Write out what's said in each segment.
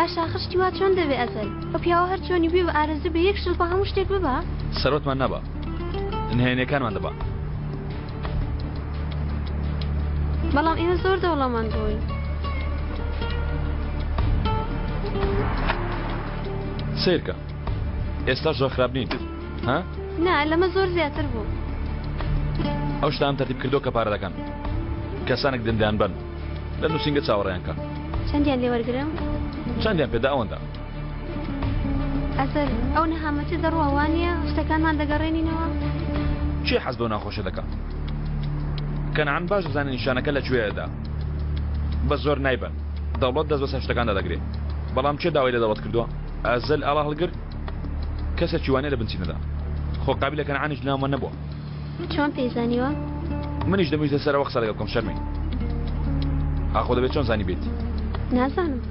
باشە ئاخر شتی وا چۆن دەبێ ئەزەل؟ ئەو پیاوە هەر چۆنی بوێ بە ئارەزوو بێ یەک شڵپە هەموو شتێک ببا؟ سەرۆتمان نەبا نهێنیەکانمان دەبا. بەڵام ئێمە زۆر دەوڵەمەند بووین. سەیرکە ئێستا زۆر خراپ نین ها؟ نا لەمە زۆر زیاتر بوو. ئەو شتانەم تەرتیب کردووە کە پارە دەکەن کەسانێک دێن دەیانبەن لە نووسینگە چاوەڕێیان کە. چەندیان لێ وەرگرم؟ چەندیان پێدا ئەوەندە. ئەزەل ئەو نەهامەتیە دەڕوا وانیە؟ شتەکانمان دەگەڕێنینەوە؟ کێ حەز بەو ناخۆشە دەکا؟ کەنعان باش دەزانێ نیشانەکە لە کوێیەدا. بە زۆر نایبەن. دەوڵەت دەست بەسەر شتەکاندا دەگرێ. بەڵام کێ داوای لە دەوڵەت کردووە؟ ئەزەل ئاڵا هەڵگر کەسێکی وانیە لە بنچینەدا. خۆ قابیلە کەنعانیش لەناومان نەبووە. چۆن پێی زانیوە؟ منیش دەمویست لەسەر ئەوە قسە لەگەڵ بکەم شەرمین. ئاخۆ دەبێت چۆن زانیبێتی؟ نازانم.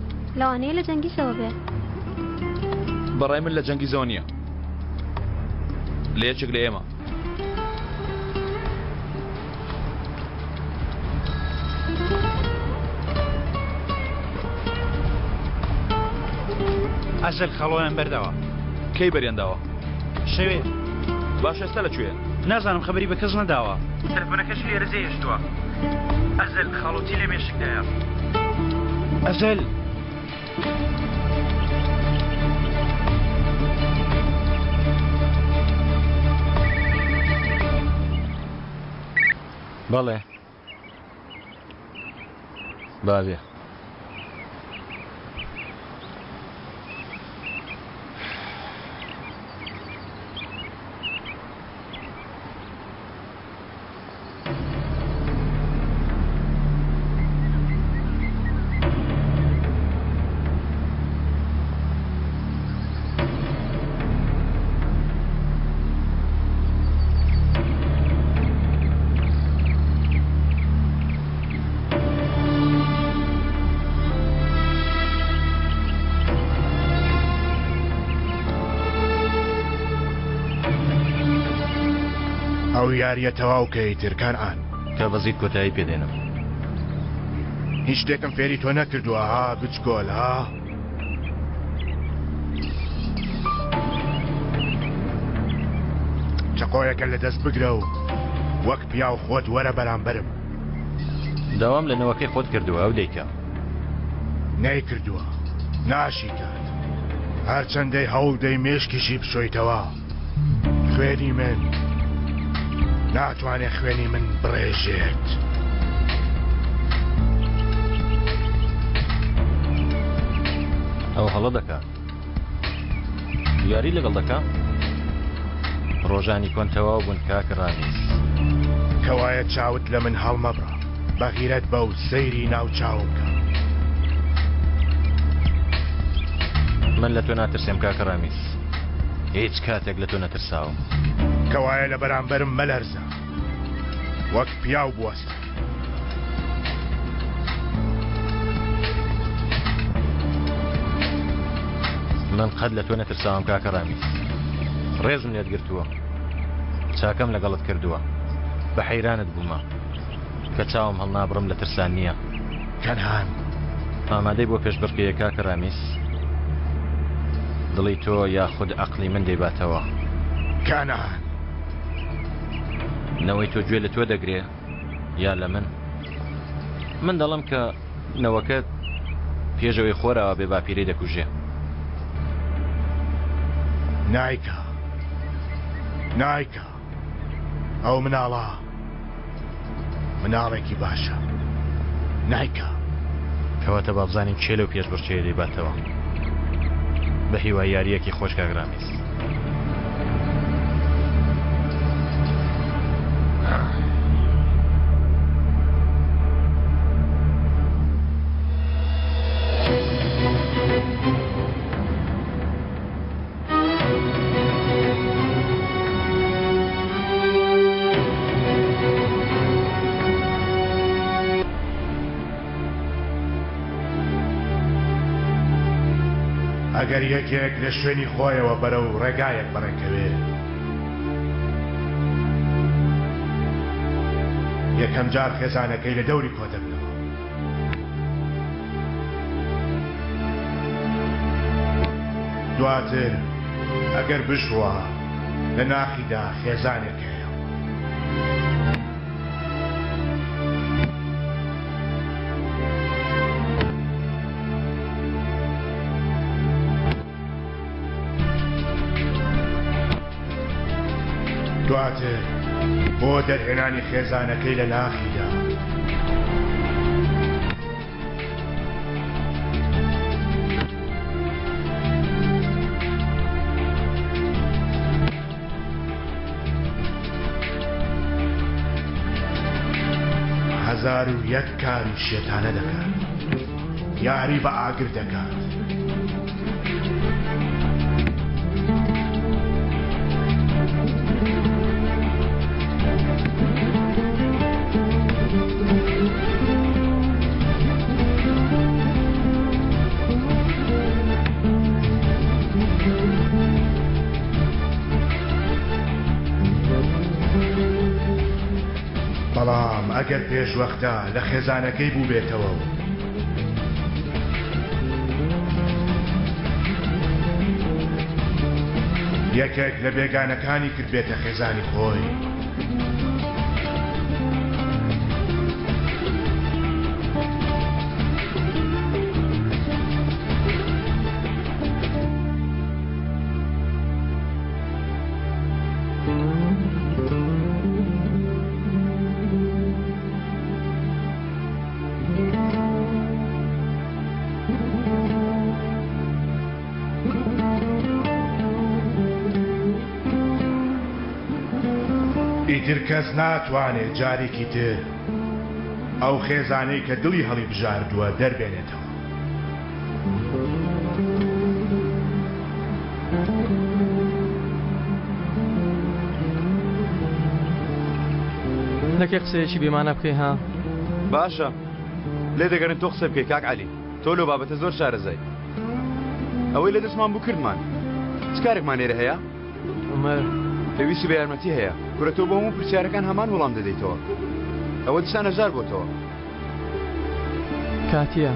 لەوانەیە لە جەنگیزەوە بێ. بەڕای من لە جەنگیزەوە نییە. لە یەکێک لە ئێمە. ئەزەل خەڵۆیان بەرداوە. کەی بەریان داوە؟ شەوێ. باشە ئێستا لە کوێیە؟ نازانم خەبەری بە کەس نەداوە. تەلەفۆنەکەشی لێرە جێهێشتووە. ئەزەل خاڵۆتی لە مێشکدایە. ئەزەل. بەڵێ بابێ. ئەو یاریە تەواو کە ئیتر کەنعان. کە بەزیت کۆتایی پێ دێنم. هیچ شتێکم فێری تۆ نەکردووە ها بچکۆل ها؟ چەقۆیەکە لە دەست بگرە و وەک پیاو خۆت وەرە بەرامبەرم. داوام لە نەوەکەی خۆت کردووە ئەو دەیکا. نەیکردووە، ناشیکات. هەرچەندەی هەوڵ دەی مێشکیشی بشۆیتەوە، خوێنی من ناتوانێ خوێنی من بڕێژێت. ئەو هەڵە دەکا. یاری لەگەڵ دەکا؟ ڕۆژانی کۆن تەواو بوون کاک ڕامیز. کەوایە چاوت لە من هەڵمەبڕە. بەغیرەت بە و سەیری ناو چاوم کە. من لە تۆ ناترسێم کاکە ڕامیز. هیچ کاتێک لە تۆ نەترساوم. کەوایە لە بەرامبەرم مەلەرزە. وەک پیاو بوەستە. من قەت لە تۆ نەترساوم کاکە ڕامیز. ڕێزم لێت گرتووە. چاکەم لەگەڵت کردووە. بە حەیرانت بوومە. کە چاوم هەڵنابڕم لە ترسان نییە. کەنعان. ئامادەی بۆ پێشبڕکێیە کاکە ڕامیز؟ دڵی تۆ یاخود عەقڵی من دەیباتەوە؟ کەنعان. نەوەی تۆ گوێ لە تۆ دەگرێ یا لە من؟ من دەڵێم کە نەوەکەت پێش ئەوەی خۆراوا بێ باپیرەی دەکوژێ. نایکا. نایکا. ئەو مناڵە مناڵێکی باشە نایکا. کەواتە با بزانین کێ لەو پێشبڕکێیە دەیباتەوە. بە هیوای یارییەکی خۆش کاک رامیز. ئەگەر یەکێک لە شوێنی خۆیەوە بەرەو ڕێگایەک بەڕێکەوێ، یەکەمجار خێزانەکەی لە دەوری کۆدەبنەوە. دواتر ئەگەر بشڕوا لە ناخیدا خێزانێک هەیە. دواتر بۆ دەرهێنانی خێزانەکەی لە ناخیدا. 1001 کاری شێتانە دەکات یاری بە ئاگر دەکات. بەڵام ئەگەر پێشوەختە لە خێزانەکەی بووبێتەوە و یەکێک لە بێگانەکانی کردبێتە خێزانی خۆی. ئیتر کەس ناتوانێت جارێکی تر ئەو خێزانەی کە دڵی هەڵیبژاردووە دەربێنێتەوە. نەکەی قسەیەکی بێمانا بکەی ها؟ باشە لێ دەگەرن تۆ قسە بکەی کاک عەلی تۆ لەو بابەتە زۆر شارەزای ئەوەی لە دەستمان بوو کردمان چ کارێکمان لێرە هەیە؟ عومەر پێویستی بە یارمەتی هەیە کورە تۆ بۆ هەموو پرسیارەکان هەمان وەڵام دەدەیتەوە ئەوە دیسان هەژار بۆتەوە کاتیە.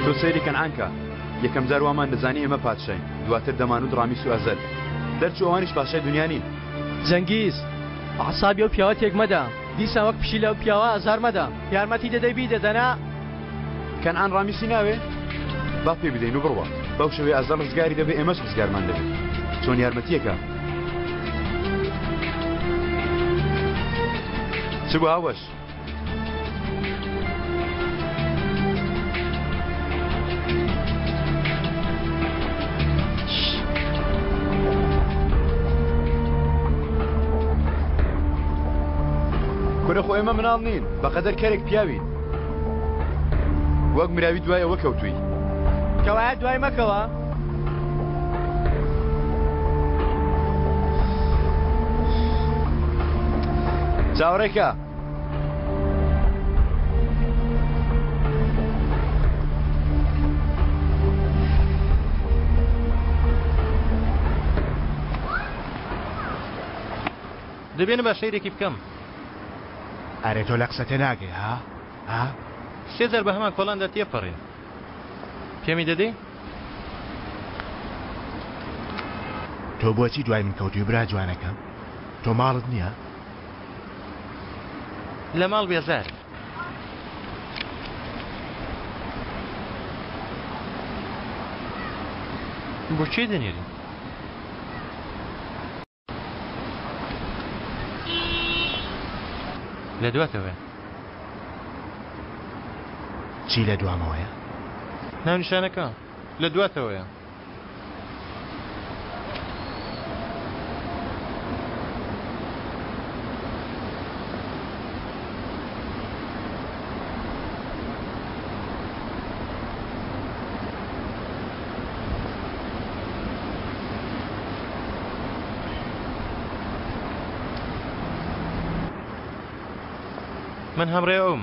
تۆ سەیری کەنعان کە یەکەم جار وامان دەزانی ئێمە پادشاین دواتر دەمانوت ڕامیس و ئەزەل دەرچوو ئەوانیش پاشای دنیا نین. جەنگیز عەسابی ئەو پیاوە تێک مەدە دیسان وەک پشیلە ئەو پیاوە ئازار مەدە یارمەتی دەدەی بیدە دەنا. کەنعان ڕامیسی ناوێ؟ با پێی بدەین و بڕوا بەو شێوەیە ئەزەل ڕزگاری دەبێ ئێمەش ڕزگارمان دەبێ چۆن یارمەتیەکە چ بوو هاوەش؟ کورە خۆ ئێمە مناڵ نین بەقەدەر کەرێک پیاوین وەک مراوی دوای ئەوە کەوتووی. کەوایە دوای مەکەوە. چاوەڕێکە. دەبێنە با سەیرێکی بکەم. ئەرێ تۆ لە قسە تێناگەی ها؟ ها؟ سێ جار بە هەمان کۆڵاندا تێپەڕین. پێمی دەدەی؟ تۆ بۆچی دوای من کەوتووی برا جوانەکەم؟ تۆ ماڵت نییە؟ لە ماڵ بێزار. بۆ کێ دەنێرین؟ لە دواتەوەیە. چی لە دوامەوەیە؟ ناونیشانەکە لە دواتەوەیە. من هەمڕێ ئەوم.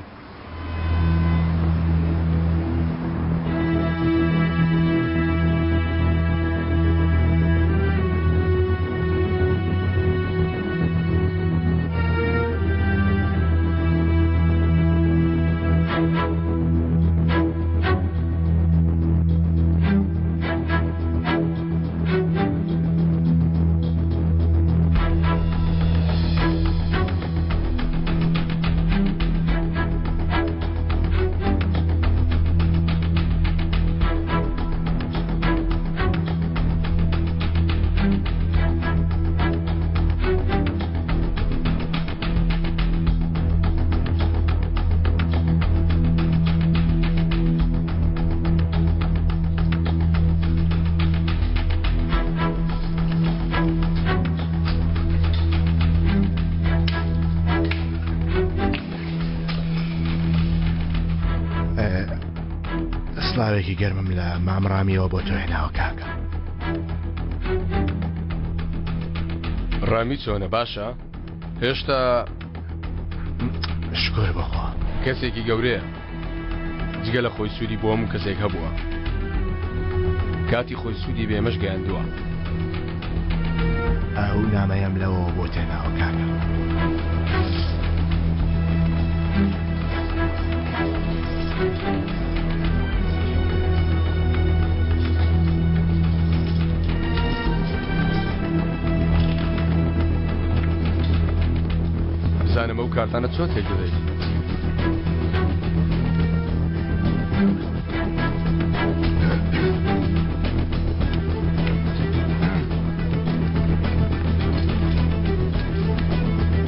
سڵاوێکی گەرمم لە مام ڕامیەوە بۆ تۆ هێناوە کاکە. ڕامی چۆنە باشە؟ هێشتا شکر بەخوا. کەسێکی گەورەیە جگە لە خۆی سوودی بۆ هەموو کەسێک هەبووە کاتی خۆی سوودی بە ئێمەش گەیاندووە. ئەو نامەیەم لەوەوە بۆ تێناوە کاکە. بزانم ئەو کارتانە چۆن تێک دەدەیت.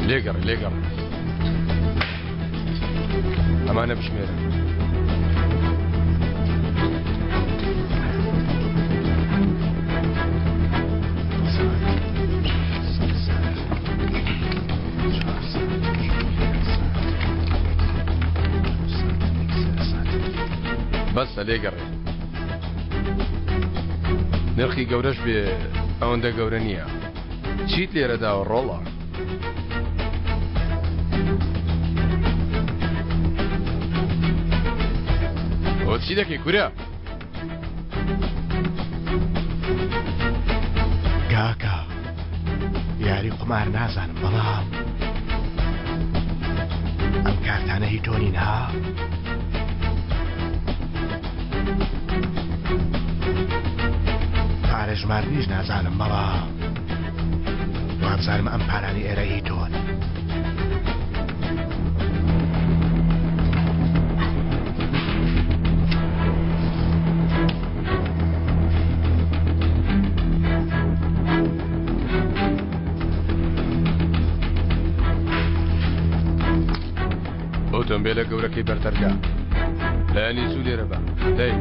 لێگەڕێ لێگەڕێ ئەمانە بژمێرە. بەسە لێگەڕێ نرخی گەورەش بێ ئەوەندە گەورە نییە چیت لێرە داوە ڕۆڵە؟ ئەوە چی دەکەی کورە؟ کاکە یاری قومار نازانم بەڵام ئەم کارتانە هی تۆ نین ها؟ پارە ژماردنیش نازانم بەڵام وابزانم ئەم پارانەی ئێرە هی تۆن. ئۆتۆمبێلە گەورەکەی بەردەرگا بەیانی زوو لێرە بە دەی.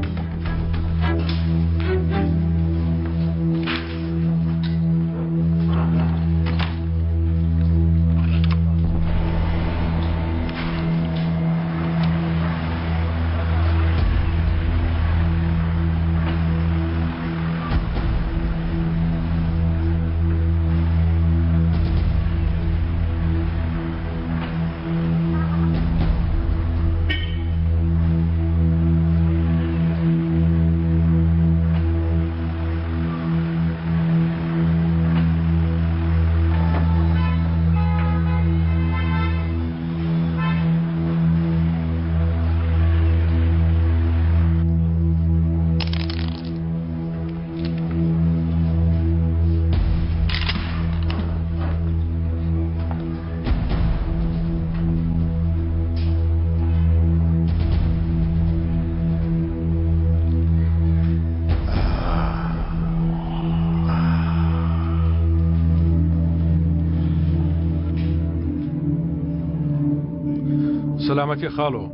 سەلامەتی خاڵۆ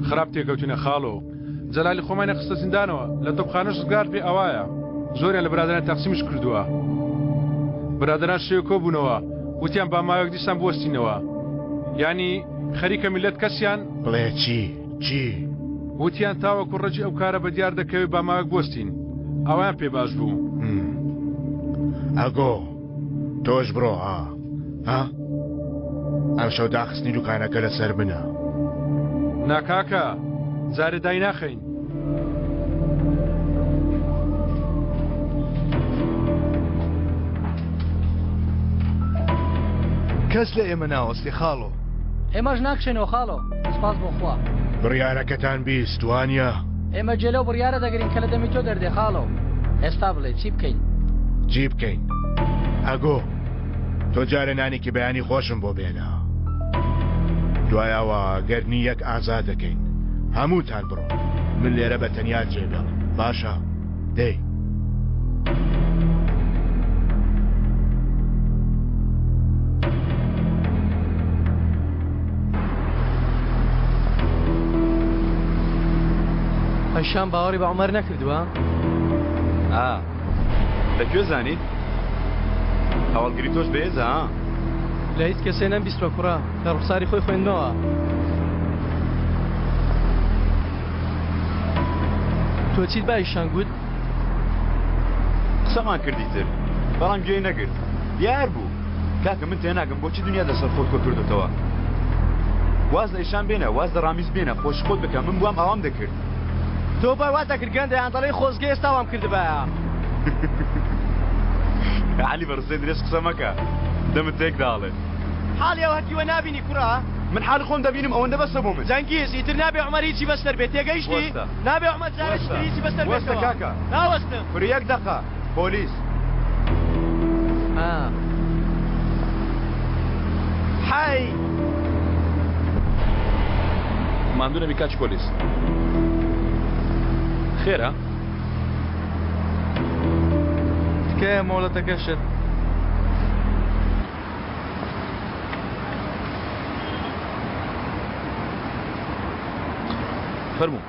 خراپ تێکەوتینە خاڵۆ جەلالی خۆمانی خستە زیندانەوە لە تۆپخانەش ڕزگار بێ ئەوایە زۆریان لە برادەران تەقسیمش کردووە برادەران شێوە کۆبوونەوە وتیان با ماوەیەک دیسان بوەستینەوە یانی خەریکە میللەت کەسیان بڵێ چی چی؟ وتیان تاوەکو ڕەگی ئەو کارە بە دیار دەکەوێ با ماوەیەک بوەستین ئەوایان پێ باش بوو. ئەگۆ تۆش بڕۆ ها ها ئەمشەو داخستنی دوکانەکە لەسەر منە. نا کاکە جارێ دایناخەین. کەس لە ئێمە ناوەستێ خاڵۆ. ئێمەش ناکشێنەوە خاڵۆ سپاس بۆ خوا. بڕیارەکەتان 20 وانە؟ ئێمە جێ لەو بڕیارە دەگرین کە لە دەمی تۆ دەردێ خاڵۆ. ئێستا بڵێ چی بکەین؟ چی بکەین؟ ئەگۆ تۆ جارێ نانێکی بەیانی خۆشم بۆ بێنە. دوای ئەوە گەرنی یەک ئازاد دەکەین. هەمووتان بڕۆن من لێرە بە تەنیا جێ بێڵم باشە؟ دەی. هەشام باوەڕی بە عومەر نەکردووە؟ ئا لە کوێ زانیت؟ هەواڵگری تۆش بەهێزە ها؟ لە هیچ کەسێ نەمبیستوە کوڕە، لە ڕوخساری خۆی خوێندمەوە. تۆ چیت بە ئیشان گوت؟ قسەمان کرد ئیتر بەڵام گوێی نەگرت دیار بوو. کاکە من تێناگەم بۆچی دنیات لەسەر خۆت کۆ کردۆتەوە واز لە ئیشان بێنە واز لە ڕامیز بێنە خۆشی خۆت بکە من بوام ئاوام دەکرد. تۆ بای وات دەکرد گەندە یان دەڵێی خۆزگە ئێستا وام کردبایە. عەلی بە ڕستەی درێژ قسە مەکە دەمت تێک داڵێ. حاڵی ئەو هەتیوە نابینی کوڕە؟ من حاڵی خۆم دەبینم ئەوەندە بەسە بۆ من. جەنگیز ئیتر نابێ عومەر هیچی بەسەر بێ تێگەیشتی؟ وەستە. نابێ عومەر جارێکی تر هیچی بەسەر وەستە بێتەوە. کاکە. ناوەستم. کورە یەک دەقە. پۆلیس. ئا. حەی. ماندوو نەبی کاکی پۆلیس. خێرە؟ تکایە مۆڵەتەکەشت. فەرموو.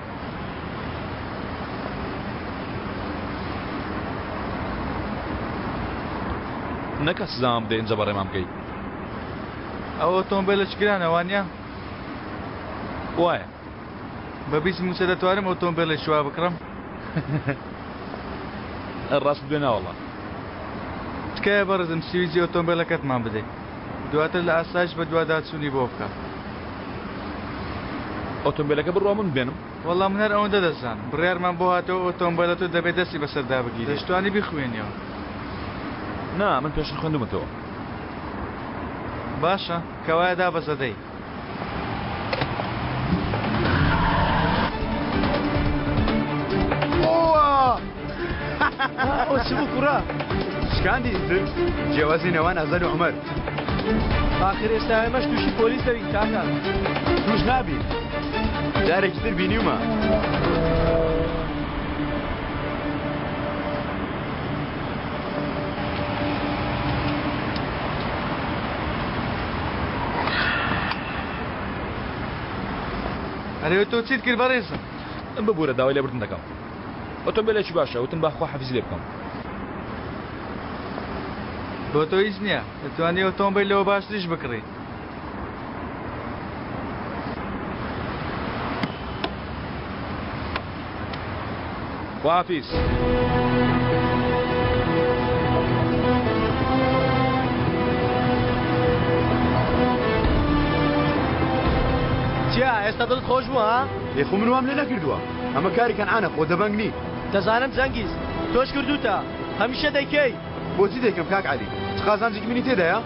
نەکا سزامان بدەی ئینجا بەڕێمان بکەی. ئەو ئۆتۆمبێلە چ گرانە وانیە؟ وایە. بە 20 مووچە دەتوانم ئۆتۆمبێلێکی وا بکڕم؟ ڕاستت بێ ناوەڵا. تکایە بەڕێزم سویجی ئۆتۆمبێلەکەتمان بدەی دواتر لە ئاسایش بەدواداچوونی بۆ بکە. ئۆتۆمبێلەکە بڕوا من بێنم؟ وەڵا من هەر ئەوەندە دەزانم بڕیارمان بۆ هاتەوە ئۆتۆمبێلە تۆ دەبێ دەستی بەسەردا بگیرێ دەشتوانی بیخوێنیەوە. نا من پێشتر خوێندومەتەوە. باشە کەوایە دابەزە دەی. ئەوە چ بوو کوڕە؟ شکاندی ئیتر جیاوازی نێوان ئەزەل و عومەر. ئاخر ئێستا ئێمەش تووشی پۆلیس دەبین کاکە. تووش نابین جارێکی تر بینیومە. ئەرێ تۆ چیت کرد بەڕێزم؟ ببورە داوای لێبوردن دەکەم. ئۆتۆمبێلێکی باشە وتم با خواحافیزی لێ بکەم. بۆ تۆ هیچ نییە دەتوانی ئۆتۆمبیل لەوە باشتریش بکڕی. خواحافیز. چیا ئێستا دڵت خۆش بوو ها؟ ئێ خۆ من وام لێ نەکردووە. ئەمە کاری کەنعانە خۆ دەبەنگ نی. دەزانم جەنگیز تۆش کردووتە هەمیشە دەیکەی. بۆچی دەیکەم کاک عەلی چ قازانجێکی منی تێدایە؟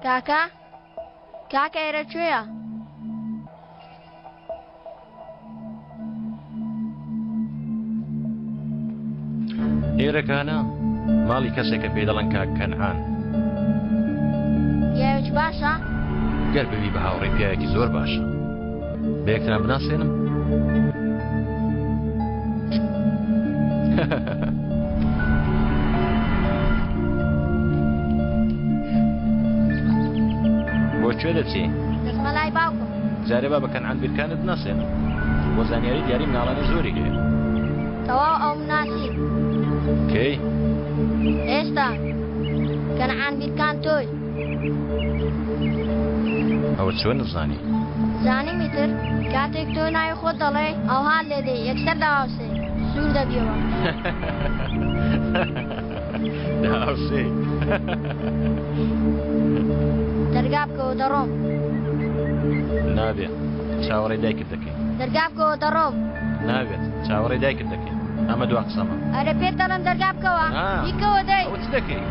کاکە کاکە ئێرە کوێیە؟ ئێرەکانە ماڵی کەسێکە پێی دەڵێن کاک کەنعان. پیاوێکی باشە؟ گەر ببی بە هاوڕێی پیاوێکی زۆر باشە. بە یەکتران بناسێنم؟ بۆ کوێ دەچی؟ دەچمە لای باوکم. جارێ با بە کەنعان بیرکانت بناسێنم. بۆ زانیاری دیاری مناڵانی زۆری هەیە. تەواو ئەوم ناسی. کەی؟ ئێستا. کەنعان بیرکان تۆی. ئەوە چۆن زانی؟ زانیم ئیتر کاتێک تۆ ناوی خۆت دەڵێی ئەوها لێ دێ یەکسەر داوسێ سوور دەبیەوە. داوسێ. دەرگا بکەوە دەڕۆم. نابێ چاوەڕێی دایکت دەکەین. دەرگا بکەوە دەڕۆم. نابێت چاوەڕێی دایکت دەکەین. ئەمە دوا قسەمە. ئەرێ پێت دەڵێم دەرگا بکەوە. بیکەوە دەی. ئەوە چ دەکەی؟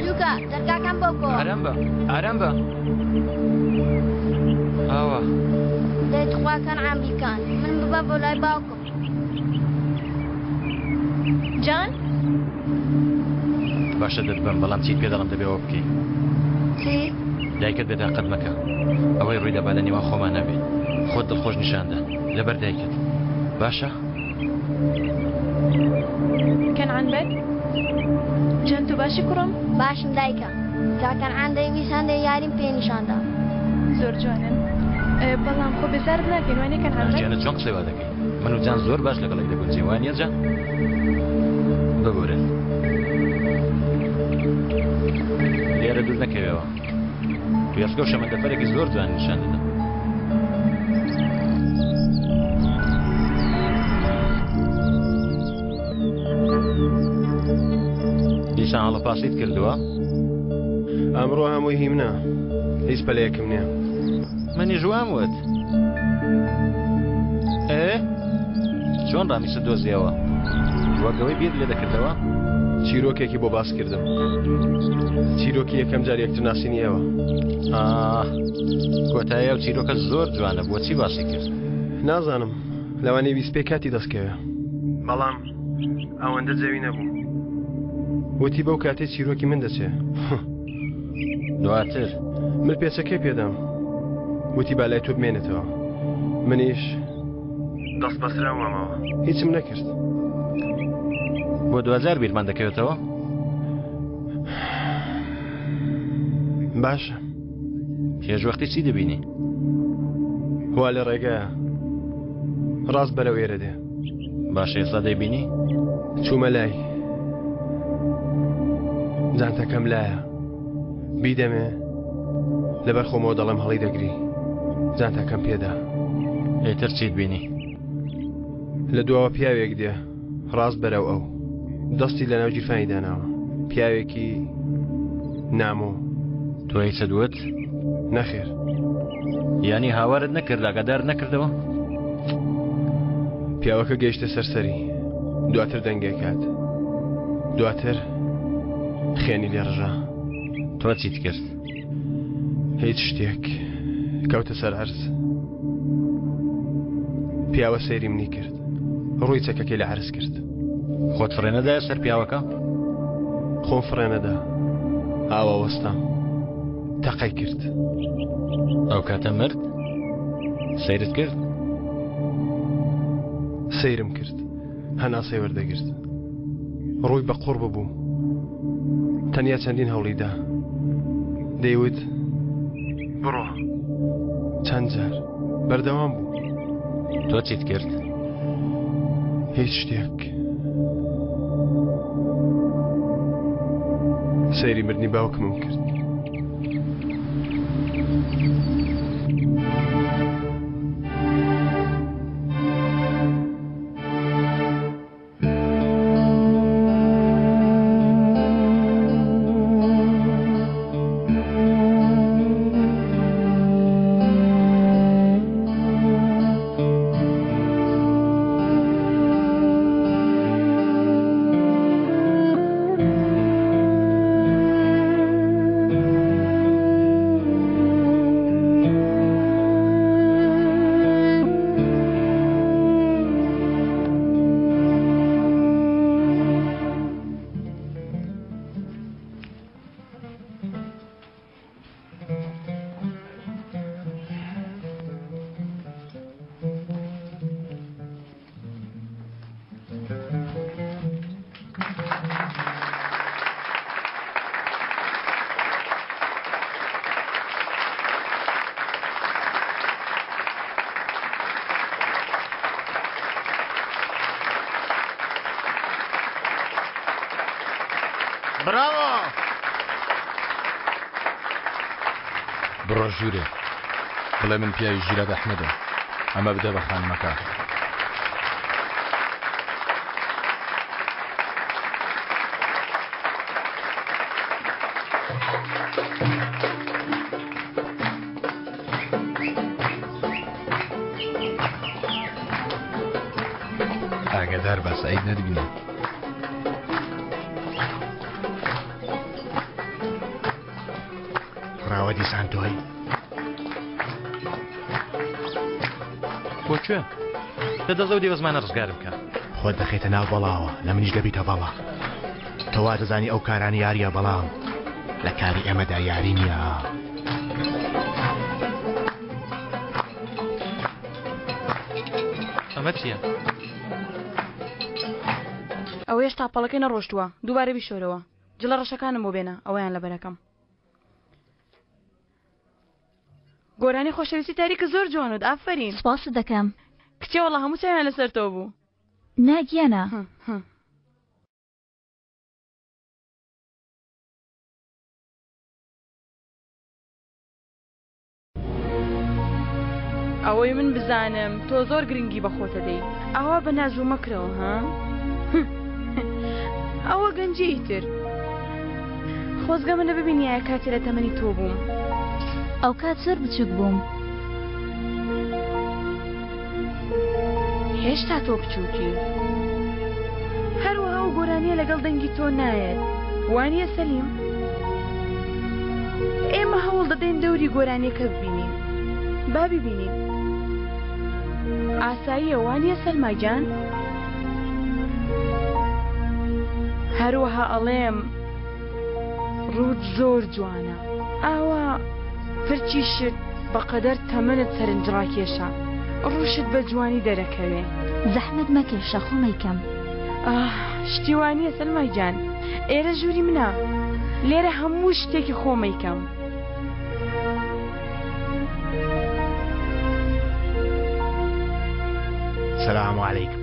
زووکە دەرگاکەم بۆ بکەوە. ئارام بە ئارام بە. ئاوا. دەی تخوا کەنعان بیکان من ببە بۆ لای باوکم. جان؟ باشە دەتبەم بەڵام چیت پێ دەڵێم دەبێ ئەوە بکەی. چی؟ دایکت بێتاقەت مەکە ئەوەی ڕوویدا با لە نێوان خۆمان نەبێ خۆت دڵخۆش نیشاندە لەبەر دایکت باشە؟ کەنعان بەگ جان تۆ باشی کوڕم؟ باشم دایکە. کا کەنعان دەیویست هەندێ یاریم پێ نیشاندا. زۆر جوانن بەڵام خۆ بێزارت ناکەین وانیە کەنعان بەگ؟ ناگیانە چۆن قسەی وا دەکەی؟ من و جان زۆر باش لەگەڵ یەک دەگونجێین وانیە جان؟ ببورن لێرە دوور نەکەوێەوە. وێستگە و شەمەندەفەرێکی زۆر جوانی نیشان دەدەم. دیسان هەڵەپاسیت کردووە؟ ئەمڕۆ هەمووی هی منە هیچ پەلەیەکم نییە. منیش وام وت. ئێ چۆن ڕامیست دۆزیەوە؟ وەک ئەوەی بیرت لێ دەکردەوە؟ چیرۆکێکی بۆ باس کردم. چیرۆکی یەکەم جار یەکتر ناسینی ئێوە. ئاه کۆتایی ئەو چیرۆکە زۆر جوانە بۆچی باسی کرد؟ نازانم لەوانەیە ویست پێ کاتی دەستکەوێ. بەڵام ئەوەندە جەوی نەبوو. وتی بەو کاتەی چیرۆکی من دەچێ. دواتر؟ ملپێچەکەی پێدام. وتی با لای تۆ بمێنێتەوە. منیش دەست بەسراو مامەوە. هیچم نەکرد. بۆ دواجار بیرمان دەکەوێتەوە؟ باشە. پێش وەختی چی دەبینی؟ وا لە ڕێگایە. ڕاست بەرەو ئێرە دێ. باشە ئێستا دەیبینی؟ چوومە لای. جانتەکەم لایە. بیدەمێ لەبەر خۆمەوە دەڵێم هەڵی دەگری. جانتاکەم پێدا. ئیتر چیت بینی؟ لە دواوە پیاوێک دێ ڕاست بەرەو ئەو. دەستی لەناو گیرفانی داناوە. پیاوێکی نامۆ. تۆ هیچت وت؟ نەخێر. یانی هاوارت نەکرد ئاگادارت نەکردەوە؟ پیاوەکە گەیشتە سەر سەری. دواتر دەنگێک هات. دواتر خوێنی لێ ڕژا. تۆ چیت کرد؟ هیچ شتێک. کەوتە سەر عەرز. پیاوە سەیری منی کرد. ڕووی چەکەکەی لە عەرز کرد. خۆت فڕێنەدایە سەر پیاوەکە؟ خۆم فڕێنەدا. ئاوا وەستام. تەقەی کرد. ئەو کاتە مرد؟ سەیرت کرد؟ سەیرم کرد. هەناسەی وەردەگرت. ڕووی بە قوڕ ببوو. تەنیا چەندین هەوڵی دا. دەیوت. بڕۆ. چەند جار. بەردەوام بوو. تۆ چیت کرد؟ هیچ شتێک. سەیری مردنی باوکمم کرد. براوۆ! بڕۆ ژوورێ بڵێ من پیاوی ژیراد ئەحمەدم ئەمە بدە بە خانمەکە. ئاگادار بە سەعید نەتبینێ. ڕاوە دیسان تۆی؟ بۆ کوێ؟ لە دەست ئەو دێوەزمانە ڕزگارم کە. خۆت دەخەیتە ناو بەڵاوە لە منیش دەبیتە بەڵا. تۆ وا دەزانی ئەو کارانە یارییە بەڵام لە کاری ئێمەدا یاری نییە. ئەمە چییە؟ ئەوە هێشتا پەڵەکەی نەڕۆشتووە دووبارە بیشۆرەوە جلە ڕەشەکانم بۆ بێنە ئەوەیان لەبەرەکەم گۆرانی خۆشەویستی تاریکە زۆر جوانوت ئافەرین سپاست دەکەم کچێ وەڵا هەموو چاویان لەسەر تۆ بوو نا گیانە. ئەوەی من بزانم تۆ زۆر گرنگی بە خۆتە دەی ئاوا بە ناز و مەکرەوە ها ئەوە گەنجی تر خۆزگە منە ببینیایە کاتێ لە تەمەنی تۆ بووم. ئەوکات زۆر بچووک بووم. هێشتا تۆ بچووکی. هەروەها ئەو گۆرانییە لەگەڵ دەنگی تۆ نایەت. وانییە سەلیم؟ ئێمە هەوڵ دەدەین دەوری گۆرانییەکە ببینین. با بیبینین. ئاساییە وانییە سەلما گیان؟ هەروەها ئەڵێم ڕووت زۆر جوانە ئاوا پرچیشت بەقەدەر تەمەنت سەرنجڕاکێشە ڕووشت بە جوانی دەرەکەوێ. زەحمەت مەکێشە خۆم ئەیکەم. ئاه شتی وا نییە سەلما گیان ئێرە ژووری منە لێرە هەموو شتێکی خۆم ئەیکەم. سلام علیکم.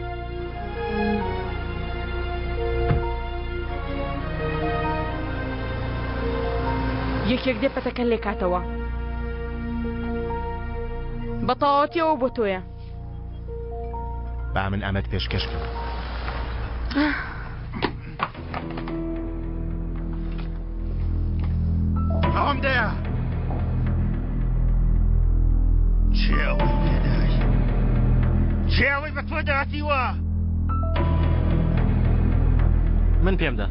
یەکێک دێ پەتەکە لێکاتەوە بە تەواوەتیەوە بۆ تۆیە. با من ئەمەت پێشکەش بکەم. ئەوم دەیە کێ ئەوەی پێدای؟ کێ ئەوەی بە تۆ داتیوە؟ من پێم دا.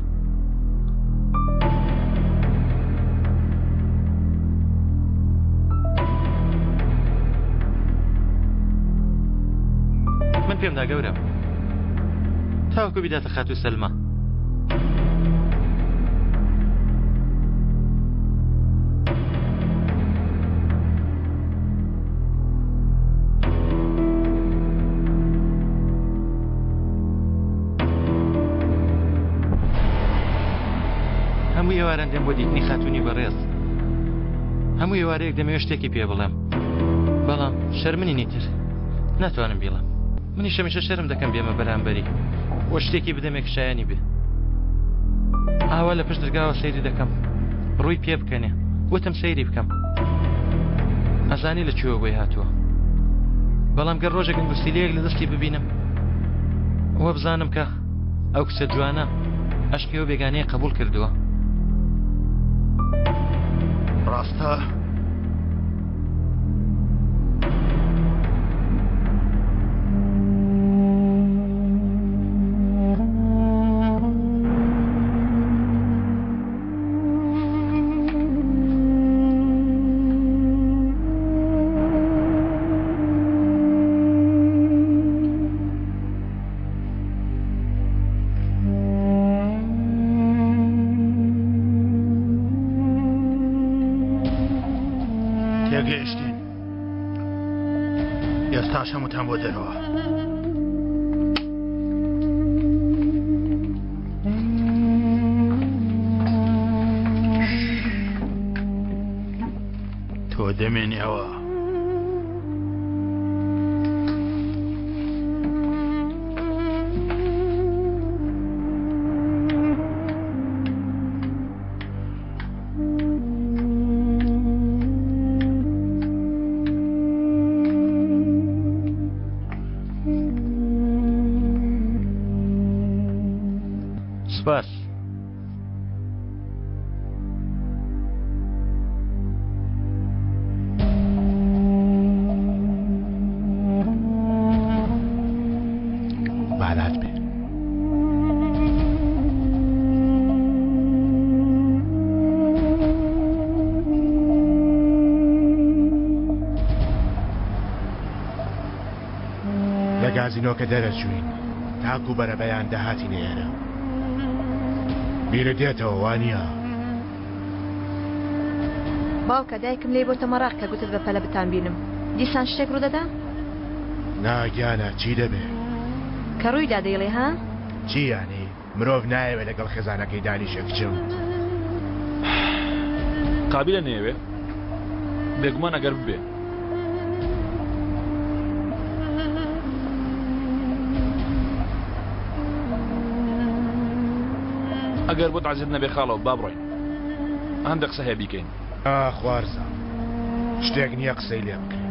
من پێم دا گەورەم. تاوەکو بیداتە خاتوو سەلما. هەموو ئێواران دێم بۆ دیتنی خاتوونی بەڕێز. هەموو ئێوارەیەک دەمەوێت شتێکی پێ بڵێم. بەڵام شەرمنی نیتر. ناتوانم بیڵێم. منیش هەمیشە شەرم دەکەم بێمە بەرامبەری و شتێکی بدەمێ کە شایەنی بێ. ئاوا لە پشت درگاوە سەیری دەکەم. ڕووی پێ بکەنێ. وتم سەیری بکەم. ئەزانی لە کوێوە بۆی هاتووە. بەڵام گەر ڕۆژێک ئەنگوستیلەیەک لە دەستی ببینم، وەبزانم کە ئەو کچە جوانە ئەشقی ئەو بێگانەیە قبوڵ کردووە. ڕاستە؟ تێگەیشتین ئێستاش هەمووتان بۆ دەرەوە. تۆ دەمێنیەوە. سپاس. بالات بێ. لە گازینۆکە دەرەچووین تاکو بەرەبەیان دەهاتینە ئێرە. بیرت دێتەوە وانییە؟ باوکە دایکم لێی بۆتە مەراق کە گوتت بە پەلە بتانبینم. دیسان شتێک ڕوودەدا؟ نا گیانە چی دەبێ؟ کە ڕوویدا دەیڵێ ها؟ چی یانی؟ مرۆڤ نایەوێ لەگەڵ خێزانەکەی دانیشێ کچم. قابیلە نەیەوێ؟ بێگومان ئەگەر ببێ. ئەگەر بۆت عەزیەت نەبێ خاڵۆ با بڕۆین. هەندێک قسە هەیە بیکەین. ئا خوارزا شتێک نییە قسەی لێ بکرێ.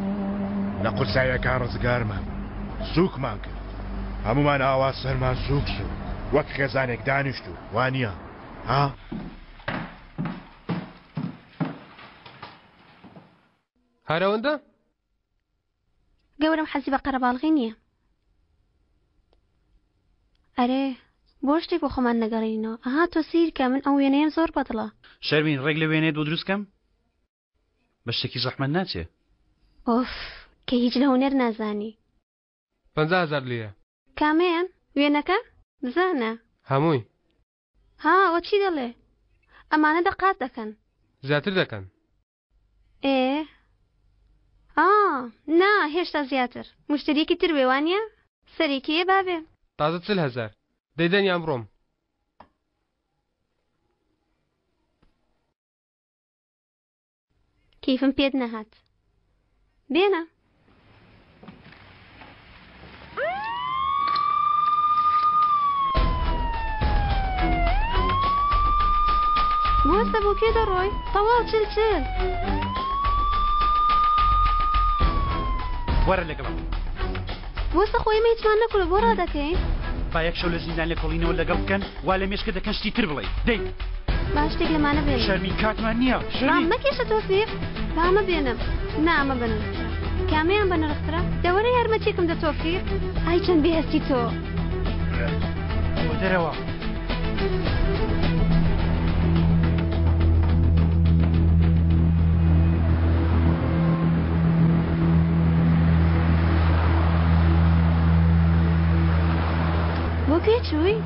لە قورساییەکان ڕزگارمان بوو. سووکمان کرد. هەموومان ئاوا سەرمان سووک سووک وەک خێزانێک دانیشتوو وانییە ها؟ هەر ئەوەندە؟ گەورەم حەزی بە قەرەباڵغی نییە. ئەرێ بۆ شتێک بۆ خۆمان نەگەڕێنینەوە ئەها تۆ سیرکە من ئەو وێنەیەم زۆر بەدڵە. شەرمین ڕێک لە وێنەیەت بۆ دروست کەم؟ بە شتێکی زەحمەت ناچێ. ئۆف کە هیچ لە هونەر نازانی. 50 هەزار لیرە. کامەیان؟ وێنەکە؟ بزانە. هەمووی. ها ئەوە چی دەڵێ؟ ئەمانە دە قات دەکەن. زیاتر دەکەن. ئێ ئا نا هێشتا زیاتر. مشتریەکی تر بێ وانیە؟ سەرێکی ئێ بابێ. تازە 40 هەزار. دەیدەن یان بڕۆم؟ کەیفم پێت نەهات. بێنە. بوەستە بۆ کوێ دەڕۆی؟ تەواو چل چل. وەرە لەگەڵم. بوەستە خۆ ئێمە هیچمان نەکردووە بۆ ڕادەکەین؟ با یەک شەو لە زیندان لێکۆڵینەوە لەگەڵ بکەن وا لە مێشکت دەکەن شتی تر بڵێی دەی. با شتێک لەمانە بێنم. شەرمین کاتمان نییە شەرمین. ڕام مەکێشە تۆفیق با ئەمە بێنم. نا ئەمە بەنرخترە. کامەیان بەنرخترە؟ دەوەرە یارمەتیەکم دە تۆفیق. ئای چەند بێهەستی تۆ. بۆ دەرەوە. بۆ کوێ چووی؟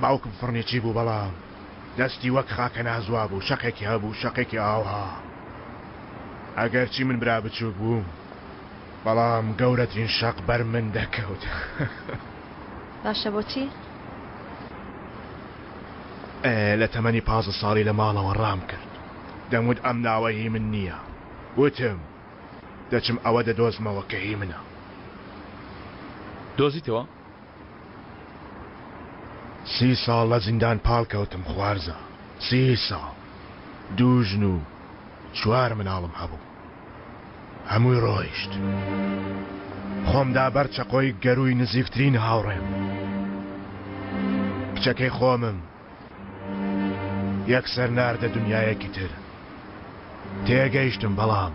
باوکم فڕنیچی بوو بەڵام دەستی وەک خاکەناز وابوو شەقێکی هەبوو شەقێکی ئاوها ئەگەرچی من برا بچووک بووم بەڵام گەورەترین شەق بەر من دەکەوت. باشە بۆچی؟ لە تەمەنی 15 ساڵی لە ماڵەوە ڕام کرد دەموت ئەم ناوە هی من نییە وتم دەچم ئەوە دەدۆزمەوە کە هی منە. دۆزیتەوە؟ سی ساڵ لە زیندان پاڵ کەوتم خوارزا سی ساڵ دوو ژن و چوار مناڵم هەبوو هەمووی ڕۆیشت خۆم دا بەر چەقۆی گەرووی نزیکترین هاوڕێم کچەکەی خۆمم یەکسەر ناردە دنیایەکی تر تێگەیشتم بەڵام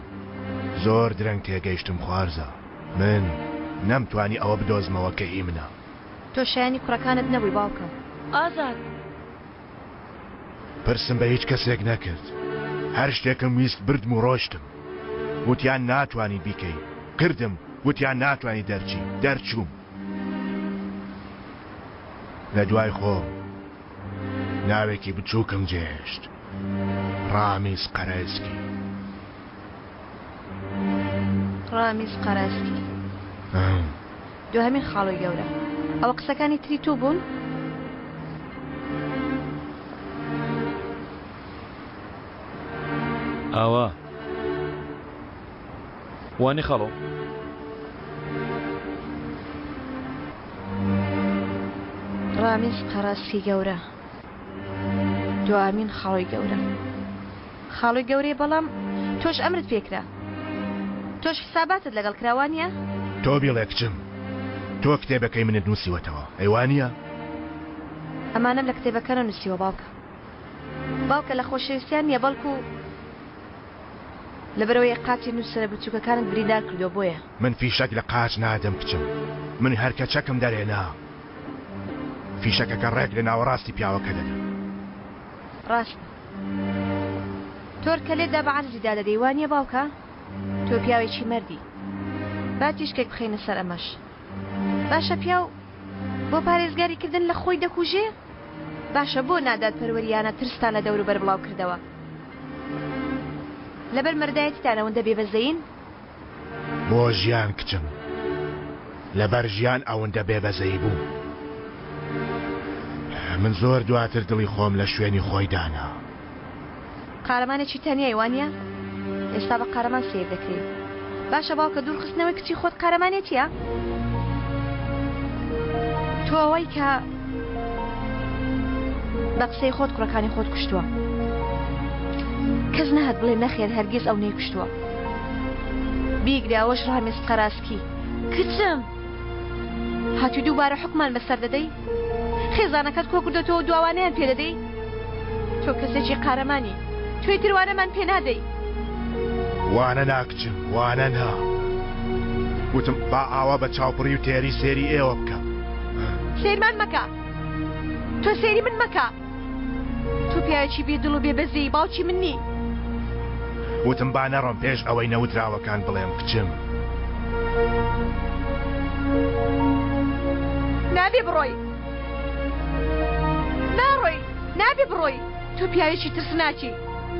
زۆر درەنگ تێگەیشتم خوارزا من نەمتوانی ئەوە بدۆزمەوە کە هی منە. تۆ شایەنی کوڕەکانت نەبووی باوکم. ئازاد. پرسم بە هیچ کەسێک نەکرد هەر شتێکم ویست بردم و ڕۆشتم وتیان ناتوانی بیکەی کردم وتیان ناتوانی دەرچی دەرچووم لە دوای خۆم ناوێکی بچووکم جێهێشت ڕامیز قەرەسکی. ڕامیز قەرەسکی دوهەمین خاڵۆی گەورە ئەوە قسەکانی تری تۆ بوون؟ ئاوا وانی خاڵۆ؟ ڕامیز قەرەسکی گەورە دوامین خاڵۆی گەورە خاڵۆی گەورەیە بەڵام تۆش ئەمرت پێکرا تۆش حساباتت لەگەڵ کرا وانیە؟ تۆ بیڵێ کچم تۆ کتێبەکەی منت نووسیوەتەوە ئەی وانیە؟ ئەمانەم لە کتێبەکە نەنووسیوە باوکە باوکە لە خۆشەویستیان نیە بەڵکو لەبەرئەوەی قاچی نووسەرە بچووکەکانت بریندار کردووە بۆیە. من فیشەک لە قاچ نادەم کچم من هەر کە چەکم دەرهێنا فیشەکەکە ڕێک لە ناوەڕاستی پیاوەکە دەدەم. ڕاستە تۆر کە لێت دا بە عەرزی دادەدەی وانیە باوکە؟ تۆ پیاوێکی مەردی با تیشکێک بخەینە سەر ئەمەش باشە پیاو بۆ پارێزگاری کردن لە خۆی دەکوژێ؟ باشە بۆ نادادپەروەریانە ترستان لە دەوروبەر بڵاو کردەوە؟ لەبەر مەردایەتیتان ئەوەندە بێبەزەیین؟ بۆ ژیان کچم. لەبەر ژیان ئەوەندە بێبەزەیی بووم. من زۆر دواتر دڵی خۆم لە شوێنی خۆی دانا. قارەمانێکی تەنیای وانیە؟ ئێستا بە قارەمان سەیر دەکرێی. باشە باوکە دوورخستنەوەی کچی خۆت قارەمانێتیە؟ تۆ ئەوەی کە بە قسەی خۆت کوڕەکانی خۆت کوشتووە. کەس نەهات بڵێ نەخێر هەرگیز ئەو نەیکوشتووە. بیگرە ئەوەش ڕامیز قەراسکی. کچم! هاتووی دووبارە حوکمان بەسەر دەدەی؟ خێزانەکەت کۆ کردۆتەوە و دواوانەیان پێ دەدەی؟ تۆ کەسێکی قارەمانی، تۆ ئیتر وانەمان پێ نادەی. وانە نا کچم، وانە نا. وتم با ئاوا بە چاوپڕی و تێری سەیری ئێوە بکەم. سەیرمان مەکە. تۆ سەیری من مەکە. تۆ پیاوێکی بێ دڵ و بێ بەزەیی، باوکی من نی. وتم با نەڕۆم پێش ئەوەی نەوتراوەکان بڵێم کچم. نابێ بڕۆی. ناڕۆی. نابێ بڕۆی. تۆ پیاوێکی ترسناکی.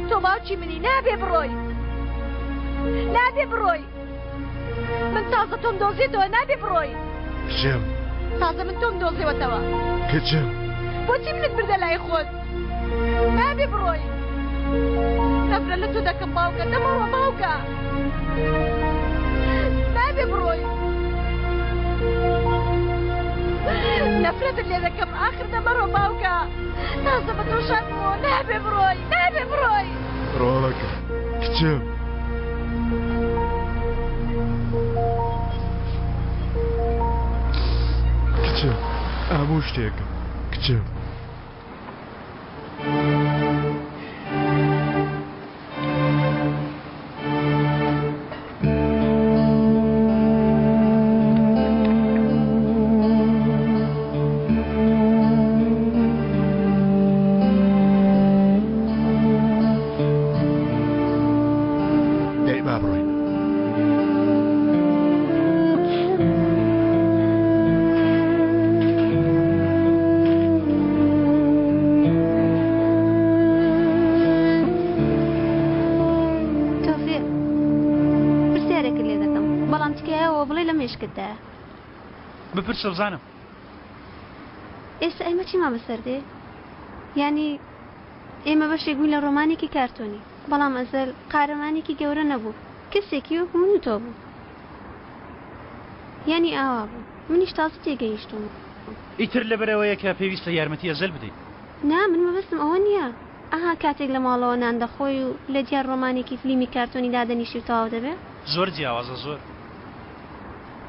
تۆ باوکی منی. نابێ بڕۆی. نابێ بڕۆی. من تازە تۆم دۆزیتەوە نابێ بڕۆی. کچم. تازە من تۆم دۆزیوەتەوە. کچم. بۆچی منت بردە لای خۆت؟ نابێ بڕۆی. نەفرەت لە تۆ دەکەم باوکە، دەمەڕۆ باوکە. نابێ بڕۆی. نەفرەتت لێ دەکەم ئاخر دەمەڕۆ باوکە. تازە بە تۆ شاد بوومەوە نابێ بڕۆی، نابێ بڕۆی. ڕۆڵەکە، کچم. کچم، هەموو شتێکم، کچم. دەی با بڕۆین. تۆفیق پرسیارێکت لێ دەکەم بەڵام تکایە ئەوە بڵێ لە مێشکتدایە. بپرسە بزانم. ئێستا ئێمە چیمان بەسەر دێ؟ یانی ئێمە بەشێک بووین لە ڕۆمانێکی کارتۆنی بەڵام ئەزەل قارەمانێکی گەورە نەبوو کەسێکی وەکو من و تۆ بوو یانی ئاوا بوو منیش تازە تێگەیشتووم. ئیتر لەبەرئەوەیە کە پێویستە یارمەتی ئەزەل بدەیت. نا من مەبەستم ئەوە نییە. ئەها کاتێک لە ماڵەوە نان دەخۆی و لە دیار ڕۆمانێکی فلیمی کارتۆنی دادەنیشی و تەواو دەبێ؟ زۆر جیاوازە زۆر.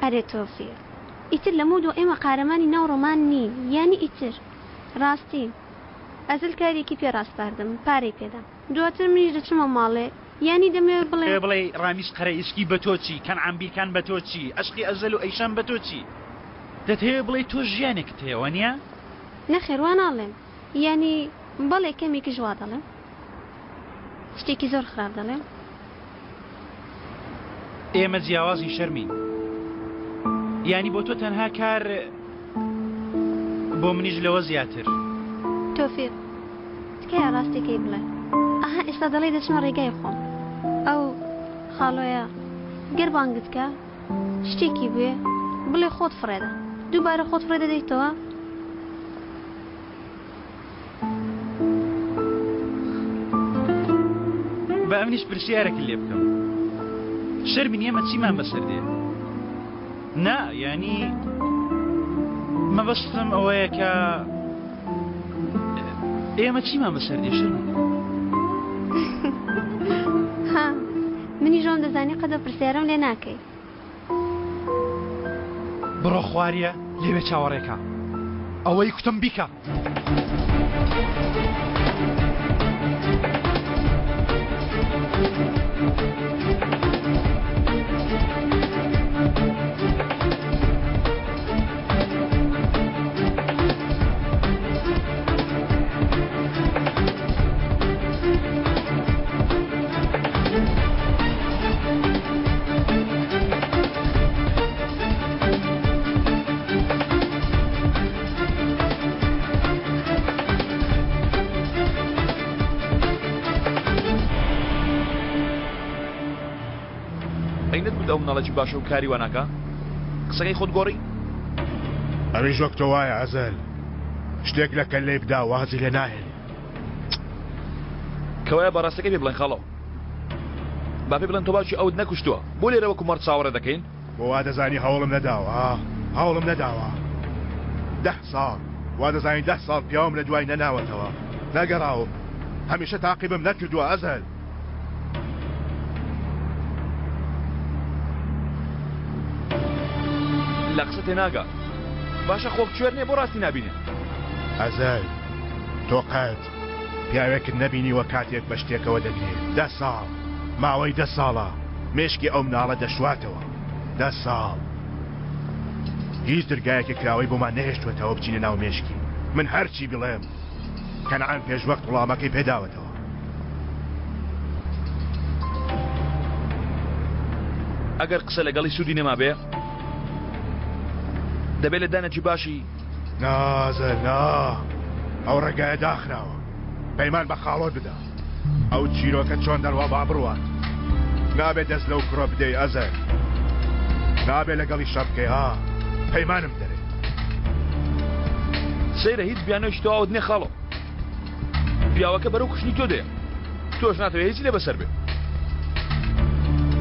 ئەرێ تۆفیق ئیتر لەمەودوا ئێمە قارەمانی ناو ڕۆمان نین یانی ئیتر ڕاستی ئەزەل کارێکی پێ ڕاسپاردم پارەی پێدام دواتر منیش دەچمە ماڵێ یانی دەمەوێ بڵێم. دەمەوێ بڵێی ڕامیز قەرەئیسکی بە تۆ چی کەنعان بیرکان بە تۆ چی ئەشقی ئەزەل و ئەیشان بە تۆ چی دەتەوێ بڵێی تۆ ژیانێکت هەیە وانیە؟ نەخێر وا ناڵێم یانی بەڵێ کەمێکیش وا دەڵێم. شتێکی زۆر خراپ دەڵێم. ئێمە جیاوازین شەرمین. یانی بۆ تۆ تەنها کار بۆ منیش لەوە زیاتر. تۆفیق تکایە ڕاستیەکەی بڵێ. ئەها ئێستا دەڵێی دەچمە ڕێگای خۆم. ئەو خاڵۆیە گەر بانگت کا شتێکی بوێ بڵێ خۆت فڕێدە. دووبارە خۆت فڕێ دەدەیتەوە؟ با ئەمنیش پرسیارێکت لێ بکەم شەرمین ئێمە چیمان بەسەر دێ نا یانی مەبەستم ئەوەیە کە ئێمە چیمان بەسەر دێ شەرمین ها منیش وام دەزانی قەدە پرسیارم لێ ناکەی بڕۆ خواریە لەوێ چاوەڕێکە ئەوەی کوتم بیکە. مناڵێکی باشە و کاری وا ناکا؟ قسەکەی خۆت گۆڕی؟ ئەویش وەک تۆ وایە ئەزەل، شتێک لە کەللەی بدا وازی لێ ناهێنێ. کەوایە با ڕاستەکەی پێ بڵێن خاڵۆ. با پێی بڵێن تۆ باوکی ئەوت نەکوشتووە، بۆ لێرە وەکو مەڕ چاوەڕێ دەکەین؟ بۆ وا دەزانی هەوڵم نەداوە؟ هەوڵم نەداوە؟ دە ساڵ، وا دەزانی دە ساڵ پیاوم لە دوای نەناوەتەوە، نەگەڕاوم، هەمیشە تاقیبم نەکردووە ئەزەل. لە قسە تێناگا. باشە خۆ کوێر نییە بۆ ڕاستی نابینێ؟ ئەزەل، تۆ قەت پیاوێکت نەبینیوە کاتێک بە شتێکەوە دەگرێ؟ دە ساڵ، ماوەی دە ساڵە مێشکی ئەو مناڵە دەشواتەوە. دە ساڵ. هیچ درگایەکی کراوەی بۆمان نەهێشتووەتەوە بچینە ناو مێشکی. من هەرچی بڵێم کەنعان پێشوەخت وڵامەکەی پێداوەتەوە. ئەگەر قسە لەگەڵی سوودی نەمابێ دەبێ لە دانێکی باشی. نا ئازەر نا، ئەو ڕێگایە داخراوە. پەیمان بە خاڵۆت بدە ئەو چیرۆکە چۆن دەڕوا با بڕوات. نابێ دەست لەو کوڕە بدەی ئەزەر، نابێ لەگەڵی شەڕ بکەی ها، پەیمانم بدەرێ. سەیرە هیچ بیانۆیەکی تەواوت نیە خاڵۆ. پیاوەکە بەرەو کوشتنی تۆ دێ تۆش ناتەوێ هیچی لێ بەسەر بێ.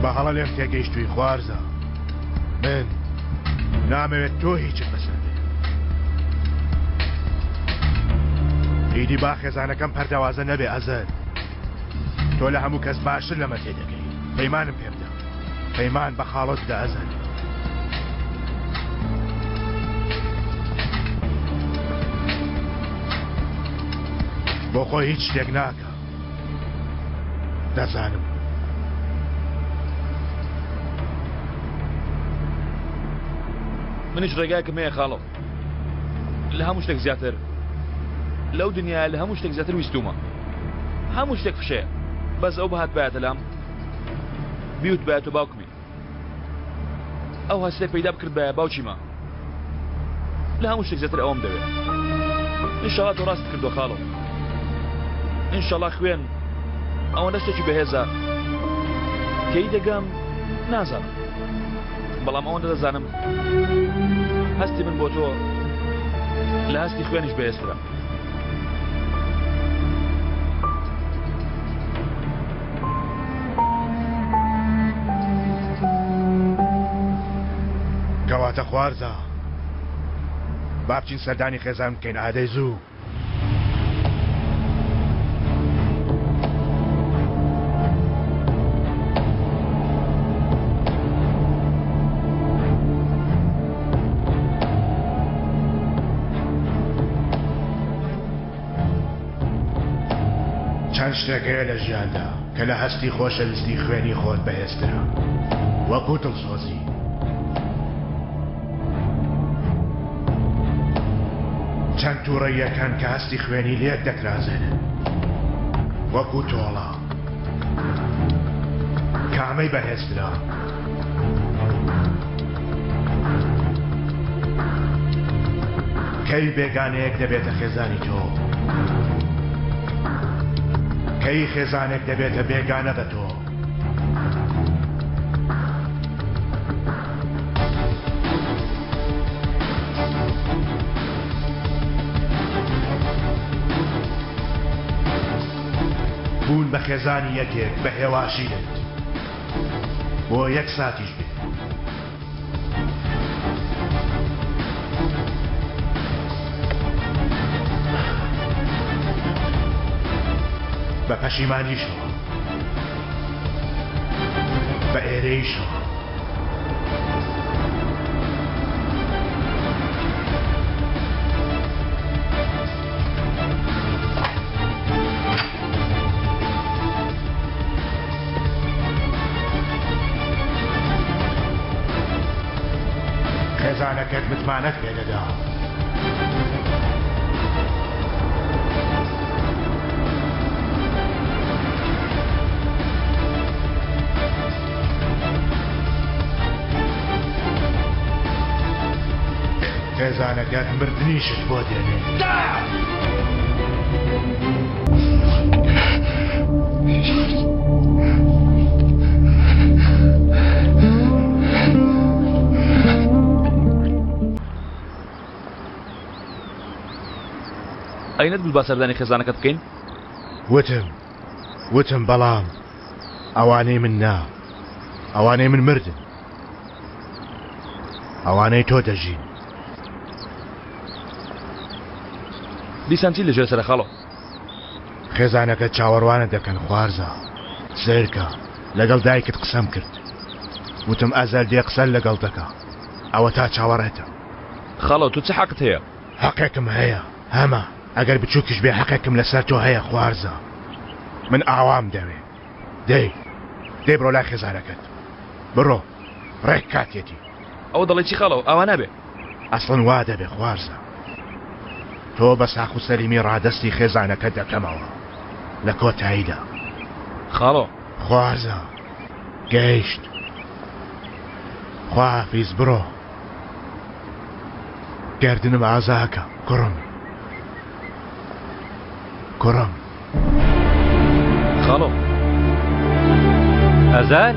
بە هەڵە لێم تێگەیشتووی خوارزا من نامەوێت تۆ هیچت بەسەر بێ ئیدی با خێزانەکەم پەردەوازە نەبێ ئەزەر تۆ لە هەموو کەس باشتر لەمە تێدەگەی پەیمانم پێ بدە پەیمان بە خاڵۆت بدە ئەزەر بۆ خۆی هیچ شتێک ناکە دەزانم. منیش ڕێگایەکم هەیە خاڵۆ لە هەموو شتێک زیاتر لەو دنیا لە هەموو شتێک زیاتر ویستومە هەموو شتێک فشەیە بەس ئەو بهات بایەتە لام بیوتبایە تۆ باوکمی ئەو هەستەی پەیدا بکردبایە باوکیمە لە هەموو شتێک زیاتر ئەوەم دەوێت ئینشاڵا تۆ ڕاست کردو خاڵۆ ئینشاڵا خوێن ئەوەندە شتێکی بەهێزە تێی دەگەم نازانم بەڵام ئەوەندە دەزانم هەستی من بۆ تۆ لە هەستی خوێنیش بەهێزترە کەواتە خوارزا با بچین سەردانی خێزان بکەین ئادەی زوو. چەند شتێک هەیە لە ژیاندا کە لە هەستی خۆشەویستی خوێنی خۆت بەهێزترە وەکو دڵسۆزی. چەند تووڕەییەکان کە هەستی خوێنی لێک دەترازێنن وەکو تۆڵە. کامەی بەهێزترە؟ کەی بێگانەیەک دەبێتە خێزانی تۆ؟ کەی خێزانێک دەبێتە بێگانە بە تۆ؟ بوون بە خێزانی یەکێک بە هێواشی دێت بۆ یەک ساتیش بێ. بە پەشیمانیشەوە بە ئێرەیشەوە. خێزانەکەت متمانەت پێ دەدا. خێزانەکەت مردنیشت بۆ دێنێ. ئەی نەتگوت با سەردانی خێزانەکەت بکەین؟ وتم، وتم بەڵام ئەوانەی من نا، ئەوانەی من مردن. ئەوانەی تۆ دەژین. دیسان چی لەژێر سەرە خاڵۆ؟ خێزانەکەت چاوەڕوانت دەکەن خوارزا. سەیرکە، لەگەڵ دایکت قسەم کرد. وتم ئەزەل دێ قسەت لەگەڵ دەکا. ئەوەتا چاوەڕێتە. خاڵۆ تۆ چ حەقت هەیە؟ حەقێکم هەیە، هەمە. ئەگەر بچووکیش بێ حەقێکم لەسەر تۆ هەیە خوارزا. من ئاوام دەوێ. دەی، دەی بڕۆ لای خێزانەکەت. بڕۆ. ڕێک کاتیەتی. ئەوە دەڵێی چی خاڵۆ؟ ئاوا نابێ. ئەسڵەن وا دەبێ خوارزا. تۆ بە ساخ و سەلیمی ڕادەستی خێزانەکەت دەکەمەوە لە کۆتاییدا. خاڵۆ. خوارزا. گەیشت. خواحافیز بڕۆ. گەردنم ئازاکە کوڕم. کوڕم. خاڵۆ. ئەزال؟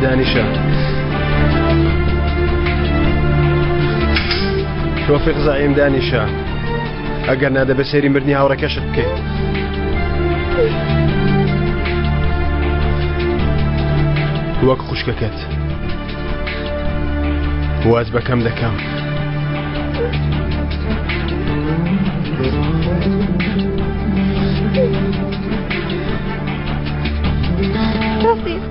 دانیشە تۆفیق زەعیم دانیشە ئەگەر نا دەبێت سەیری مردنی هاوڕێکەشت بکەیت. وەک خوشکەکەت واز بەکەم دەکەم. تۆفیق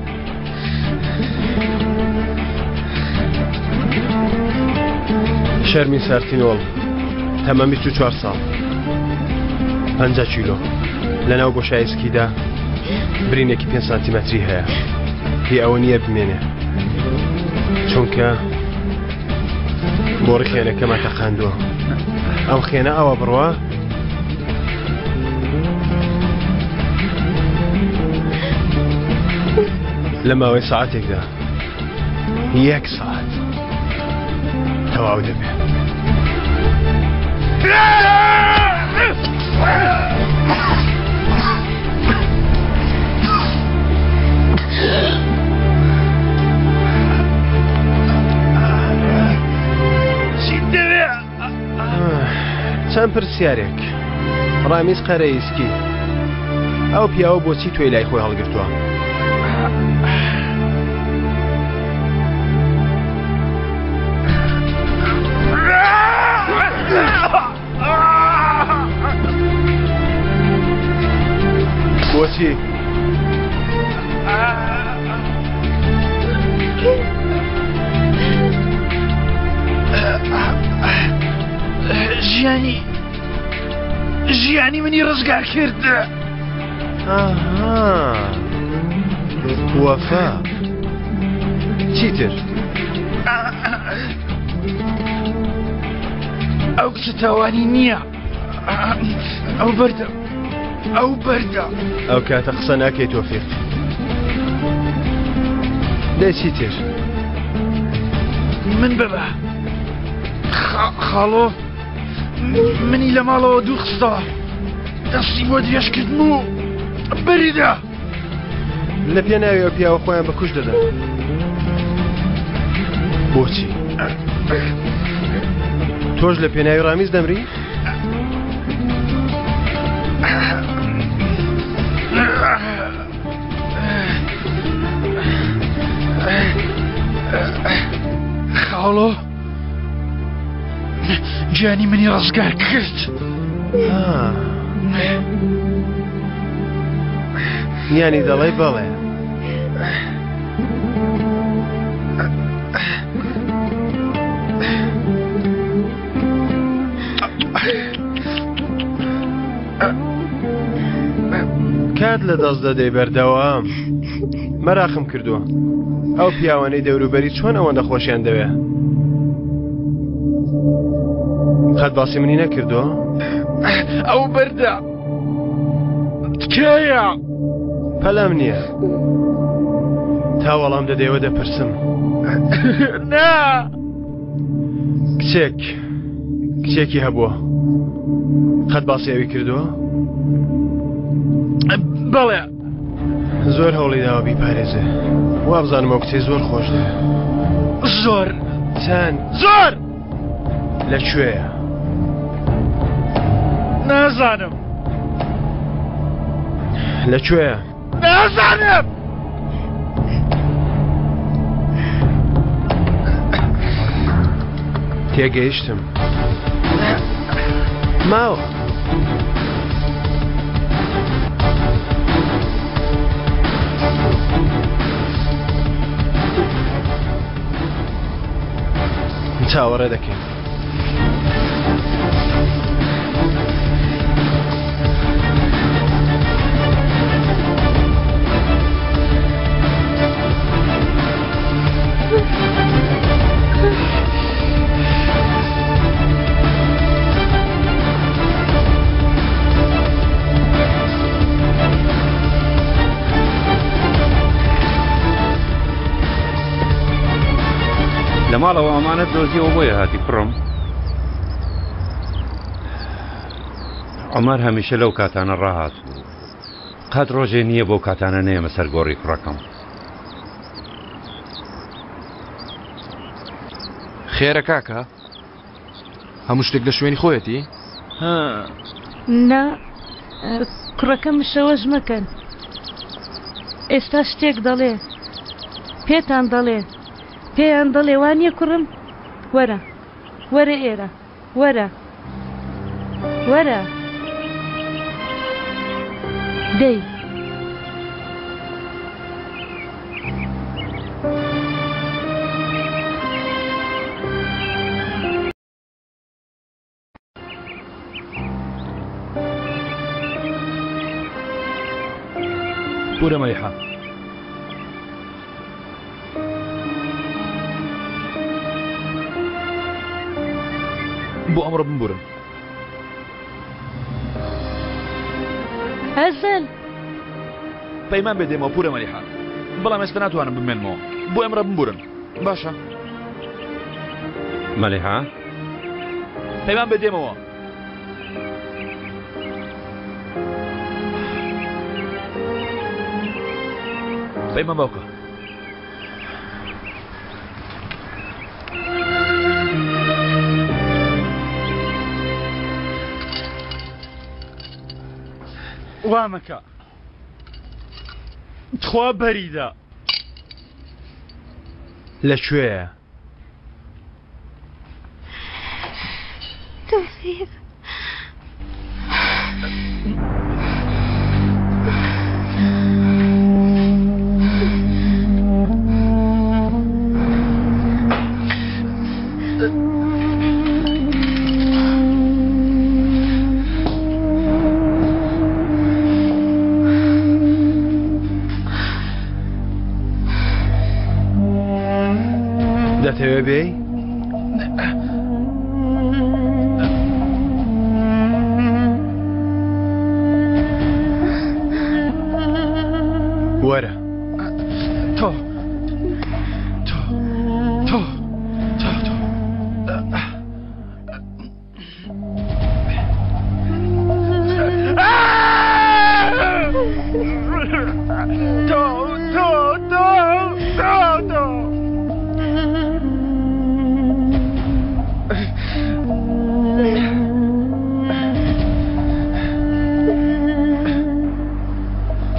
شەرمین سارتینۆڵ تەمەن 24 ساڵ 50 کیلۆ لەناو بۆشایی سکیدا برینێکی 5 سانتیمەتری هەیە هی ئەوە نییە بمێنێ چونکە بۆڕی خێنەکەمان تەقاندووە ئەم خێنە ئەوە بڕوا لە ماوەی ساعتێکدا یەک ساعت تەواو دەبێت. چەند پرسیارێک ڕامیز قەرەیسکی ئەو پیاوە بۆچی تۆی لای خۆی هەڵگرتووە؟ بۆچی؟ ژیانی ژیانی منی ڕزگار کرد وەفا چیتر ئەو کچە تاوانی نییە ئەو بەردە ئەو بەردە ئەو کاتە قسە ناکەی تۆفیق دەی چیتر من ببە خاڵۆ منی لە ماڵەوە دوور خستەوە دەستی بۆ درێژکردم و بەریدا لە پێناوی ئەو پیاوە خۆیان بە کوش دەدەن بۆچی تۆش لە پێناوی ڕامیز دەمری؟ خاڵۆ گیانی منی ڕزگار کرد یانی دەڵێ بەڵێ کات لە دەست دەدەی بەردەوام مەراخم کردووە ئەو پیاوانەی دەوروبەری چۆن ئەوەندە خۆشیان دەوێ. قەت باسی منی نەکردووە؟ ئەو بەردە تکایە پەلەم نییە تا وەڵام دەدەیەوە دەپرسم نا کچێک کچێکی هەبووە قەت باسی ئەوی کردووە؟ بەڵێ زۆر هەوڵی داوە بیپارێزێ وابزانم ئەو کچەی زۆر خۆش دەوێ زۆر چەند زۆر لە کوێیە؟ نازانم لە کوێیە؟ نازانم تێگەیشتم ماوە چاوەڕێ دەکەین. لە ماڵەوە ئەمانەت دۆزیەوە بۆیە هاتی کوڕم عمر هەمیشە لەو کاتانە ڕاهات بوو قەت ڕۆژێ نییە بەو کاتانە نەیەمە سەر گۆڕی کوڕەکەم. خێرە کاکە؟ هەموو شتێک لە شوێنی خۆیەتی؟ ها. نا کوڕەکەم شەوەش مەکەن ئێستا شتێک دەڵێ پێتان دەڵێ پێیان دەڵێ وانییە کوڕم؟ وەرە وەرە ئێرە. وەرە وەرە دەی. پورە مەلیحە. بۆ ئەمڕۆ بمبورن. ئەزەل. پەیمان بێ دێمەوە پورە مەلیحە بەڵام ئێستا ناتوانم بمێنمەوە بۆ ئەمڕۆ بمبورن باشە. مەلیحە. پەیمان بێ دێمەوە. پەیمان باوکە. وا مەکە تخوا بەریدە. لە کوێیە؟ تۆفیق. دەتەوێ بێی؟ وەرە. تۆ تۆ تۆ تۆ تۆ تۆ تۆ تۆ تۆ تۆ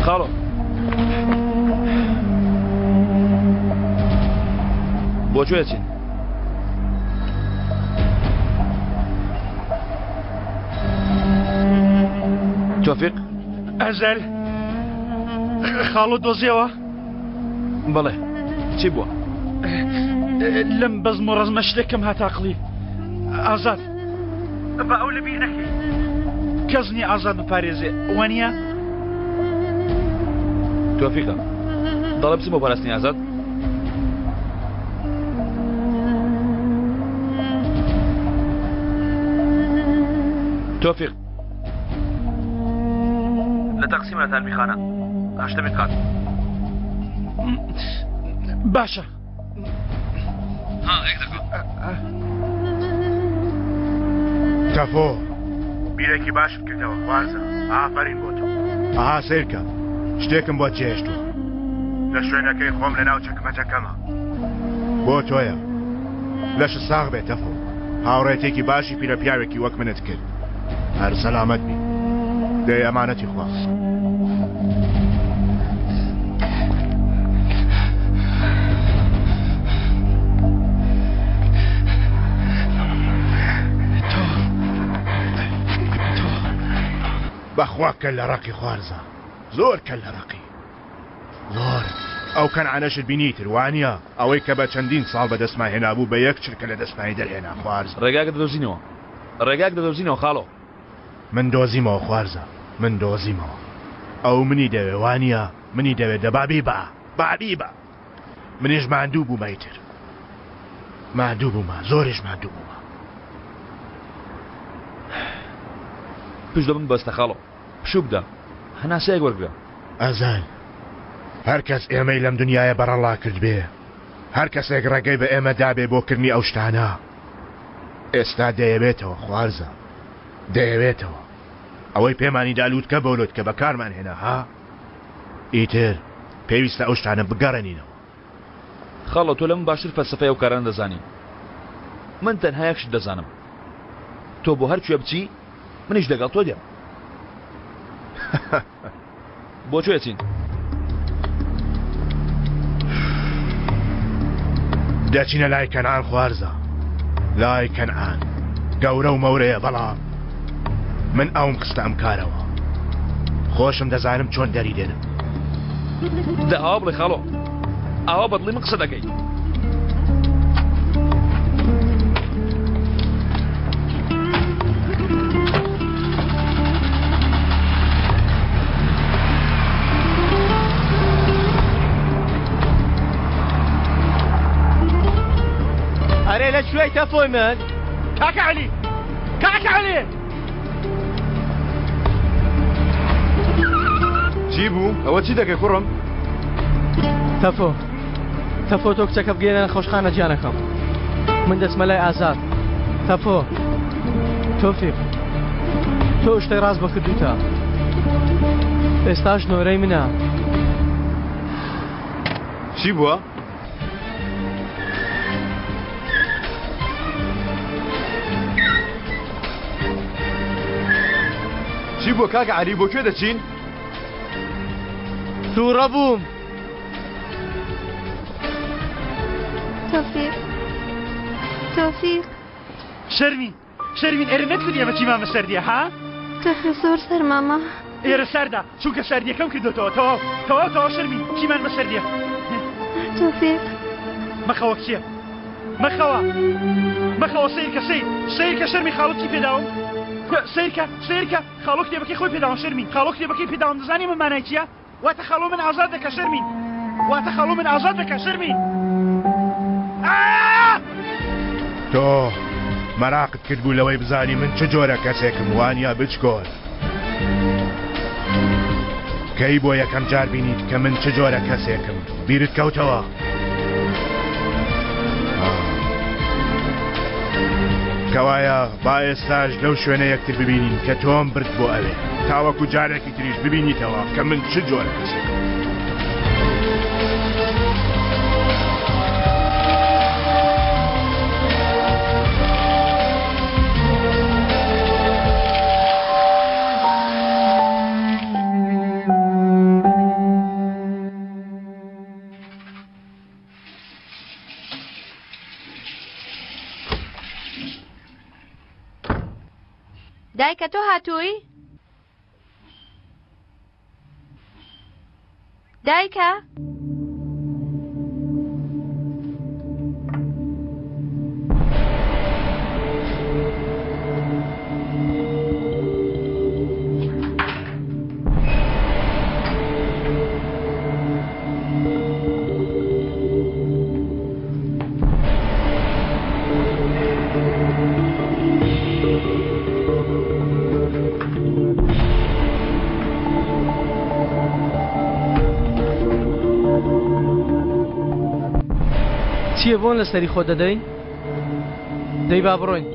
خاڵۆ بۆ کوێ چین؟ تۆفیق ئەزەل خاڵۆ دۆزیەوە بەڵێ چی بووە لەم بەزم و ڕەزمە شتێکم هاتاقلی ئازاد بە ئەو لەبیر نەکەی کەس نییە ئازاد بپارێزێ وانە تۆفیقە دەڵێ بچم بۆ پاراستنی ئازاد تۆفیق لە تەقسیمە لە تارمیخانە هەشتەمین قات. باشە. ها یەک دەقە. تەفۆ بیرێکی باشت کردەوە خوارزە ئافەرین بۆ تۆ. ئەها سەیرکە شتێکم بۆ جێهێشتووە لە شوێنەکەی خۆم لە ناو چەکمەجەکەمە بۆ تۆیە لەشت ساغ بێ تەفۆ هاوڕێتێکی باشی پیرە پیاوێکی وەک منت کرد هەر سەلامەت بی دەی ئەمانەتی خوا. بەخوا کەللە ڕەقی خوارزا زۆر کەللە ڕەقی زۆر ئەو کەنعانەشت بینی تر وانیە ئەوەی کە بە چەندین ساڵ بەدەستمان هێنابوو بە یەک چرکە لە دەستمانی دەرهێنا خوارزا. ڕێگاک دەدۆزینەوە ڕێگاک دەدۆزینەوە خاڵۆ. من دۆزیمەوە خوارزا من دۆزیمەوە ئەو منی دەوێ وانیە منی دەوێ دەبا بیبا با بیبا منیش ماندوو بوومە ئیتر ماندوو بوومە زۆریش ماندوو بوومە. پشت بە من ببەستە خاڵۆ پشوو بدە هەناسەیەک وەرگرە. ئەزان هەر کەس ئێمەی لەم دنیایە بەڕەڵا کردبێ هەر کەسێک ڕێگەی بە ئێمە دابێ بۆ کردنی ئەو شتانە ئێستا دەیەوێتەوە خوارزا دەیەوێتەوە ئەوەی پێمانی دا لوتکە بۆ لوتکە بەکارمان هێنا ها ئیتر پێویستە ئەو شتانە بگەڕێنینەوە. خاڵۆ تۆ لە من باشتر فەلسەفەی ئەو کارانە دەزانی من تەنها یەک شت دەزانم تۆ بۆ هەر کوێ بچی منیش لەگەڵ تۆ دێم. بۆ کوێ چین؟ دەچینە لای کەنعان خوارزا لای کەنعان گەورە و مەورەیە بەڵام من ئەوم خستە ئەم کارەوە خۆشم دەزانم چۆن دەری دێنم دە ئاوا بڵێ خاڵۆ ئاوا بەدڵی من قسە دەکەی ئەرێ لە کوێی تەفۆی من؟ کاکە عەلی کاکە عەلی چی بوو؟ ئەوە چی دەکەی کوڕم؟ تەفۆ تەفۆ تۆ کچەکە بگەێنە نەخۆشخانە گیانەکەم من دەچمە لای ئازاد تەفۆ تۆفیق تۆ شتێ ڕاست بە کردوتە ئێستاش نۆرەی منە چی بووە؟ چی بووە کاکە عەلی بۆ کوێ دەچین؟ تووڕە بووم. تۆفیق تۆفیق شەرمین شەرمین ئێرە نەتکرد ئێمە چیمان بەسەر دیە ها؟ تۆفیق زۆر سەرمامە. ئێرە ساردە چونکە ساردیەکەم کردۆتەوە تەواو تەواو تەواو شەرمین چیمان بەسەر دیە؟ تۆفیق مەخەوە کچێ مەخەوە مەخەوە سەیرکە سەیر سەیرکە شەرمی خاڵت چی پێداوم سەیرکە سەیرکە خاڵۆ کتێبەکەی خۆی پێداوم شەرمین خاڵۆ کتێبەکەی پێداوم دەزانی من مانای چییە؟ واتە خاڵۆ من ئازاد دەکە شەرمین واتە خاڵۆ من ئازاد دەکە شەرمین تۆ مەراقت کرد بوو لەوەی بزانی من چ جۆرە کەسێکم وانە بچکۆل کەی بۆ یەکەم جار بینیت کە من چ جۆرە کەسێکم بیرت کەوتەوە؟ کەوایە با ئێستاش لەو شوێنە یەکتر ببینین کە تۆم برد بۆ ئەوێ تاوەکو جارێکی تریش ببینیتەوە کە من چ جۆرە کەسێکم. دایکە تۆ هاتووی؟ دایکە؟ چییە بۆن لەسەری خۆ دەدەی؟ دەی با بڕۆین.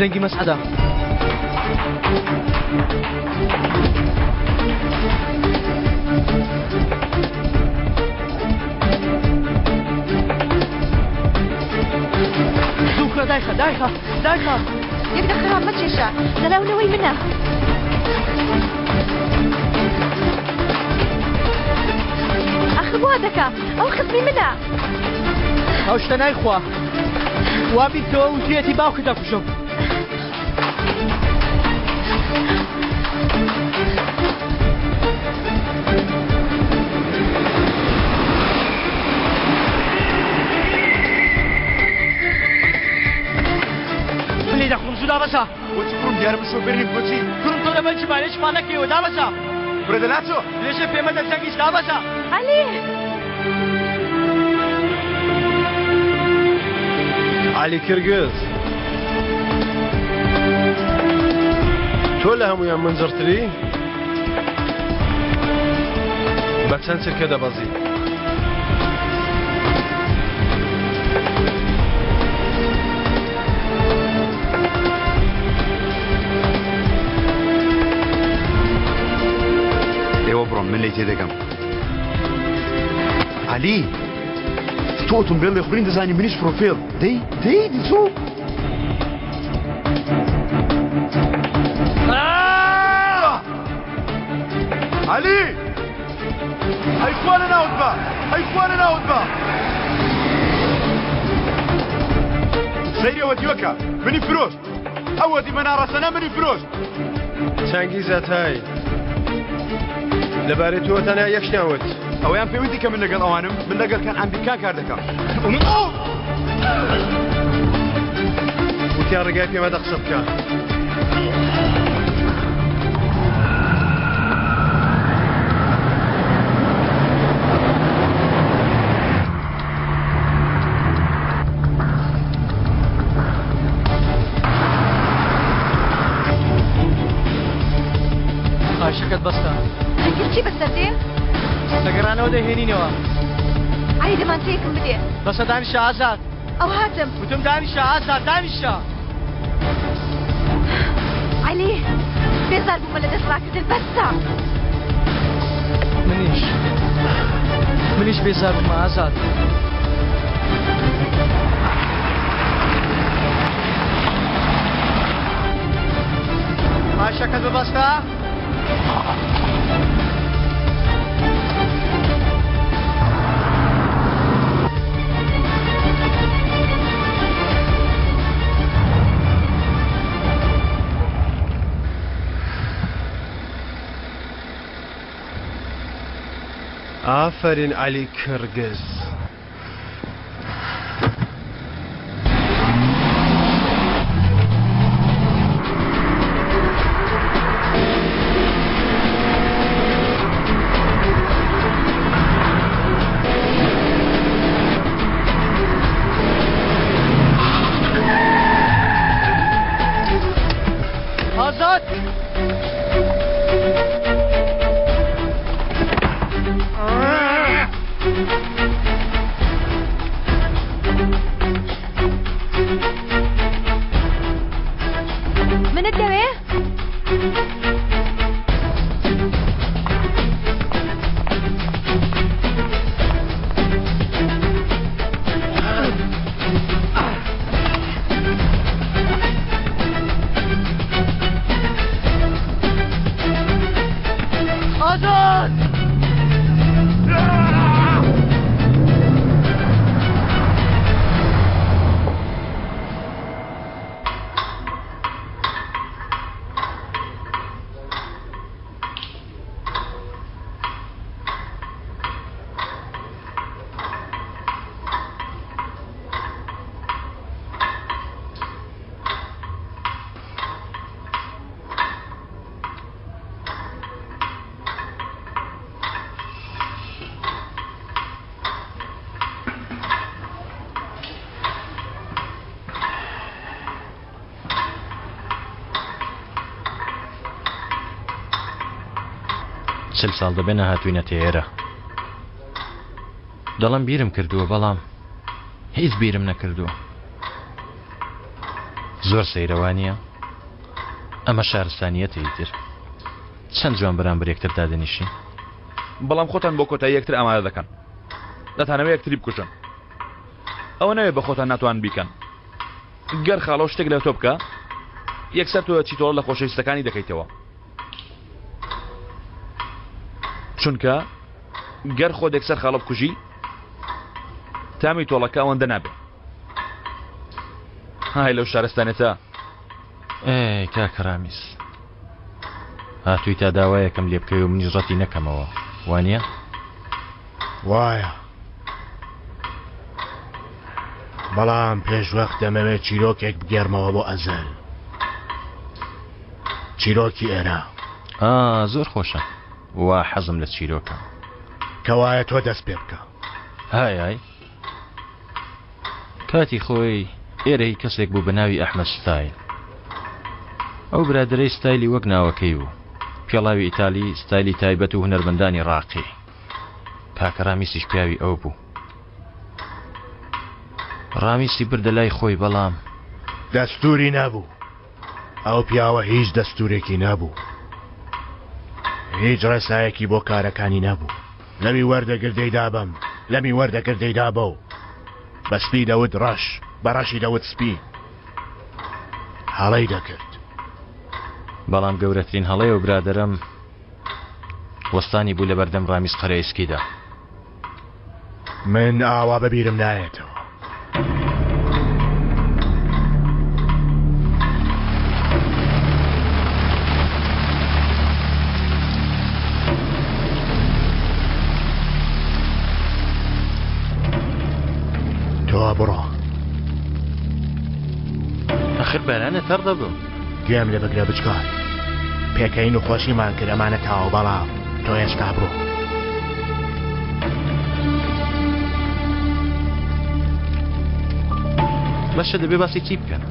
دەنگی مەسعەدە. زوو کوڕە دایخە دایخە دایخە. یەک دەقە ڕام مەکێشە دەلاو لەوەی منە. ئاخر وا دەکا ئەو خزمی منە. ئەو شتە نایخوا وا بیرکەوە وتویەتی باوکت دەکوژم. من لێی دەخۆم زوو دابەزە. بۆچی کوڕم دیارە من شۆفێر نیم بۆچی؟ کوڕم تۆ لەبەر چی مالێکی نەکەیەوە دابەزە. کورە دەناچۆ. درێژە پێمەدە جەنگیش دابەزە. عەلی. عەلی کرگز تۆ لە هەموویان منجڕتری؟ بە چەند چرکە دەبەزی؟ ئێوە بڕۆن من لێی تێدەگەم. عەلی تۆ ئۆتۆمبێل لێخوڕین دەزانی منیش پرۆفێل دەی دەی زوو. عەلی ئەی خوا لەناوت با ئەی خوا لەناوت با سەیری ئەوە دیوەکە منی فرۆشت ئەوە دیمە ناڕەسەنە منی فرۆشت. چەنگیز ئەتای لەبارەی تۆوە تەنها یەک شتیان وت. ئەوەیان پێ وتی کە من لەگەڵ ئەوانم، من لەگەڵ کەنعان بیرکان کار دەکەم. وتیان ڕێگای پێ مەدە قسە بکە. قاشەکەت بەستە. ئیتر چی بەسەر دێ؟ لە گەڕانەوە دەیهێنینەوە. عەلی دەمانچەیەکم بدێ. بەسە دانیشە ئازاد. ئەو هاتم. وتم دانیشە ئازاد دانیشە. عەلی بێزار بوومە لە دەست ڕاکردن بەسە. منیش منیش بێزار بوومە ئازاد. قاشەکەت ببەستە. ئافەرین عەلی کرگز. ئازاد! منت دەوێ؟ چل ساڵ دەبێ نەهاتووینەتە ئێرە. دەڵێم بیرم کردووە بەڵام هیچ بیرم نەکردووە. زۆر سەیرە وانییە؟ ئەمە شارستانییەتە ئیتر. چەند جوان بەرامبەر یەکتر دادەنیشین. بەڵام خۆتان بۆ کۆتایی یەکتر ئامادە دەکەن. دەتانەوێ یەکتری بکوژن. ئەوە نەوێ بە خۆتان ناتوانن بیکەن. گەر خاڵۆ شتێک لە تۆ بکا، یەکسەر تۆ چی تۆڵە لە خۆشەویستەکانی دەکەیتەوە. چونکە گەر خۆت یەکسەر خاڵۆ بکوژی، تامی تۆڵەکە ئەوەندە نابێ. های لەو شارستانێتە. ئێ کاکە ڕامیز هاتووی تا داوایەکم لێ بکەی و منیش ڕەتی نەکەمەوە وانە؟ وایە بەڵام پێش وەخت دەمەوێت چیرۆکێک بگێڕمەوە بۆ ئەزەل چیرۆکی ئێرە ئا زۆر خۆشە وا حەزم لە چیرۆکە کەوایە تۆ دەست پێ بکە های های کاتی خۆی ئێرە هی کەسێک بوو بە ناوی ئەحمەد ستایل. ئەو برادەرەی ستایلی وەک ناوەکەی بوو. پێڵاوی ئیتالی، ستایلی تایبەت و هونەرمەندانی ڕاقی. کاکە ڕامیسیش پیاوی ئەو بوو. ڕامیسی بردە لای خۆی بەڵام. دەستووری نەبوو. ئەو پیاوە هیچ دەستوورێکی نەبوو. هیچ ڕێسایەکی بۆ کارەکانی نەبوو. لەوی وەردەگرت دەیدا بەم، لەمی وەردەگرت دەیدا بەو. بە سپی دەوت ڕەش، بە ڕەشی دەوت سپی. هەڵەی دەکرد. بەڵام گەورەترین هەڵەی ئەو برادەرەم وەستانی بوو لەبەردەم ڕامیز قەرەئیسکیدا. من ئاوا بە بیرم نایەتەوە. تۆ بڕۆ. ئەخر بارانە تەڕ دەبم. گوێم لێ بگرە بچکۆل. پێکەین و خۆشیمان کرد ئەمانە تاوە بەڵام تۆ ئێستا بڕۆ. باشە دەبێ باسی چی بکەن؟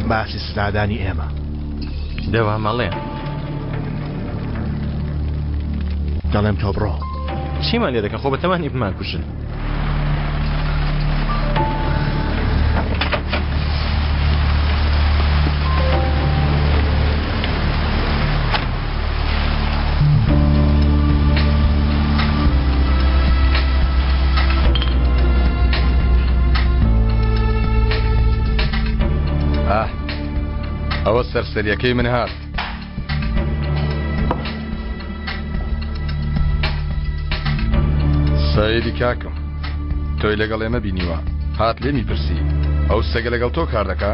باسی سزادانی ئێمە. دەوا مەڵێ. دەڵێم تۆ بڕۆ. چیمان لێ دەکەن خۆ بەتەمانی بمانکوژن. ئاه ئەوە سەرسەریەکەی من هات. سەیری کاکم تۆی لەگەڵ ئێمە بینیوە هات لێمی پرسی ئەو سەگە لەگەڵ تۆ کار دەکا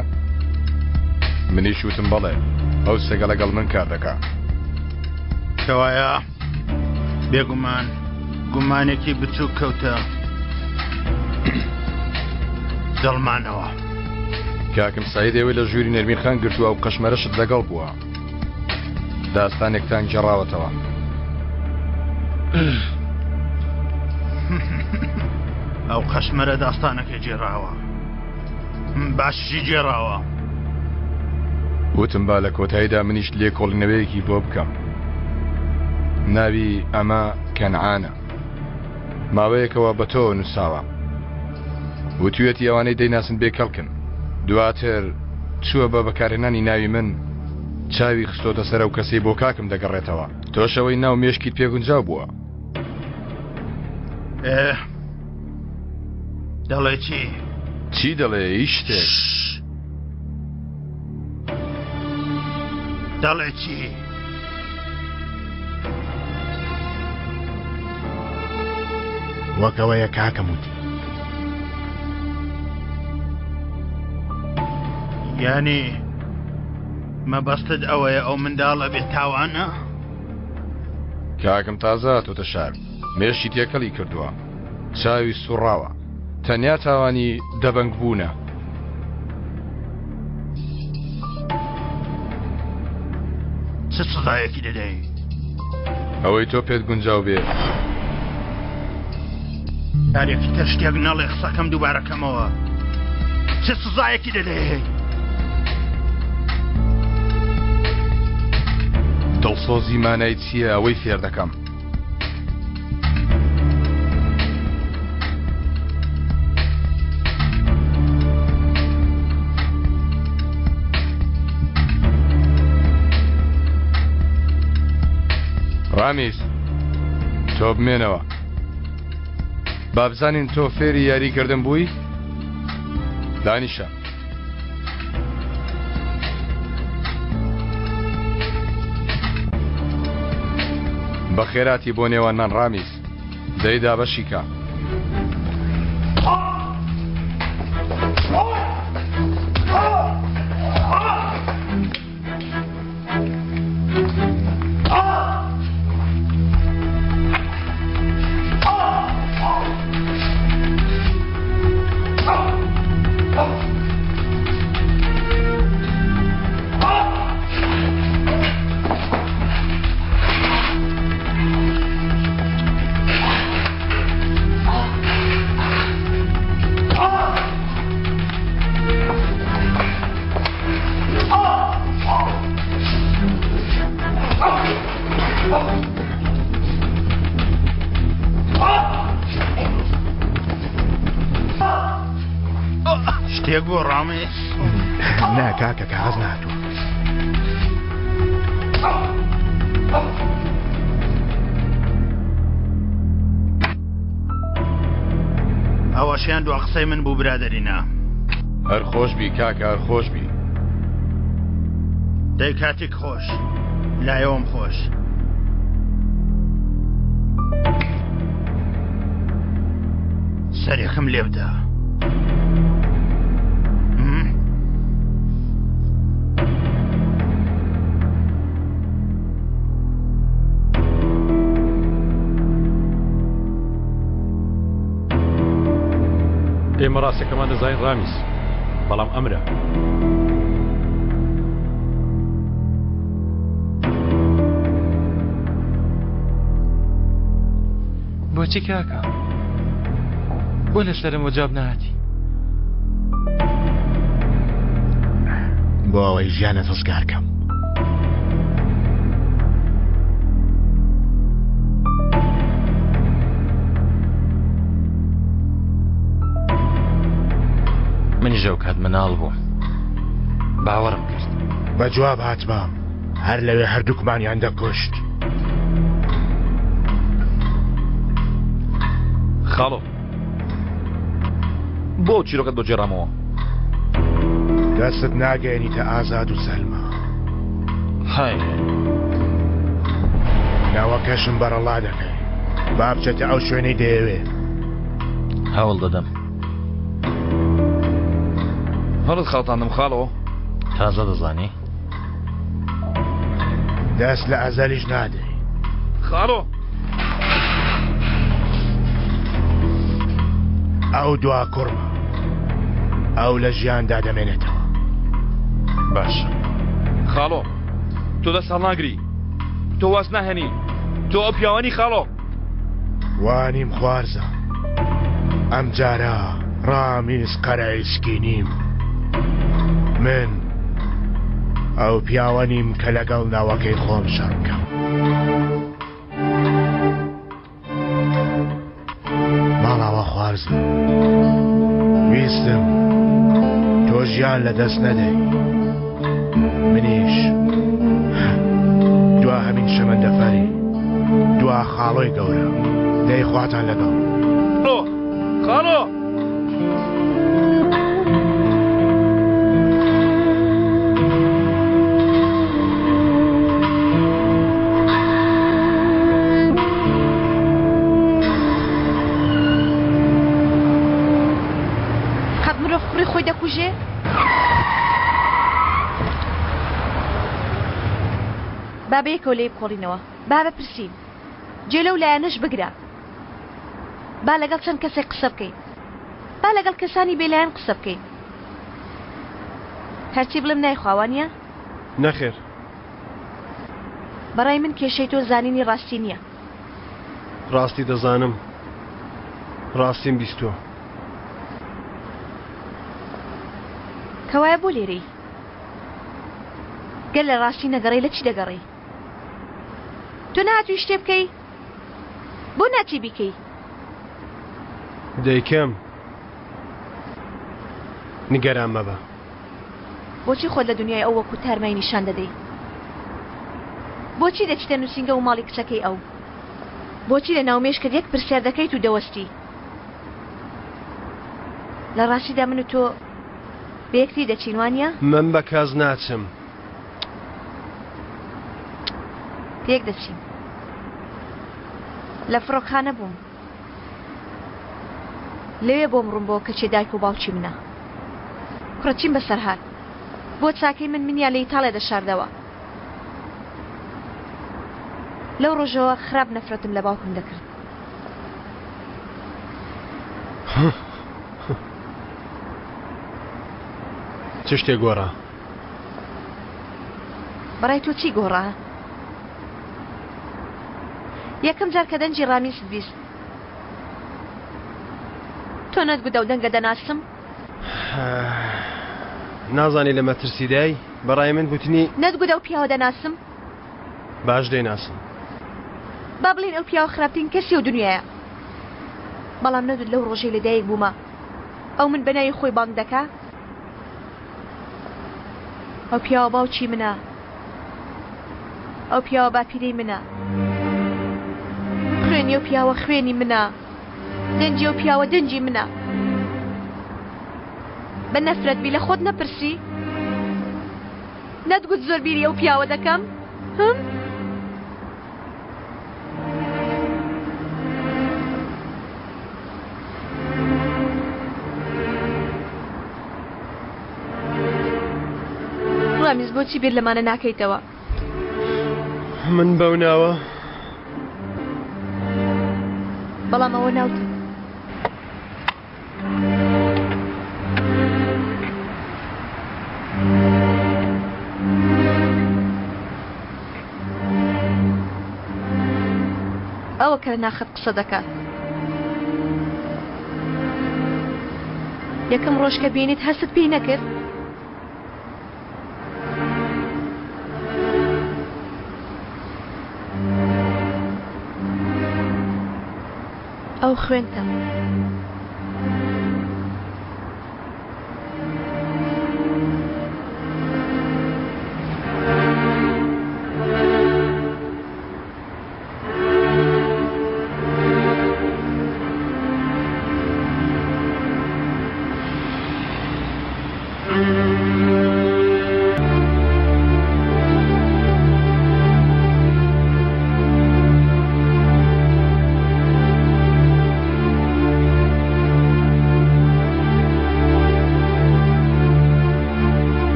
منیش وتم بەڵێ ئەو سەگە لەگەڵ من کار دەکا کەوایە بێگومان گومانێکی بچووک کەوتە دڵمانەوە. کاکم سەعید ئێوەی لە ژووری نەرمین خان گرتووە ئەو قەشمەرەشت لەگەڵ بووە داستانێکتان گێڕاوەتەوە. ئەو قەشمەرە داستانەکەی گێڕاوە باشی گێڕاوە. وتم با لە کۆتاییدا منیش لێکۆڵینەوەیەکی بۆ بکەم ناوی ئەمە کەنعانە ماوەیەکەوە بە تۆوە نووساوە وتویەتی ئەوانەی دەیناسن بێ کەڵکن دواتر چووە بە بەکارهێنانی ناوی من چاوی خستۆتە سەر ئەو کەسەی بۆ کاکم دەگەڕێتەوە تۆش ئەوەی ناو مێشکیت پێ گونجاو بووە. ئێ دەڵێ چی؟ چی دەڵێ هیچ شتێک. دەڵێ چی؟ وەک ئەوەیە کاکەم وتی. یانی مەبەستت ئەوەیە ئەو منداڵە بێ تاوانە؟ کاکم تازە هاتۆتە شار مێشکی تێکەڵی کردووە چاوی سوڕاوە تەنیا تاوانی دەبەنگ بوونە. چ سزایەکی دەدەی؟ ئەوەی تۆ پێت گونجاو بێ. جارێکی تر شتێک نەڵێ قسەکەم دووبارە کەمەوە. چ سزایەکی دەدەی؟ دڵسۆزی مانای چییە ئەوەی فێر دەکەم. ڕامیز تۆ بمێنەوە با بزانین تۆ فێری یاری کردن بووی؟ دانیشە. بەخێراتی بۆ نێوانمان ڕامیز دەی دابەشی کە. شتێک بۆ ڕامێ؟ نا کاکە کاغەز نهاتووە. ئەوەشیان دوا قسەی من بوو برادەرینا. هەر خۆش بی کاکە هەر خۆش بی. دەی کاتیک خۆش لایەوەم خۆش. سەرێکم لێ بدە. ئێمە ڕاستەکەمان دەزانین ڕامیز بەڵام ئەمرە. بۆچی کاکە بۆ لەسەرم وەجاب نهاتی بۆ ئەوەی ژیانت ڕزگار کەم. منیش ئەو کات مناڵ بووم باوەڕم کرد. بە جواب هاتمام هەر لەوێ هەردووکمانیان دەکوشت. خاڵۆ بۆ ئەو چیرۆکەت بۆ گێڕامەوە؟ دەستت ناگەیەنیتە ئازاد و سەلما. های. ناوەکەشم بەرەڵا دەکەی. با بچێتە ئەو شوێنەی دەیەوێ. هەوڵ دەدەم. هەڵت خەڵتاندم خاڵۆ. تازە دەزانی؟ دەست لە ئەزەلیش نادەی. خاڵۆ. ئەو دوا کوڕمە. ئەو لە ژیاندا دەمێنێتەوە. باشە. خاڵۆ تۆ دەست هەڵناگری. تۆ واز ناهێنی. تۆ ئەو پیاوەنی خاڵۆ. وانیم خوارزا. ئەم جارە ڕامیز قەرەئیسکی نیم. من ئەو پیاوە نیم کە لەگەڵ ناوەکەی خۆم شەڕ بکەم. ماڵاوا خوارزم. ویستم تۆ ژیان لە دەست نەدەی. منیش دوا هەمین شەمەندەفەری دوا خاڵۆی گەورە. دەی خواتان لەگەڵ. خاڵۆ! قەت مرۆڤ کوڕی خۆی دەکوژێ؟ با بەیەکەوە لێی بکۆڵینەوە. با بپرسین. جێ لەو لایەنەش بگرە. با لەگەڵ چەند کەسێک قسە بکەین. با لەگەڵ کەسانی بێلایەن قسە بکەین. هەرچی بڵێم نایخوا وانیە؟ نەخێر. بەڕای من کێشەی تۆ زانینی ڕاستی نیە. ڕاستی دەزانم. ڕاستیم بیستووە. کەوایە بۆ لێرەی؟ گەر لە ڕاستی نەگەڕێی لە چی دەگەڕێی؟ تۆ نەهاتووی شتێ بکەی؟ بۆ ناچی بیکەی؟ دەیکەم. نیگەران مەبە. بۆچی خۆت لە دنیای ئەو وەکو تارمای نیشان دەدەی؟ بۆچی دەچیتە نووسینگە و ماڵی کچەکەی ئەو؟ بۆچی لە ناو مێشکت یەک پرسیار دەکەیت و دەوەستی؟ لە ڕاستیدا من و تۆ بە یەکتری دەچین وانییە؟ من بە کەس ناچم. پێک دەچین. لە فڕۆکخانە بووم. لەوێ بۆم ڕوون بۆوە کە کێ دایک و باوکی منە. کوڕە چیم بەسەر هات؟ بۆ چاکەی من منیان لە ئیتاڵیا دەشاردەوە. لەو ڕۆژەوە خراپ نەفرەتم لە باوکم دەکرد. چ شتێک گۆڕا؟ بەڕای تۆ چی گۆڕا؟ یەکەم جار کە دەنگی ڕامیست 20 تۆ نەتگوت ئەو دەنگە دەناسم؟ نازانی لە مەترسیدای؟ بەڕای من گوتنی. نەتگوت ئەو پیاوە دەناسم؟ باش دەیناسم. با بڵێین ئەو پیاوە خراپترین کەسی ئەو دنیایە. بەڵام نەتگوت لەو ڕۆژەی لەدایک بوومە ئەو من بە ناوی خۆی بانگ دەکا؟ ئەو پیاوە باوکی منە. ئەو پیاوە باپیرەی منە. خوێنی ئەو پیاوە خوێنی منە. دەنگی ئەو پیاوە دەنگی منە. بە نەفرەت بی لە خۆت نەپرسی؟ نەتگوت زۆر بیری ئەو پیاوە دەکەم؟ هم؟ ڕامیز بۆچی بیر لەمانە ناکەیتەوە؟ من بەو ناوە بەڵام ئەوە ناوتە. ئەوە کە لە ناخت قسە دەکات. یەکەم ڕۆژ کە بینیت هەستت پێی نەکرد؟ ئەو خوێنتە.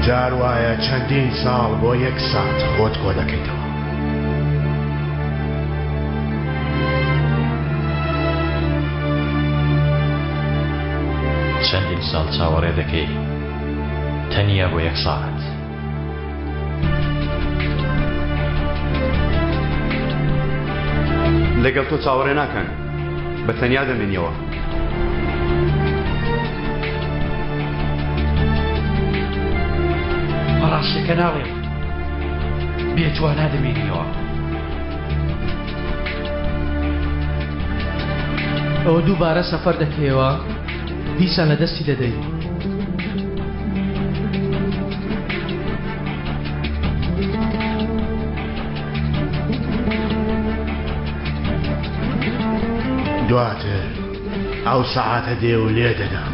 جار وایە چەندین ساڵ بۆ یەک سات خۆت کۆ دەکەیتەوە. چەندین ساڵ چاوەڕێ دەکەی تەنیا بۆ یەک ساعەت. لەگەڵ تۆ چاوەڕێ ناکەن بە تەنیا دەمێنیەوە. ڕاستەکە ناڵێم بێتوانا دەمێنیەوە. ئەوە دووبارە سەفەر دەکەیەوە دیسان لە دەستی دەدەی. دواتر ئەو سەعاتە دێ و لێ دەدەم.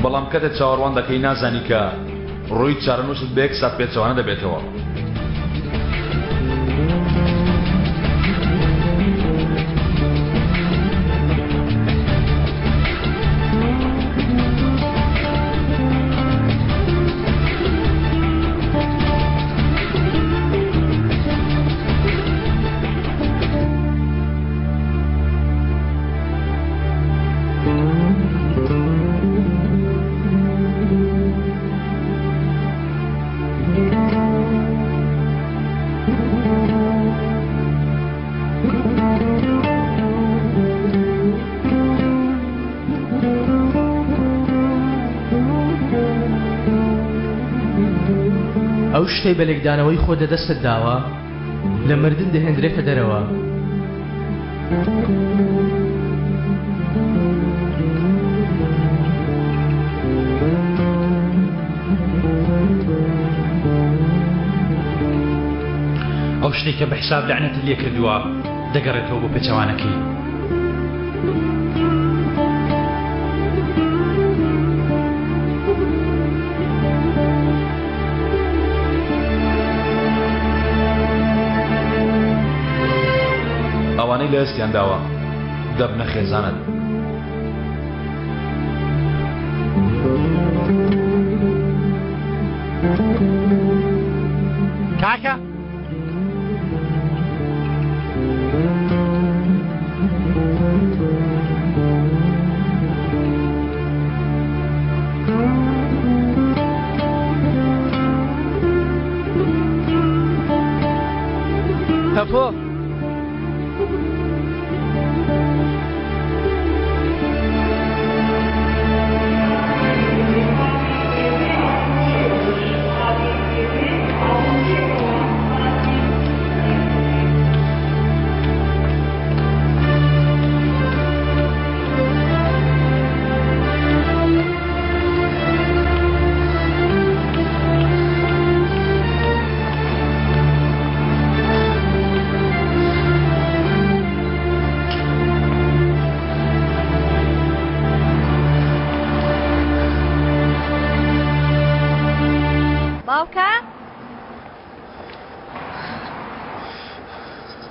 بەڵام کاتێ چاوەڕوان دەکەی نازانی کە ڕووی چارەنووست بە یەک سات پێچەوانە دەبێتەوە. ئەو شتەی بە لێکدانەوەی خۆت لە دەستت داوە لە مردن دەهێندرێتە دەرەوە. ئەو شتێک کە بە حساب لەعنەتت لێ کردووە دەگەڕێتەوە بۆ پێچەوانەکەی. ئەوانەی لە دەستیان داوە دەبنە خێزانت. کاکە تەپۆ باوکە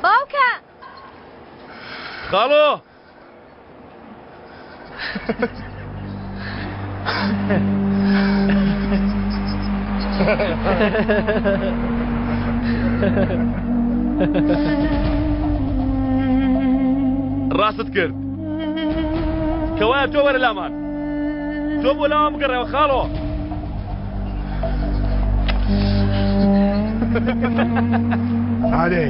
باوکە خاڵۆ ڕاستت کرد کەوایە تۆ وەرە لامان تۆ بۆ لامان بگەڕێەوە خاڵۆ ئارێ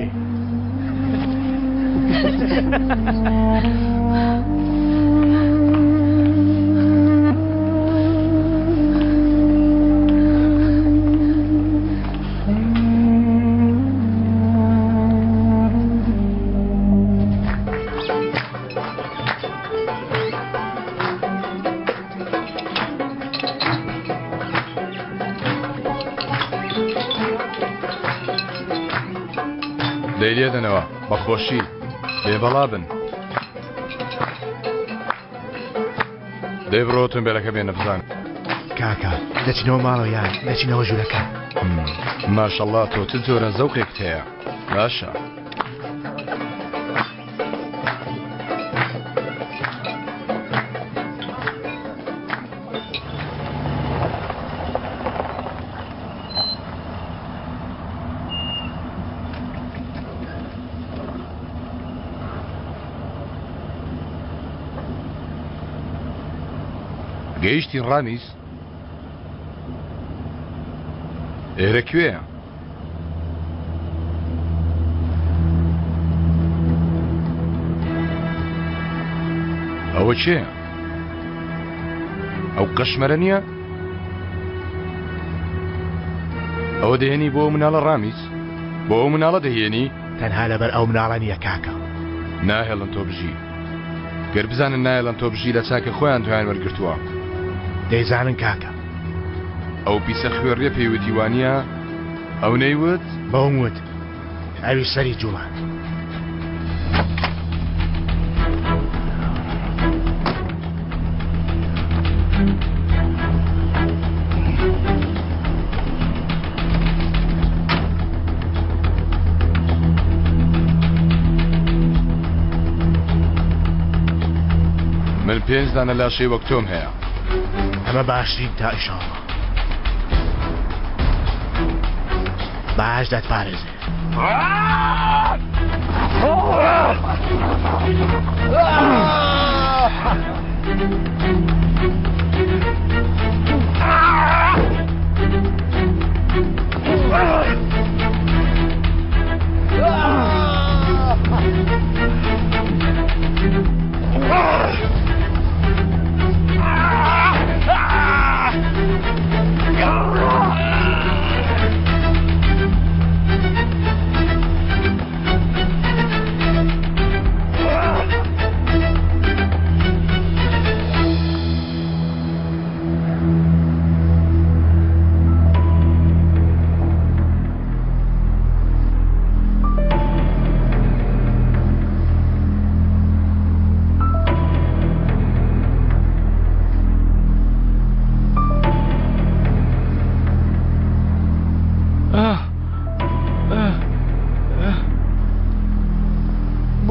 دەی لێدەنەوە بەخۆشی بێبەڵا بن دەی بڕۆ ئۆتۆمبیلەکە بێنە بزان کاکە دەچینەوە ماڵەوە یان دەچینەوە ژوورەکە ماشەڵڵا تۆ چ جۆرە زەوقێکت هەیە باشە گەیشتین ڕامیز؟ ئێرە کوێیە؟ ئەوە کێیە؟ ئەو قەشمەرە نییە؟ ئەوە دەهێنی بۆ ئەو مناڵە ڕامیز؟ بۆ ئەو مناڵە دەهێنی؟ تەنها لەبەر ئەو مناڵە نییە کاکە. ناهێڵن تۆ بژی. گەر بزانن نایەڵن تۆ بژی لە چاکە خۆیان تۆیان وەرگرتووە. دەیزانن کاکە. ئەو پیسە خوێڕیە پێی وتی وانیە؟ ئەو نەیوت؟ بەوم وت ئەویش سەری جوڵاند. من پێنج دانە لاشەی وەک تۆم هەیە. ئەمە باشترین تا ئیشاڵڵا باش دەتپارێزێ.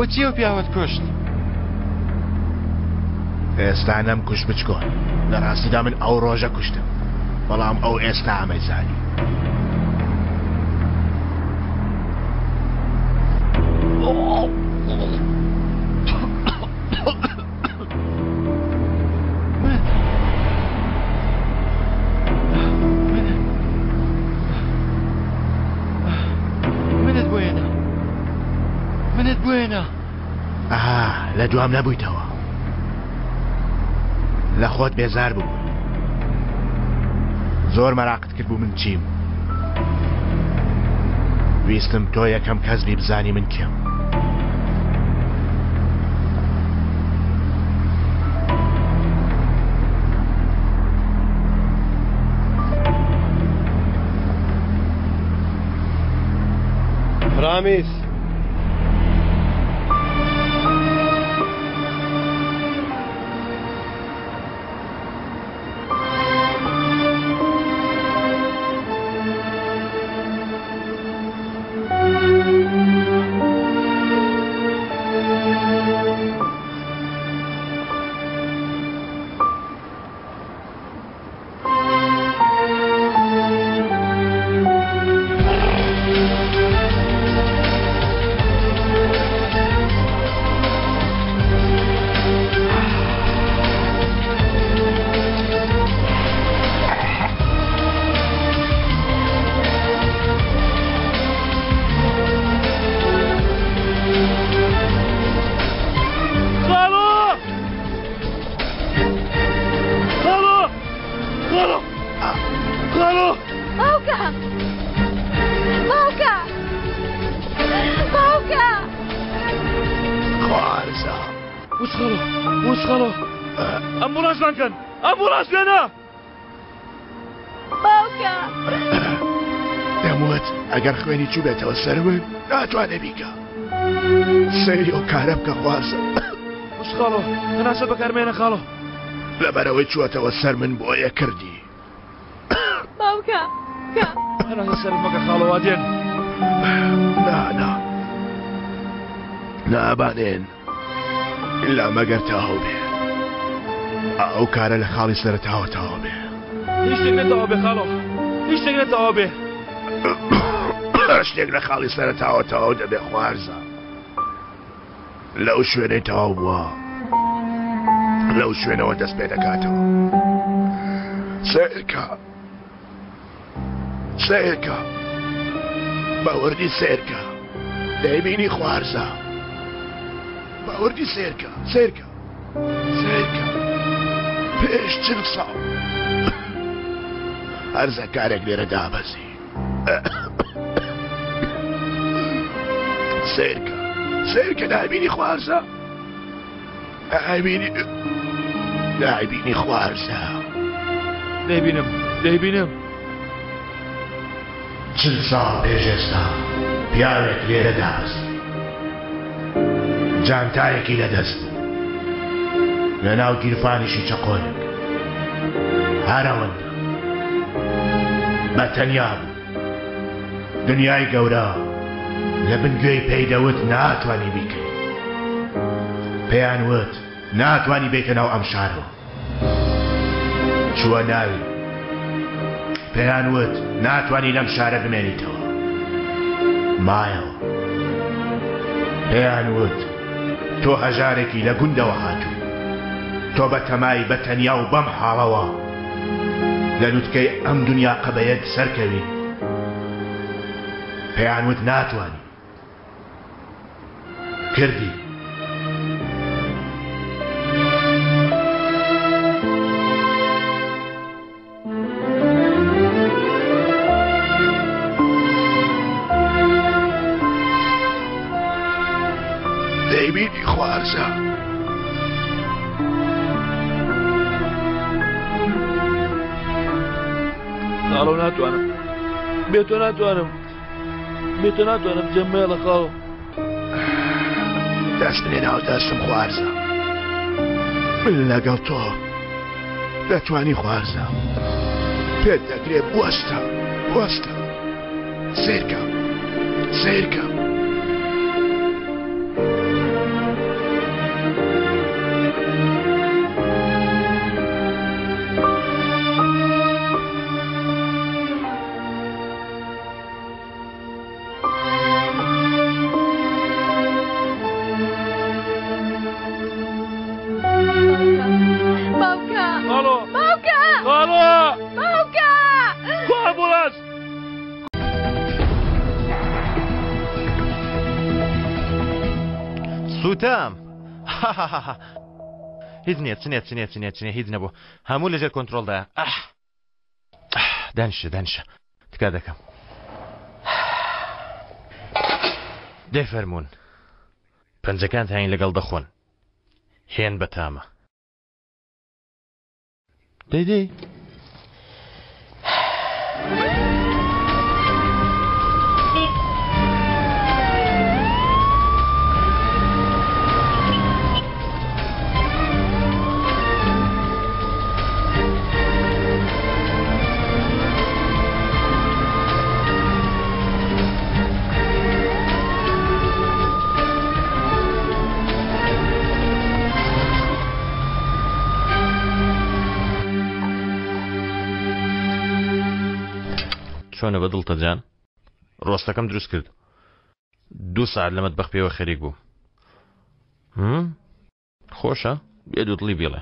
بۆچی ئەو پیاوەت کوشت؟ ئێستا نەمکوشت بچکۆل. لە ڕاستیدا من ئەو ڕۆژە کوشتم. بەڵام ئەو ئێستا ئەمەی زانی. منت بۆ هێنا منت بۆ هێنا ئەها لە دوام نەبوویتەوە لە خۆت بێزار بوو زۆر مەراقت کرد بوو من چیم ویستم تۆ یەکەم کەس بی بزانی من کێم. ڕامیز. ئەگەر خوێنی چووبێتەوە سەر من ناتوانێ بیکا سەیری ئەو کارە بکە خوازە خاڵۆ هەناسە بەکارمێنە خاڵۆ لەبەرەوەی چووەتەوە سەر من بۆیە کردی باوکە هەناسە سەر مەکە خاڵۆ وا دێن نا نا نابانێن لا مەگەر تەواو بێ ئەو کارە لە خاڵی سەرەتاوە تەواو بێ هیچ شتێک نەتەواو بێ خاڵۆ هیچ شتێک نەتەواو بێ شتێک لە خاڵی سەرەتاوە تەواو دەبێ خوارزە لەو شوێنەی تەواو بووە لەو شوێنەوە دەست پێ دەکاتەوە سەیرکە سەیرکە بە وردی سەیرکە دەیبینی خوارزە بە وردی سەیرکە سەیرکە سەیرکە پێش چل ساڵ هەرزەکارێک لێرە دابەزی سەیرکە سەیرکە دابینی خوارزە دایبینی دایبینی خوارزە دەیبینم دەیبینم چل ساڵ پێش ئێستا پیاوێک لێرە دابەزی جانتایەکی لەدەست بوو لەناو گیرفانیشی چەقۆیەک هەر ئەوەندە بە تەنیا بوو دنیای گەورە لە بن گوێی پێی دەوت ناتوانی بیکەی پێیان وت ناتوانی بێیتە ناو ئەم شارەوە چووە ناوی پێیان وت ناتوانی لەم شارە بمێنیتەوە مایەوە پێیان وت تۆ هەژارێکی لە گوندەوە هاتووی تۆ بە تەمای بە تەنیا و بەم حاڵەوە لە لوتکەی ئەم دنیا قەبەیەت سەرکەوی پێیان وت ناتوانی کردی. دەیبینی خوارزا. خاڵۆ ناتوانم بێ تۆ ناتوانم بێ تۆ ناتوانم جێم مێڵە خاڵۆ. دەست بنێ ناو دەستم خوارزا من لەگەڵ تۆ دەتوانی خوارزا پێت دەکرێ بوەستە بوەستە سیرکە سیرکە. سووتام. هیچ نییە چنێ چنێ چنێ چنێ هیچ نەبوو هەموو لەژێر کۆنترۆڵدایە ئەح دانیشە دانیشە تکا دەکەم دەی فەرموون پەنجەکانتانی لەگەڵ دەخۆن هێن بەتامە دەی دەی. چۆنە بە دڵتە جان؟ ڕۆستەکەم دروست کرد دوو ساعت لە مەتبەخ پێوە خەریک بووم. خۆشە؟ بێ دوودڵی بیڵێ.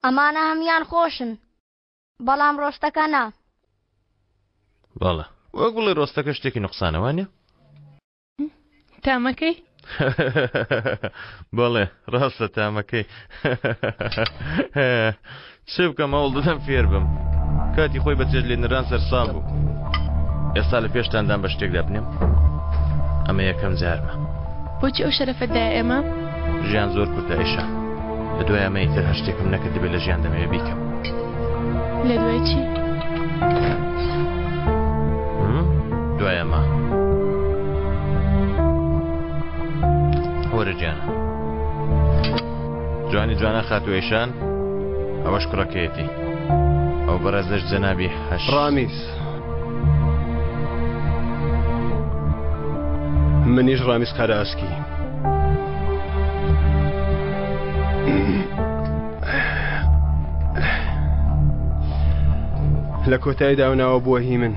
ئەمانە هەموویان خۆشن بەڵام ڕۆستەکە نا. بەڵێ وەک بڵێ ڕۆستەکە شتێکی نوقسانە وانە؟ تامەکەی؟ بەڵێ ڕاستە تامەکەی چ بکەم هەوڵ دەدەم فێر بم کاتی خۆی بە چێژ لێنران سەرسام بوو ئێستا لە پێشتاندان بە شتێکدا بنێم ئەمە یەکەم جارمە بۆچی ئەو شەرەفەت دایە ئێمە؟ ژیان زۆر کورتە ئەیشا لە دوای ئەمە ئیتر هەر شتێکم نەکردبێ لە ژیان دەمەوێ بیکەم. لە دوای چی؟ دوای ئەمە وەرە گیانە جوانی جوانە خاتوو ئەیشان ئەوەش کوڕەکەیەتی ئەو بەڕێزەش جەنابی هەش ڕامیز منیش ڕامیز قەراسکی. لە کۆتاییدا ئەو ناوە بووە هی من.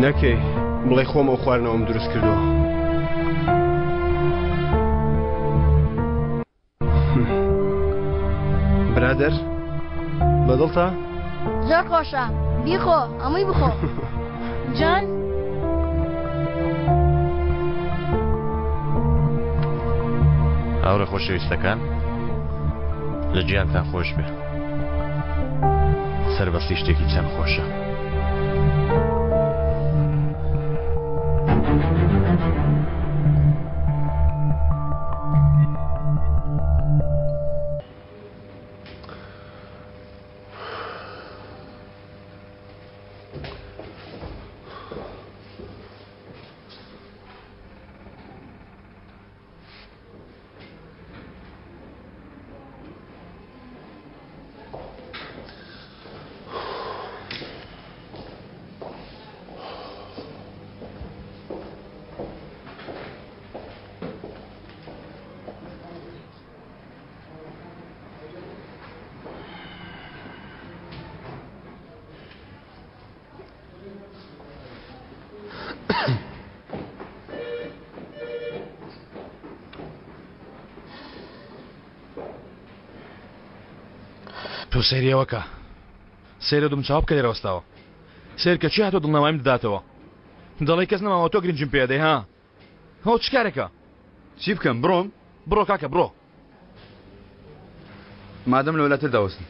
نەکەی بڵێ خۆم ئەو خواردنەوەم دروست کردووە. برادەر بەدڵتە؟ زۆر خۆشە بیخۆ هەمووی بخۆ. جان هاوڕێ خۆشەویستەکان لە گیانتان خۆش بێ سەربەستی شتێکی چەند خۆشە. تۆ سەیری ئەوە کە سەیرە دوم چاو بکە لێرە وەستاوە سەیر کە چی هاتۆ دڵنەواییم دەداتەوە دەڵێی کەس نەماوە تۆ گرنگیم پێ دەی ها هۆ چ کارێکە چی بکەم بڕۆم بڕۆ کاکە بڕۆ مادەم لەولاتر دەوەستم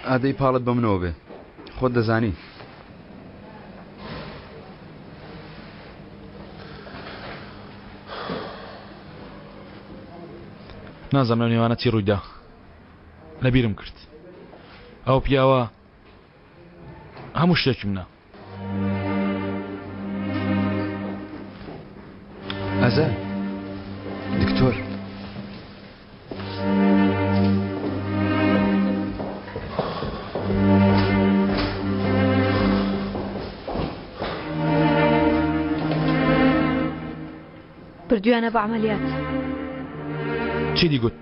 ئادەی پاڵت بە منەوە بێ خۆت دەزانی. نازانم لەو نێوانە چی ڕوویدا لەبیرم کرد ئەو پیاوە هەموو شتێکی منە. ئازاد دکتۆر. بردویانە بۆ عەمەلیات. چی دیگوت؟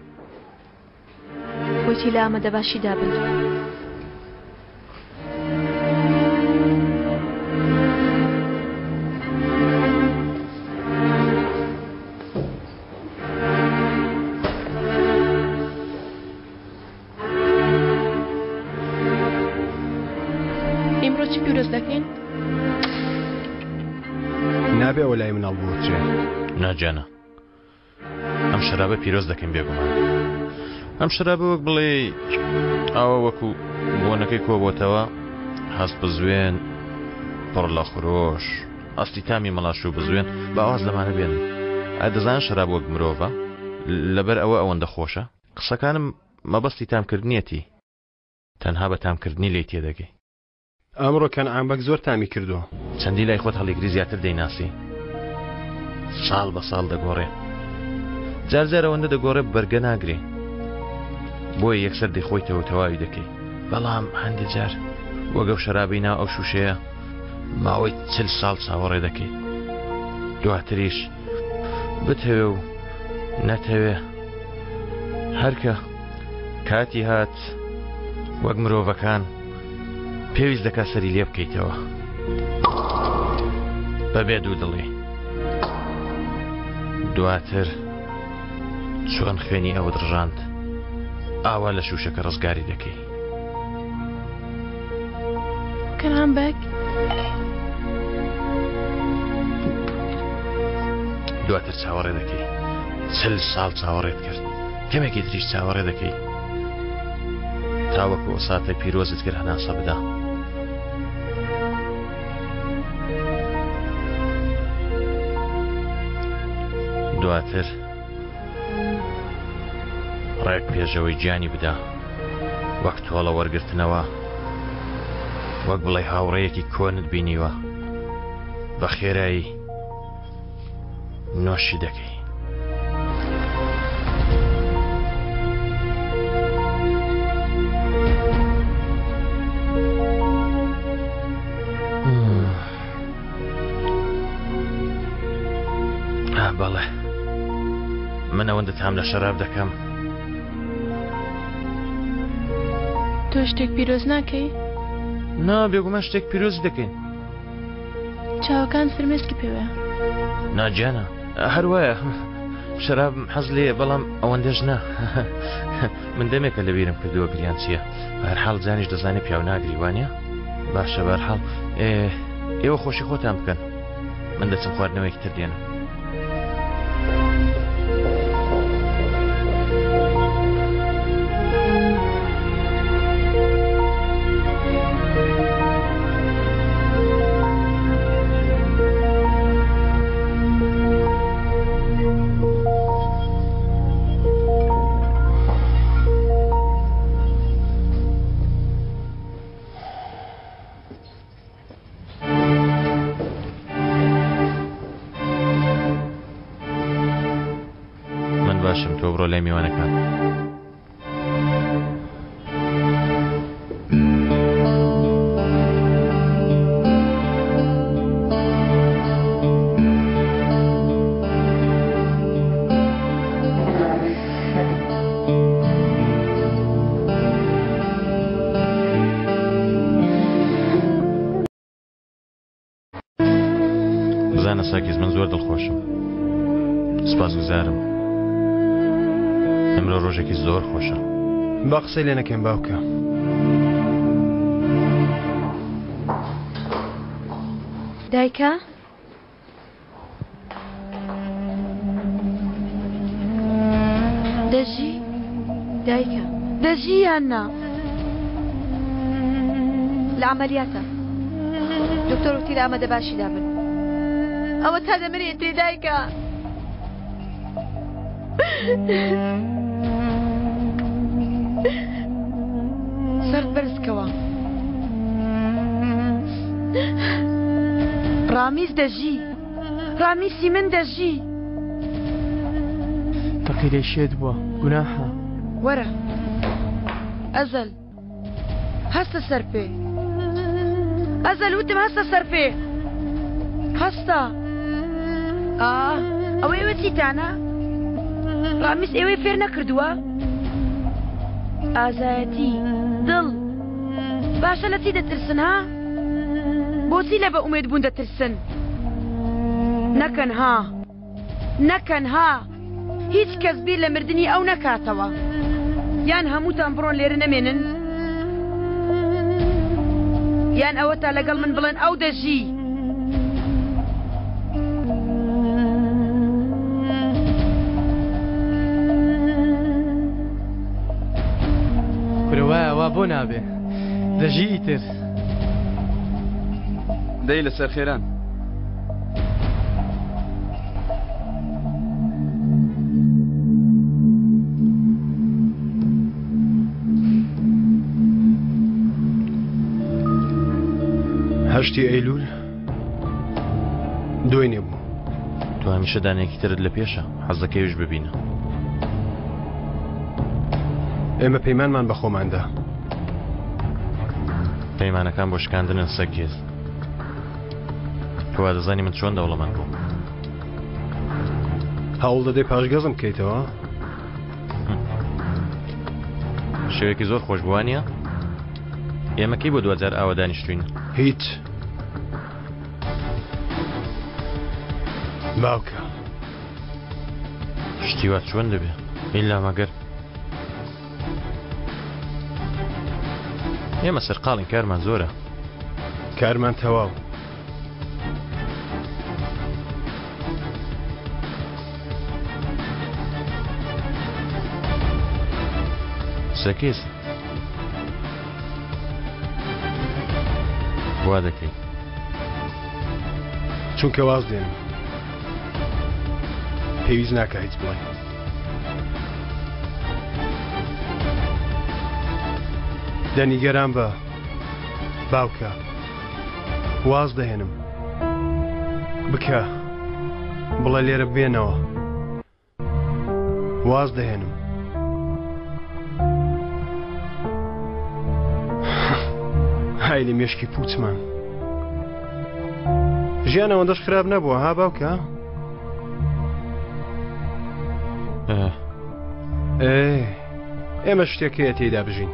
وتی لە ئامادەباشی دابن. ئیمڕۆ چی پیرۆز دەکەین؟ نابێ ئەوە لای مناڵ بوترێ. نا گیانە ئەم شەرابە پیرۆز دەکەین بێگومان ئەم شەرابە وەک بڵێ ئاوە وەکو بۆنەکەی کۆبۆتەوە هەست بزوێن پڕ لە خرۆش ئەستی تامی مەڵاش و بزوێن با واز لەمانە بێن ئایا دەزان شەراب وەک مرۆڤە لەبەر ئەوە ئەوەندە خۆشە قسەکانم مەبەستی تامکردنیەتی تەنها بە تامکردنی لێی تێدەگەی. ئەمڕۆ کەنعان بەگ زۆر تامی کردووە. چەندی لای خۆت هەڵیگری زیاتر دەیناسی. ساڵ بە ساڵ دەگۆڕێ. جار جار ئەوەندە دەگۆڕێ بەرگە ناگرێ. بۆیە یەکسەر دەیخۆیتەوە تەواوی دەکەی. بەڵام هەندێ جار وەک ئەو شەرابەی ناو ئەو شووشەیە ماوەی چل ساڵ چاوەڕێ دەکەی. دواتریش بتەوێ و نەتەوێ هەرکە کاتی هات وەک مرۆڤەکان پێویست دەکات سەری لێ بکەیتەوە بەبێ دوو دڵی دواتر چۆن خوێنی ئەوت ڕژاند ئاوا لە شوشەکە ڕزگاری دەکەی کەنعان بەگ دواتر چاوەڕێ دەکەی چل ساڵ چاوەڕێت کرد کەمێکی تریش چاوەڕێ دەکەی تاوەکو ئەو ساتە پیرۆزت کرد هەناسە بدا دواتر ڕێک پێشەوەی گیانی بدا وەک تۆڵە وەرگرتنەوە وەک بڵێ هاوڕێیەکی کۆنت بینیوە بە خێرایی نۆشی دەکەی. بەڵێ من ئەوەندە تام لە شەراب دەکەم تۆ شتێک پیرۆز ناکەی؟ نا بێگومان شتێک پیرۆز دەکەین چاوەکان فرمێسکی پێوەیە. نا گیانە هەر وایە شەرابم حەز لێیە بەڵام ئەوەندەش نا من دەمێکە لەبیرم کردووە گریان چییە بەهەرحاڵ جانیش دەزانێ پیاو ناگری وانە باشە بەرحاڵ ئێوە خۆشی خۆتان بکەن من دەچم خواردنەوەیەکی تر دێنم من باشم تۆ بڕۆ لای میوانەکان. بزانە ساکیس من زۆر دڵخۆشم سپاسگوزارم ئەمرۆ ڕۆژێکی زۆر خۆشە با قسەی لێ نەکەین باوکە دایکە دەژی دایکە دەژی یان نا؟ لە عەمەلیاتە دکتۆر وتی لە ئامادە باشیدا بن ئەوە تا دەمری تری دایکە سەرت بەرز کەوە ڕامیز دەژی ڕامیسی من دەژی فەقیرەی شێت بووە گوناحە. وەرە ئەزەل هەستە سەر پێ ئەزەل وتم هەستە سەر پێ هەستە ئا. ئەوە ئێوە چیتانە؟ ڕامیس ئێوەی فێر نەکردووە؟ ئازایەتی، دڵ. باشە لە چی دەترسن ها؟ بۆچی لە بە ئومێد بوون دەترسن؟ نەکەن ها. نەکەن ها. هیچ کەس بیر لە مردنی ئەو نەکاتەوە. یان هەمووتان بڕۆن لێرە نەمێنن؟ یان ئەوەتا لەگەڵ من بڵێن ئەو دەژی. کورە وایە وا بۆ نابێ دەژی ئیتر. دەی لەسەر خێران. هەشتی ئەیلول دوێنێ بوو. تۆ هەمیشە دانەیەکی ترت لە پێشە حەزەکەیش ببینە. ئێمە پەیمانمان بە خۆماندا. پەیمانەکان بۆ شکاندنن سەگێز. تۆ وا دەزانی من چۆن دەوڵەمەند بووم؟ هەوڵ دەدەی پاشگەزم بکەیتەوە؟ شەوێکی زۆر خۆش بووە نییە؟ ئێمە کەی بۆ دواجار ئاوا دانیشتوین؟ هیچ. باوکە. شتی وا چۆن دەبێ؟ ئیلا مەگەر ئێمە سەرقاڵین کارمان زۆرە. کارمان تەواو. سەکیز وا دەکەی چونکە واز دێنم پێویست ناکە هیچ بڵێ دەنیگەران بە باوکە واز دەهێنم بکە بڵێ لێرە بێنەوە واز دەهێنم های لە مێشکی پوچمان ژیان ئەوەندەش خراپ نەبووە ها باوکە ئێ ئێمە شتێک هەیە تێیدا بژین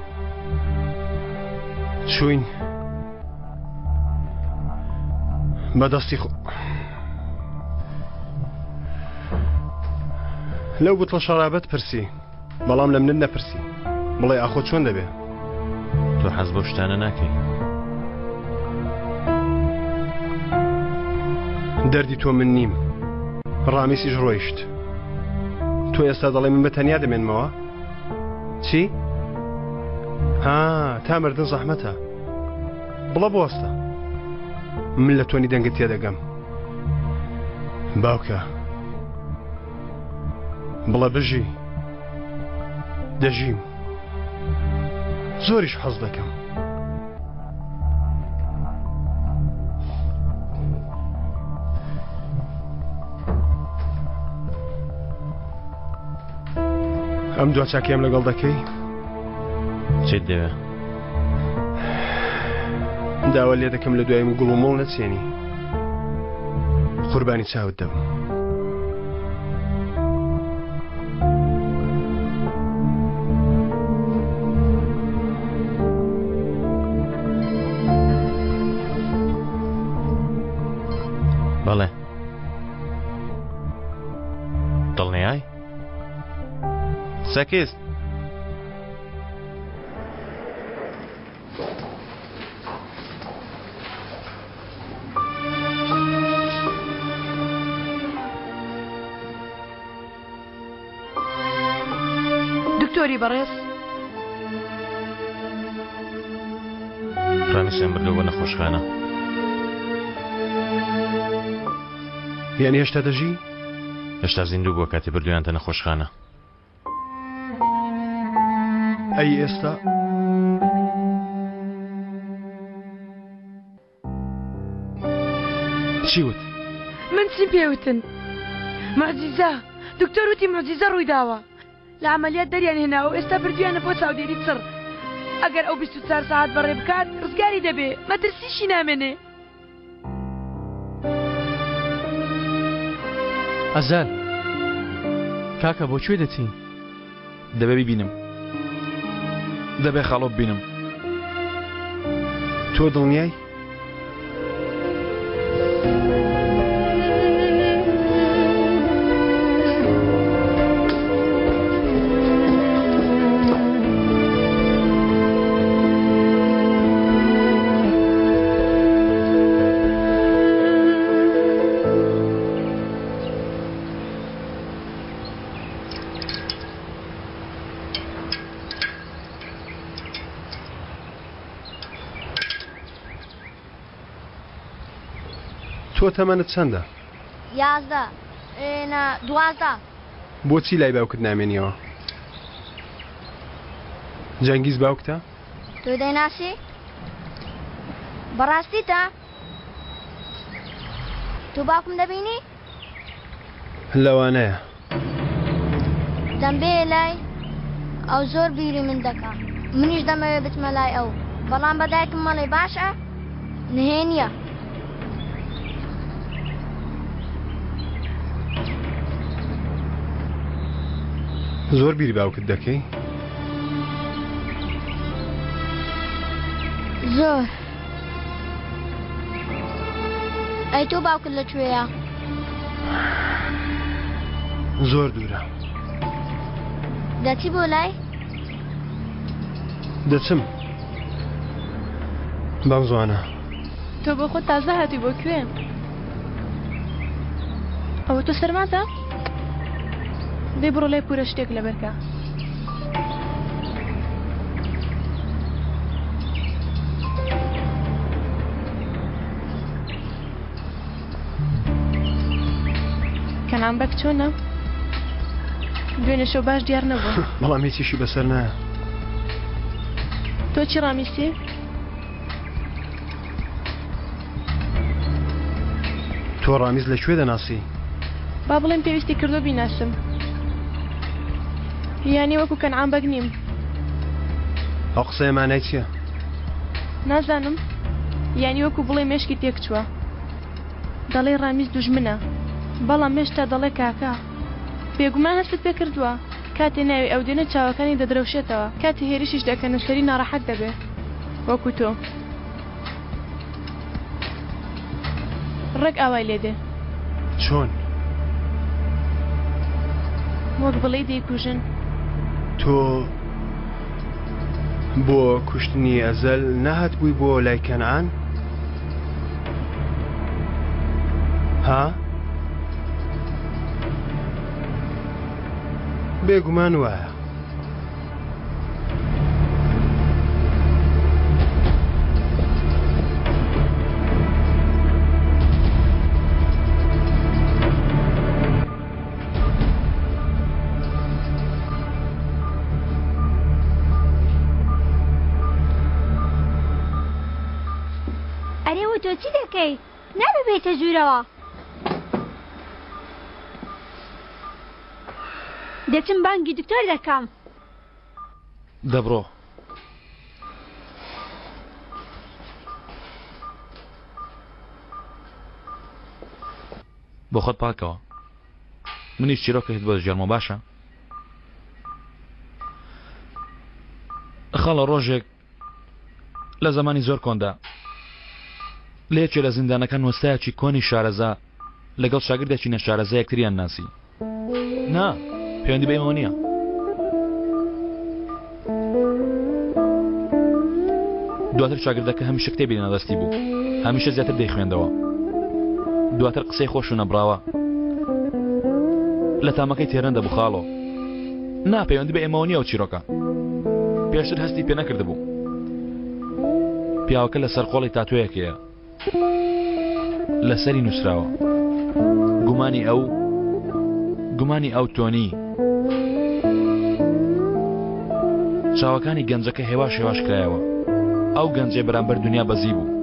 چوین بەدەستی خۆ لەو بوتڵە شەرابەت پرسی بەڵام لە منت نەپرسی بڵێ ئاخۆ چۆن دەبێ تۆ حەز بەو شتانە ناکەی دەردی تۆ من نیم ڕامیسیش ڕۆیشت تۆ ئێستا دەڵێ من بە تەنیا دەمێنمەوە چی؟ ها تا مردن زەحمەتە بڵە بوەستە من لە تۆنی دەنگت تێدەگەم باوکە بڵە بژی دەژیم زۆریش حەز دەکەم ئەم دوا چاکیم لەگەڵ دەکەی چیت دەوێ داوا لێ دەکەم لە دوای من گوڵ و مۆڵ نەچێنی قوربانی چاوت دەبم بەڵێ دڵنیای سەکیز دکتۆری بەڕێز ڕامیسیان بردووە بۆ نەخۆشخانە. یانی هێشتا دەژی؟ هێشتا زیندوو بووە کاتێ بردوویانتە نەخۆشخانە. ئەی ئێستا؟ چی وت؟ من چیم پێ وتن؟ معجیزە دکتۆر وتی معجیزە ڕووی داوە لە عەمەلیات دەریان هێناوە و ئێستا بردویانە بۆ چاودێری چڕ ئەگەر ئەو 24 سەعات بەڕێ بکات ڕزگاری دەبێ مەترسیشی نامێنێ. ئەزەل کاکە بۆ کوێ دەچین؟ دەبێ بیبینم دەبێ خاڵۆ ببینم. تۆ دڵنیای؟ تۆ تەمەنت چەندە؟ 11 نا 12. بۆچی لای باوکت نامێنیەوە؟ جەنگیز باوکتە؟ تۆ دەیناسی؟ بەڕاستیتە؟ تۆ باوکم دەبینی؟ لەوانەیە. دەمبێ لای ئەو زۆر بیری من دەکا منیش دەمەوێ بچمە لای ئەو بەڵام بە دایکم مەڵێ باشە نهێنیە. زۆر بیری باوکت دەکەی؟ زۆر. ئەی تۆ باوکت لە کوێیە؟ زۆر دوورە. دەچی بۆ لای؟ دەچم. بەم زوانە. تۆ بۆ خۆت تازە هاتووی بۆ کوێ؟ ئەوە تۆ سەرماتە؟ دەی بڕۆ لای پورە شتێک لەبەرکە. کەنعان بەگ چۆنە؟ دوێنێ شەو باش دیار نەبوو. بەڵام هیچیشی بەسەر نایە. تۆ چی ڕامیسی؟ تۆ ڕامیز لە کوێ دەناسی؟ با بڵێم پێویستی کردو بیناسم. یانی وەکو کەنعان بەگ نیم. ئەو قسەیە مانای چییە؟ نازانم. یانی وەکو بڵێ مێشکی تێکچووە. دەڵێ ڕامیز دوژمنە. بەڵام هێشتا دەڵێ کاکە. بێگومان هەستت پێ کردووە. کاتێ ناوی ئەو دێنێ چاوەکانی دەدرەوشێتەوە. کاتێ هێرشیش دەکەنە سەری ناڕەحەت دەبێ. وەکو تۆ. ڕێک ئاوای لێ دێ. چۆن؟ وەک بڵێی دەیکوژن. تۆ بۆ کوشتنی ئەزەل نەهاتبووی بۆ لای کەنعان؟ ها؟ بێگومان وایە. ئەرێ و تۆ چی دەکەی؟ نابێ بێیتە ژوورەوە. دەچم بانگی دکتۆر دەکەم. دەبڕۆ. بۆ خۆت پاکەوە. منیش چیرۆکێکت بۆ دەگێڕمەوە باشە؟ خاڵە ڕۆژێک لە زەمانی زۆر کۆندا لە یەکێ لە زیندانەکان وەستایەکی کۆنی شارەزا لەگەڵ شاگردێکی نەشارەزا یەکتریان ناسی. نا، پەیوەندی بە ئێمەوە نییە. دواتر شاگردەکە هەمیشە کتێبی لەناو دەستی بوو، هەمیشە زیاتر دەیخوێندەوە. دواتر قسەی خۆش و نەبڕاوە لە تامەکەی تێرنەدەبوو خاڵۆ. نا، پەیوەندی بە ئێمەوە نییە ئەو چیرۆکە. پێشتر هەستی پێ نەکردبوو. پیاوەکە لەسەر قۆڵی تاتۆیەکەیە. لەسەری نووسراوە. گومانی ئەو گومانی ئەو تۆنی. چاوەکانی گەنجەکە هێواش هێواش کرایەوە. ئەو گەنجەی بەرامبەر دنیا بەزی بوو.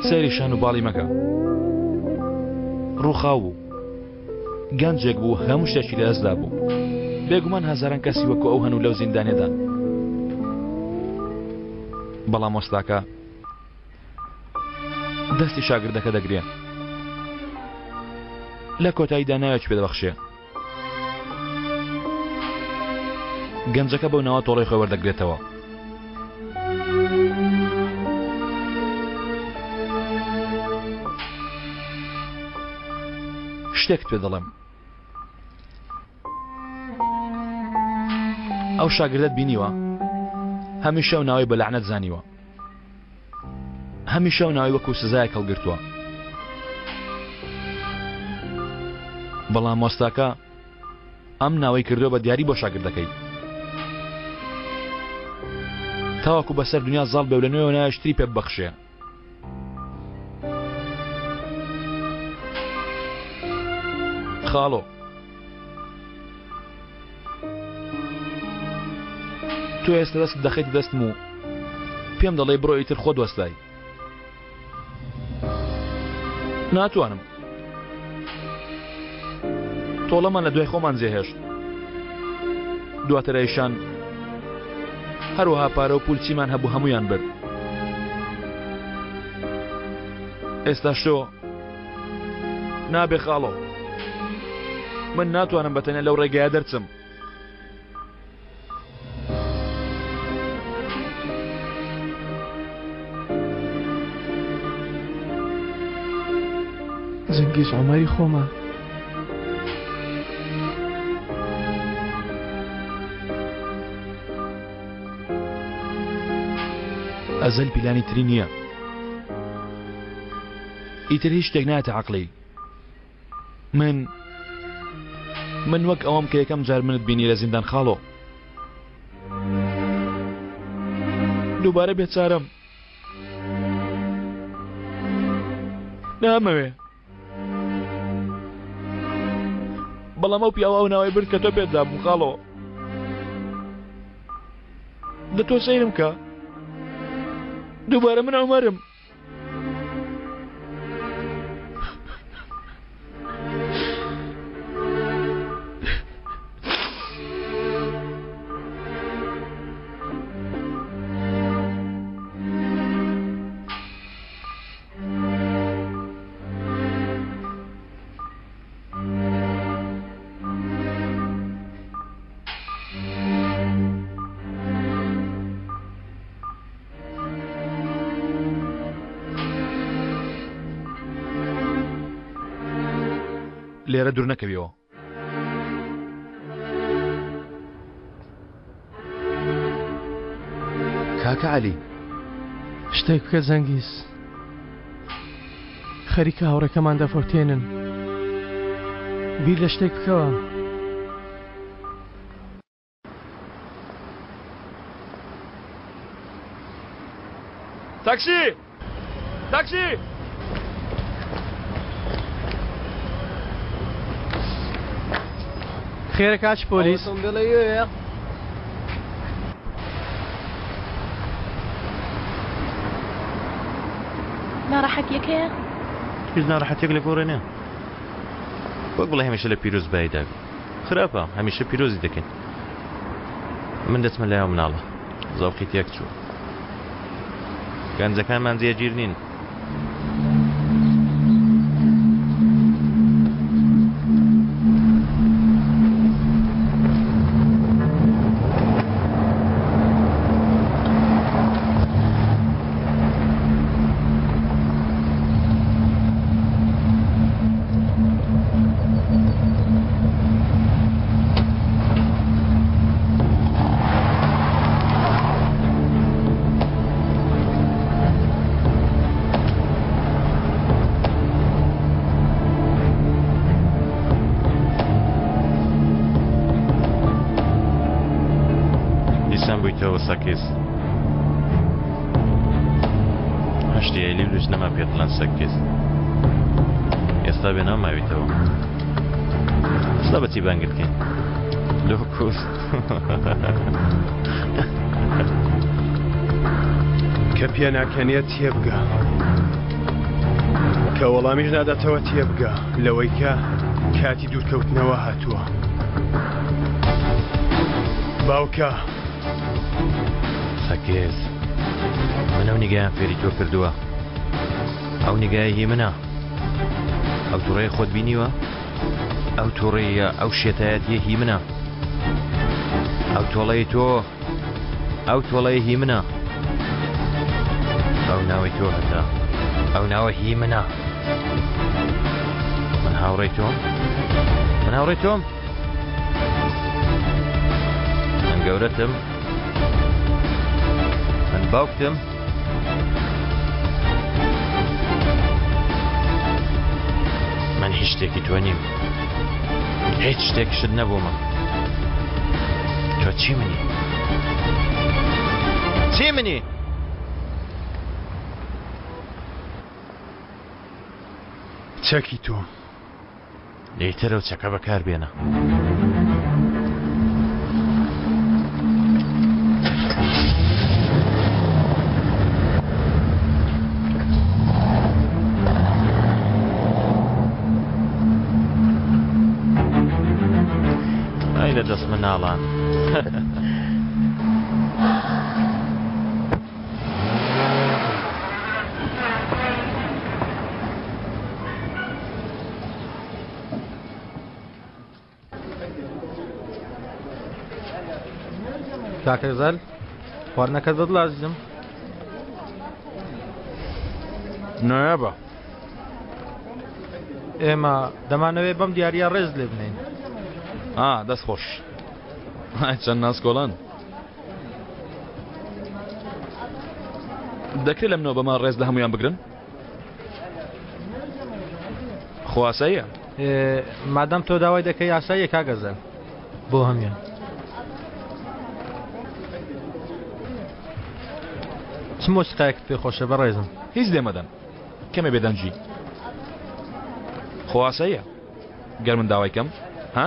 سەیری شان و باڵی مەکە. ڕووخاو بوو. گەنجێک بوو هەموو شتێکی لەدەستدا بوو. بێگومان هەزاران کەسی وەکو ئەو هەن و لەو زیندانەدان. بەڵام وەستاکە دەستی شاگردەکە دەگرێ. لە کۆتاییدا ناوێکی پێدەبەخشێ. گەنجەکە بەو ناوە تۆڵەی خۆی وەردەگرێتەوە. شتێکت پێ دەڵێم. ئەو شاگردەت بینیوە؟ هەمیشە و ناوی بە لەعنەت زانیوە. هەمیشە و ناوی وەکو سزایەک هەڵگرتووە. بەڵام وەستاکە ئەم ناوەی کردووە بە دیاری بۆ شاگردەکەی. تاوەکو بەسەر دنیا زاڵ بێ و لە نوێوە ناوێکی تری پێ ببەخشێ. خاڵۆ تۆ ئێستا دەست دەخەیت دەستم و پێم دەڵێ بڕۆ ئیتر خۆت وەستای ناتوانم تۆڵەمان لە دوای خۆمان جێهێشت دواتر ئەیشان هەروەها پارە و پول چیمان هەبوو هەمویان برد ئێستا شۆ نابێ خاڵۆ من ناتوانم بەتەنیا لەو ڕێگەیە دەرچم جەنگیز عومەری خۆمان. ئەزەل پیلانی تری نییە ئیتر هیچ شتێک نایەتە عەقڵی من من وەک ئەوەم کە یەکەم جار منت بینی لە زیندان خاڵۆ دووبارە بێچارەم نامەوێ بەڵام ئەو پیاوە ئەو ناوەی برد کە تۆ پێت دابوو خاڵۆ دە تۆ سەیرم کە دووبارە من عومەرم لێرە دوور نەکەویەوە. کاکە عەلی. شتێک بکە زەنگیز. خەریکە هاوڕێکەمان دەفەوتێنن. بیر لە شتێک بکەوە. تاکسی! تاکسی! خێرە کاک پۆلیس؟ ناڕەحەتیەک هەیە؟ هیچ ناڕەحەتیەک لە گۆڕێ نیە. وەک بڵێ هەمیشە لە پیرۆزباییدا بی. خراپە هەمیشە پیرۆزی دەکەین. من دەچمە لای ئەو مناڵە. زەوقی تێک چوو. گەنجەکانمان جێگیر نین. دیسان بوویتەوە سەکیز. هەشتی ئەیلولیش نەما پێت بڵێن سەکیز. ئێستا بێ ناو ماویتەوە. ئێستا بە چی بانگت کەین؟ لۆکوس. کە پێناکەنێت تێبگە. کە وەڵامیش ناداتەوە تێبگە لەوەی کە کاتی دوورکەوتنەوە هاتووە. باوکە. سەکێز من ئەو نیگایان فێری تۆ کردووە ئەو نیگایە هی منە ئەو توڕەیە خۆت بینیوە؟ ئەو توڕەییە، ئەو شێتایەتییە هی منە. ئەو تۆڵەی تۆ، ئەو تۆڵەیە هی منە. ئەو ناوەی تۆ هەتە، ئەو ناوە هی منە. من هاوڕێی تۆم؟ من هاوڕێی تۆم؟ من گەورەتم؟ من باوکتم؟ من هیچ شتێکی تۆ نیم هیچ شتێکشت نەبوومە تۆ چی منی چی منی چەکی تۆم ئیتر ئەو چەکە بەکار بێنە. ئای لە دەست مناڵان. کاکە زەل خواردنەکەت بەدڵ ئازیزم نایابە ئێمە دەمانەوێت بەم دیاریە ڕێز لێ بنین ئا دەست خۆش چەند ناسکۆڵان دەکرێت لەم نەوە بەمە ڕێز لە هەمویان بگرن خۆ ئاساییە. مادام تۆ داوای دەکەی ئاساییە کاک ئەزەل بۆ هەموان. چ مۆسیقایەکت پێ خۆشە بەڕێزم؟ هیچ لێ مەدەن کەمێ بێدەنگی. خۆ ئاساییە گەر من داوای کەم ها؟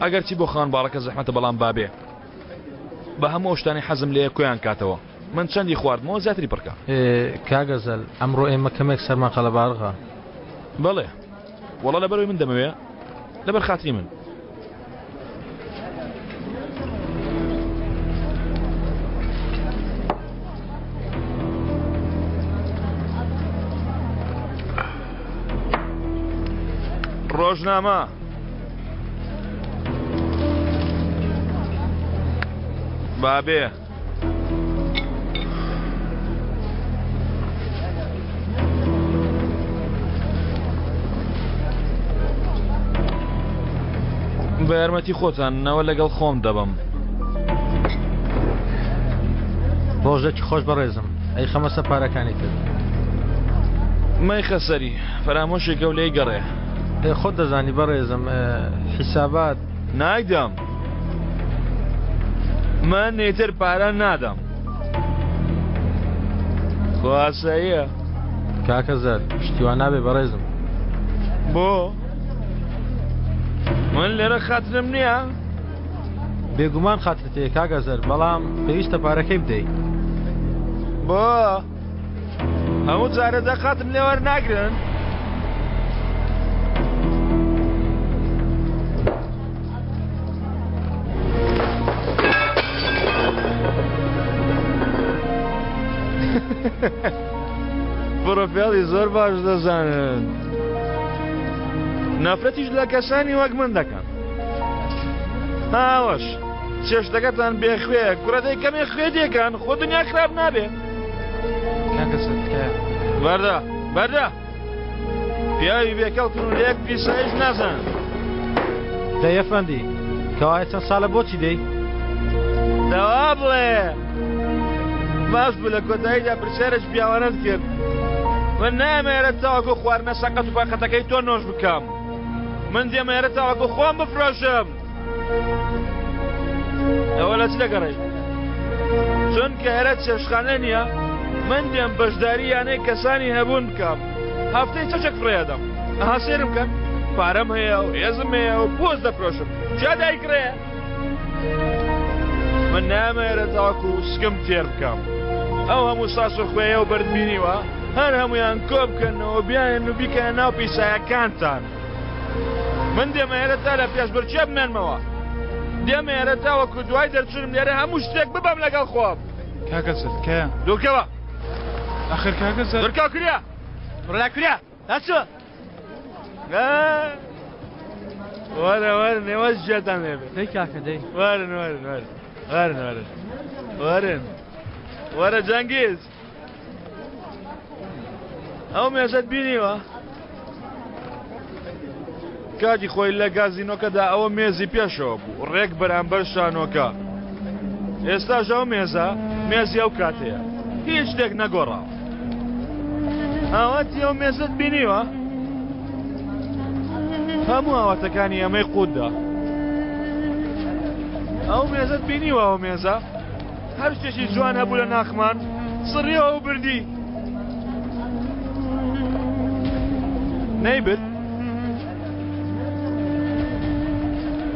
ئەگەرچی بۆ خاوەن باڵەکە زەحمەتە بەڵام بابێ بە هەموو ئەو شتانەی حەزم لێیە کۆیان کاتەوە من چەندی خواردمەوە زیاتری پڕکە. کاک ئەزەل ئەمڕۆ ئێمە کەمێک سەرمان قەلەباڵغە. بەڵێ وەڵا لەبەرئەوەی من دەمەوێ لەبەر خاتری من. ڕۆژنامە. بابێ. بە یارمەتی خۆتان نەوە لەگەڵ خۆم دەبم. ڕۆژێکی خۆش بەڕێزم ئەی خەمەسە پارەکانی تر. مەیخە سەری فەرامۆشی کە و لێی گەڕێ. ئێ خۆت دەزانی بەڕێزم حیسابات. نایدەم من ئیتر پارە نادەم. خۆ ئاساییە. کاکە زەر شتی وا نابێ بەڕێزم. بۆ؟ من لێرە خاترم نییە؟ بێگومان خاترت هەیە کاک ئەزەر بەڵام پێویستە پارەکەی بدەی. بۆ؟ هەموو جارێ دەقاتم لێ وەرناگرن؟ پرۆفێڵی زۆر باش دەزانن. نەفرەتیش لە کەسانی وەک من دەکەن. ئاوەش چێشتەکەتان بێخوێ کوڕە دەی کەمێ خوێ دێکان خۆ دنیا خراپ نابێ. کاکە سەر تکایە. بەردە بەردە پیاوی بێکەڵکن و لە یەک پیسایش نازانن. دەی ئەفەندی کەوایە چەند ساڵە بۆچی دێی؟ دەوا بڵێ باش بوو لە کۆتاییدا پرسیارێکی پیاوانەت کرد. من نامەوێت تاوەکو خواردنە سەقەت و پاقەتەکەی تۆ نۆش بکەم. من دێمە ئێرە تاوەکو خۆم بفرۆشم. ئەوە لە چ دەگەڕێی؟ چونکە ئێرە چێشتخانە نییە، من دێم بەشداری یانەی کەسانی هەبوون بکەم. هەفتەی چەشێک فڕێ ئەدەم. ئەها سەیرم کەن، پارەم هەیە و هێزم هەیە و پۆست دەفرۆشم. کێ دایکڕێ؟ من نامە ئێرە تاوەکو سکم تێر بکەم. ئەو هەموو ساس و خوێیە و بەرد بینیوە، هەر هەموویان کۆ بکەنەوە بیانێن و بیکەنە ناو پیسایەکانتان. من دێمە ئێرە تا لە پێشبرکێ بمێنمەوە. دێمە ئێرە تاوەکو دوای دەرچوونم لێرە هەموو شتێک ببەم لەگەڵ خۆم. کاکە سەر تکایە. دوورکەوە. ئەخر کاکە زەر دورکا کوریا ڕلا کوریا هەچوە وەرە وەرن ئێوە ژێتان لێبێ دەی کاکە دەی وەرن وەرن وەرن وەرن وەرن وەرن وەرە جەنگیز ئەو مێزەت بینیوە؟ کاتی خۆی لە گازینۆکەدا ئەوە مێزی پێشەوە بوو ڕێک بەرامبەر شانۆکە ئێستاش ئەو مێزە مێزی ئەو کاتەیە هیچ شتێک نەگۆڕاوە ئاواتی ئەو مێزت بینیوە؟ هەموو ئاواتەکانی ئەمەی قوتدا ئەو مێزت بینیوە ئەو مێزە هەر شتێکی جوان هەبوو لە ناخمان سڕیەوە و بردی نەیبرد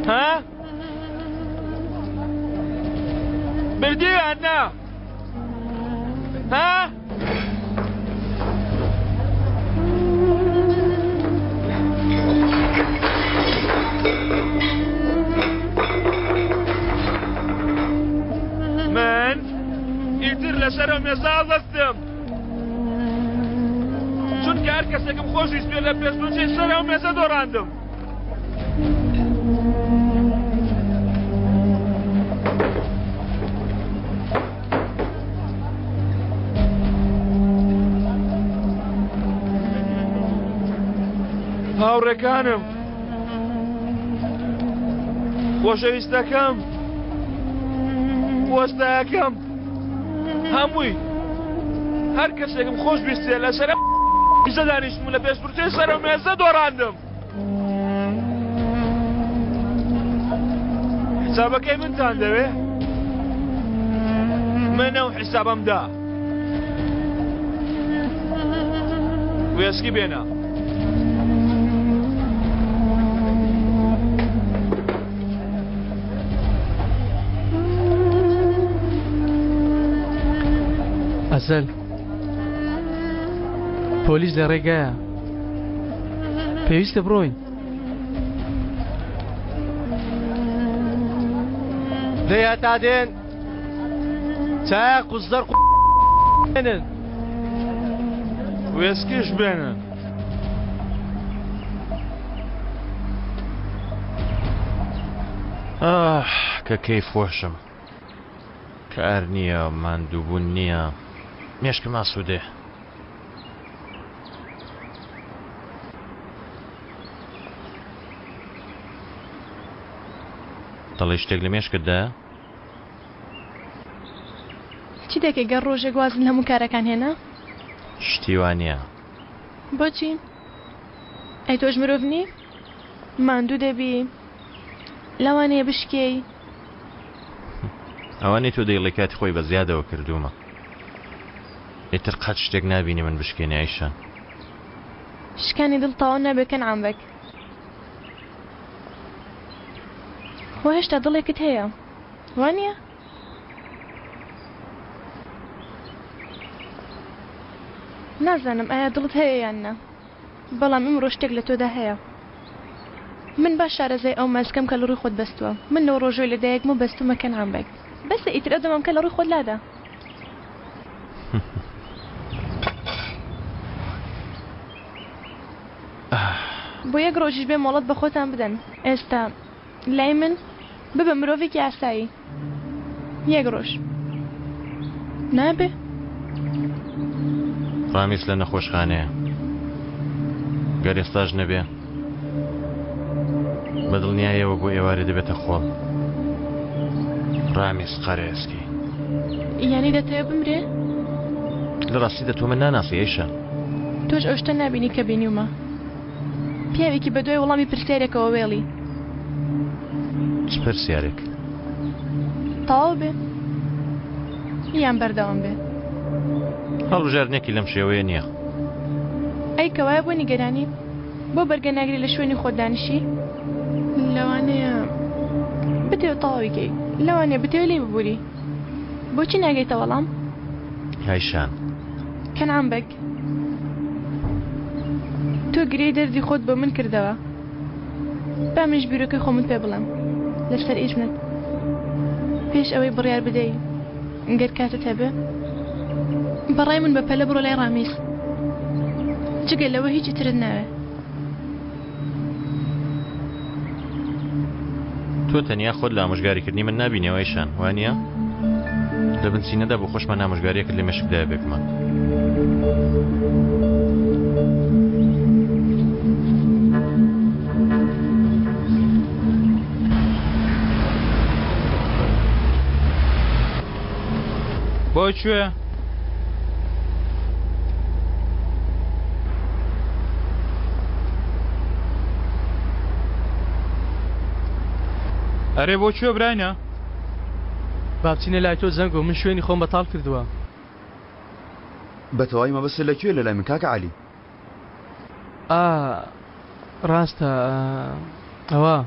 ها بردی یان نا ها من ئیتر لەسەر ئەو مێزە هەڵدەستم چونکە هەر کەسێکم خۆشویست بێ لە پێشبڕکێی سەر ئەو مێزە دۆڕاندم هاوڕێکانم خۆشەویستەکەم وەستایەکەم هەمووی هەر کەسێکم خۆش بیستێ لەسەر میزە دانیشتم لە پێشبڕکێی سەر مێزە دۆڕاندم حسابەکەی منتان دەوێ؟ من ئەو حیسابەم دا. وێسکی بێنە. ئەزەل پۆلیس لە ڕێگایە پێویستە بڕۆین. دەی هەتا دێن چایە قوزەر بێنن. وێسکیش بێنن. ئاه کە کەیف خۆشم. کار نییە، ماندووبوون نییە، مێشکم ئاسوودەیە. دەڵێی شتێک لە مێشکتدایە؟ چی دەکەی گەر ڕۆژێک وازت لە هەموو کارەکان هێنا؟ شتی وا نییە. بۆچی؟ ئەی تۆش مرۆڤ نی؟ ماندوو دەبی، لەوانەیە بشکێی. ئەوانەی تۆ دەیڵێی کاتی خۆی بە زیادەوە کردوومە. ئیتر قەت شتێک نابینی من بشکێنی ئایشان. شکانی دڵ تەواو نابێ کەنعان بەگ. خۆ هێشتا دڵێکت هەیە وانیە؟ نازانم ئایا دڵت هەیە یان نا بەڵام ئیمڕۆ شتێک لە تۆدا هەیە. من باش شارەزای ئەو ماسکەم کە لە ڕووی خۆت بەستووە. من لەو ڕۆژەی لە دایکم و بەستوومە کەنعان بەگ. بەسە ئیتر ئەو دەمامکە لە ڕووی خۆت لادە. بۆ یەک ڕۆژیش بێ مۆڵەت بە خۆتان بدەن. ئێستا لای من ببە مرۆڤێکی ئاسایی. یەک ڕۆژ نابێ؟ ڕامیس لە نەخۆشخانەیە. گەر ئێستاش نەبێ بە دڵنیایەوە بۆ ئێوارێ دەبێتە خۆڵ. ڕامیس قەرێسکی. یانی دەتەوێ بمرێ؟ لە ڕاستیدا تۆ من ناناسی ئەیشە. تۆش ئەو شتە نابینی کە بینیومە. پیاوێکی بە دوای وەڵامی پرسیارێکەوە وێڵی. چ پرسیارێک؟ تەواو بێ یان بەردەوام بێ؟ هەڵبژاردنێکی لەم شێوەیە نییە. ئەی کەوایە بۆ نیگەرانی؟ بۆ بەرگە ناگری لە شوێنی خۆت دانیشی؟ لەوانەیە بتەوێ تەواوی کەی، لەوانەیە بتەوێ لێی ببووری. بۆچی ناگەیتە وەڵام؟ هایشان. کەنعان بەگ، تۆ گرێی دەردی خۆت بۆ من کردەوە. با منیش بیرۆکەی خۆمت پێ بڵێم لەسەر ئیزنت. پێش ئەوەی بڕیار بدەی، گەر کاتت هەبێ. بەڕای من بەپەلە بڕۆ لای ڕامیز. جگە لەوە هیچی ترت ناوێ. تۆ تەنیا خۆت لە ئامۆژگاریکردنی من نابینیەوە ئەیشان، وانییە؟ لە بنچینەدا بۆ خۆشمان ئامۆژگارییەکت لە مێشکدایە بێگومان. بۆ کوێ؟ ئەرێ بۆ کوێ براینە؟ با بچینە لای تۆ زەنگۆ من شوێنی خۆم بەتاڵ کردووە. بە تەواوی مەبەستت لە کوێ لە لای من کاکە عەلی؟ ئا ڕاستە ئەوە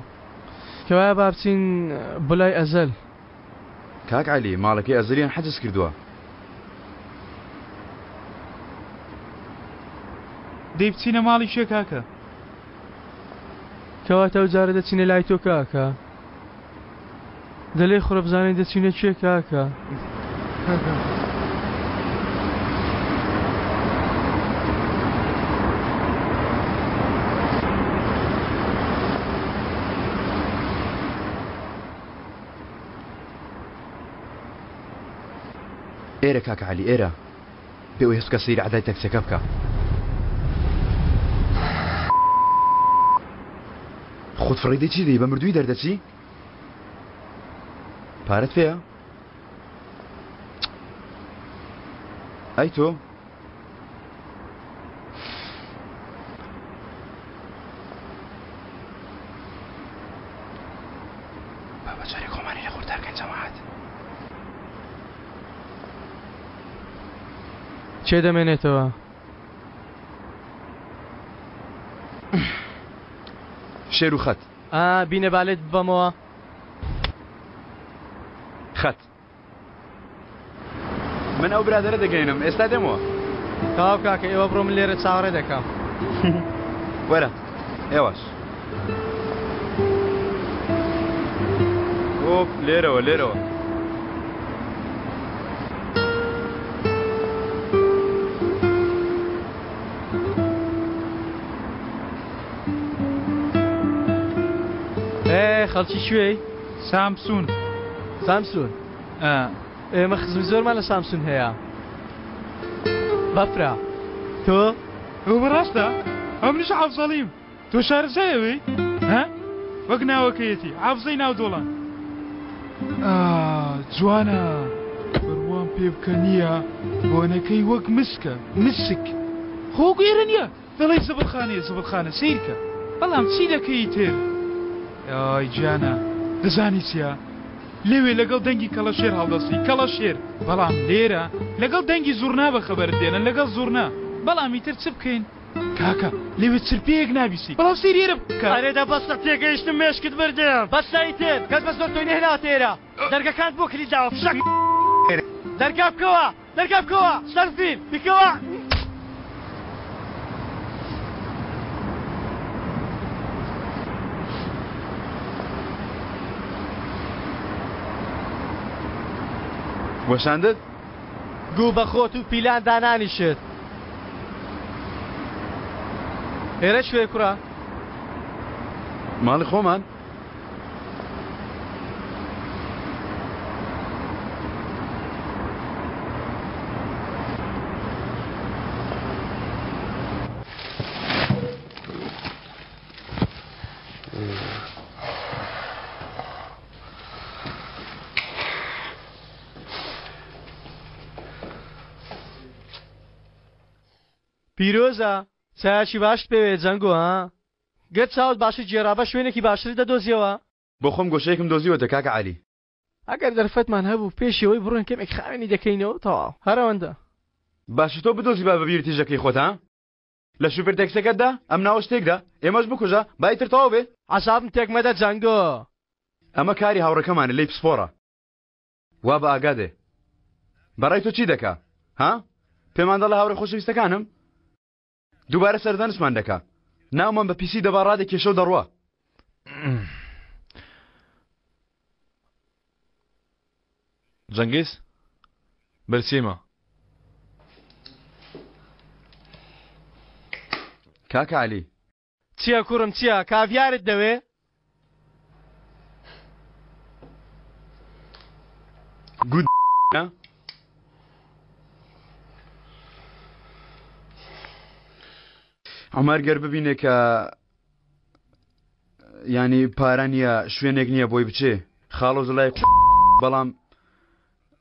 کەوایە با بچین بۆ لای ئەزەل. کاک عەلی ماڵەکەی ئەزەلیان حجز کردووە. دەی بچینە ماڵی کێ کاکە؟ کەواتە ئەو جارە دەچینە لای تۆ کاکە. دەلێ خوڕە بزانین دەچینە کوێ کاکە. ئێرە کاکە عەلی ئێرە پێوەی هەست بکە سەیری عەدای تەکسیەکە بکە. خۆت فڕێدەی چی دەی بە مردووی دەردەچی؟ پارەت پێیە؟ ئەی تۆ؟ بابا جارێک خۆمانی لە قورتارکەین جەماعەت. کێ دەمێنێتەوە؟ شێر و خەت. ئا بینە با لێت ببەمەوە. خەت. من ئەو برادەرە دەگەینم ئێستا دێمەوە. تەواو کاکە ئێوە بڕۆ من لێرە چاوەڕێ دەکەم. وەرە ئێوەش. ئۆپ لێرەوە لێرەوە. ئێ خەڵکی کوێی؟ سامسون. سامسون ئێمە خزمی زۆرمان لە سامسون هەیە. بەفرە تۆ؟ ئەوە بەڕاستە؟ ئەو منیش حەفزەڵیم. تۆ شارەزای ئەوێی؟ ها؟ وەک ناوەکەیەتی حافزەی ناو دۆڵان. ئا جوانە بڕوام پێ بکە نییە بۆنەکەی وەک مسکە مسک خۆ وەکو ئێرە نییە دەڵێی زبڵخانەیە زبڵخانە سەیرکە بەڵام چی دەکەی تر ئای گیانە دەزانی چییە لەوێ لەگەڵ دەنگی کەڵەشێر هەڵدەستی کەڵەشێر بەڵام لێرە لەگەڵ دەنگی زوڕنا بە خەبەرت دێنن لەگەڵ زوڕنا بەڵام ئیتر چ بکەین کاکە لەوێ چرپەیەک نابیسی بەڵام سەیری ئێرە بکە. ئەرێ دە بەسە تێگەیشتم مێشکت بردم بەسە ئیتر کەس بە زۆر تۆی نەهێناوەتە ئێرە دەرگەکانت بۆ کلیل داوە فشە دەرگا بکەوە دەرگا بکەوە سەرفیل بکەوە. وەشاندت؟ گوو بە خۆت و پیلان دانانیشت. ئێرە کوێیە کوڕە؟ ماڵی خۆمان. پیرۆزە چایەکی باشت پێوێ جەنگۆ ها گەر چاوت باشی گێڕابا شوێنێکی باشترت دەدۆزیەوە. بۆ خۆم گۆشەیەکم دۆزیوەتە کاکە عەلی. ئەگەر دەرفەتمان هەبوو پێش ئەوەی بڕۆین کەمێک خاوێنی دەکەینەوە تەواو هەر ئەوەندە. باشە تۆ بدۆزی با بە بیر تیژەکەی خۆت ها لە شوفێر تەکسەکەتدا ئەم ناوەش تێکدا ئێمەش بکوژە با ئیتر تەواو بێ. عەسابم تێک مەدە جەنگۆ. ئەمە کاری هاوڕێکەمانە لێی پسپۆڕە. وا بە ئاگا دێ. بەڕای تۆ چی دەکا؟ ها؟ پێمان دەڵێ هاوڕێ خۆشەویستەکانم؟ دووبارە سەرزەنشتمان دەکا. ناومان بە پیسی دەبا ڕادەکێشە و دەڕوا. جەنگیز، برسیمە. کاکە عەلی. چیە کوڕم چیە؟ کاڤیارت دەوێ؟ گوو عومەر گەر ببینێ کە ینی پارە نییە شوێنێک نییە بۆی بچێ خاڵۆ زلای بەڵام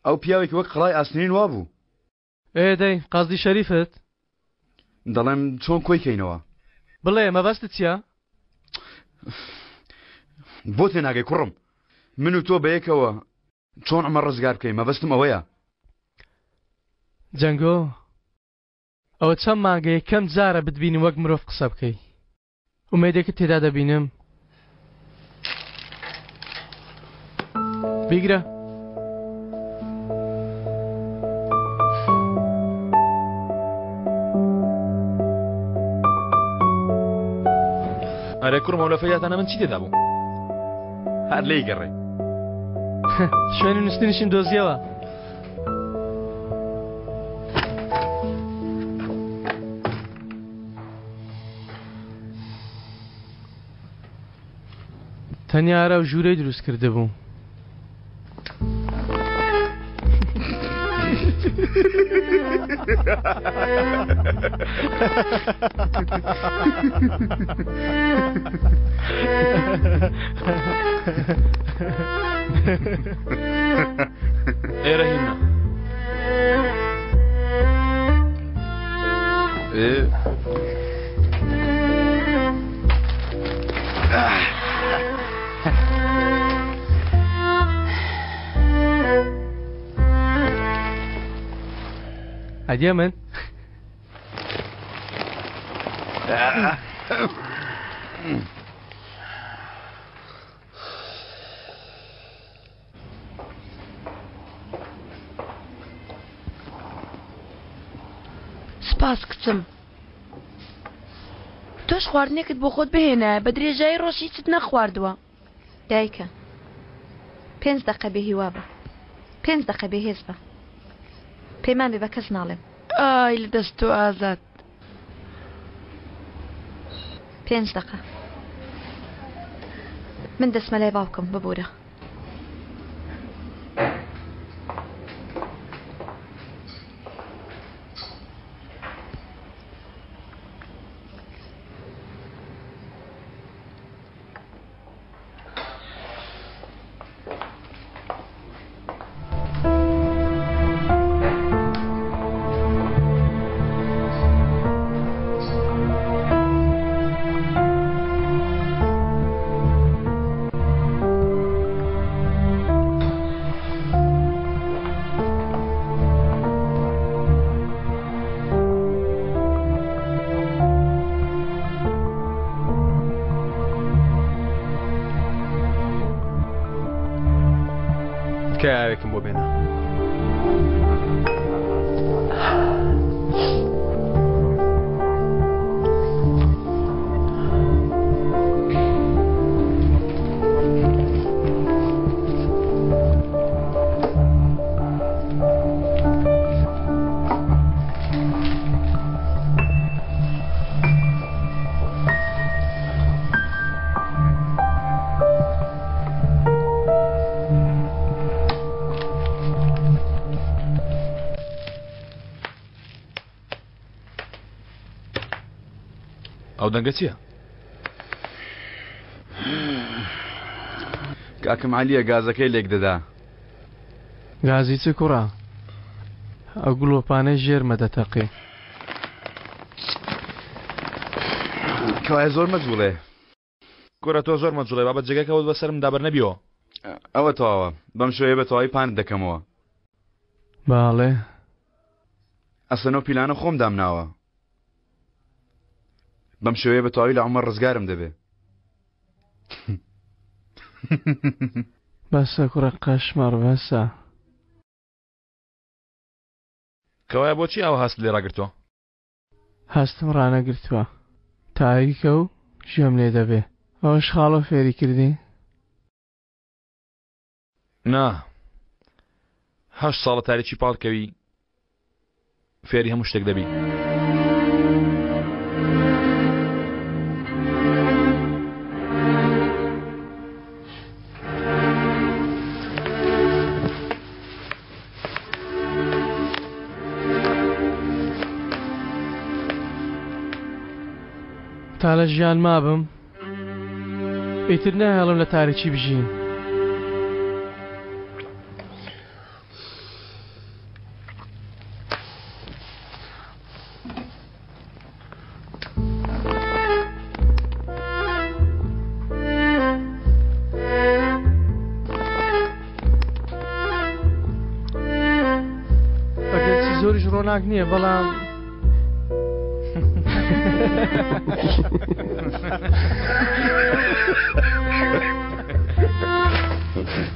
ئەو پیاوێکی وەک قڵای ئاسنین وابوو. ئێ دەی قەزدی شەریفت؟ دەڵێم چۆن کۆی کەینەوە؟ بڵێ مەبەستت چییە؟ بۆ تێناگەی کوڕم من و تۆ بەیەکەوە چۆن عومەر ڕزگار بکەین مەبەستم ئەوەیە. جەنگۆ ئەوە چەند مانگە یەکەم جارە بتبینم وەک مرۆڤ قسە بکەی. ئومێدێکت تێدا دەبینم. بیگرە. ئەرێ کوڕم ئەو لەفەیاتانە من چی تێدا بوو؟ هەر لێی گەڕێ. شوێنی نووستنیشم دۆزیەوە. تەنیا ئەو ژوورەی دروست کردبوو. ئێرە هیمنە. ئەدیە من سپاس کچم تۆش خواردنێکت بۆ خۆت بهێنایە بە درێژایی ڕۆژ هیچت نەخواردووە. دایکە پێنج دەقە بێ هیوا بە پێنج دەقە بێ هێز بە پەیمان بێ بە کەس ناڵێم. ئای لە دەست تۆ ئازاد. پێنج دەقە من دەچمە لای باوکم ببورە. تکایە ئاوێکم بۆ بێنە. ئەو دەنگە چییە؟ کاکم عەلیە گازەکەی لێک دەدا. گازی چ کوڕە؟ ئەو گڵۆپانەی ژێرمە دەتەقێ. کەوایە زۆر مەجوڵێ. کورە تۆ زۆر مەجوڵێ بابە جێگەکەوت بەسەرم دابەر نەبیەوە. ئەوە تەواوە بەم شێوەیە بە تەواوی پانت دەکەمەوە. باڵێ. ئەسلەن ئەو پیلانە خۆم دامناوە. بەم شێوەیە بە تەواوی لە عومەر ڕزگارم دەبێ. بەسە کوڕە قەشمەڕ بەسە. کەوایە بۆچی ئاوا هەستت لێ ڕاگرتووە؟ هەستم ڕانەگرتووە. تاریکە و گوێم لێ دەبێ. ئەوەش خاڵۆ فێری کردی؟ نا. هەشت ساڵە تاریکی پاڵ کەوی فێری هەموو شتێک دەبی. تا لە ژیان مابم ئیتر ناهێڵم لە تاریکی بژین. ئەگەرچی زۆریش ڕۆناک نییە بەڵام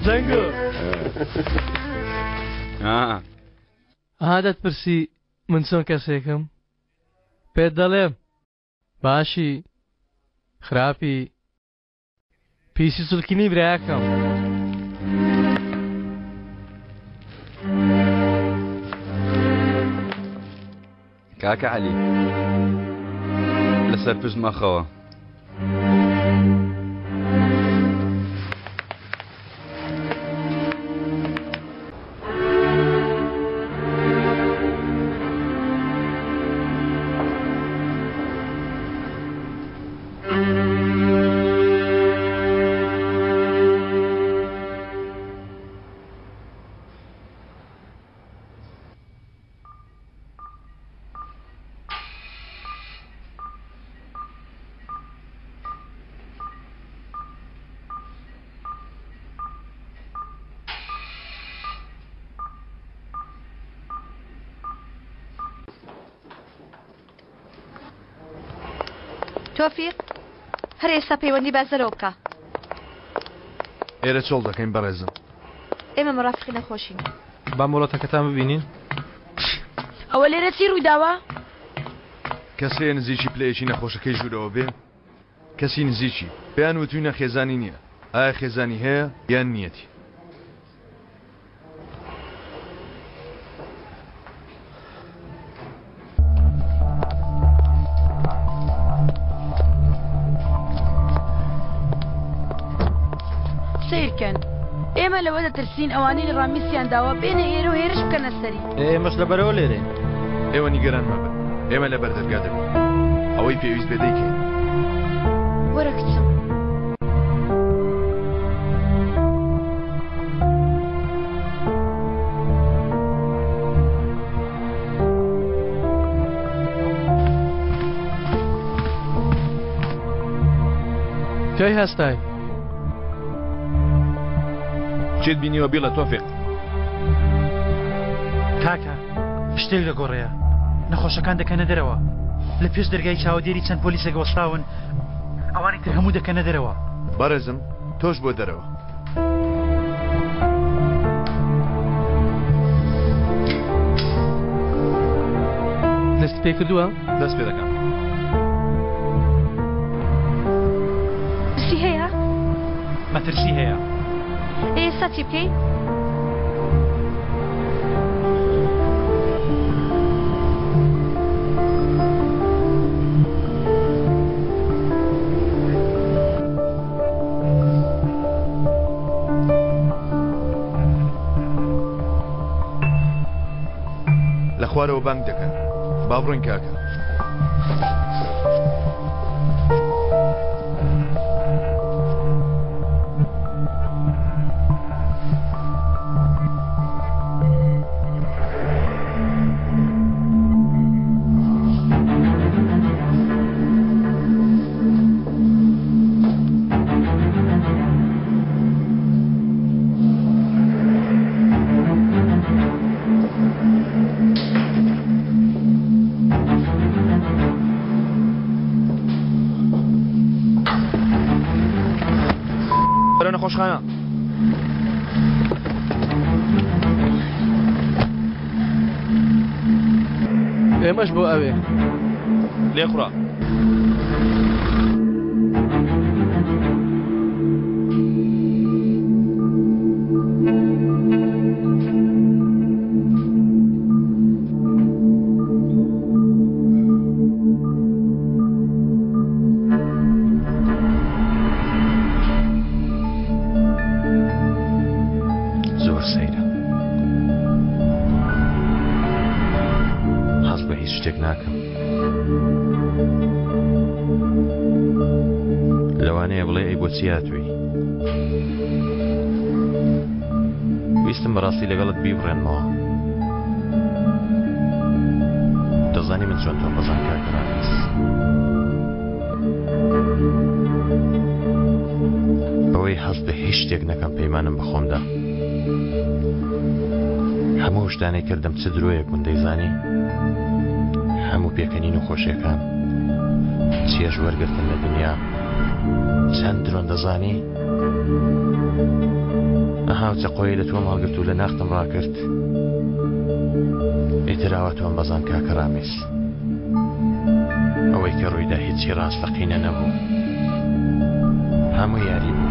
جەنگۆ ئەها دەتپرسی من چۆن کەسێکم؟ پێت دەڵێم باشی خراپی پیسی چڵکینی برایەکەم. کاکە عەلی لەسەر پشت مەخەوە. تۆفیق هەر ئێستا پەیوەندی بە ئەزەرەوە بکە. ئێرە چۆڵ دەکەین بەڕێزم. ئێمە مەرافقی نەخۆشین. با مۆڵەتەکەتان ببینین. ئەوە لێرە چی ڕوویداوە؟ کەس هەیە نزیکی پلەیەکی نەخۆشەکەی ژوورەوە بێ؟ کەسی نزیکی پێیان وتوینە خێزانی نییە ئایا خێزانی هەیە یان نییەتی؟ سەیرکەن ئێمە لەوە دەترسین ئەوانەی لە ڕامیسیان داوە بێنە ئێرە و هێرش بکەنە سەری. ئێمەش لەبەرەوە لێرەین. ئێوە نیگەران مەبن ئێمە لە بەردەرگا دەبین ئەوەی پێویست بێ دەیکەین. وەرە کچم. کەی هەستای؟ چیت بینیوە بیڵێ تۆفیق. کاکە شتێک لە گۆڕێیە نەخۆشەکان دەکەنە دەرەوە لە پێش دەرگای چاوەدێری چەند پۆلیسێک وەستاون ئەوانی تر هەموو دەکەنە دەرەوە. بەڕێزم تۆش بۆ دەرەوە. دەست پێ کردووە؟ دەست پێ دەکەم. مەترسی هەیە؟ مەترسی هەیە. ئێستا چی بکەین؟ لە خوارەوە بانگ دەکەن با بڕۆین کاکە. بەرەو نەخۆشخانە. ئێمەش بۆ ئەوێ. لێخوڕە. زۆر سەیرە حەز بە هیچ شتێک ناکەم. لەوانەیە بڵێ ئەی بۆچی هاتووی؟ ویستم بەڕاستی لەگەڵت بیبڕێنمەوە. دەزانی من چۆن تۆم بەزان کاکە ڕامیز. بەوەی حەز بە هیچ شتێک نەکەم پەیمانم بەخۆمدا. هەموو شتانەی کردم چ درۆیەک بوون دەیزانی؟ هەموو پێکەنین و خۆشیەکان چێژ وەرگرتن لە دنیا چەند درۆن دەزانی؟ ئەها و چەقۆی لە تۆم هەڵگرت و لە ناختم ڕاکرد ئیتر ئاوا تۆم بەزان کاکە ڕامیز ئەوەی کە ڕوویدا هیچی ڕاستەقینە نەبوو هەموو یاری بوو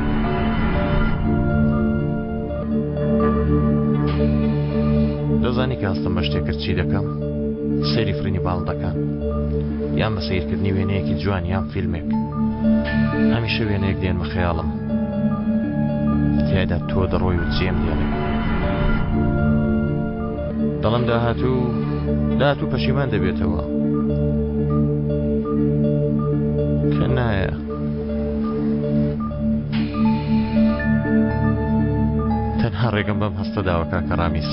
دەزانی کە هەستم بە شتێک کرد چی دەکەم؟ سەیری فڕینی باڵندەکان یان بە سەیرکردنی وێنەیەکی جوان یان فیلمێک هەمیشە وێنەیەک دێنمە خەیاڵم تیایدا تۆ دەڕۆی و جێم دێڵێ دەڵم داهاتوو داهاتوو پەشیمان دەبێتەوە کە نایە تەنها ڕێگەم بەم هەستە داوە کاکە ڕامیس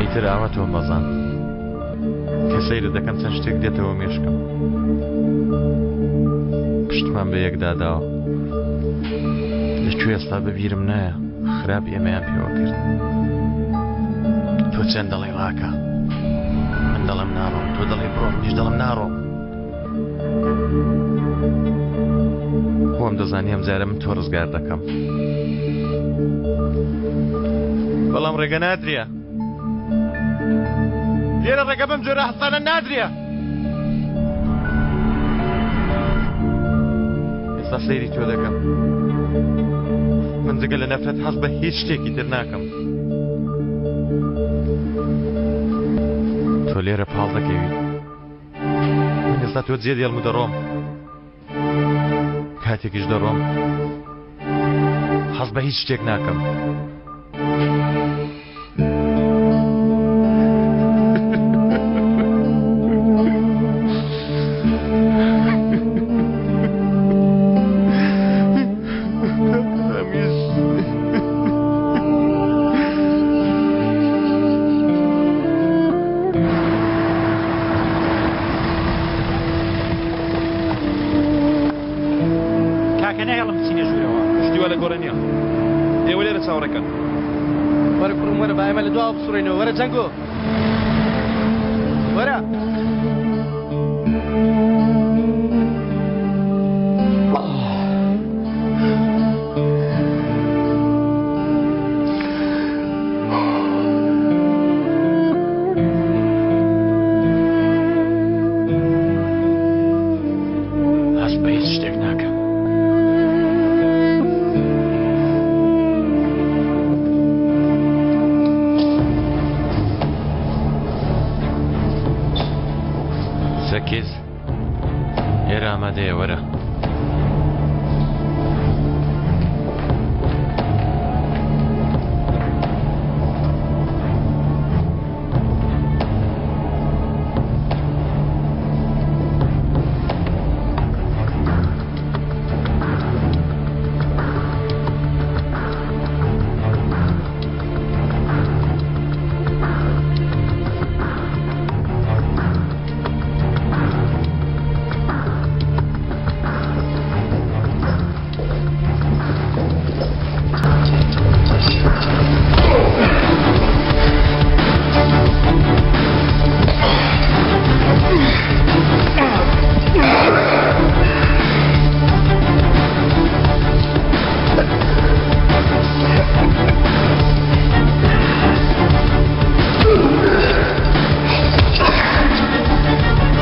ئیتر ئاوا تۆم بەزاند کە سەیرت دەکەم چەند شتێک دێتەوە مێشکم پشتمان بە یەکدا داوە لە کوێ ئێستا بەبیرم نایە خراپ ئێمەیان پێوە کرد تۆ چەند دەڵێ ڕاکە من دەڵێم ناڕۆم تۆ دەڵێ بڕۆ منیش دەڵێم ناڕۆم خۆم دەزانی ئەم جارە من تۆ ڕزگار دەکەم بەڵام ڕێگە نادرێ لێرە ڕێگە بەم جۆرە هەستانە نادرێ ئێستا سەیری تۆ دەکەم من جگە لە نەفرەت حەز بە هیچ شتێکی تر ناکەم تۆ لێرە پاڵ دەکەوی من ئێستا تۆ جێ دێڵم و دەڕۆم کاتێکیش دەڕۆم حەز بە هیچ شتێک ناکەم. کاکە ناهێڵم بچینە ژوورەوە. شتی وا لە گۆڕێ نییە. ئێوە لێرە چاوەڕێکەن. وەرە کوڕم وەرە با ئێمە لە دواوە بسوڕێینەوە وەرە جەنگۆ وەرە. هەست بە هیچ شتێک ناکەم. سەکیز ئێرە ئامادەیە وەرە.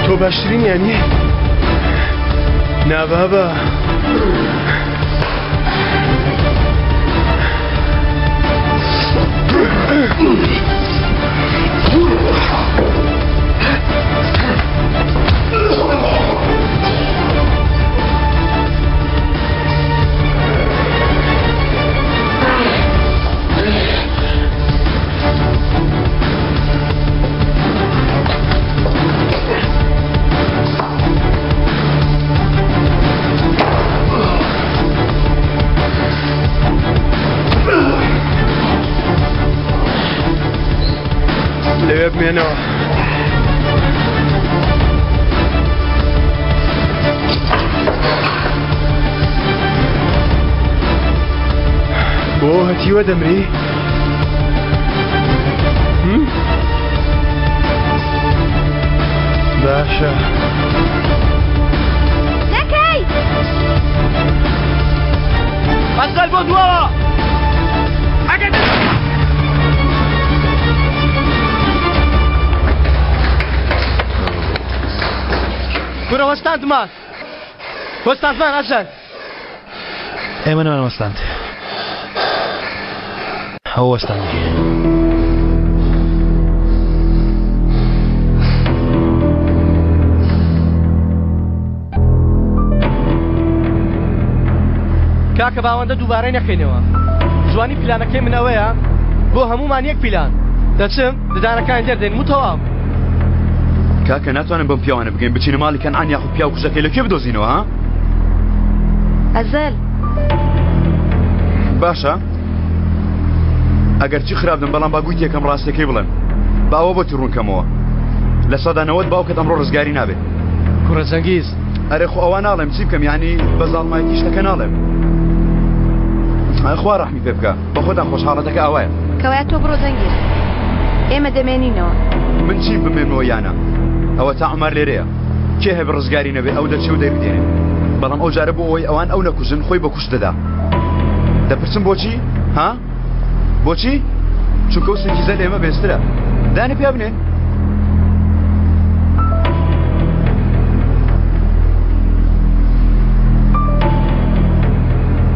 تۆ باشترین یانی نابابە. بمێنەوە. بۆ هەتیوە دەمری؟ باشە. نەکەی! ئەزەل بۆ دواوە! ئەگەر کورە وەستاندمان وەستاندمان ئەزەل ئێمە نەمان وەستاند ئەو وەستاندی. کاکە باوەندە دووبارەی نەکەینەوە جوانی پیلانەکەی من ئەوەیە بۆ هەمومان یەک پیلان دەچم ددانەکانی دەردێنم و تەواو. کاکە ناتوانم بەم پیاوانە بگەین بچینە ماڵی کەنعان یاخود پیاو کوژەکەی لە کوێ بدۆزینەوە ها؟ ئەزەل باشە ئەگەر چی خراپ دەم بەڵام با گوتی یەکەم ڕاستەکەی بڵێم با ئەوە بۆتی ڕوونکەمەوە 90% باوکت ئەمڕۆ ڕزگاری نابێت کوڕە جەنگیز ئەرێ خۆ ئەوە ناڵێم چی بکەم یعنی بە زاڵمایەتی شتەکە ناڵێم خوا ڕەحمی پێ بکە بە خۆتان خۆشحاڵەتەکە ئاوایە. کەوایە تۆ بڕۆ جەنگیز ئێمە دەمێنینەوە. من چی بمێنمەوە یانە ئەوەتا عومەر لێرەیە کێ هەبێ ڕزگاری نەبێ ئەو دەچێ و دەریدێنێ بەڵام ئەو جارە بۆ ئەوەی ئەوان ئەو نەکوژن خۆی بە کوشت دەدا دەپرسم بۆچی ها بۆچی چونکە ئەو سەکیزە لە ئێمە بێسترە دانی پیا بنێن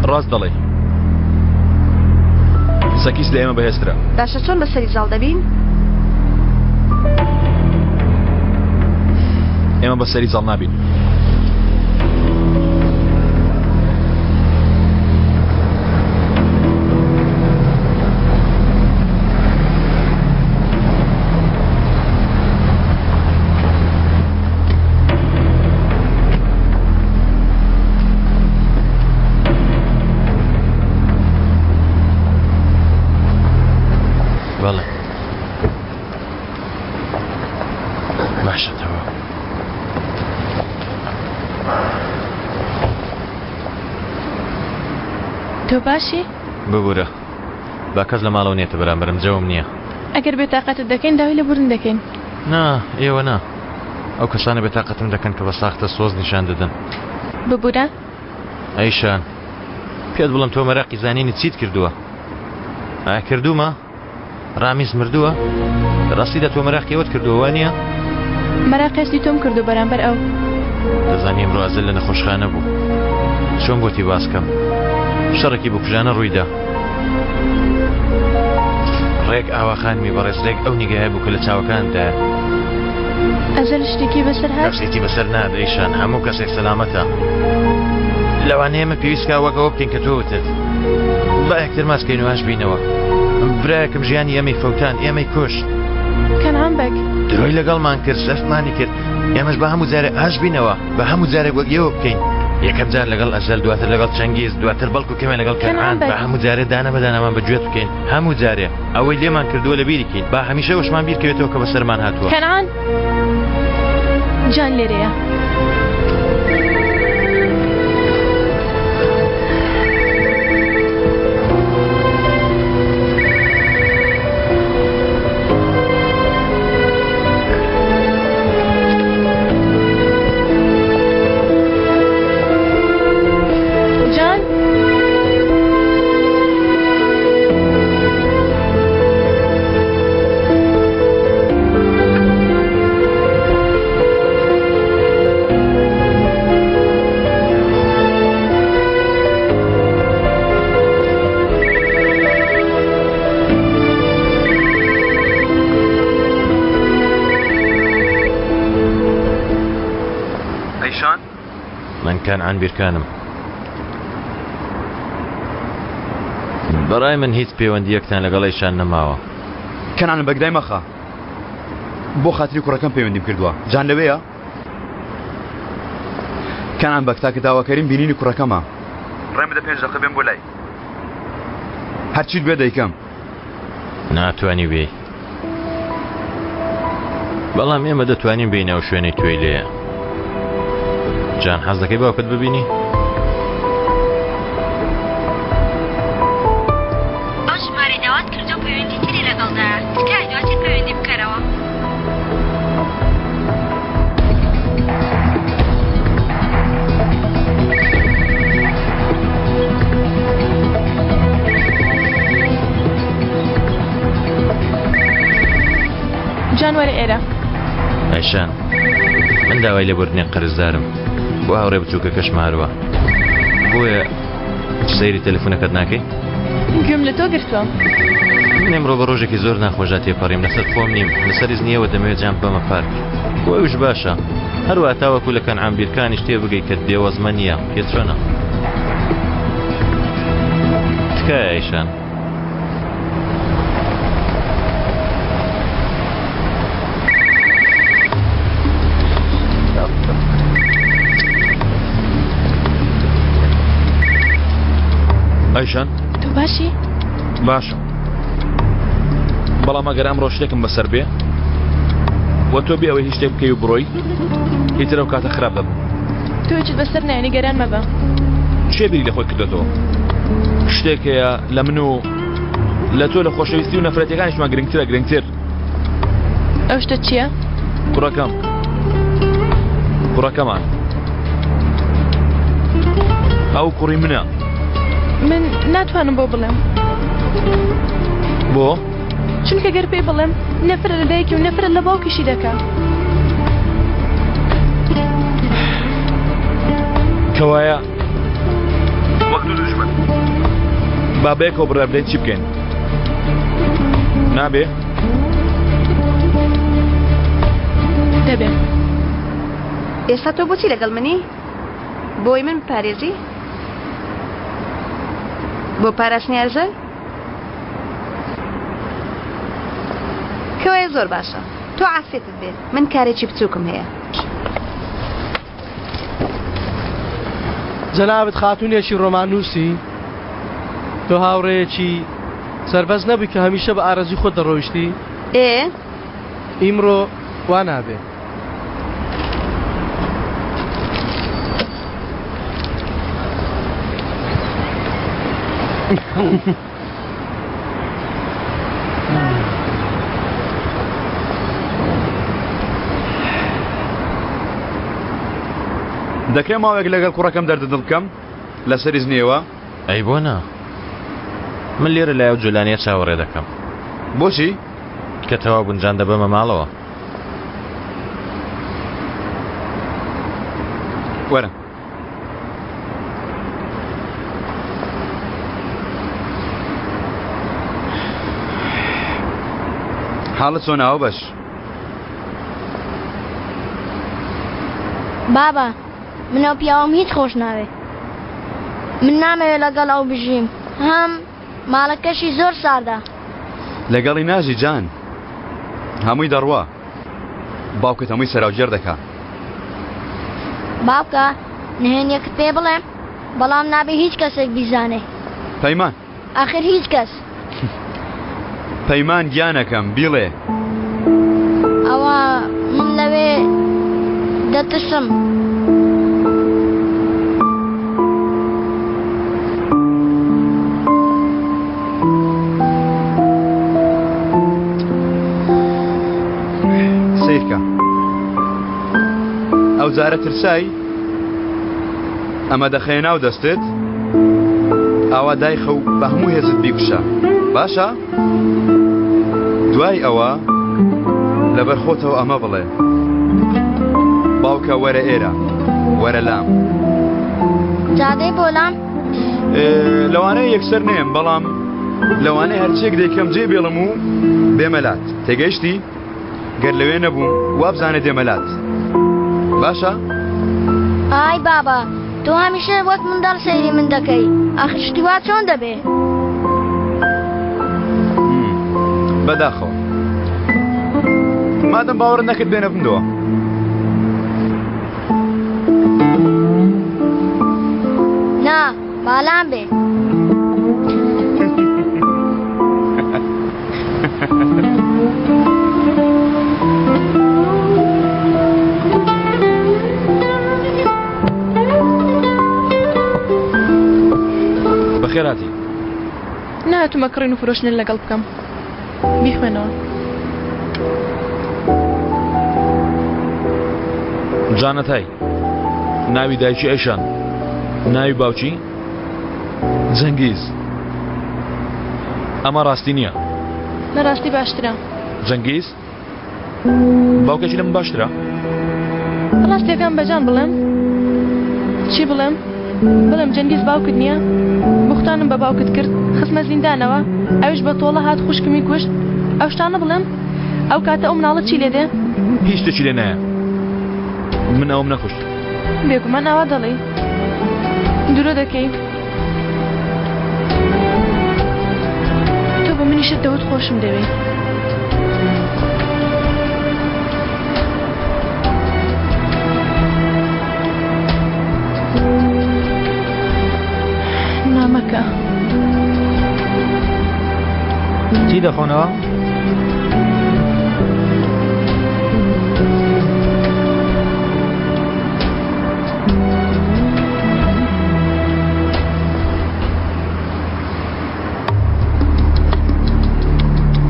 ڕاست دەڵێی سەکیس لە ئێمە بەهێزترە. باشە چۆن بەسەری زاڵ دەبین؟ ئێمە بەسەری زاڵ نابین. بەڵێ باشە تەواو. تۆ باشی؟ ببورە با کەس لە ماڵەوە نێتە بەرامبەرم جەوم نییە. ئەگەر بێتاقەتت دەکەین داوای لێبوردن دەکەین. نا ئێوە نا ئەو کەسانە بێتاقەتم دەکەن کە بە ساختە سۆز نیشان دەدەن. ببورە. ئەیشان پێت بڵێم تۆ مەراقی زانینی چیت کردووە؟ ئایا کردوومە؟ ڕامیز مردووە؟ لە ڕاستیدا تۆ مەراقی ئەوەت کردووە وانییە؟ مەراقی هەستی تۆم کردووە بەرامبەر ئەو. دەزانی ئەمڕۆ ئەزەل لە نەخۆشخانە بوو. چۆن بۆتی باس کەم؟ شەڕێکی بکوژانە ڕوویدا. ڕێک ئاوا خانمی بەڕێز ڕێک ئەو نیگایە بوو کە لە چاوەکاندایە. ئەزەل شتێکی بەسەر هات؟ شتێکی بەسەر نات ئەیشان هەموو کەسێک سەلامەتە. لەوانەیە ئێمە پێویست کا وەک ئەوە بکەین کە تۆ وتت. با یەکتر ماچ کەین و ئاش بینەوە. برایەکم ژیانی ئێمەی فەوتان، ئێمەی کوشت. کەنعان بەگ. درۆی لەگەڵمان کرد، سەرفمانی کرد. ئێمەش با هەموو جارێ ئاش بینەوە، با هەموو جارێک وەک ئێوە بکەین. یەکەم جار لەگەڵ ئەزەل، دواتر لەگەڵ چەنگیز، دواتر بەڵکو کەمێ لەگەڵ کەنعان. با هەموو جارێ دانە بە دانەمان بە گوێت بکەین. هەموو جارێ. ئەوەی لێمان کردووە لەبیری کەین. با هەمیشە ئەوەشمان بیر کەوێتەوە کە بەسەرمان هاتووە. کەنعان جان لێرەیە. جان ئەیشان؟ من کەنعان بیرکانم. بەڕای من هیچ پەیوەندییەکتان لەگەڵ ئەیشان نەماوە. کەنعان بەگدای مەخە. بۆ خاتری کوڕەکەم پەیوەندیم کردووە. جان لەوێیە؟ کەنعان بەگ تاکە داواکاریم بینینی کوڕەکەمە. ڕێم بدە پێنج دەقە بێم بۆ لای. هەرچیت بوێ دەیکەم. ناتوانی بێی. بەڵام ئێمە دەتوانین بێینە ئەو شوێنەی تۆی لێیە. جان حەز دەکەی باوکت ببینی؟ ئەو ژمارەی داوات کردووە پەیوەندی تری لەگەڵدایە، تکایە دواتر پەیوەندی بکەرەوە. جان وەرە ئێرە. ئایشان من داوای لێبوردنی قەرزدارم بۆ هاوڕێ بچووکەکەشم هەروە بۆیە سەیری تەلەفۆنەکەت ناکەی؟ گوێم لە تۆ گرتووە. من ئەمڕۆ بە ڕۆژێکی زۆر ناخۆشدا تێپەڕیم لەسەر خۆم نیم لەسەر ئیزنیەوە دەمەوێت جان ببەمە پارک بۆ ئەویش باشە هەروە تاوەکو لە کەنعان بیرکانیش تێبگەی کە دێوەزمە نییە پێ چۆنە تکایە ئایشان ئایشان تۆ باشی؟ باشم بەڵام ئەگەر ئەمڕۆ شتێکم بەسەر بێ وە تۆ بێ ئەوەی هیچ شتێک بکەی و بڕۆی ئیتر ئەو کاتە خراپ دەبم تۆ هیچت بەسەر نایە نیگەران مەبە کێ بیری لە خۆی کردۆتەوە شتێک هەیە لە من و لە تۆ لە خۆشەویستی و نەفرەتەکانیشمان گرنگترە گرنگتر ئەو شتە چییە؟ کوڕەکەم کوڕەکەمان ئەو کوڕی منە من ناتوانم بۆ بڵێم بۆ؟ چونکە گەر پێی بڵێم نەفرە لە دایکی و نەفرە لە باوکیشی دەکا کەوایە وەک دوو دوژمن با بەیەکەوە بڕیار بدەین چی بکەین نابێ دەبێ ئێستا تۆ بۆچی لەگەڵ منی؟ بۆی من بپارێزی؟ بۆ پاراستنی ئەرزەل؟ کەوایە زۆر باشە تۆ عافێتت بێت من کارێکی بچووکم هەیە. جەنابت خاتوونێکی ڕۆماننووسی؟ تۆ هاوڕێیەکی سەربەست نەبووی کە هەمیشە بە ئارەزووی خۆت دەڕۆیشتی؟ ئێ. ئیمڕۆ وا نابێ. دەکرێ ماوەیەک لەگەڵ کوڕەکەم دەردە دڵ بکەم لەسەر ئیزنیەوە؟ ئەی بۆ نا؟ من لێرە لای ئەو جۆلانیە چاوەڕێ دەکەم. بۆچی؟ کە تەواو بوون جان دەبەمە ماڵەوە. وەرە. حاڵت چۆنە ئەو بەش؟ بابە من ئەو پیاوەم هیچ خۆش ناوێ من نامەوێ لەگەڵ ئەو بژیم هەم ماڵەکەشی زۆر ساردە. لەگەڵی ناژی جان هەمووی دەڕوا باوکت هەمووی سەراوگێڕ دەکا. باوکە نهێنیەکت پێ بڵێم بەڵام نابێ هیچ کەسێک بیزانێ. پەیمان. ئاخر هیچ کەس. پەیمان گیانەکەم بیڵێ. ئەوە من لەوێ دەترسم. سەیرکە ئەو جارە ترسای ئەمە دەخەیە ناو دەستت ئاوا دایخە و بە هەموو هێزت بیکوشە باشە دوای ئەوە لەبەر خۆتەوە ئەمە بڵێ باوکە وەرە ئێرە وەرە لام جادەی بۆ لام لەوانەیە یەکسەر نێم بەڵام لەوانەیە هەرچێک دەیکەم جێ بێڵم و بێمەلات تێگەیشتی گەر لەوێ نەبووم وابزانێ دێمە لات باشە؟ ئای بابا تۆ هەمیشە وەک منداڵ سەیری من دەکەی ئاخر شتی وا چۆن دەبێ؟ بەداخەوە مادەم باوەڕت نەکرد بێنە بمدەوە. نا بالام بێ. بەخێر هاتی. نەهاتوومە کڕین و فرۆشتنت لەگەڵ بکەم. بیخوێنەوە. جانەتای ناوی دایکی ئەیشان ناوی باوکی جەنگیز ئەمە ڕاستی نییە. لە ڕاستی باشترە. جەنگیز باوکێکی لە من باشترە؟ ڕاستیەکان بەجان بڵێم؟ چی بڵێم؟ بڵێم جەنگیز باوکت نییە؟ بوختانم بە باوکت کرد، خستمە زیندانەوە، ئەویش بە تۆڵە هات خوشکمی کوشت، ئەو شتانە بڵێم؟ ئەو کاتە ئەو مناڵە چی لێ دێ؟ هیچ شتێکی لێ نایە. من ئەوم نەکوشت. بێگومان ئاوا دەڵێی. درۆ دەکەی. تۆ بە منیشت دەوت خۆشم دەوێی. نامەکە. چی دەخۆنەوە؟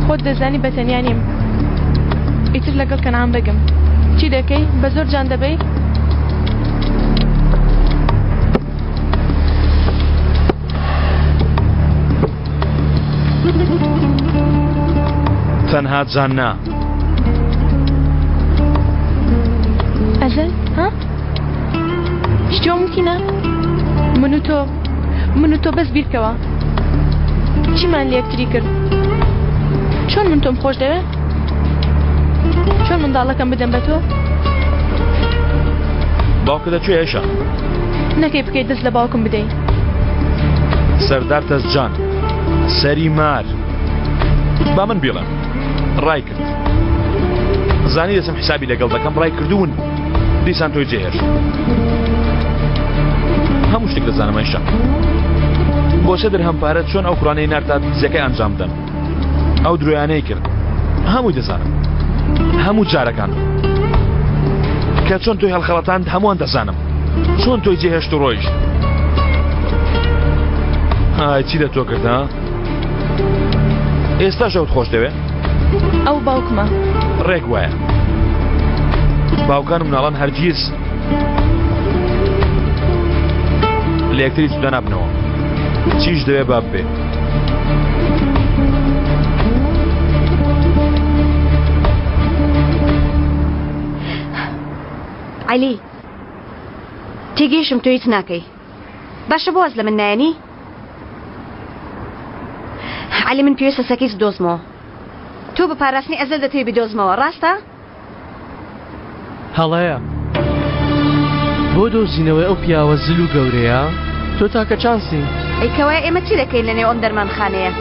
خۆت دەزانی بە تەنیا نیم ئیتر لەگەڵ کەنعان بەگم چی دەکەی بە زۆر جان دەبەی تەنها جان نا. ئەزەل ها؟ شتی وا مومکینە؟ من و تۆ من و تۆ بەس بیرکەوە چیمان لە یەکتری کرد چۆن من تۆم خۆش دەوێ چۆن منداڵەکەم بدەم بە تۆ باوکە دەچێ ئێشە نەکەی بکەیت دەست لە باوکم بدەی سەردار تەزجان سەری مار با من بیڵێم ڕای کرد زانی دەچم حسابی لەگەڵ دەکەم ڕای کردوون دیسان تۆی جێهێشت هەموو شتێک دەزانم ئەیشە بۆ سێ درهەم پارە چۆن ئەو کوڕانەی نارد تا دزیەکەی ئەنجام بدەن ئەو درۆیانەی کرد هەمووی دەزانم هەموو جارەکان کە چۆن تۆی هەڵخەڵەتاند هەمووان دەزانم چۆن تۆی جێهێشت و ڕۆیشت ئای چی لە تۆ کرد ها ئێستاش ئەوت خۆش دەوێ ئەو باوکمە. ڕێک وایە. باوکان و مناڵان هەرگیز لە یەکتری جودا نابنەوە. چیش دەوێ با ببێ. عەلی تێگەیشم تۆ هیچ ناکەی باشە بۆ واز لە من نایەنی؟ عەلی من پێویستە سەکیس بدۆزمەوە تۆ بە پاراستنی ئەزەل دەتەوێ بیدۆزمەوە ڕاستە؟ هەڵەیە بۆ دۆزینەوەی ئەو پیاوە زل و گەورەیە تۆ تاکە چانسی. ئەی کەوایە ئێمە چی دەکەین لە نێو ئەم دەرمانخانەیە؟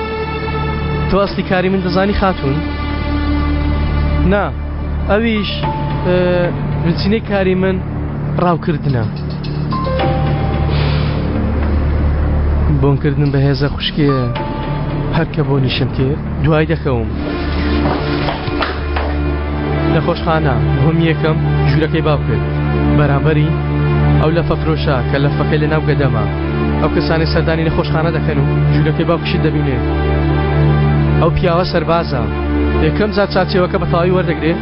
تۆ ئەسلی کاری من دەزانی خاتوون؟ نا ئەویش بنچینەی کاری من ڕاوکردنە. بۆنکردنم بەهێزە خوشکێ هەر کە بۆنیشم کرد دوای دەکەوم. نەخۆشخانە هۆم یەکەم ژوورەکەی باو کرد بەرامبەری ئەو لەفە فرۆشە کە لەفەکەی لە ناو گەدەمە ئەو کەسانی سەردانی نەخۆشخانە دەکەن و ژوورەکەی باوکشت دەبینێ ئەو پیاوە سەربازە یەکەم جار چاچێوەکە بە تەواوی وەردەگرێ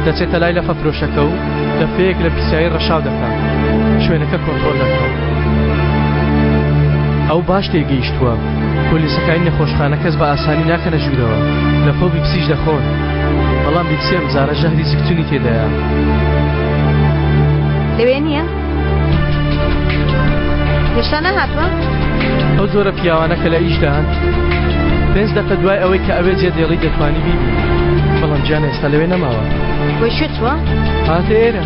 دەچێتە لای لەفە فرۆشەکە و لەفەیەک لە پیسایی ڕەشاو دەکا شوێنەکە کۆنترۆل دەکا ئەو باش تێگەیشتووە پۆلیسەکانی نەخۆشخانە کەس بە ئاسانی ناکەنە ژوورەوە لەفە و بیپسیش دەخۆن بەڵام بیپسی ئەم جارە ژەهری زگچونی تێدایە. لەوێ نییە؟ هێشتا نەهاتووە؟ ئەو جۆرە پیاوانە کە لە ئیشدان پێنج دەقە دوای ئەوەی کە ئەوێ جێ دێڵی دەتوانی بیبینی بەڵام گیان ئێستا لەوێ نەماوە. بۆی کوێ چووە؟ هاتە ئێرە.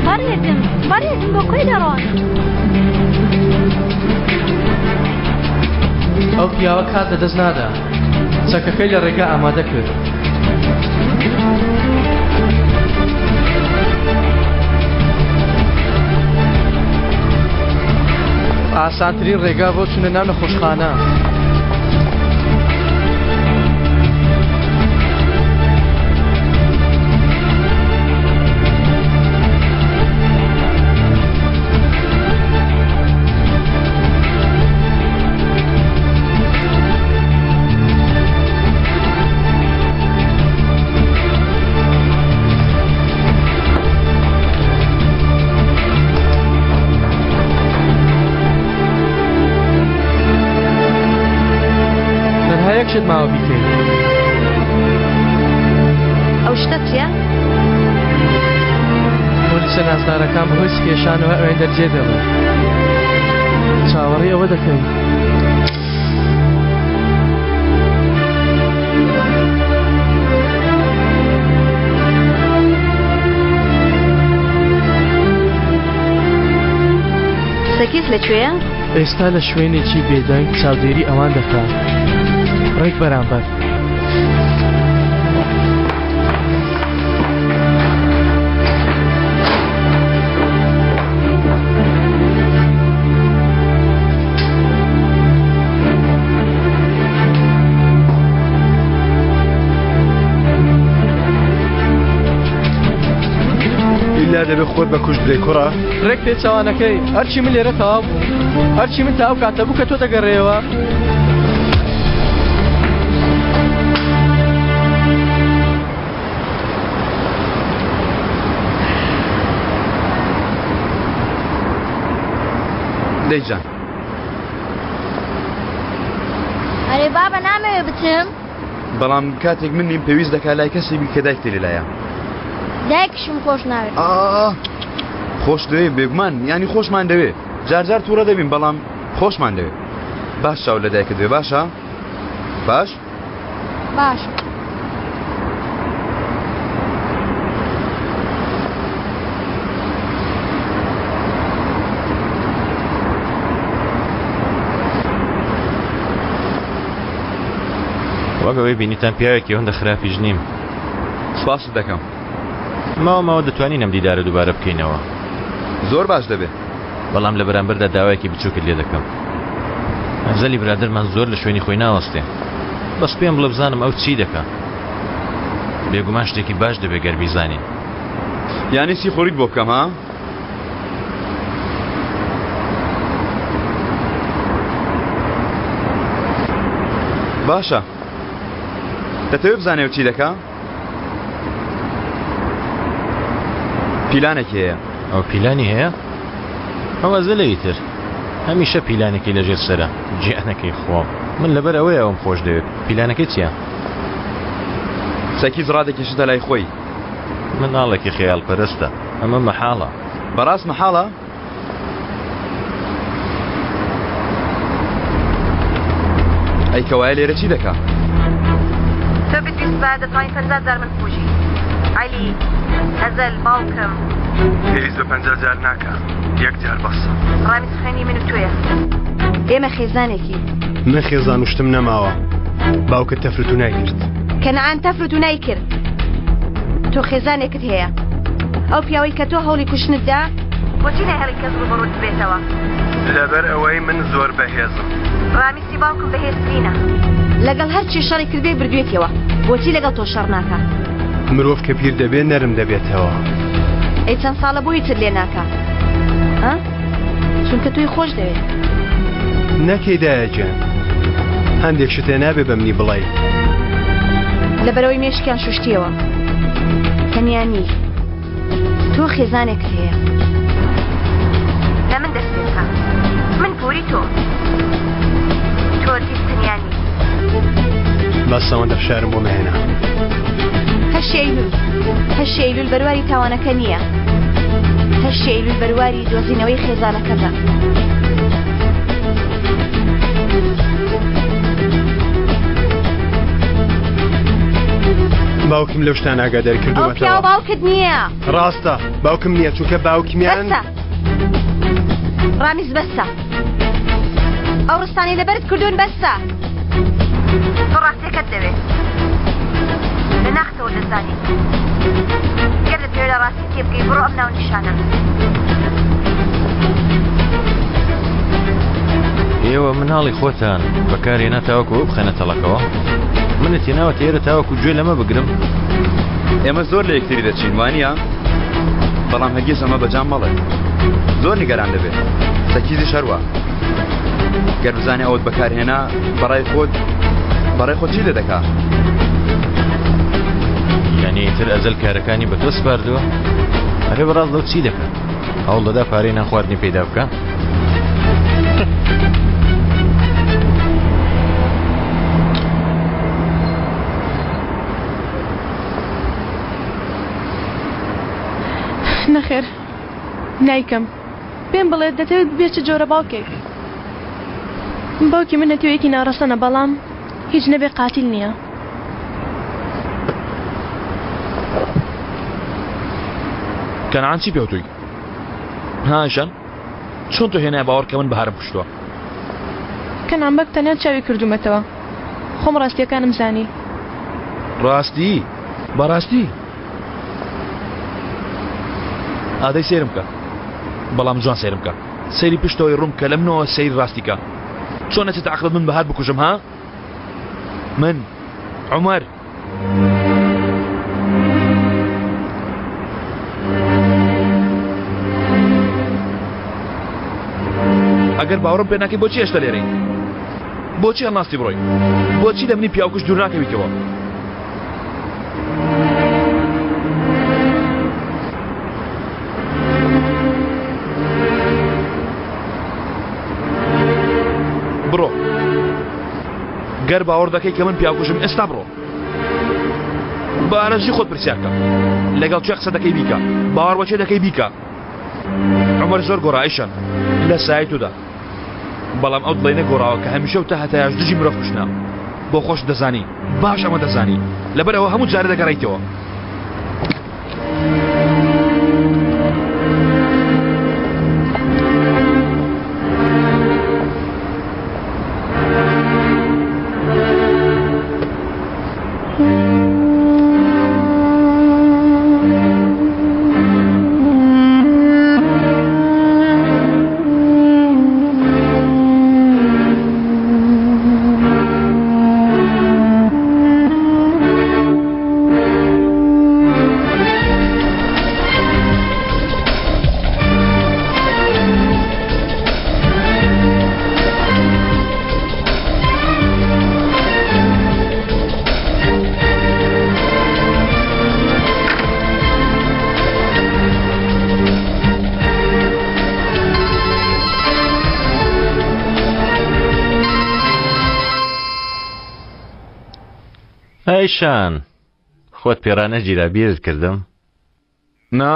بەڕێزم بەڕێزم بۆ کوێ دەڕۆن؟ ئەو پیاوە کات لەدەست نادا چەکەکەی لە ڕێگا ئامادە کرد. ئاسانترین ڕێگا بۆ چونە ناو نەخۆشخانە. شت ماوە بیکەی. ئەو شتە چییە؟ پۆلیسە نازدارەکان بەهۆی سکێشانەوە ئەوێندە جێ دێڵن. چاوەڕێی ئەوە دەکەین. سەکیز لە کوێیە؟ ئێستا لە شوێنێکی بێدەنگ چاودێری ئەوان دەکا ڕێک بەرامبەر. ئیلا دەبێ خۆت بە کوشت بدەی کوڕە. ڕێک پێچەوانەکەی هەرچی من لێرە تەواو بوو هەرچی من تا ئەو کاتە بوو کە تۆ دەگەڕێیەوە. دەی جان. ئەرێ بابە نامەوێ بچم. بەڵام کاتێک من نیم پێویست دەکا لای کەسی بی کە دایکتی لەلایە. دایکشم خۆش ناوێت. ئا خۆش دەوێ بێگومان یانی خۆشمان دەوێ جار جار تووڕە دەبین بەڵام خۆشمان دەوێ باش چاو لە دایکت بێ باشە باش باش. وەک ئەوەی بینیتان پیاوێکی ئەوەندە خراپیش نیم. سپاست دەکەم. ماوە ماوە دەتوانین ئەم دیدارە دووبارە بکەینەوە. زۆر باش دەبێ. بەڵام لە بەرامبەردا داوایەکی بچووکت لێ دەکەم. ئەزەلی برادەرمان زۆر لە شوێنی خۆی ناوەستێ. بەس پێم بڵێ بزانم ئەو چی دەکا. بێگومان شتێکی باش دەبێ گەر بیزانین. یانی سیخوڕیت بۆ بکەم ها؟ باشە دەتەوێت بزانێ چی دەکا؟ پیلانێکی هەیە. ئەو پیلانی هەیە؟ ئەو ئەزەلە ئیتر هەمیشە پیلانێکی لەژێر سەرە گیانەکەی خۆم من لەبەر ئەوەیە ئەوم خۆش دەوێت پیلانەکەی چییە؟ سەکیز ڕادەکێشێتە لای خۆی. مناڵێکی خەیاڵ پەرستە ئەمە مەحاڵە. بەڕاست مەحاڵە؟ ئەی کەوایە لێرە چی دەکا؟ تۆ بتویستبایە دەتوانی 50 جار من بکوژی عەلی ئەزەل باوکم. پێویست بە 50 جار ناکا یەک جار بەسە. ڕامیز خوێنی من و تۆیە ئێمە خێزانێکین. من خێزان و شتم نەماوە باوکت تەفرتونای کرد. کەنعان تەفرتونای کرد تۆ خێزانێکت هەیە ئەو پیاوەی کە تۆ هەوڵی کوشتنت دا بۆچی ناهێڵی کەس ڕووبەڕووت ببێتەوە؟ لەبەر ئەوەی من زۆر بەهێزم. ڕامیسی باوکم بەهێزترینە. لەگەڵ هەرچی شەڕی کردبێ بردوێتیەوە بۆچی لەگەڵ تۆ شەڕ ناکا؟ مرۆڤ کە پیر دەبێ نەرم دەبێتەوە. ئەی چەند ساڵە بۆ هیچت لێ ناکا؟ ها؟ چونکە تۆی خۆش دەوێ. نەکەی دایە گیان. هەندێک شت هەیە نابێ بە منی بڵێی. لەبەرئەوەی مێشکیان شوشتیەوە. تەنیا نی. تۆ خێزانێکت هەیە. لە من دەست پێ بکە. من پوری تۆم. تۆ هەرگیز تەنیا نی. بەس ئەوەندە فشارم بۆ مەهێنە. هەشتی ئەیلول. هەشتی ئەیلول بەرواری تاوانەکە نییە. هەشتی ئەیلول بەرواری دۆزینەوەی خێزانەکەتە. باوکم لەو شتانە ئاگادار ئەو کردوومەتەوە. پیاوە باوکت نییە. ڕاستە باوکم نییە چونکە باوکمیان. بەسە ڕامیز بەسە ئەو ڕستانەی لەبەرت کردوون بەسە تۆ ڕاستیەکەت دەوێت لە ناختەوە دەزانی گەر دەتەوێت لە ڕاستی تێبگەی بڕۆ ئەم ناونیشانە. ئێوە مناڵی خۆتان بەکارهێنا تاوەکو ئەو بخەنە تەڵەکەوە؟ منت هێناوەتە ئێرە تاوەکو گوێ لەمە بگرم؟ ئێمە زۆر لە یەکتری دەچین وانییە؟ بەڵام هەرگیز ئەمە بە جان مەڵێ زۆر نیگەران دەبێت سەکیزیش هەروا گەر بزانێ ئەوت بەکارهێنا بەڕای خۆت بەڕای خۆت چی لێ دەکا؟ یانی ئیتر ئەزەل کارەکانی بە تۆ سپاردووە؟ ئەرێ بەڕاست لەو چی دەکات؟ هەوڵ دەدا پارەی نان خواردنی پەیدا بکا؟ نەخێر نایکەم. پێم بڵێ دەتەوێت ببیە چ جۆرە باوکێک؟ باوکی من نەتەوەیەکی ناڕەسەنە بەڵام هیچ نەبێ قاتیل نییە. کەنعان چی پێوتووی؟ ها ئایشان چۆن تۆ هێنایە باوەڕ کە من بەهارم کوشتووە؟ کەنعان بەگ تەنیا چاوی کردوومەتەوە خۆم ڕاستییەکانم زانی. ڕاستی؟ بەڕاستی؟ ئادەی سەیرم بکە بەڵام جوان سەیرم بکە سەیری پشتەوەی ڕووم کە لە منەوە سەیری ڕاستی کە چۆن نەچێتە عەقڵت من بەهار بکوژم ها من عومەر ئەگەر باوەڕم پێ ناکەی بۆچی هێشتا لێرەی بۆچی هەڵناستی بڕۆی بۆچی لە منی پیاوکوژ دوور ناکەویتەوە بڕۆ گەر باوەڕ دەکەی کە من پیاوکوژم ئێستا بڕۆ بە ئارەزوی خۆت پرسیارکە لەگەڵ چێ قسە دەکەی بیکە باوەڕ بە چێ دەکەی بیکە عمر زۆر گۆڕایشن لە سای تۆدا بەڵام ئەو دڵی نەگۆڕاوە کە هەمیشە و تا هەتایاش دژی مرۆڤ کوشتنە بۆ خۆش دەزانی باش ئەمە دەزانی لەبەرەوە هەموو جارە دەگەڕیتەوە ئەیشان خۆت پێڕانەگیرا بیرت کردم نا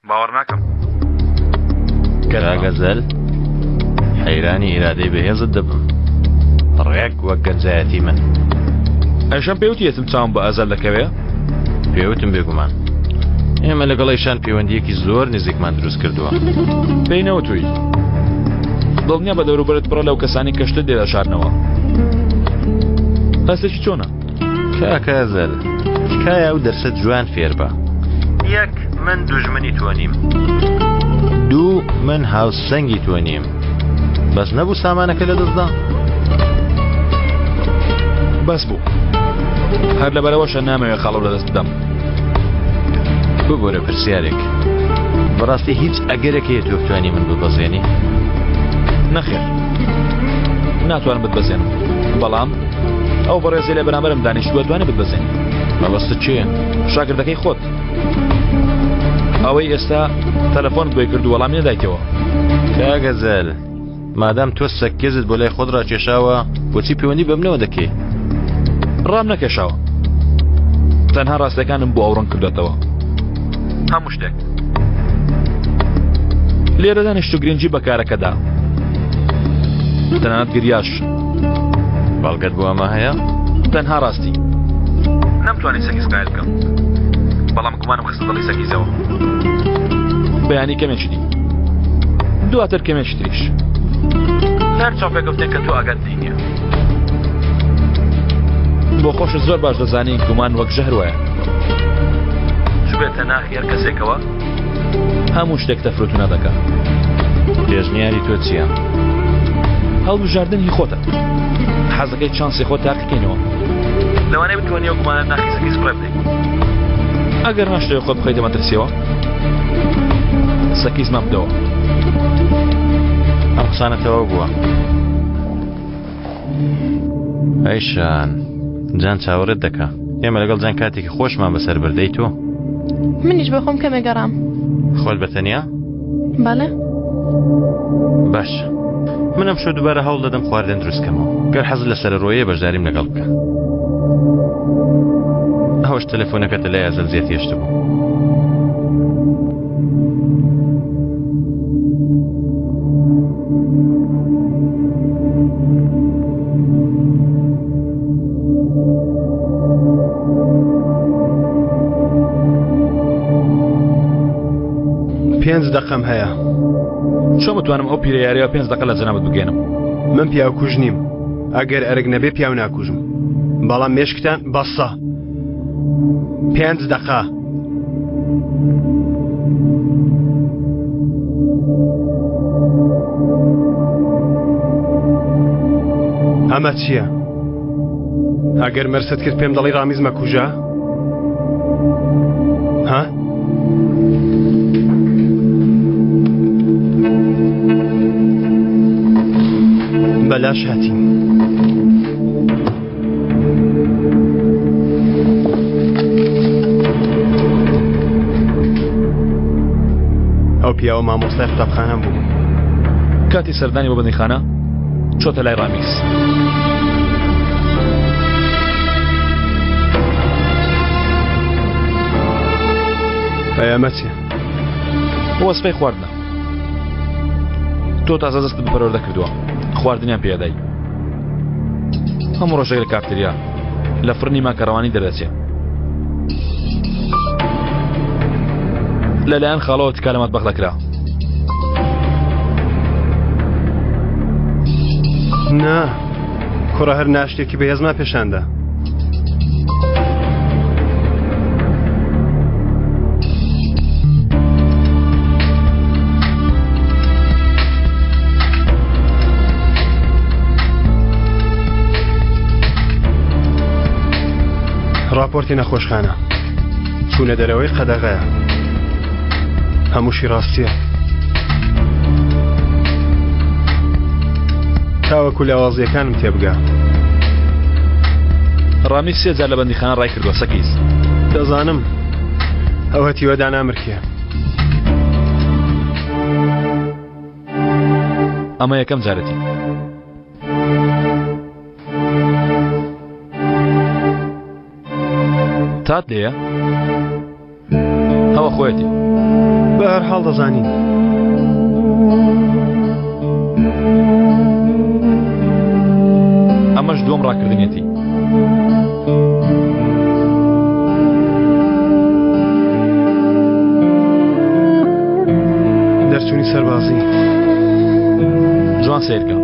باوەڕ ناکەم. کاک ئەزەل حەیرانی ئیرادەی بەهێزت دەبم ڕێک وەک گەنجایەتی من. ئەیشان پێوتی ئێتم چاوم بە ئەزەل دەکەوێ؟ پێوتم بێگومان. ئێمە لەگەڵ ئەیشان پەیوەندییەکی زۆر نزیکمان دروست کردووە. پێی نەوتووی. دڵنیا بە دەوروبەرت پڕە لەو کەسانەی کە شتت لێ دەشارنەوە. هەستێکی چۆنە؟ کاکە ئەزەل تکایە ئەو دەرسە جوان فێربە. یەک من دوژمنی تۆ نیم. دوو من هاوسەنگی تۆ نیم. بەس نەبوو سامانەکە لەدەستدا؟ بەس بوو. هەر لەبەرئەوەشە نامەوێ خاڵۆ لەدەست بدەم. ببورە پرسیارێک. بەڕاستی هیچ ئەگەرێک هەیە تۆ بتوانی من ببەزێنی؟ نەخێر. ناتوانم بتبەزێنم. بەڵام ئەو بەڕێزەی لە بەرامبەرم دانیشتووە توانێ بتبەزێنی. مەبەستت چییە؟ شاگردەکەی خۆت. ئەوەی ئێستا تەلەفۆنت بۆی کرد و وەڵامی نەدایتەوە. کاک ئەزەل، مادام تۆ سەگکێزت بۆ لای خۆت ڕاکێشاوە، بۆچی پەیوەندی بە منەوە دەکەی؟ ڕام نەکێشاوە. تەنها ڕاستیەکانم بۆ ئەو ڕوون کردۆتەوە. هەموو شتێک. لێرە دانیشت و گرنگی بە کارەکەدا. تەنانەت گریاش. بەڵگەت بۆ ئەمە هەیە؟ تەنها ڕاستی. نەمتوانی سەگیز قایل بکەم. بەڵام گومانم خستە دڵی سەگیزەوە. بەیانی کەمێکی دی. دواتر کەمێکی تریش. لە هەر چاوپێکەوتنێک کە تۆ ئاگات لێی نییە. بۆ خۆشت زۆر باش دەزانی گومان وەک ژەهر وایە. چوبێتە ناخی هەر کەسێکەوە هەموو شتێک تەفروتونا دەکا. پێشنیاری تۆ چییە؟ هەڵبژاردن هی خۆتە. حەزەکەی چانسی خۆت تاقیکەینەوە. لەوانەیە بتوانی ئەو گومانە ناخی سەگیز فڕێ بدەیت. ئەگەر ناشتەوێ خۆت بخەیتە مەترسیەوە سەکیزمان بدەوە. ئەم قسانە تەواو بووە. ئەیشان جان چاوەڕێت دەکا. ئێمە لەگەڵ جان کاتێکی خۆشمان بەسەر برد ئەی تۆ؟ منیش بۆ خۆم کەمێ گەڕام. خۆت بە تەنیا؟ بەڵێ. باشە من ئەمشەو دووبارە هەوڵ دەدەم خواردن دروست کەمەوە گەر حەزت لە سەرەڕۆیە بەشداریم لەگەڵ بکە. ئەوەش تەلەفۆنەکەتە لای ئەزەل زێت هێشتبوو. پێنج دەقەم هەیە. چۆن بتوانم ئەو پیرە یاریە پێنج دەقە لە جەنابت بگەێنم؟ من پیاوکوژ نیم. ئەگەر ئەرک نەبێ پیاو ناکوژم. بەڵام مێشکتان بەسە. پێنج دەقە. ئەمە چییە؟ ئەگەر مەرست کرد پێم دەڵی ڕامیز مەکوژە؟ ها؟ بەلاش هاتین. ئەو پیاوە مامۆستای قوتابخانەم بوو. کاتی سەردانی بۆ بەندیخانە چۆتە لای ڕامیز. ئەی ئەمە چیە؟ وەسفەی خواردنە. تۆ تازە دەستت بە پەروەردە کردووە خواردنیان پێدای. هەموو ڕۆژێک لە کافتریا لە فڕنی ماکەڕەوانی دەردەچێ. لەلایەن خاڵەوە تکا لە مەتبەخ دەکرا. نا کوڕە هەر ناشتێکی بەهێزما پێشاندا. ڕاپۆرتی نەخۆشخانە چوونە دەرەوەی قەدەغەیە هەمووشی ڕاستیە تاوەکو لاوازیەکانم تێبگا ڕامی سێ جار لە بەندیخانە ڕای کردووە سەکیز دەزانم ئەو هەتیوە دانامرکێ ئەمە یەکەم جارەتی تات لێیە؟ ئەوە خۆیەتی. بە هەر حاڵ دەزانین. ئەمەش دووەم ڕاکردنیەتی. دەرچوونی سەربازی. جوان سەیرکە.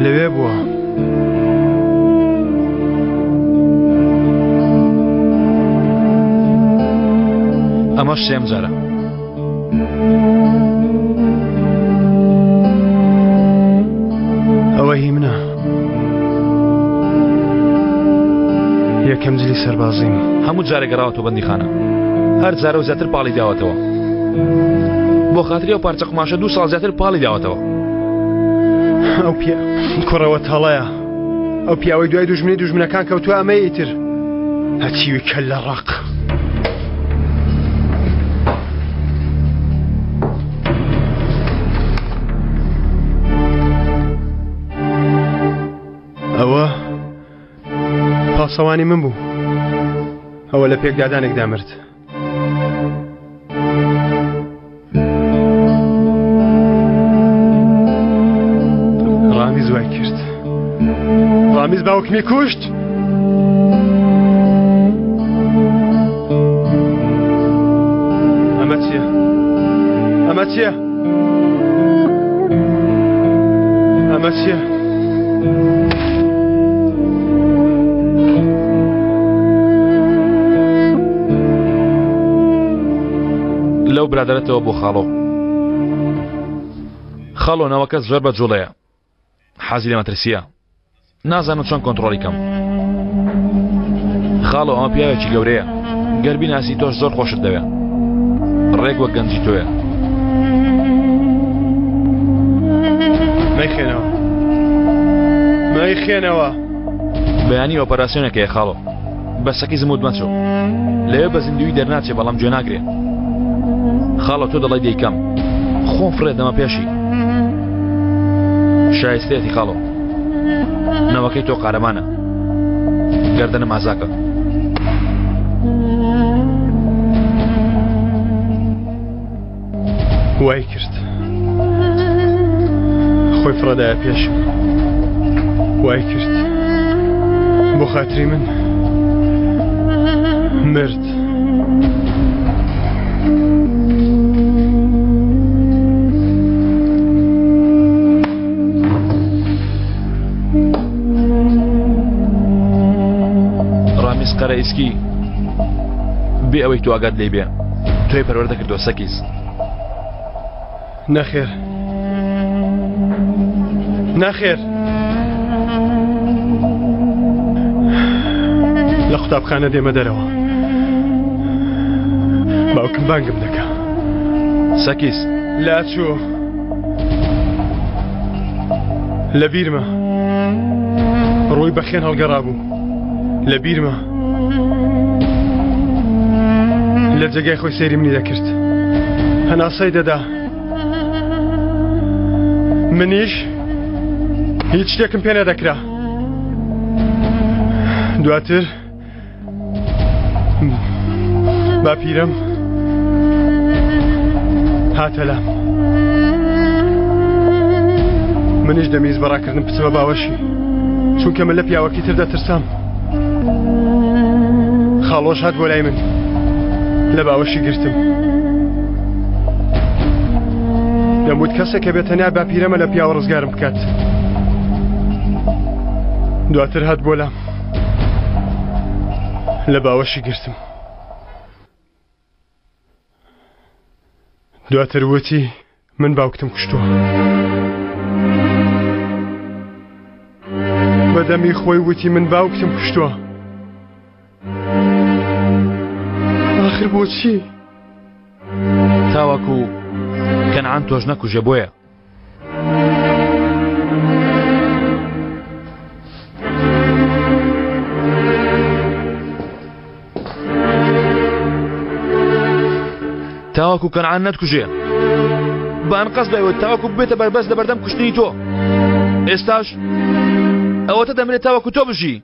لەوێ بووە. ئەمەش سێم جارە. ئەوە هی منە. یەکەم جلی سەربازیم. هەموو جارێک گەڕاوەتەوە بەندیخانە. هەر جارە و زیاتر پاڵی داوەتەوە. بۆ خاتری ئەو پارچە قوماشە دوو ساڵ زیاتر پاڵی داوەتەوە. ئەو پیا کوڕەوە تەڵەیە. ئەو پیاوەی دوای دوژمنی دوژمنەکان کەوتووە ئەمەی ئیتر. هەتیوی کەللە ڕەق. ئەوە پاسەوانی من بوو. ئەوە لە پێکدادانێکدا مرد. ڕامیز وای کرد. ڕامیز باوکمی کوشت. ئەمە چییە؟ ئەمە چییە؟ ئەمە چییە؟ لەو برادەرەتەوە بۆ خاڵۆ. خاڵۆ ناوەکە زۆر بە جوڵەیە. حەزی لە مەترسییە. نازانم چۆن کۆنتڕۆڵی کەم. خاڵۆ ئەمە پیاوێکی گەورەیە. گەر بیناسی تۆش زۆر خۆشت دەوێ. ڕێک وەک گەنجی تۆیە. مەیخێنەوە. مەیخێنەوە. بەیانی ئۆپەراسیۆنێک هەیە خاڵۆ. بە سەکی زموت مەچۆ. لەوێ بە زیندوویی دەرناچێ بەڵام گوێ ناگرێ. خاڵۆ تۆ دەڵێی دەیکەم. خۆم فڕێ دەمە پێشی. شایستەیەتی خاڵۆ. نەوەکەی تۆ قارەمانە. گەردەنم ئازاکە. وای کرد. خۆی فڕەدایە پێشم. وای کرد. بۆ خاتری من مرد. قەرەئیسکی بێ ئەوەی تۆ ئاگات لێی بێ تۆی پەروەردە کردووە سەکیز. نەخێر نەخێر لە قوتابخانە دێمە دەرەوە باوکم بانگم دەکا سەکیس لاچوو لە بیرمە ڕووی بە خوێن هەڵگەڕابوو لە بیرمە لە جێگای خۆی سەیری منی دەکرد هەناسەی دەدا منیش هیچ شتێکم پێ نەدەکرا دواتر باپیرم هاتە لام منیش دەمیز بەڕاکردن بچمە باوەشی چونکە من لە پیاوەکی تر دەترسام خاڵۆش هات بۆ لای من لە باوەشی گرتم دەموت کەسێک کە بێت تەنیا باپیرەمە لە پیاوە ڕزگارم بکات دواتر هات بۆ لام لە باوەشی گرتم دواتر وتی من باوکتم کوشتووە بەدەمی خۆی وتی من باوکتم کوشتووە آخر بۆچی تاوەکو کەنعان تۆش نەکوژێ بۆیە تاوەکو کەنعان نەتکوژێ بە ئەنقەست بەوە تاوەکو ببێتە بەربەست لە بەردەم کوشتنی تۆ ئێستاش ئەوەتە دەمرێت تاوەکو تۆ بژی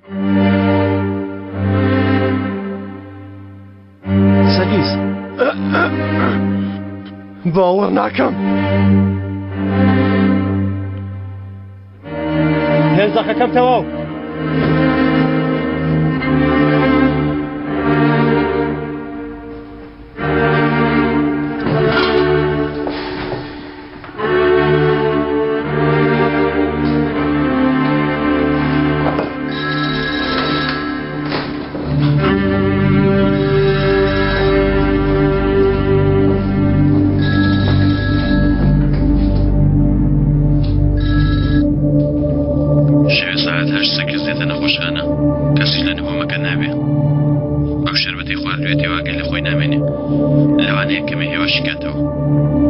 سەگیز باوەڕ ناکەم پێنج دەقەکەم تەواو. شەوێ سەعات هەشت سەکز دێتە نەخۆشخانە کەسیش لە نهۆمەکە نابێ ئەو شەربەتەی خواردوێتی و ئاگای لە خۆی نامێنێ لەوانەیە کەمێ هێواشی کاتەوە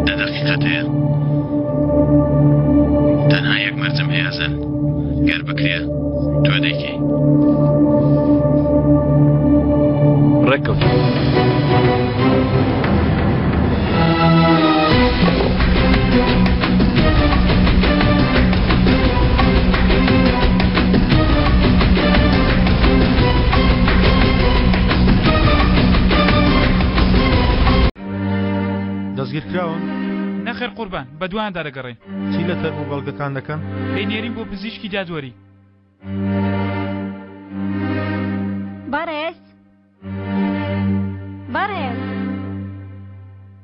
دە دەقیقەت هەیە تەنها یەک مەرجم هەیە ئەزەل گەر بکرێ تۆ دەیکەی. ڕێککەوتین. دەستگیرکراون؟ نەخێر قوربان، بەدوایاندا دەگەڕێین. چی لە تەرم و بەڵگەکان دەکەن؟ دەینێرین بۆ پزیشکی دادوەری. بەڕێز بەڕێز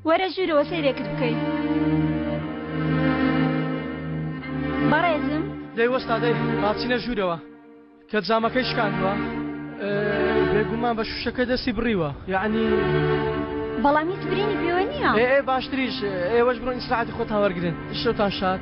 وەرە ژوورەوە سەیرێکت بکەین. بەڕێزم. دەی وەستا دەی با بچینە ژوورەوە. کە جامەکەی شکاندوە بێگومان بە شوشەکە دەستی بڕیوە یەعنی. بەڵام هیچ برینی پێوە نییە. ئێ ئێ باشتریش ئێوەش بڕۆن ئیسراحەتی خۆتان وەرگرن شەوتان شاد.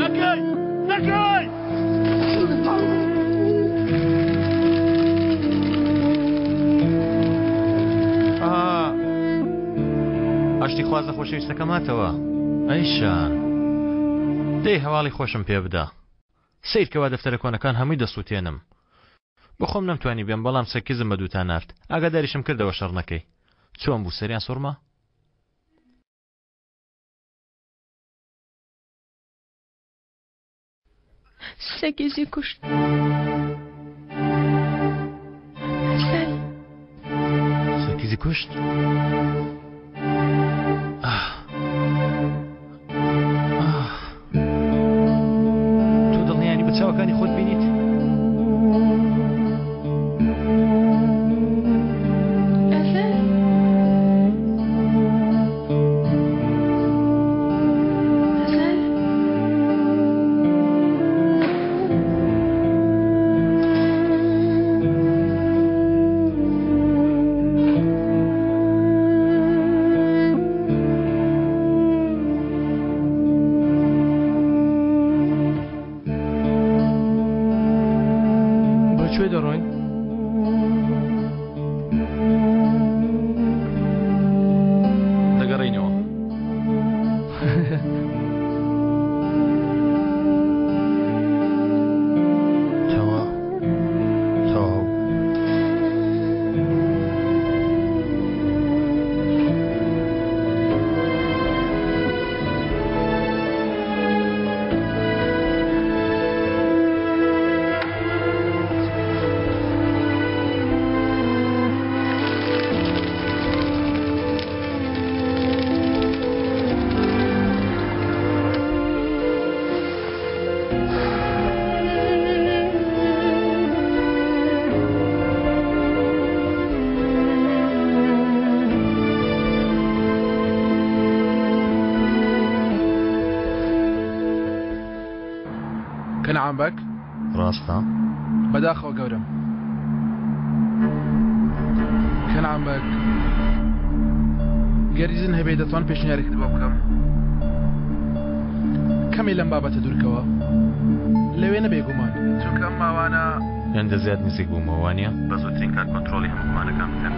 نەکەی نەکەی. ئاشتی خوازە خۆشەویستەکەم هاتەوە ئەیشان دەی هەواڵی خۆشم پێ بدە سیر کەوا دەفتەرە کۆنەکان هەمووی دەسووتێنم بەخۆم نەمتوانی بێم بەڵام سەکیزم بە دووتا نارد ئاگاداریشم کردەوە شەڕ نەکەی چۆن بوو سەریان سوڕما سەگێزی کوشت. ئەسەل. سەکیزی کوشت؟ تۆ دڵنیانی بە چاوەکانی خۆت بینیت؟ کوێ دەڕۆین؟ دەگەڕێینەوە. تەواو تەواو. کەنعان بەگ؟ ڕاستە؟ بەداخەوە گەورەم. کەنعان بەگ، گەر ئیزن هەبێ دەتوان پێشنیارێکت بۆ بکەم؟ کەمێ لەم بابەتە دوورکەوە. لەوێ نەبێ گومان. چونکە ئەم ماوانە. هێندە زیاد نزیک بوومەوە وانیە؟ بە زووترین کات کۆنترۆڵی هەموو گومانەکان بکەن.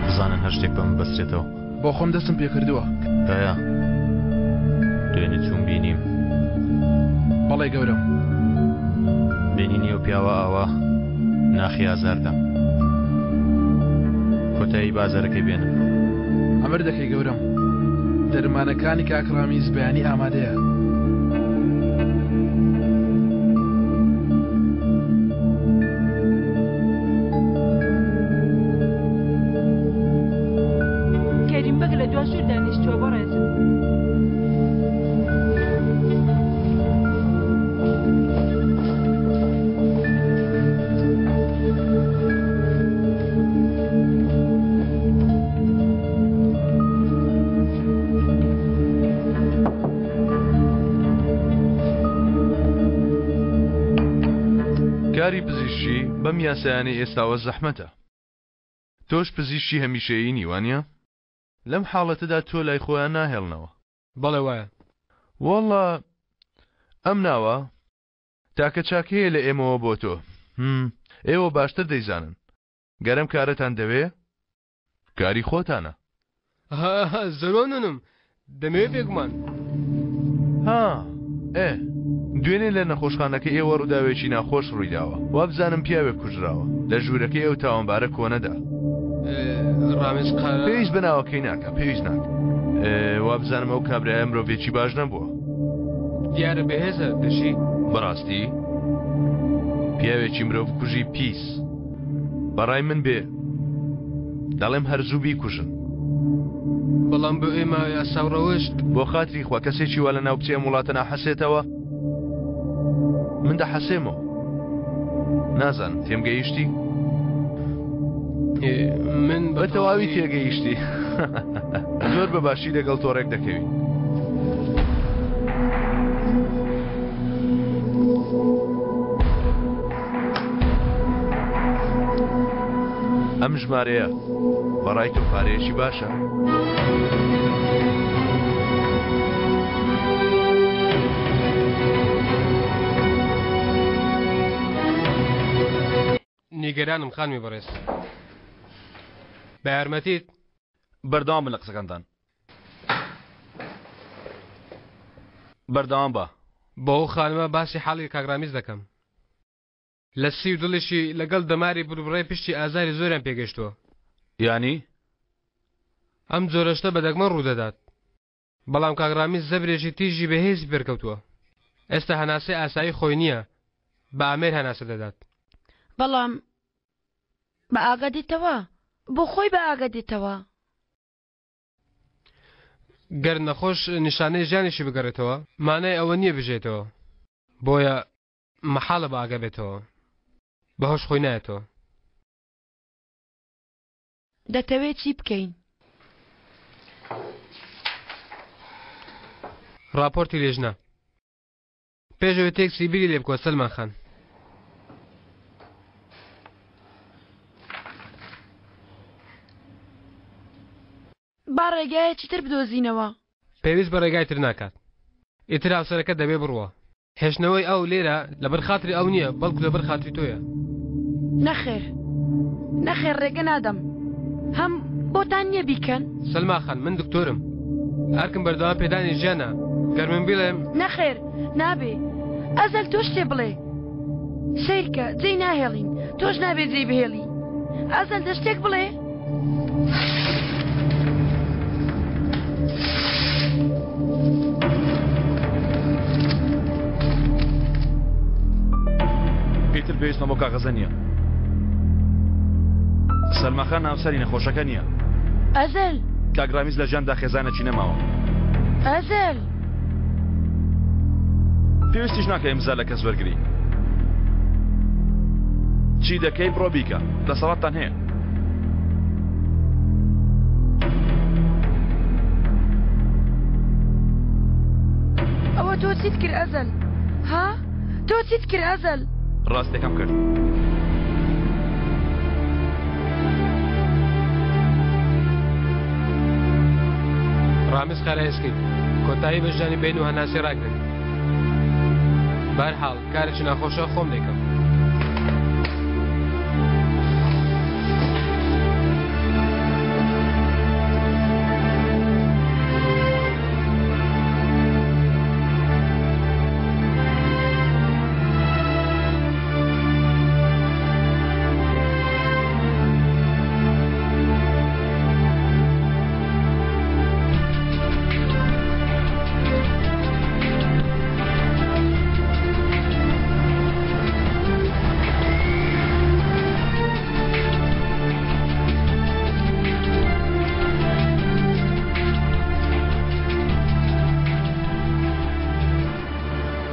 بزانن هەر شتێک بە من بەسترێتەوە. بۆ خۆم دەستم پێکردووە. تکایە. دوێنێ چووم بینیم. بەڵێ گەورەم. بینینی ئەو پیاوە ئاوا ناخی ئازار دام. کۆتایی بە ئازارەکەی بێنن. ئەمر دەکەی گەورەم. دەرمانەکانی کاک ڕامیز بەیانی ئامادەیە. کەریم بەگ لە دوا ژوور دانیشتووە بەڕێزم. کاری پزیشکی بەم یاسایانەی ئێستاوە زەحمەتە. تۆش پزیشکی هەمیشەیی نی وانیە؟ لەم حاڵەتەدا تۆ لای خۆیان ناهێڵنەوە. بەڵێ وایە. وەڵا ئەم ناوە تاکە چاکەیە لە ئێمەوە بۆ تۆ. هم ئێوە باشتر دەیزانن. گەر ئەم کارەتان دەوێ کاری خۆتانە. ها زۆر مەمنونم دەمەوێ بێگومان. ها ئێ دوێنێ لە نەخۆشخانەکەی ئێوە ڕووداوێکی ناخۆش ڕوویداوە وابزانم پیاوێک کوژراوە لە ژوورەکەی ئەو تاوانبارە کۆنەدا. ڕامیز قارە. پێویست بە ناوەکەی ناکا پێویست ناکا. وابزانم ئەو کابرایە مرۆڤێکی باش نەبووە. دیارە بەهێزە دەشی. بەڕاستی پیاوێکی مرۆڤ کوژی پیس. بەڕای من بێ دەڵێم هەر زوو بیکوژن. بەڵام بۆ ئێمە یاسا و ڕەوشت. بۆ خاتری خوا کەسێکی وا لە ناو بچێ ئەم وڵاتە ناحەسێتەوە؟ من دەحەسێمەوە. نازانم تێم گەیشتی؟ من بە تەواوی تێگەیشتی. زۆر بە باشی لەگەڵ تۆ ڕێک دەکەوین. ئەم ژمارەیە بەڕای تۆ پارەیەکی باشە؟ نیگەرانم خانمی بەڕێز. بە یارمەتیت. بەردەوام بن لە قسەکانتان. بەردەوام بە. بۆ ئەو خانمە باسی حاڵی کاک ڕامیز دەکەم. لە سی و دڵیشی لەگەڵ دەماری بڕبڕەی پشتی ئازاری زۆریان پێگەیشتووە. یانی؟ ئەم جۆرە شتە بە دەگمەن ڕوودەدات. بەڵام کاک ڕامیز زەبرێکی تیژی بەهێزی بەرکەوتووە. ئێستا هەناسەی ئاسایی خۆی نییە، بە ئامێر هەناسە دەدات. بەڵام بە ئاگا دێتەوە؟ بۆ خۆی بە ئاگا دێتەوە؟ گەر نەخۆش نیشانەی ژیانیشی بگەڕێتەوە، مانای ئەوە نییە بژێتەوە. بۆیە مەحاڵە بە ئاگا بێتەوە. بە هۆش خۆی نایەتەوە. دەتەوێ چی بکەین؟ ڕاپۆرتی لێژنە. پێش ئەوەی تێکسی بیری لێ بکەوە سەلمان خان. با ڕێگایەکی تر بدۆزینەوە. پێویست بە ڕێگای تر ناکات. ئیتر هاوسەرەکەت دەبێ بڕوا. هێشتنەوەی ئەو لێرە لەبەر خاتری ئەو نییە، بەڵکو لەبەر خاتری تۆیە. نەخێر نەخێر ڕێگە نادەم هەم بۆتان نییە بیکەن سەلما خان من دکتۆرم ئەرکم بەردەوام پێدانی ژیانە گەر من بیڵێم نەخێر نابێ ئەزەل تۆ شتێ بڵێ سەیرکە جێی ناهێڵین تۆش نابێ جێی بهێڵی ئەزەل دە شتێک بڵێ ئیتر پێویستمە بۆ کاغەزە نییە سەلماخان هاوسەری نەخۆشەکە نییە ئەزەل کاک ڕامیز لە ژیاندا خێزانێکی نەماوە ئەزەل پێویستیش ناکە ئیمزا لە کەس وەرگری چی دەکەی بڕۆ بیکە دەسەڵاتتان هەیە ئەوە تۆ چیت کرد ئەزەل ها تۆ چیت کرد ئەزەل ڕاستەکەم کرد. ڕامیز قەرەئێسکی کۆتایی بە ژیانی بین و هەناسەی ڕاگرن بەرحاڵ کارێکی ناخۆشە خۆم دەیکەم.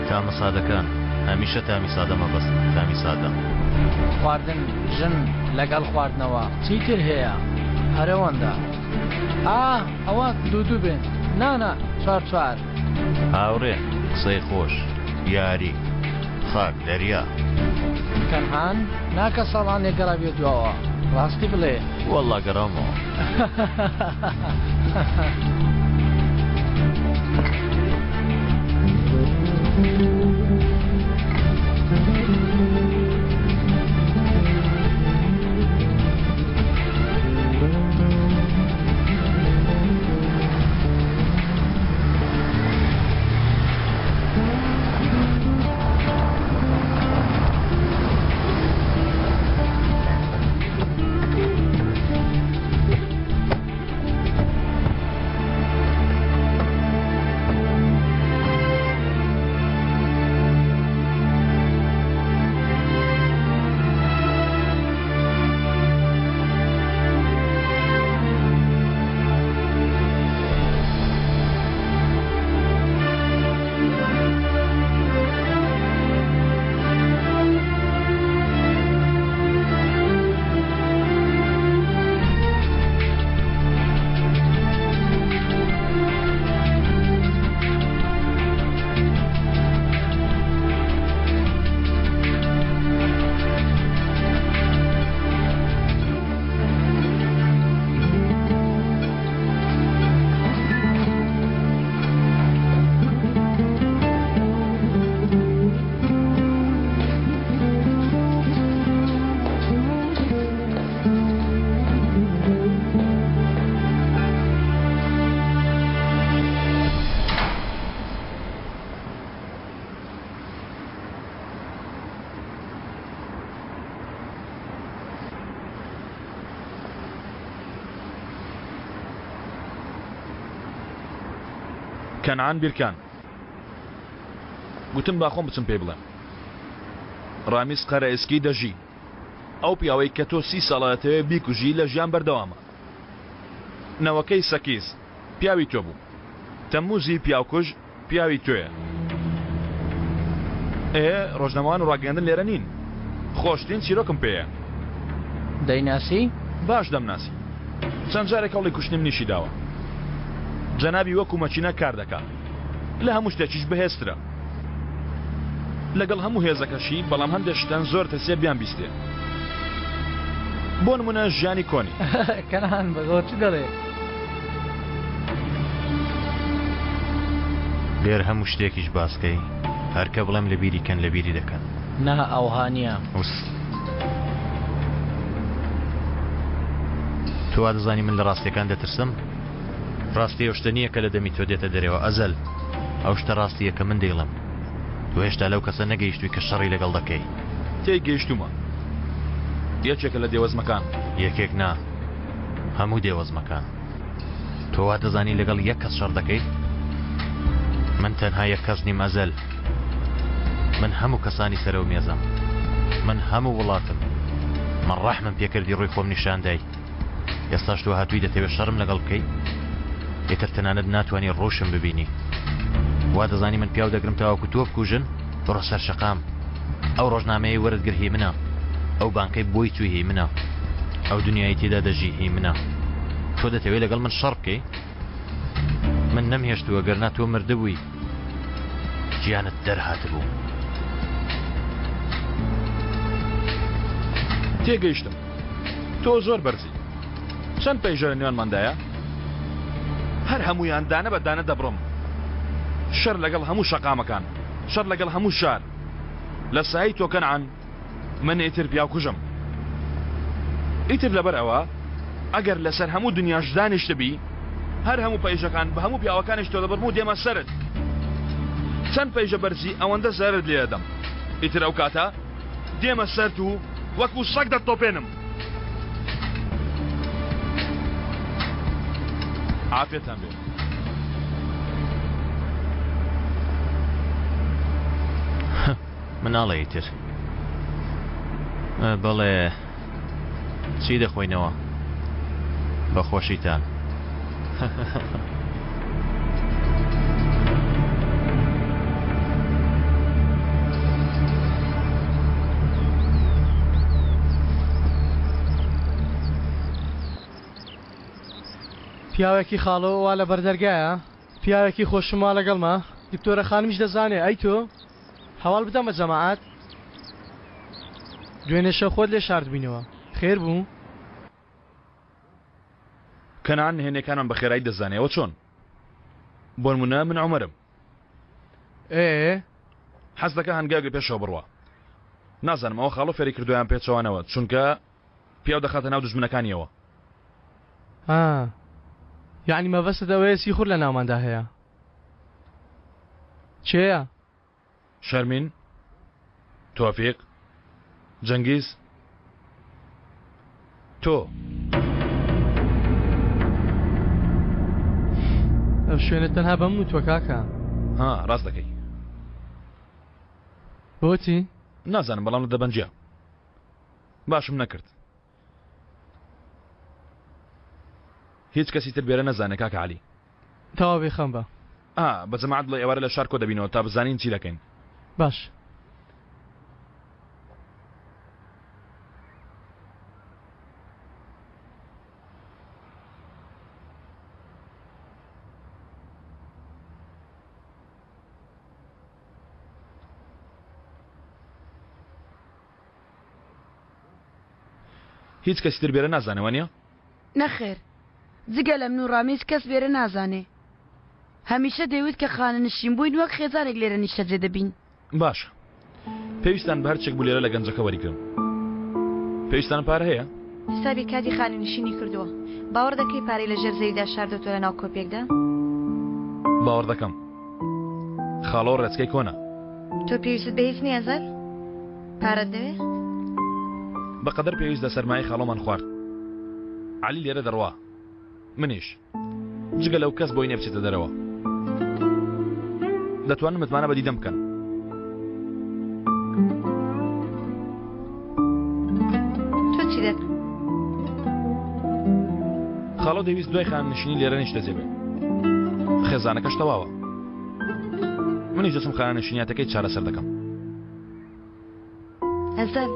تامە سادەکان هەمیشە تامی سادە مەبەستمە تامی سادە. خواردن ژن لەگەڵ خواردنەوە چیتر هەیە هەرەوەندە ئا ئەوە دوو دوو بێن نانا چوار چوار. هاوڕێ قسەی خۆش یاری خاک دەریا. کەنعان ناکە ساڵانێک گەڕابیە دواوە ڕاستی بڵێ. وەڵا گەڕامەوە. کەنعان بیرکان گوتم با خۆم بچم پێی بڵێم ڕامیز قەرەئێسکی دەژی ئەو پیاوەی کە تۆ سی ساڵە دەتەوێ بیکوژی لە ژیان بەردەوامە نەوەکەی سەکیز پیاوی تۆ بوو تەمموزی پیاوکوژ پیاوی تۆیە ئێ ڕۆژنامەوان و ڕاگەیاندن لێرە نین خۆشترین چیرۆکم پێیە. دەیناسی؟ باش دەمناسی. چەند جارێک هەوڵی کوشتنی منیشی داوە. جەنابی وەکو مەکینە کار دەکا. لە هەموو شتێکیش بەهێزترە. لەگەڵ هەموو هێزەکەشی، بەڵام هەندێ شتەن زۆر ترسێ بیانبیستێ. بۆ نموونە ژیانی کۆنی. کەنعان بەگەوە چ دەڵێ؟ گەر هەموو شتێکیش باس کەی هەر کە بڵێم لەبیری کەن لەبیری دەکەن. نا ئەوها نیە. ئوس. تۆ وا دەزانی من لە ڕاستیەکان دەترسم؟ ڕاستی ئەو شتە نییە کە لە دەمی تۆ دێتە دەرەوە ئەزەل. ئەو شتە ڕاستییە کە من دەیڵێم. تۆ هێشتا لەو کەسە نەگەیشتووی کە شەڕی لەگەڵ دەکەی. تێی گەیشتوومە. یەکێکە لە دێوەزمەکان. یەکێک نا. هەموو دێوەزمەکان. تۆ وا دەزانی لەگەڵ یەک کەس شەڕ دەکەیت؟ من تەنها یەک کەس نیم ئەزەل. من هەموو کەسانی سەرەو مێزم. من هەموو وڵاتم. من ڕەحمم پێکردی ڕووی خۆم نیشان دای. ئێستاش تۆ هاتووی دەتەوێت شەڕم لەگەڵ بکەی؟ ئیتر تەنانەت ناتوانی ڕووشم ببینی. وا دەزانی من پیاو دەگرم تاوەکو تۆ بکوژن؟ بڕۆ سەر شەقام. ئەو ڕۆژنامەیەی وەرت گرت هی منە. ئەو بانکەی بۆی چووی هی منە. ئەو دنیای تێدا دەژی هی منە. تۆ دەتەوێت لەگەڵ من شەڕ بکەی؟ من نەمهێشتووە گەرنا تۆ مردبووی گیانت دەرهاتبوو. تێگەیشتم. تۆ زۆر بەرزی. چەند پەیژە لە نێوانماندایە؟ هەر هەموویان دانە بە دانە دەبڕم. شەر لەگەڵ هەموو شەقامەکان، شەڕ لەگەڵ هەموو شار. لە سایەی تۆ کەنعان، من ئیتر پیاوکوژم. ئیتر لەبەر ئەوە ئەگەر لەسەر هەموو دنیاش دانیشتبی، هەر هەموو پەیژەکان بە هەموو پیاوەکانیش تۆ دەبڕم و دێمە سەرت. چەند پەیژە بەرزی ئەوەندە زەرەرت لێ دەدەم. ئیتر ئەو کاتە دێمە سەرت و وەکو سەگ دەتتۆپێنم. عافیەتان بێ. مناڵە ئیتر. بەڵێ چی دەخۆینەوە؟ بە خۆشیتان. پیاوێکی خاڵۆ وا لە بەردەرگایە پیاوێکی خۆشم وا لەگەڵمە دکتۆرە خانمیش دەزانێ ئەی تۆ هەواڵ بدەمە جەماعەت دوێنێ شەو خۆت لێ شاردبووینەوە خێر بوو؟ کەنعان نهێنیەکانمان بە خێرایی دەزانێ ئەوە چۆن؟ بۆنمونە من عومەرم. ئێ. حەز دەکا هەنگاوێک لە پێشەوە بڕوا. نازانم ئەوە خاڵۆ فێری کردووە یان پێچەوانەوە چونکە پیاو دەخاتە ناو دوژمنەکانیەوە. ها یەعنی مەبەستت ئەوەیە سیخوڕ لە ناوماندا هەیە؟ کێیە؟ شەرمین، تۆفیق، جەنگیز، تۆ. ئەو شوێنە تەنها بەم وتوە کاکە. ها ڕاست دەکەی. بۆچی؟ نازانم بەڵام لە دەبەنجە باشم نەکرد. هیچ کەسی تر بێرە نەزانێ کاکە عەلی. تەواو بێخەم بە. ئا بە جەماعەت بڵێ ئێوارە لە شار کۆ دەبینەوە تا بزانین چی دەکەین. باش. هیچ کەسی تر بێرە نازانێ وانیە؟ نەخێر جگە لە من و ڕامیز کەس لێرە نازانێ. هەمیشە دەیوت کە خانەنشین بووین وەک خێزانێک لێرە نیشتەجێ دەبین. باشە پێویستان بە هەرچێک بوو لێرە لە گەنجەکە وەریگرن. پێویستان پارە هەیە؟ حسابی کاتی خانەنشینی کردووە. باوەڕ دەکەی پارەی لە ژێر زەویدا شاردۆتەوە لە ناو کۆپێکدا؟ باوەڕ دەکەم. خاڵۆ ڕێچکەی کۆنە. تۆ پێویستت بە هیچ نییە ئەزەل؟ پارەت دەوێ؟ بەقەدەر پێویست لە سەرمایەی خاڵۆمان خوارد. عەلی لێرە دەڕوا. منیش. جگە لەو کەس بۆی نییە بچێتە دەرەوە. دەتوانن متمانە بە دیدەم بکەن. تۆ چی دەکەی؟ خاڵۆ دەیویست دوای خانەنشینی لێرە نیشتەجێ بێ. خێزانەکەش تەواوە. منیش دەچم خانەنشینیاتەکەی چارەسەر دەکەم. ئەزەل.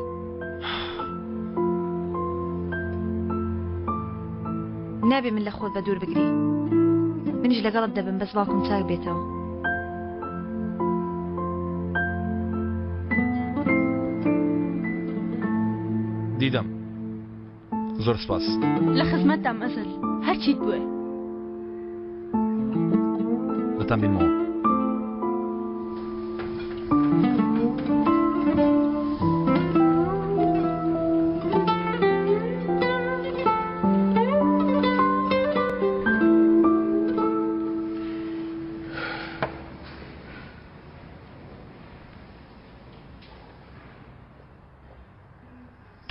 نابێ من لە خۆت بە دوور بگری. منیش لەگەڵت دەبم بەس باوکم چاک بێتەوە. دیدەم. زۆر سپاس. لە خزمەتدام ئەزەل هەرچیت بوێ. دەتان بینمەوە.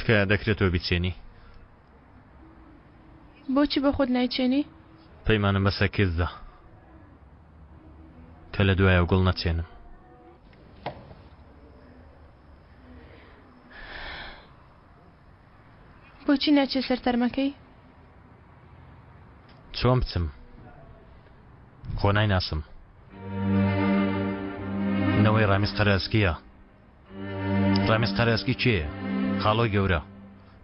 تکایە دەکرێت تۆ بیچێنی؟ بۆچی بۆ خۆت نایچێنی؟ پەیمانم بە سەکزدا کە لە دوایەوە گوڵ نەچێنم. بۆچی ناچێ سەر تەرمەکەی؟ چۆن بچم؟ خۆ نایناسم. نەوەی ڕامیز قەرەسکییە. ڕامیز قەرەسکی کێیە؟ خاڵۆی گەورە.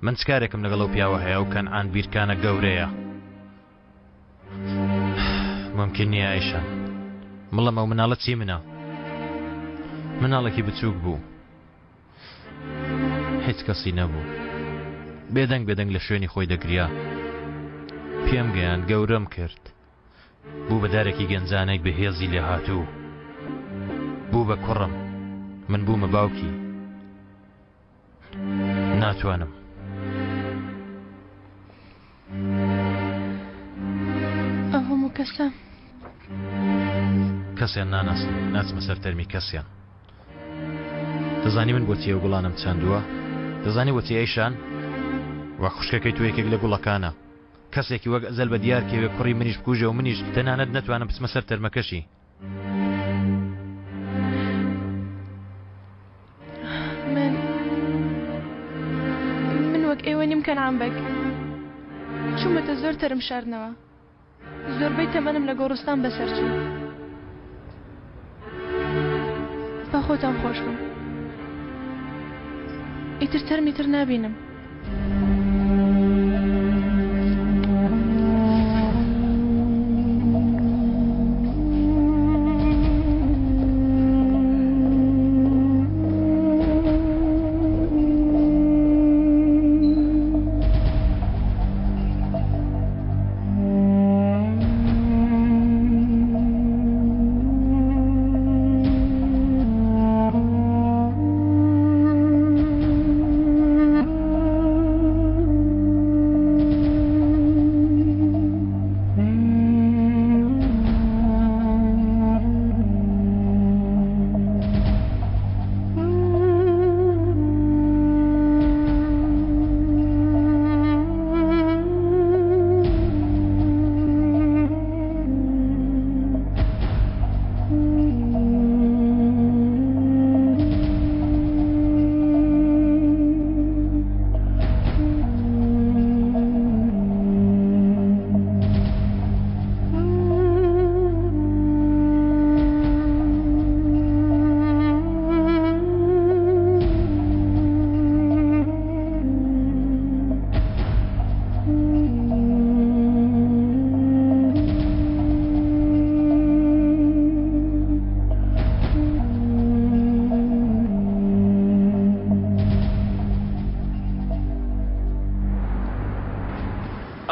من چ کارێکم لەگەڵ ئەو پیاوە هەیە ئەو کەنعان بیرکانە گەورەیە؟ ممکن نییە ئایشان. بڵێم ئەو مناڵە چی منە؟ مناڵێکی بچووک بوو. هیچ کەسی نەبوو. بێدەنگ بێدەنگ لە شوێنی خۆی دەگریا. پێم گەیاند گەورەم کرد. بوو بە دارێکی گەنجانەی بەهێزی لێهاتوو. بوو بە کوڕم. من بوومە باوکی. ناتوانم. ئەو هەموو کەسە. کەسیان ناناسم. ناچمە سەر تەرمی کەسیان. دەزانی من بۆچی ئەو گوڵانەم چاندووە؟ دەزانی بۆچی ئەیشان؟ وەک خوشکەکەی تۆ یەکێک لە گوڵەکانە. کەسێکی وەک ئەزەل بە دیار کەوێ کوڕی منیش بکوژێ و منیش تەنانەت نەتوانم بچمە سەر تەرمەکەشی. من من وەک ئێوە نیم کەنعان بەگ. چوومەتە زۆر تەرم شاردنەوە. زۆربەی تەمەنم لە گۆڕستان بەسەر چوو. با خۆتان خۆش بن. ئیتر تەرمی تر نابینم.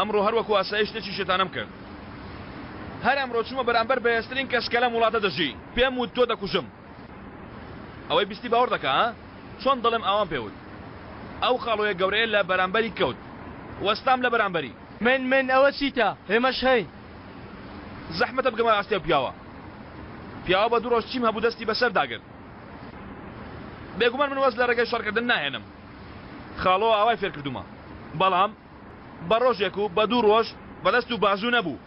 ئەمڕۆ هەر وەکو ئاسایی شتێکی شێتانەم کرد. هەر ئەمڕۆ چوومە بەرامبەر بەهێزترین کەس کە لەم وڵاتە دەژی. پێم وت تۆ دەکوژم. ئەوەی بیستی باوەڕ دەکا ها؟ چۆن دەڵێم ئاوام پێ وت. ئەو خاڵۆیە گەورەیە لە بەرامبەری کەوت. وەستام لە بەرامبەری. من من ئەوە چیتە؟ ئێمەش هەین. زەحمەتە بگەمە ئاستی ئەو پیاوە. پیاوە بە دوو ڕۆژ چیم هەبوو دەستی بەسەر داگرت. بێگومان من واز لە ڕێگای شەڕکردن ناهێنم. خاڵۆ ئاوای فێر کردوومە. بەڵام بە ڕۆژێک و بە دوو ڕۆژ بە دەست و بازوو نەبوو.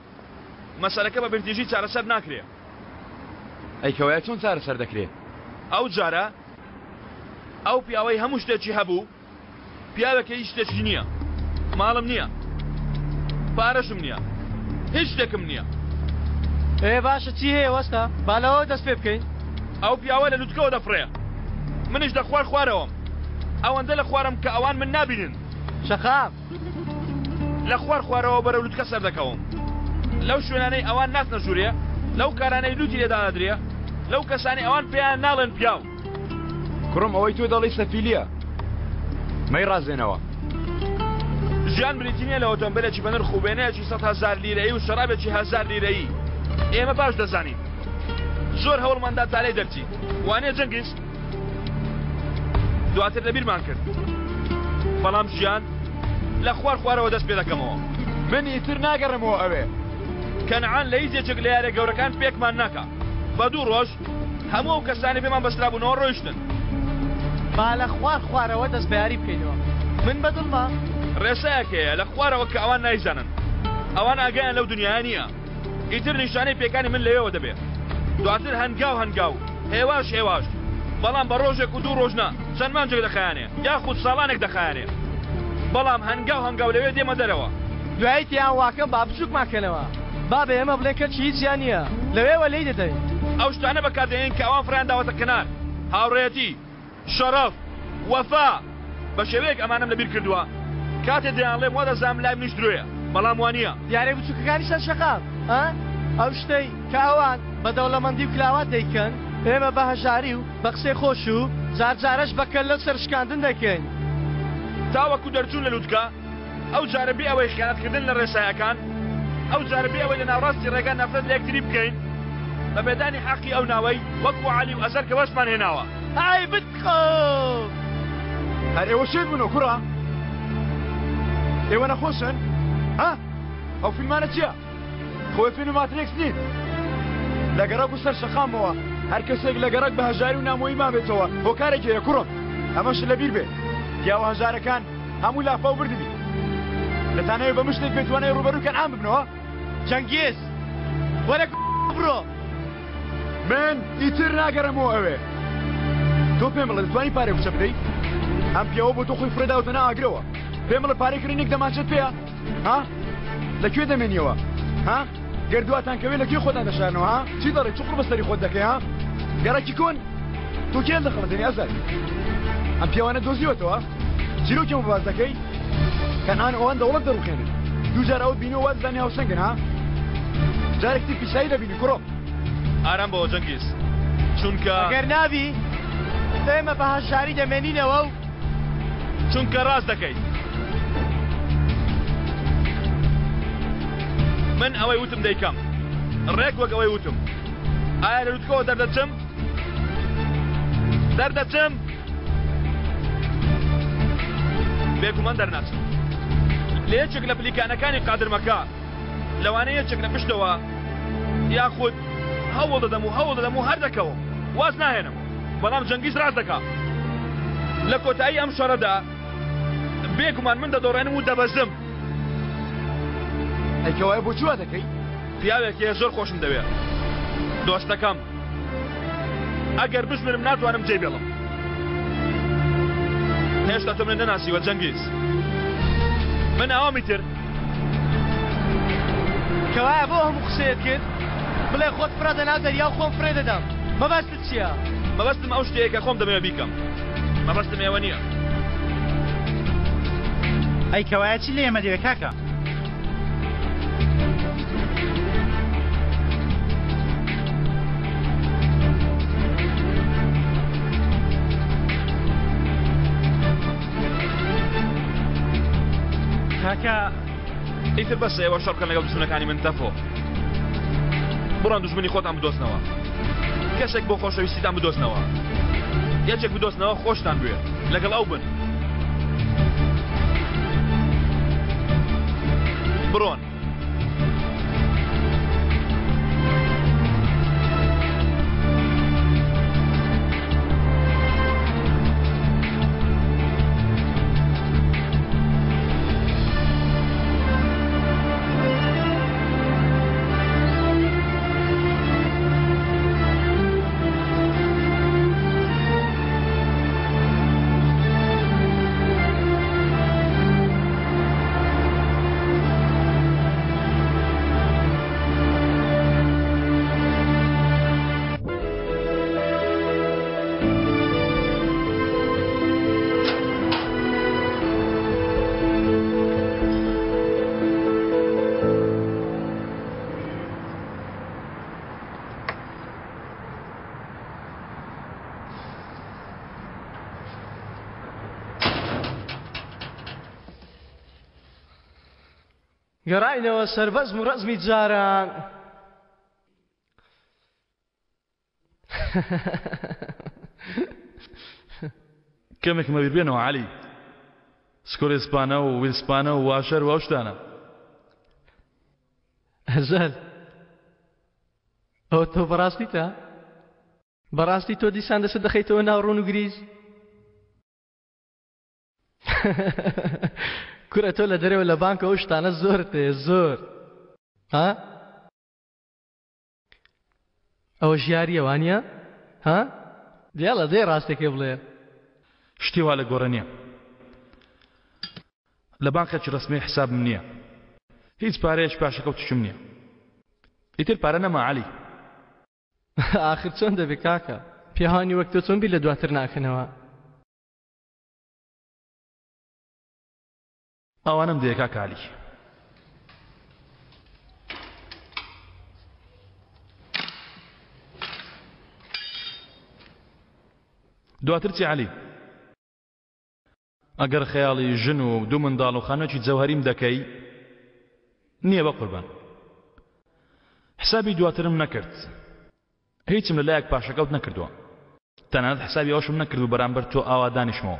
مەسەلەکە بە بنتیژی چارەسەر ناکرێ. ئەی کەوایە چۆن چارەسەر دەکرێ؟ ئەو جارە ئەو پیاوەی هەموو شتێکی هەبوو، پیاوێکە هیچ شتێکی نییە. ماڵم نییە، پارەشم نییە، هیچ شتێکم نییە. ئێ باشە چی هەیە وەستا؟ با لەوەوە دەست پێ بکەین. ئەو پیاوە لە لوتکەوە دەفڕێ، منیش لە خوار خوارەوەم. ئەوەندە لە خوارم کە ئەوان من نابینن. شەقام! لە خوار خوارەوە بەرەو لوتکە سەردەکەوم. لەو شوێنانەی ئەوان ناچنە ژوورێ، لەو کارانەی لوتی لێ دانادرێ، لەو کەسانەی ئەوان پێیان ناڵێن پیاو. کوڕم ئەوەی تۆ دەڵێی سەفیلییە. مەیڕازێنەوە. ژیان بریتی نییە لە ئۆتۆمبێلێکی بەنرخ و وێنەیەکی 100,000 لیرەیی و شەرابێکی 1000 لیرەیی. ئێمە باش دەزانین. زۆر هەوڵمان دا تا لێی دەرچین. وانییە جەنگیز؟ دواتر لەبیرمان کرد. بەڵام ژیان لە خوار خوارەوە دەست پێ دەکەمەوە. من ئیتر ناگەڕێمەوە ئەوێ. کەنعان لە هیچ یەکێک لە یارە گەورەکان پێکمان ناکا. بە دوو ڕۆژ هەموو ئەو کەسانەی پێمان بەسترابوونەوە ڕۆیشتن. با لە خوار خوارەوە دەست بە یاری بکەینەوە. من بە دڵمە. ڕێسایەک هەیە لە خوارەوە کە ئەوان نایزانن. ئەوان ئاگایان لەو دنیایە نییە. ئیتر نیشانەی پێکانی من لەوێوە دەبێ. دواتر هەنگاو هەنگاو، هێواش هێواش، بەڵام بە ڕۆژێک و دوو ڕۆژ نا، چەند مانگێک دەخایەنێ، یاخود ساڵانێک دەخایەنێ. بەڵام هەنگاو هەنگاو لەوێ دێمە دەرەوە. دوایی تێیان واکەم با بچووکمان کەنەوە. با بە ئێمە بڵێن کەچی هیچیان نییە. لەوێوە لێی دەدەین. ئەو شتانە بەکار دێنین کە ئەوان فڕێیان داوەتە کەنار. هاوڕێیەتی. شەڕەف، وەفا، بە شێوەیەک ئەمانەم لەبیر کردووە، کاتێ دەیانڵێم وا دەزانم لای منیش درۆیە، بەڵام وانییە. دیارە بچووکەکانی سەر شەقام، ئا؟ ئەو شتەی کە ئەوان بە دەوڵەمەندی و کلاوات دەیکەن، ئێمە بە هەژاری و بە قسەی خۆش و جار جارەش بە کەللە و سەرشکاندن دەیکەین. تاوەکو دەرچوون لە لوتکە، ئەو جارە بێ ئەوەی خیانەتکردن لە ڕێسایەکان، ئەو جارە بێ ئەوەی لە ناوەڕاستی ڕێگا نەفرەت لە یەکتری بکەین، بە پێدانی حەقی ئەو ناوەی وەکو عەلی و ئەزەر کە وەسفمان هێناوە. ئای بتخۆم! هەر ئێوە شێت بوون کوڕە؟ ئێوە نەخۆشن؟ ها؟ ئەو فیلمانە چییە؟ خۆی فیلم ماترێکس نین. لە گەڕەک و سەر شەقامەوە هەر کەسێک لە گەڕەک بە هەژاری و نامۆیی مابێتەوە هۆکارێک هەیە کوڕم ئەمەش لەبیر بێ پیاوە هەژارەکان هەموو لافاو بردنی دەتانەوێ بە مشتێک بێتوانای ڕووبەروو کەنعان ببنەوە؟ جەنگیز وەرە بڕۆ. من ئیتر ناگەڕێمەوە ئەوێ. تۆ پێم بڵێ دەتوانی پارەی کچە بدەی؟ ئەم پیاوە بۆ تۆ خۆی فڕێداوەتە ناو ئاگرەوە. پێم بڵێ پارەی کڕینێک دەمانچەت پێیە؟ ها؟ لە کوێ دەمێنیەوە؟ ها؟ گەر دواتان کەوێ لە کوێ خۆتان دەشارنەوە ها؟ چی دەڵێی چ قوڕ بەسەری خۆت دەکەی ها؟ گەڕەکی کۆن؟ تۆ کێ دەخەڵەتێنی ئەزەر؟ ئەم پیاوانە دۆزیوەتەوە؟ چیرۆکیان بۆ باس دەکەی؟ کەنعان ئەوان دەوڵەت دەڕوخێنن دووجار ئەوت بینیوە وا دەزانی هاوسەنگن ها؟ جارێک تر پیسایی دەبینی کوڕم. ئارام بەوە جەنگیز چونکە. ئەگەر نابی ئێمە بە هەژاری دەمێنینەوە و. چونکە ڕاست دەکەیت. من ئەوەی وتم دەیکەم. ڕێک وەک ئەوەی وتم. ئایا لە لوتکەوە دەردەچم؟ دەردەچم؟ بێگومان دەرناچم. لە یەکێک لە پلیکانەکانی قادرمەکە، لەوانەیە یەکێک لە پشتەوە یاخود هەوڵ دەدەم و هەوڵ دەدەم و هەر دەکەوم. واز ناهێنم. بەڵام جەنگیز ڕاست دەکا. لە کۆتایی ئەم شەڕەدا بێگومان من دەدۆڕێنم و دەبەزم. ئەی کەوایە بۆچی وا دەکەی؟ پیاوێک هەیە زۆر خۆشم دەوێ. دۆستەکەم. ئەگەر بشمرم ناتوانم جێی بێڵم. هێشتا تۆ منت نەناسیوە جەنگیز. من ئاوامی تر. کەوایە بۆ هەموو قسەیەت کرد؟ بڵێ خۆت فڕە ناو دەریا و خۆم فڕێ دەدەم. مەبەستت چییە؟ مەبەستم ئەو شتەیە کە خۆم دەمەوێ بیکەم. مەبەستم ئێوە نییە. ئەی کەوایە چی لە ئێمە دەوێ کاکە؟ کاکە ئیتر بەسە ئێوە شەڕ بکەن لەگەڵ دوژمنەکانی من تەفۆ بڕۆن دوژمنی خۆتان بدۆزنەوە کەسێک بۆ خۆشەویستیتان بدۆزنەوە یەکێک بدۆزنەوە خۆشتان بوێ لەگەڵ ئەو بن بڕۆن. گەڕاینەوە سەر بەزم و ڕەزمی جاران. کەمێکم لەبیر بێنەوە عەلی. سکۆلێسپانە و ویلسپانە و واشەر و ئەو شتانە. ئەزەل ئەوە تۆ بەڕاستیتە؟ بەڕاستی تۆ دیسان دەست دەخەیتەوە ناو ڕوون و گریس؟ کورە تۆ لە دەرەوە لە بانکە ئەو شتانە زۆرت هەیە زۆر ها ئەوە ژیاریە وانە ها دیاڵە دێ ڕاستێکێ بڵێ شتی وا لە گۆڕە نییە لە بانقێکی ڕەسمی حسابم نییە هیچ پارەیەکی پاشەکەوتیشم نییە ئیتر پارە نەما عەلی. ئاخر چۆن دەبێ کاکە پیاوانی وەک تۆ چۆن بیر لە دواتر ناکەنەوە. ئەوانەم دێ کاکە عەلی. دواتر چی عەلی؟ ئەگەر خەیاڵی ژن و دوو منداڵ و خانووێکی جەوهەریم دەکەی نییە بەقوربان حسابی دواترم نەکرد هیچم لە لایەک پاشەکەوت نەکردووە تەنانەت حسابی ئەوشم نەکرد و بەرامبەر تۆ ئاوا دانیشمەوە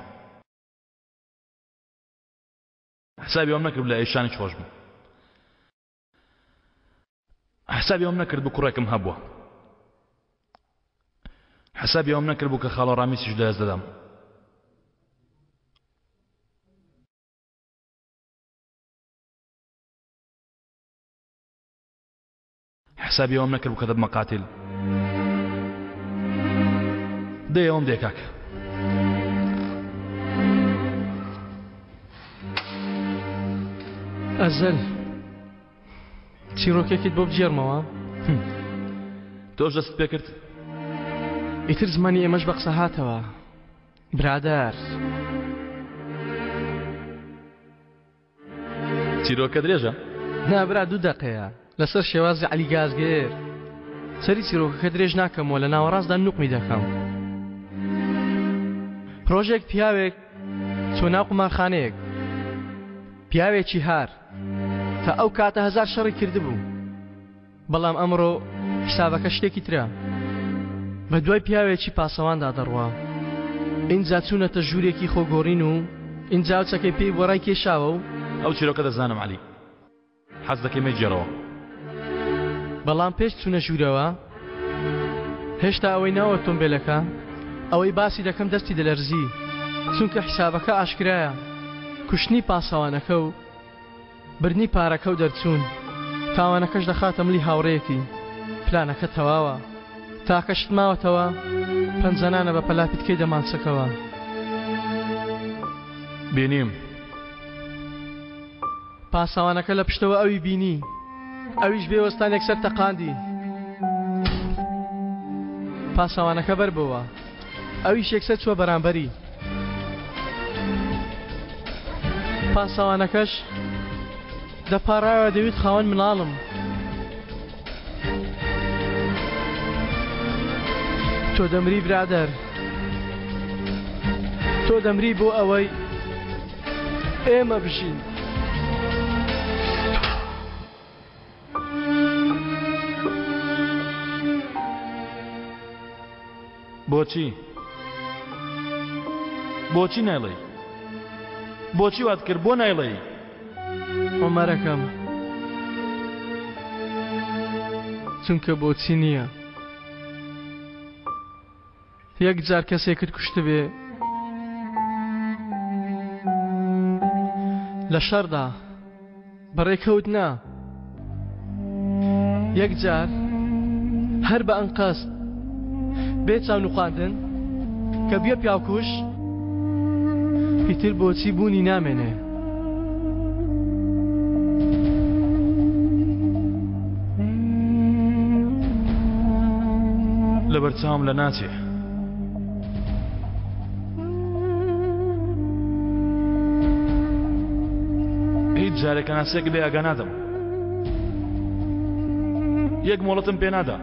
حسابی ئەوم نەکرد لە ئەیشانیش خۆش بوو حسابی ئەوم نەکرد بوو کوڕێکم هەبووە حسابی ئەوم نەکرد بوو کە خاڵۆ ڕامیسیش لەدەست دەدەم حسابی ئەوم نەکرد بوو کە دەبمە قاتیل دەی ئەوم دێ کاکە ئەزەل چیرۆکێکیت بۆ بگێڕمەوە؟ تۆش دەستت پێ کرد؟ ئیتر زمانی ئێمەش بە قسە هاتەوە برادەر. چیرۆکە درێژە؟ نا برا دوو دەقەیە لەسەر شێوازی عەلی گازگێر سەری چیرۆکەکە درێژ ناکەمەوە لە ناوەڕاستدا نوقمی دەکەم. ڕۆژێک پیاوێک چوە ناو قومارخانەیەک پیاوێکی هار تا ئەو کاتە هەزار شەڕی کردبوو بەڵام ئەمڕۆ حسابەکە شتێکی ترە بە دوای پیاوێکی پاسەواندا دەڕوا ئینجا چوونەتە ژوورێکی خۆگۆڕین و ئینجا ئەو چەکەی پێی بۆ ڕای کێشاوە و ئەو چیرۆکە دەزانم عەلی حەز دەکەی مەیگێڕەوە. بەڵام پێش چوونە ژوورەوە هێشتا ئەوەی ناو ئۆتۆمبێلەکە ئەوەی باسی دەکەم دەستی دەلەرزی چونکە حیسابەکە ئاشکرایە کوشتنی پاسەوانەکە و بردنی پارەکە و دەرچوون تاوانەکەش دەخاتە ملی هاوڕێیەکی پلانەکە تەواوە تاکە شت ماوەتەوە پەنجەنانە بە پەلاپیتکەی دەمانچەکەوە. بینیم. پاسەوانەکە لە پشتەوە ئەوی بینی، ئەویش بێ وەستان یەکسەر تەقاندی. پاسەوانەکە بەربۆوە، ئەویش یەکسەر چووە بەرامبەری. پاسەوانەکەش دەپاڕایەوە دەیوت خاوەن مناڵم. تۆ دەمری برادەر. تۆ دەمری بۆ ئەوەی ئێمە بژین. بۆچی؟ بۆچی نایڵێی؟ بۆچی وات کرد؟ بۆ نایڵێی؟ عومەرەکەم چونکە بۆچی نییە. یەک جار کەسێکت کوشتبێ لە شەڕدا بەڕێکەوت نا یەک جار هەر بە ئەنقەست بێ چاونوقاندن کە بیە پیاوکوش ئیتر بۆچی بوونی نامێنێ. لەبەر چاوم لە ناچێ. هیچ جارێک هەناسەیەک لێ ئاگا نادەم. یەک مۆڵەتم پێ نادا.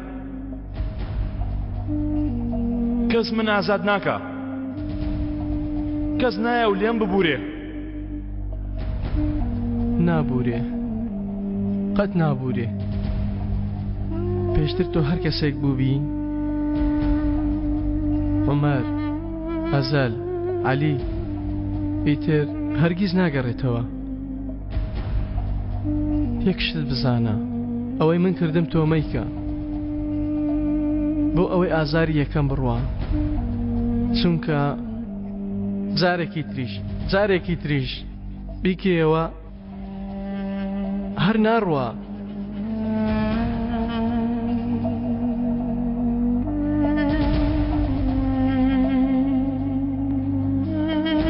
کەس من ئازاد ناکا. کەس نایە و لێم ببورێ. نابورێ قەت نابورێ پێشتر تۆ هەر کەسێک بووبی عومەر ئەزەل عەلی ئیتر هەرگیز ناگەڕێتەوە یەک شت بزانە ئەوەی من کردم تۆ مەیکە بۆ ئەوەی ئازاری یەکەم بڕوا چونکە. جارێکی تریش جارێکی تریش بیکەیەوە هەر ناڕوا.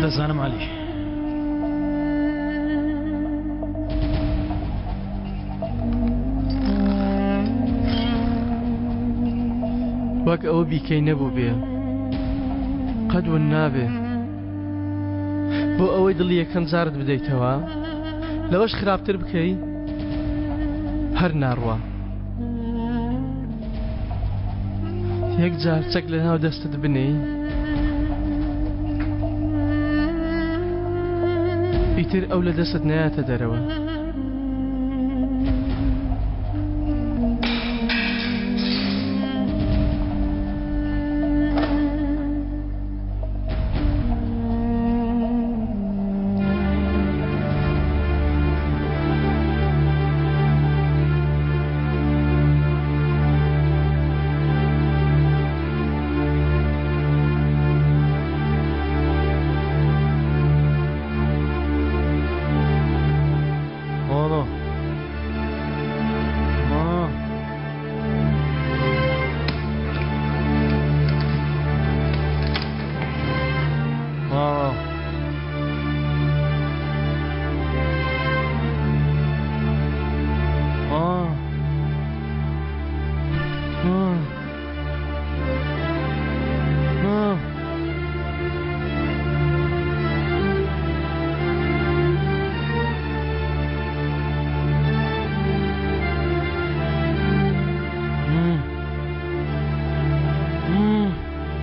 دەزانم عەلی. وەک ئەوە بیکەی نەبوو بێ قەت ون نابێ بۆ ئەوەی دڵی یەکەم جارت بدەیتەوە لەوەش خراپتر بکەی هەر ناڕوا یەک جار چەک لە ناو دەستت بنێی ئیتر ئەو لە دەستت نایەتە دەرەوە.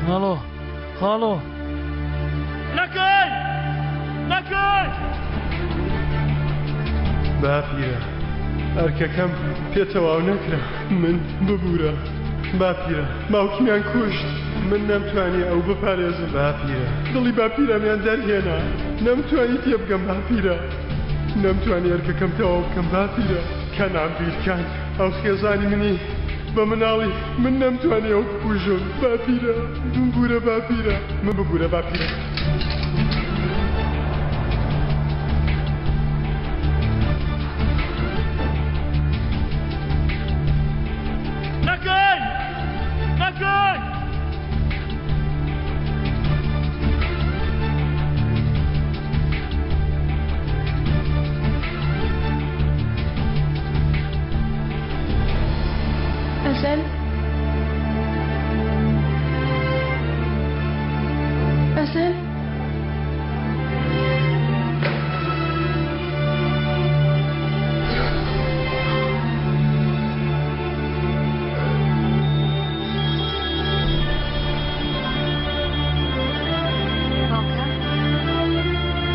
خاڵۆ خاڵۆ نەکەی نەکەی باپیرە ئەرکەکەم پێ تەواو نەکرا من ببوورە باپیرە باوکمیان کوشت من نەمتوانی ئەو بپارێزم باپیرە دڵی باپیرەمیان دەرهێنا نەمتوانی تێبگەم باپیرە نەمتوانی ئەرکەکەم تەواو بکەم باپیرە کەنعان بیرکان ئەو خێزانی منی بە مناڵی من نەمتوانی ئەو بکوژم باپیرە بمبورە باپیرە من ببورە باپیرە. نەکەی نەکەی ئەزەل ئەزەل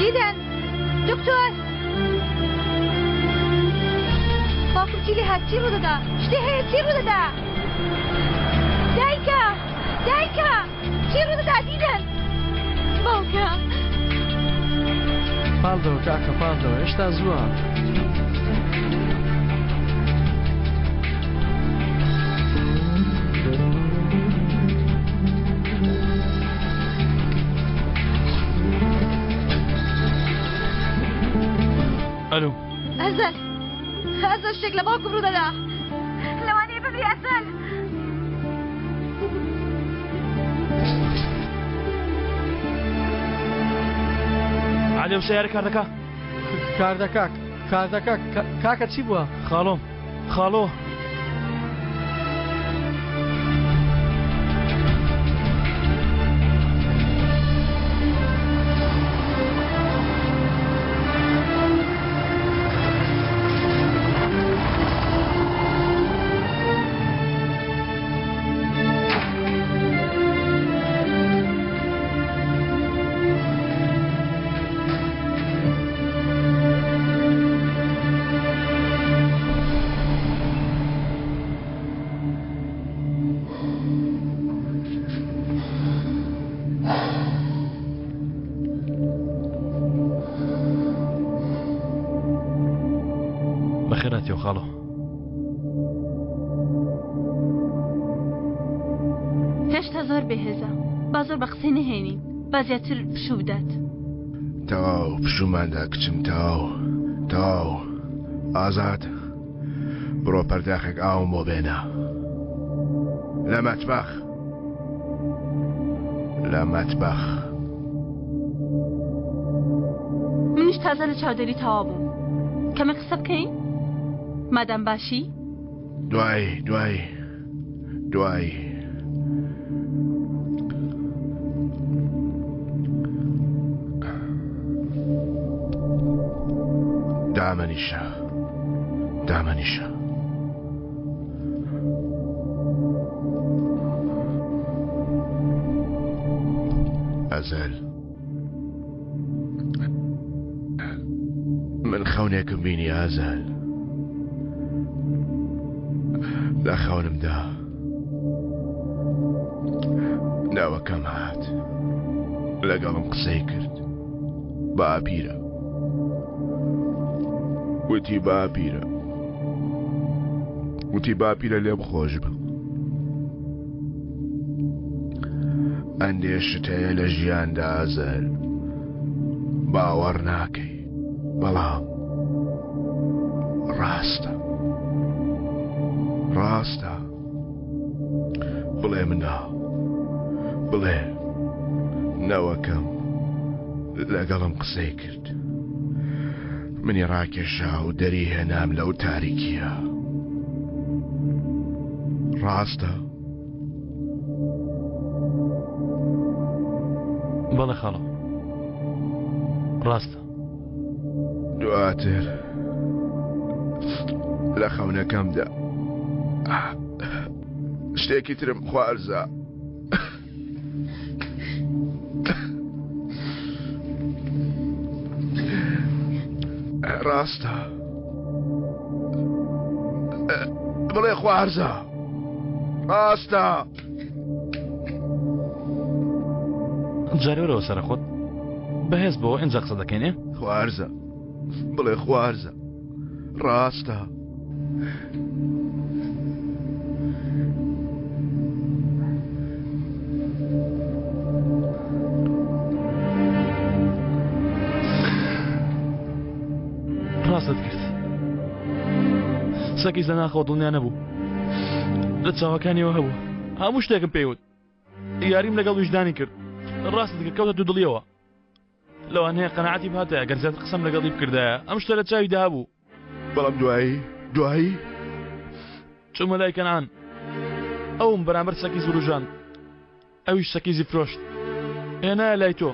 دیدەن دکتۆر باوکم چی لێ هات چی ڕوودەدا شتێ هەیە چی ڕوودەدا دایکە دایکە چی ڕوودەدا دیدەن باوکە پاڵدەوە کاکە پاڵدەوە هێشتا زووە. ئەلو ئەزەل ئەزەل شتێک لە باوکم ڕوودەدا لەوانەیە بمری ئەزەل عەلی ئەو سەیارە کار دەکا؟ کار دەکا کار دەکا کاکە چی بووە؟ خاڵۆم خاڵۆ. بەخێراتیەوە خاڵۆ. هێشتا زۆر بێهێزە با زۆر بە قسەی نەهێنین. با زیاتر پشوو بدات. تەواو پشووماندا کچم تەواو تەواو ئازاد بڕۆ پەرداخێک ئاوم بۆ بێنە لە مەتبەخ لە مەتبەخ. منیش تازە لە چاودێری تەواو بووم کەمێک قسە بکەین مادام باشی؟ دوایی دوایی دوایی. دامەنیشە دامەنیشە. ئەزەل من خەونێکم بینی ئازەل لە خەونمدا ناوەکەم هات لەگەڵم قسەی کرد باپیرە وتی باپیرە وتی باپیرە لێم خۆش بە ئەندێ شت هەیە لە ژیاندا ئازەر باوەڕ ناکەی بەڵام ڕاستە ڕاستە بڵێ مناڵ بڵێ نەوەکەم لەگەڵم قسەی کرد منی ڕاکێشا و دەری هێنام لەو تاریکیە ڕاستە؟ بەڵێ خاڵۆ ڕاستە. دواتر لە خەونەکەمدا شتێکی ترم خوارزا. ڕاستە بڵێ خوارزا ڕاستە. جارێ وەرەوە سەرە خۆت بەهێز بۆ ئینجا قسە دەکەین ئێ؟ خوارزە بڵێ خوارزە ڕاستە. ڕاستت کرد سەکیز لە ناخەوە دڵنیا نەبوو لە چاوەکانیەوە هەبوو هەموو شتێکم پێیوت یاریم لەگەڵ ویژدانی کرد ڕاستت کرد کەوتە دوو دڵیەوە لەوانەیە قەناعەتی بهاتایە گەر زیاتر قسەم لەگەڵی بکردایە ئەم شتە لە چاویدا هەبوو. بەڵام دوایی دوایی چوومە لای کەنعان ئەوم بەرامبەر سەکیز وروژاند ئەویش سەکیزی فرۆشت هێنایە لای تۆ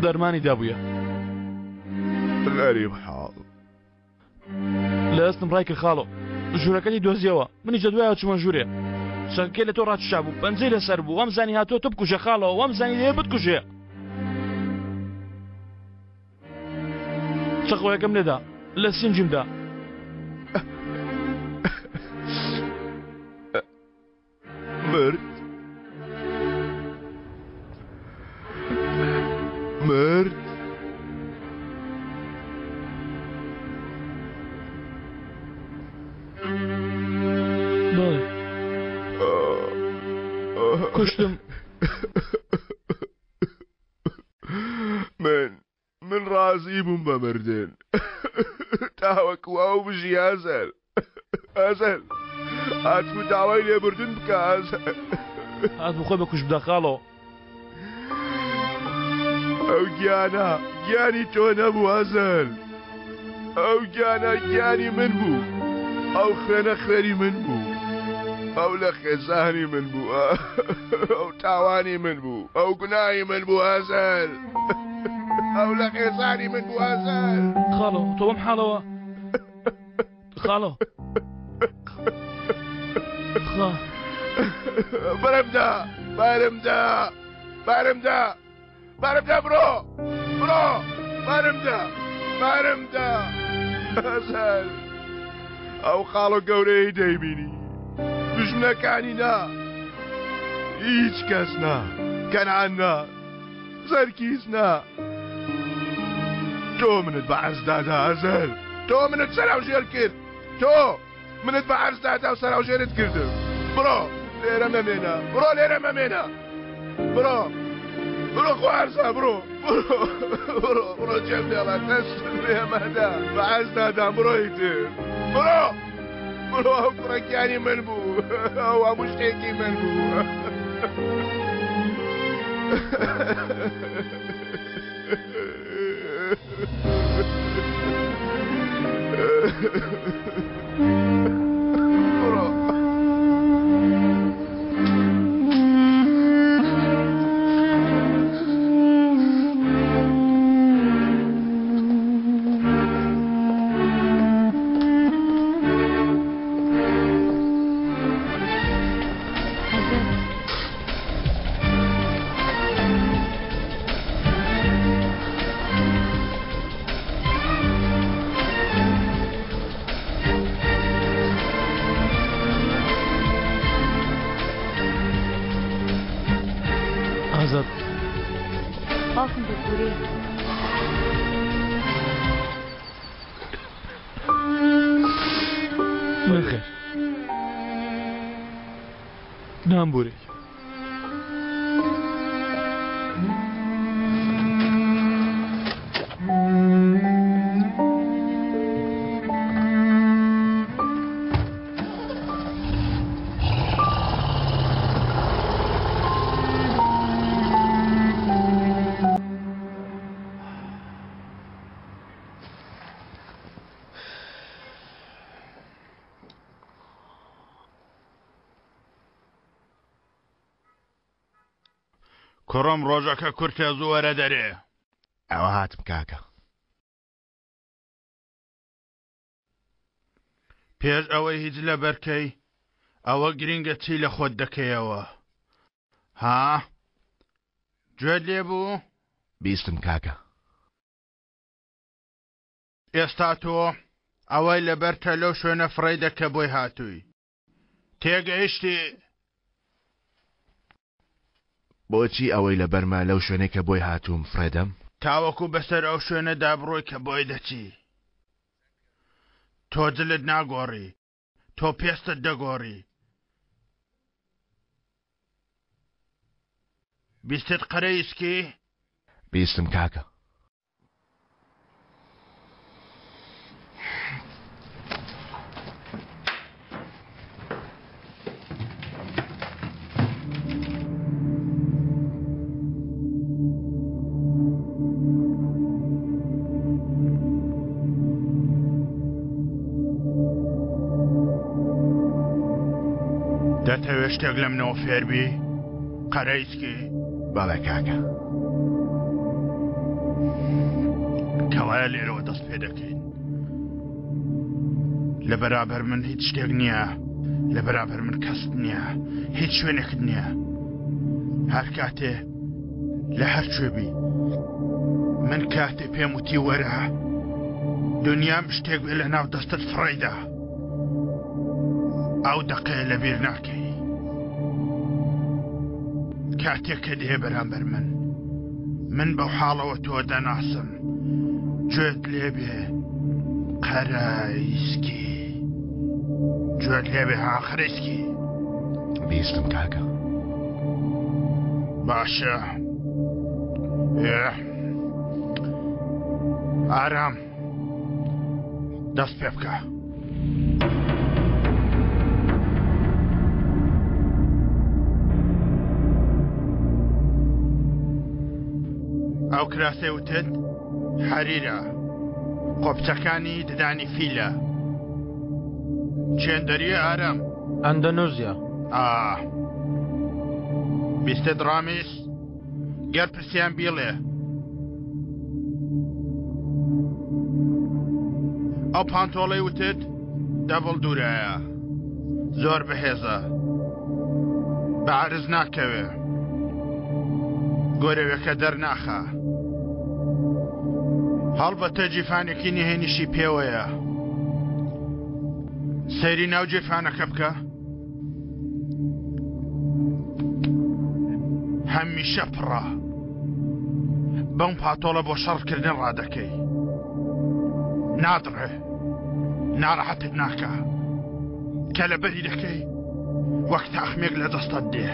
دەرمانی دابوویە. غەریب حاڵ. لە دەستم ڕای کرد خاڵۆ ژوورەکەتی دۆزیەوە منیش لە دوایەوە چوومە ژوورێ چەکەکەی لە تۆ ڕاکیشابوو پەنجەی لەسەر بوو وامزانی هاتووە تۆ بکوژێ خاڵۆ وامزانی دەیەوێ بتکوژێ چەقۆیەکەم لێدا لە سینگیم دا. مرد مرد بەڵێ کوشتم. من من ڕازی بووم بە مردن تاوەکو ئەو بژی ئازەر ئازەر هاتبوو داوای لێبوردن بکە ئازەر هاتبوو خۆی بەکوشت بدا خاڵۆ. ئەو گیانە گیانی تۆ نەبوو ئازەر ئەو گیانە گیانی من بوو ئەو خوێنە خوێنی من بوو ئەو لە خێزانی من بوو ئەو تاوانی من بوو ئەو گوناهی من بوو ئازەر ئەو لە خێزانی من بوو ئازەر خاڵۆ تۆ بەم حاڵەوە خاڵۆ خا بەرمدا بەرمدا بەرمدا بارمدا بڕۆ بڕۆ بارمدا بارمدا ئازار ئەو خاڵە گەورەی دەیبینی دژمنەکانی نا هیچ کەس نا کەنعان نا زەرکیز نا تۆ منت بە عەرز دادا ئازار تۆ منت سەراوژێر کرد تۆ منت بە عەرز دادا و سەراوژێرت کردم بڕۆ لێرە مەمێنە بڕۆ لێرە مەمێنە بڕۆ. بڕۆ خوارزا بڕۆ بڕۆ بڕۆ بڕۆ جێم دێڵە دەستم لێمەدا بە ئەستادام بڕۆ ئیتر بڕۆ بڕۆ ئەو کوڕە گیانی من بوو ئەو هەموو شتێکی من بوو. ئازاد باوکم دەبورێ نەخێر نامبورێ کوڕم ڕۆژەکە کورتە زوو وەرە دەرێ. ئەوە هاتم کاکە. پێش ئەوەی هیچ لەبەرکەی ئەوە گرینگە چی لە خۆت دەکەیەوە ها گوێت لێ بوو؟ بیستم کاکە. ئێستا تۆ ئەوەی لەبەرتە لەو شوێنە فڕێیدە کە بۆی هاتووی تێگەیشتی؟ بۆچی ئەوەی لەبەرمە لەو شوێنەی کە بۆی هاتووم فڕێدەم؟ تاوەکو بەسەر ئەو شوێنەدا بڕۆی کە بۆی دەچی. تۆ جلت ناگۆڕی، تۆ پێستت دەگۆڕی. بیستت قەرەیسکی؟ بیستم کاکە. دەتەوێ شتێک لە منەوە فێربی قەرەیسکی؟ بەڵێ کاکە. کەوایە لێرەوە دەست پێ دەکەین لە بەرابەر من هیچ شتێک نییە لە بەرابەر من کەست نییە هیچ شوێنێکت نییە هەر کاتێ لە هەر کوێ بی من کاتێ پێم وتی وەرە دنیام شتێک بێ لە ناو دەستت فڕێدا ئەو دەقەیە لەبیر ناکەی کاتێک کە دێ بەرامبەر من من بەو حاڵەوە تۆ دەناسم گوێت لێبێ قەرایسکی گوێت لێبێ ها قەرەیسکی بیستم کاکە باشە ئارام دەست پێ بکە. ئەو کراسەی وتت حەریرە قۆپچەکانی ددانی فیلە چێندەریە ئارام ئەندەنوزیا ئا بیستت ڕامیس گەر پرسیان بیڵێ ئەو پانتۆڵەی وتت دەبڵ دوورایە زۆر بەهێزە بە عرز ناکەوێ گۆرەوێکە دەرناخە هەڵبەتە جیفانێکی نهێنیشی پێوەیە سەیری ناو جیفانەکە بکە هەمیشە پڕە بەم پاتۆڵە بۆ شەڕکردن ڕادەکەی نادڕێ ناڕەحەتت ناکە کە لەبەری دەکەی وەک تاخمێک لە دەستت دێ.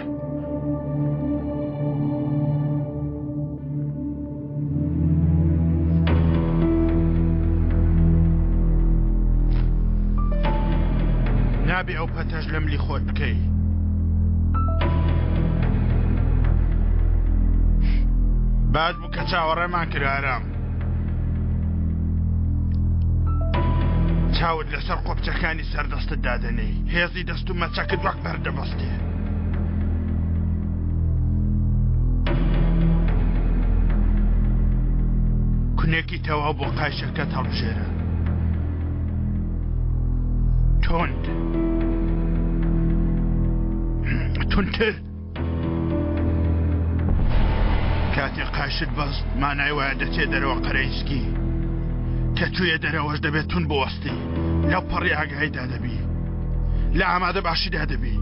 نابێ ئەو پەتەش لە ملی خۆت بکەی. باش بوو کە چاوەڕێمان کرد ئارام. چاوت لەسەر قۆپچەکانی سەر دەستت دادەنێی. هێزی دەست و مەچەکت وەک بەرد دەبەستێ. کونێکی تەواو بۆ قایشەکەت هەڵبژێرە. توند. توندتر. کاتێ قایشت بەست مانای وایە دەچێ دەرەوە قەرەیسکی. کە چوویە دەرەوەش دەبێت توند بوەستی. لەو پەڕی ئاگاییدا دەبی. لە ئامادە باشیدا دەبی.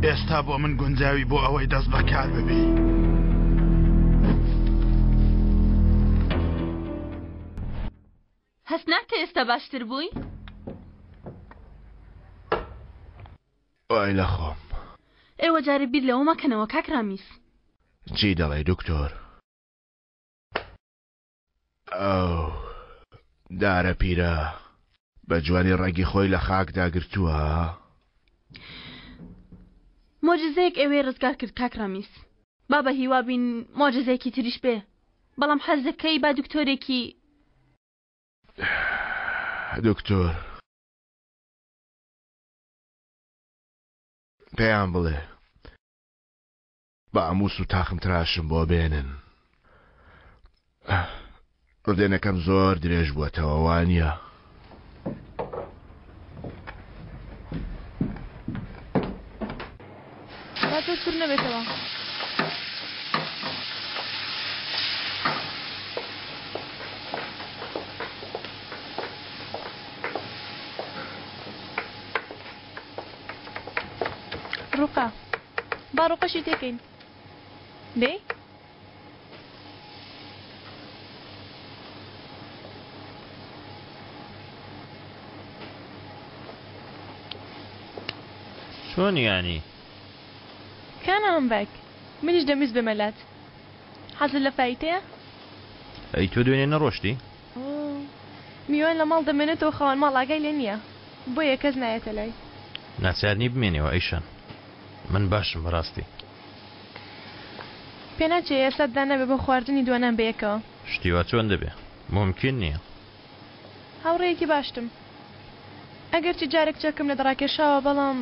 ئێستا بۆ من گونجاوی بۆ ئەوەی دەست بەکار ببی. هەست ناکەی ئێستا باشتر بووی؟ وای لە خۆم. ئێوە جارێ بیر لەوە مەکەنەوە کاک ڕامیز. چی دەڵێی دکتۆر؟ ئەو دارە پیرە بە جوانی ڕەگی خۆی لە خاکدا گرتووە. مۆجزەیەک ئێوەی ڕزگار کرد کاک ڕامیز. با بە هیوا بین مۆجزەیەکی تریش بێ. بەڵام حەز دەکەی با دکتۆرێکی. دکتۆر پێیان بڵێ با موس و تاخم تراشم بۆ بێنن. ڕدێنەکەم زۆر درێژ بووەتەوە وانە؟ با تۆ سوور نەبێتەوە. ڕوقە با ڕوقەشی تێکەین دەی چۆن یانی؟ کانام بەگ منیش دەمویست بێمە لات حەزت لە فایتەیە؟ ئەی تۆ دوێنێ نەڕۆشتی؟ میوان لە ماڵ دەمێنێتەوە خاوەن ماڵ ئاگای لێ نییە بۆیە کەس نایەتە لای. ناچار نی بمێنیەوە ئەیشان من باشم بەڕاستی. پێناچێ ئێستا دانابێ بۆ خواردنی دوانان بەیەکەوە. شتی وا چۆن دەبێ؟ مومکین نییە. هاوڕێیەکی باشتم. ئەگەرچی جارێک چەکم لە دەڕاکێشاوە بەڵام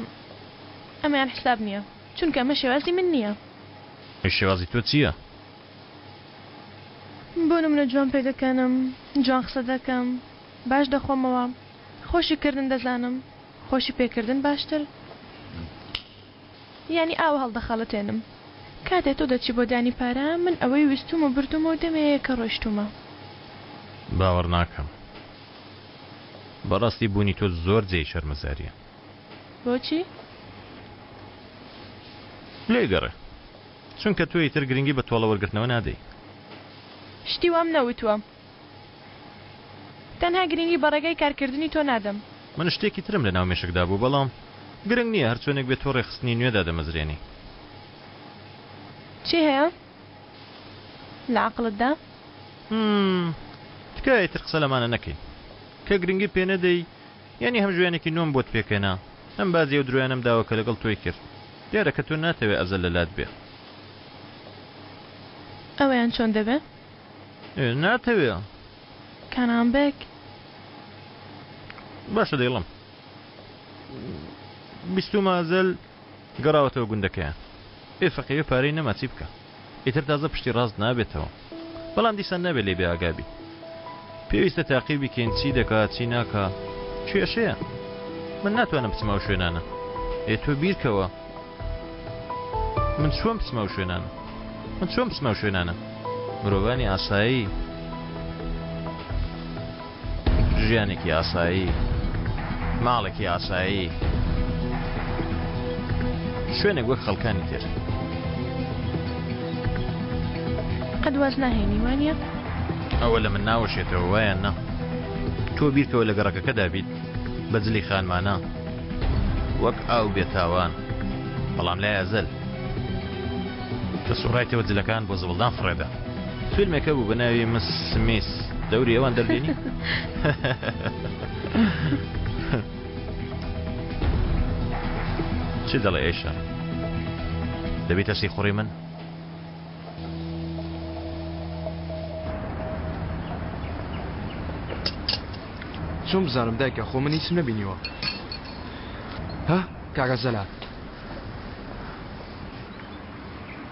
ئەمەیان حساب نییە. چونکە ئەمە شێوازی من نییە. ئەی شێوازی تۆ چییە؟ بۆ نمونە جوان پێدەکەنم، جوان قسە دەکەم، باش دەخۆمەوە، خۆشی کردن دەزانم، خۆشی پێکردن باشتر. یانی ئاوا هەڵدەخەڵەتێنم. کاتێ تۆ دەچی بۆ دانی پارە، من ئەوەی ویستوومە بردوومە و دەمێیە کە ڕۆیشتوومە. باوەڕ ناکەم. بەڕاستی بوونی تۆ زۆر جێی شەرمەزارییە. بۆچی؟ لێی گەڕێ. چونکە تۆ ئیتر گرنگی بە تۆڵە وەرگرتنەوە نادەی. شتی وام نەوتووە. تەنها گرنگی بە ڕێگای کارکردنی تۆ نادەم. من شتێکی ترم لە ناو مێشکدا بوو، بەڵام گرنگ نییە، هەرچۆنێک بێت تۆ ڕێکخستنی نوێ دادەمەزرێنی. چی هەیە لە عەقڵتدا؟ همم، تکایە ئیتر قسە لەمانە نەکەین. کە گرنگی پێ نەدەی، یانی هەم ژیانێکی نوێم بۆت پێکهێنا، هەم باجی ئەو درۆیانەم داوە کە لەگەڵ تۆی کرد. دیارە کە تۆ ناتەوێ ئەزەل لە لات بێ. ئەوەیان چۆن دەبێ؟ ئێ، ناتەوێ. کانان بەگ. باشە دەیڵێم. بیستوومە ئەزەل گەڕاوەتەوە گوندەکەیان. ئێ فەقێ پارەی نەما چی بکا؟ ئیتر تازە پشتی ڕاست نابێتەوە. بەڵام دیسان نابێ لێی بێ ئاگا بی. پێویستە تاقی بیکەین چی دەکا چی ناکا. کێشەیە. من ناتوانم بچمە ئەو شوێنانە. ئێ تۆ بیرکەوە. من چۆن بچمە ئەو شوێنانە؟ من چۆن بچمە ئەو شوێنانە؟ مرۆڤانی ئاسایی ژیانێکی ئاسایی. ماڵێکی ئاسایی شوێنێک وەک خەڵکانی تر. قەت واز ناهێنی وانە؟ ئەوە لە من ناوەشێتەوە وایان نا تۆ بیرکەوە لە گەڕەکەکەدا بیت بە جلی خانمانە وەک ئاو بێتاوان بەڵام لای ئەزەل دەسوڕایتەوە جلەکان بۆ زبڵدان فڕێدا فیلمێکە بوو بە ناوی مس سمیس دەوری ئەوان دەبینی چی دەڵێ ئێشە دەبیتە سیخوڕی من چۆن بزانم دایکە خۆ من هیچم نەبینیوە ها کاکە زەلال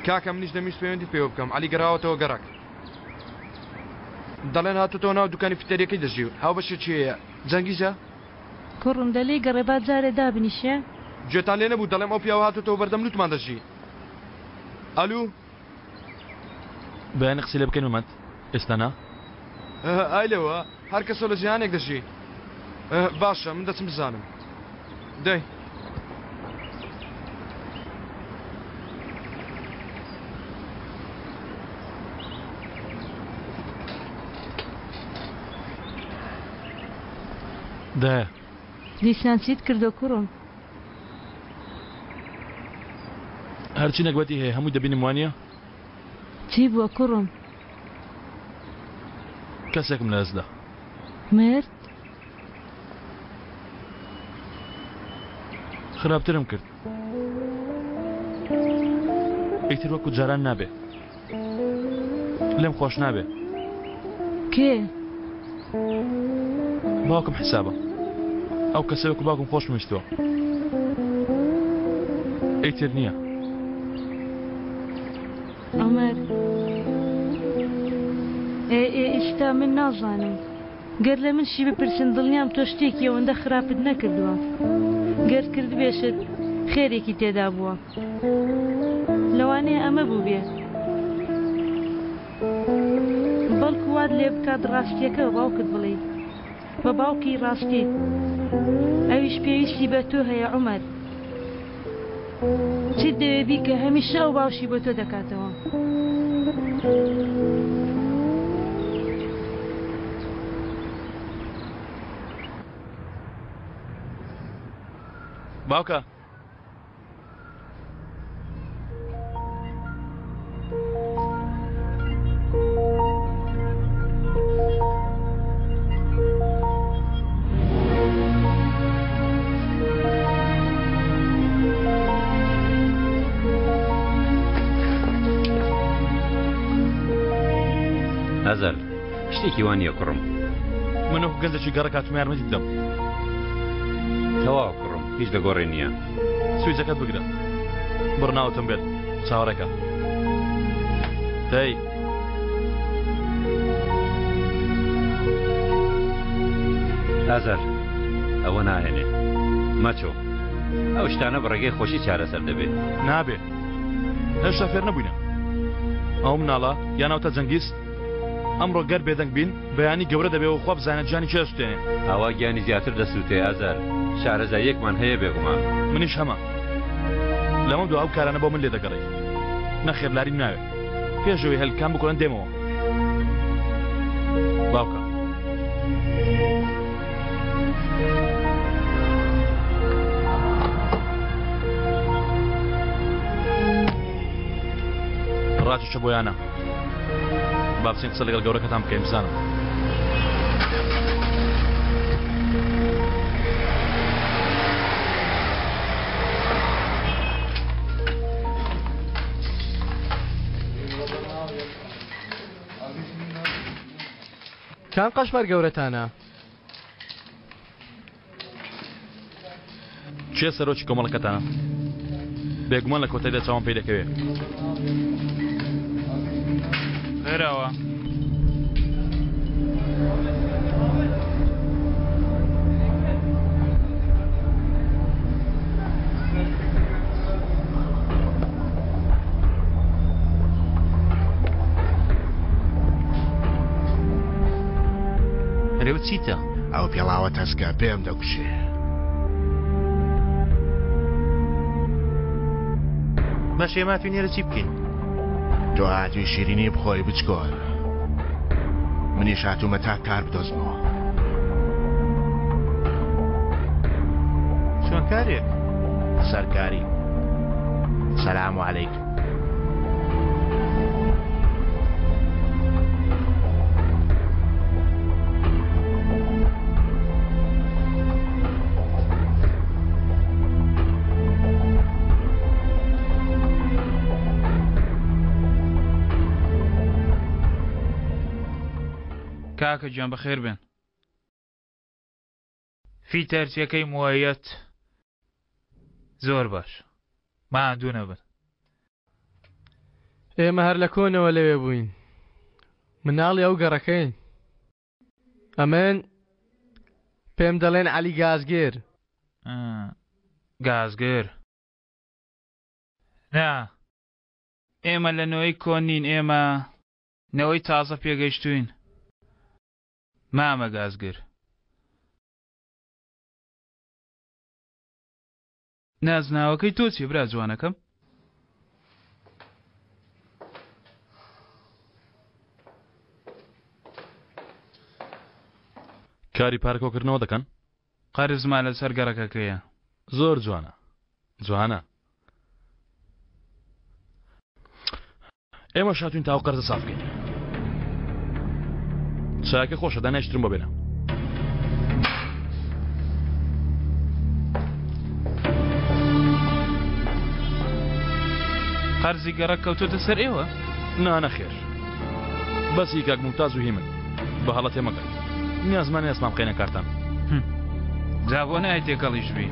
کاکە منیش دەمویست پەیوەندیت پێوە بکەم عەلی گەڕاوەتەوە گەڕەک دەڵێن هاتوتەوە ناو دوکانی فیتەریەکەی دەژی و هاوبەشێکی هەیە جەنگیزە کوڕم دە لێی گەڕێ با جارێ دابنیشێ. گوێتان لێ نەبوو دەڵێم ئەو پیاوە هاتوتەوە بەردەم لوتمان دەژی ئەلو. بەیانی قسەی لێ بکەین مەمەد ئێستا نا. ئای لەوە هەر کەسەو لە جیهانێک دەژی باشە من دەچم بزانم دەی. دایە. دیسان چیت کردوە کوڕم؟ هەرچی نەگبەتی هەیە هەمووی دەبینم وانیە؟ چی بووە کوڕم؟ کەسێکم لەدەست دا. مرد؟ خراپترم کرد. ئیتر وەکو جاران نابێ. لێم خۆش نابێ. کێ؟ باوکم حسابە. ئەو کەسە وەکو باوکم خۆشم ویستووە. ئیتر نییە. عومەر، ئێ ئێ ئیستا من نازانم. گەر لە منشی بپرسن دڵنیام تۆ شتێکی ئەوەندە خراپت نەکردووە. گەر کردبێشت خێرێکی تێدا بووە. لەوانەیە ئەمە بووبێ. بەڵکو وات لێ بکات ڕاستییەکە بە باوکت بڵێی. بە باوکی ڕاستیت. ئەویش پێویستی بە تۆ هەیە عومەر. چیت دەوێ بیکە هەمیشە ئەو باوشی بۆ تۆ دەکاتەوە. باوکە. ئەزەل شتێکی وا نییە کوڕم. من وەکو گەنجێکی گەڕەک هاتوومە یارمەتیت بدەم. تەواو کوڕم هیچ لە گۆڕێ نییە. سویجەکەت بگرە بڕ ناو ئۆتۆمبێل چاوەڕێکە. دەی. ئازەر ئەوە ناهێنێ مەچۆ ئەو شتانە بە ڕێگەی خۆشی چارەسەر دەبێ. نابێ هێشتا فێر نەبووینە ئەو مناڵە یان ئەوتە جەنگیز ئەمڕۆ گەر بێدەنگ بین بەیانی گەورە دەبێ و خوا بزانێ گیانی کێ ئەسوتێنێ. ئاوا گیانی زیاتر دەسوتێ ئازەر شارەزاییەکمان هەیە بێگومان. منیش هەمە لەمەو دوا ئەو کارانە بۆ من لێدەگەڕێی نەخێر لاریم ناوێ. پێش ئەوەی هەلکان بکۆن دێمەوە باوکە. ڕاچشە بۆیانە با بچین قسە لەگەڵ گەورەکەتان بکەین بزانم. کام قەشمەر گەورەتانە؟ کێ سەرۆکی کۆمەڵەکەتانە؟ بێگومان لە کۆتاییدا چاوم پێی دەکەوێ. خێراوە. ئەرێ و چیتە؟ ئەو پێڵاوە تەسکە پێم دەکوشێ. باشە ئێمە هاتووین ئێرە چی بکەین؟ تۆ هاتووی شیرینی بخۆی بچکۆل. منیش هاتوومە تا کار بدۆزمەوە. چۆن کارێک؟ سەرکاری. سەلام عەلەیک. کاکە گیان بەخێر بێن. فیتەرچیەکەی موەیەت زۆر باش ماندوو نەبن. ئێمە هەر لە کۆنەوە لەوێ بووین مناڵی ئەو گەڕەکەین ئەمن پێم دەڵێن عەلی گازگر. گازگر نا ئێمە لە نەوەی کۆن نین ئێمە نەوەی تازە پێگەیشتوین مامە گازگر. نازناوەکەی تۆ چیە برا جوانەکەم؟ کاری پارە کۆکردنەوە دەکەن؟ قەرزمان لەسەر گەڕەکەکەیە. زۆر جوانە جوانە. ئێمەش هاتوین تا ئەو قەرزە ساف بکەین. چایەکە خۆشە دانایش ترم بۆ بێنە. قەرزی گەڕەک کەوتۆتە سەر ئێوە؟ نا نەخێر بەس هی کاک مومتاز و هی من بە هەڵە تێمەگەن نیازمان نییە ئەسمان بخەینە کارتان. جا بۆ نایە تێکەڵیش بی؟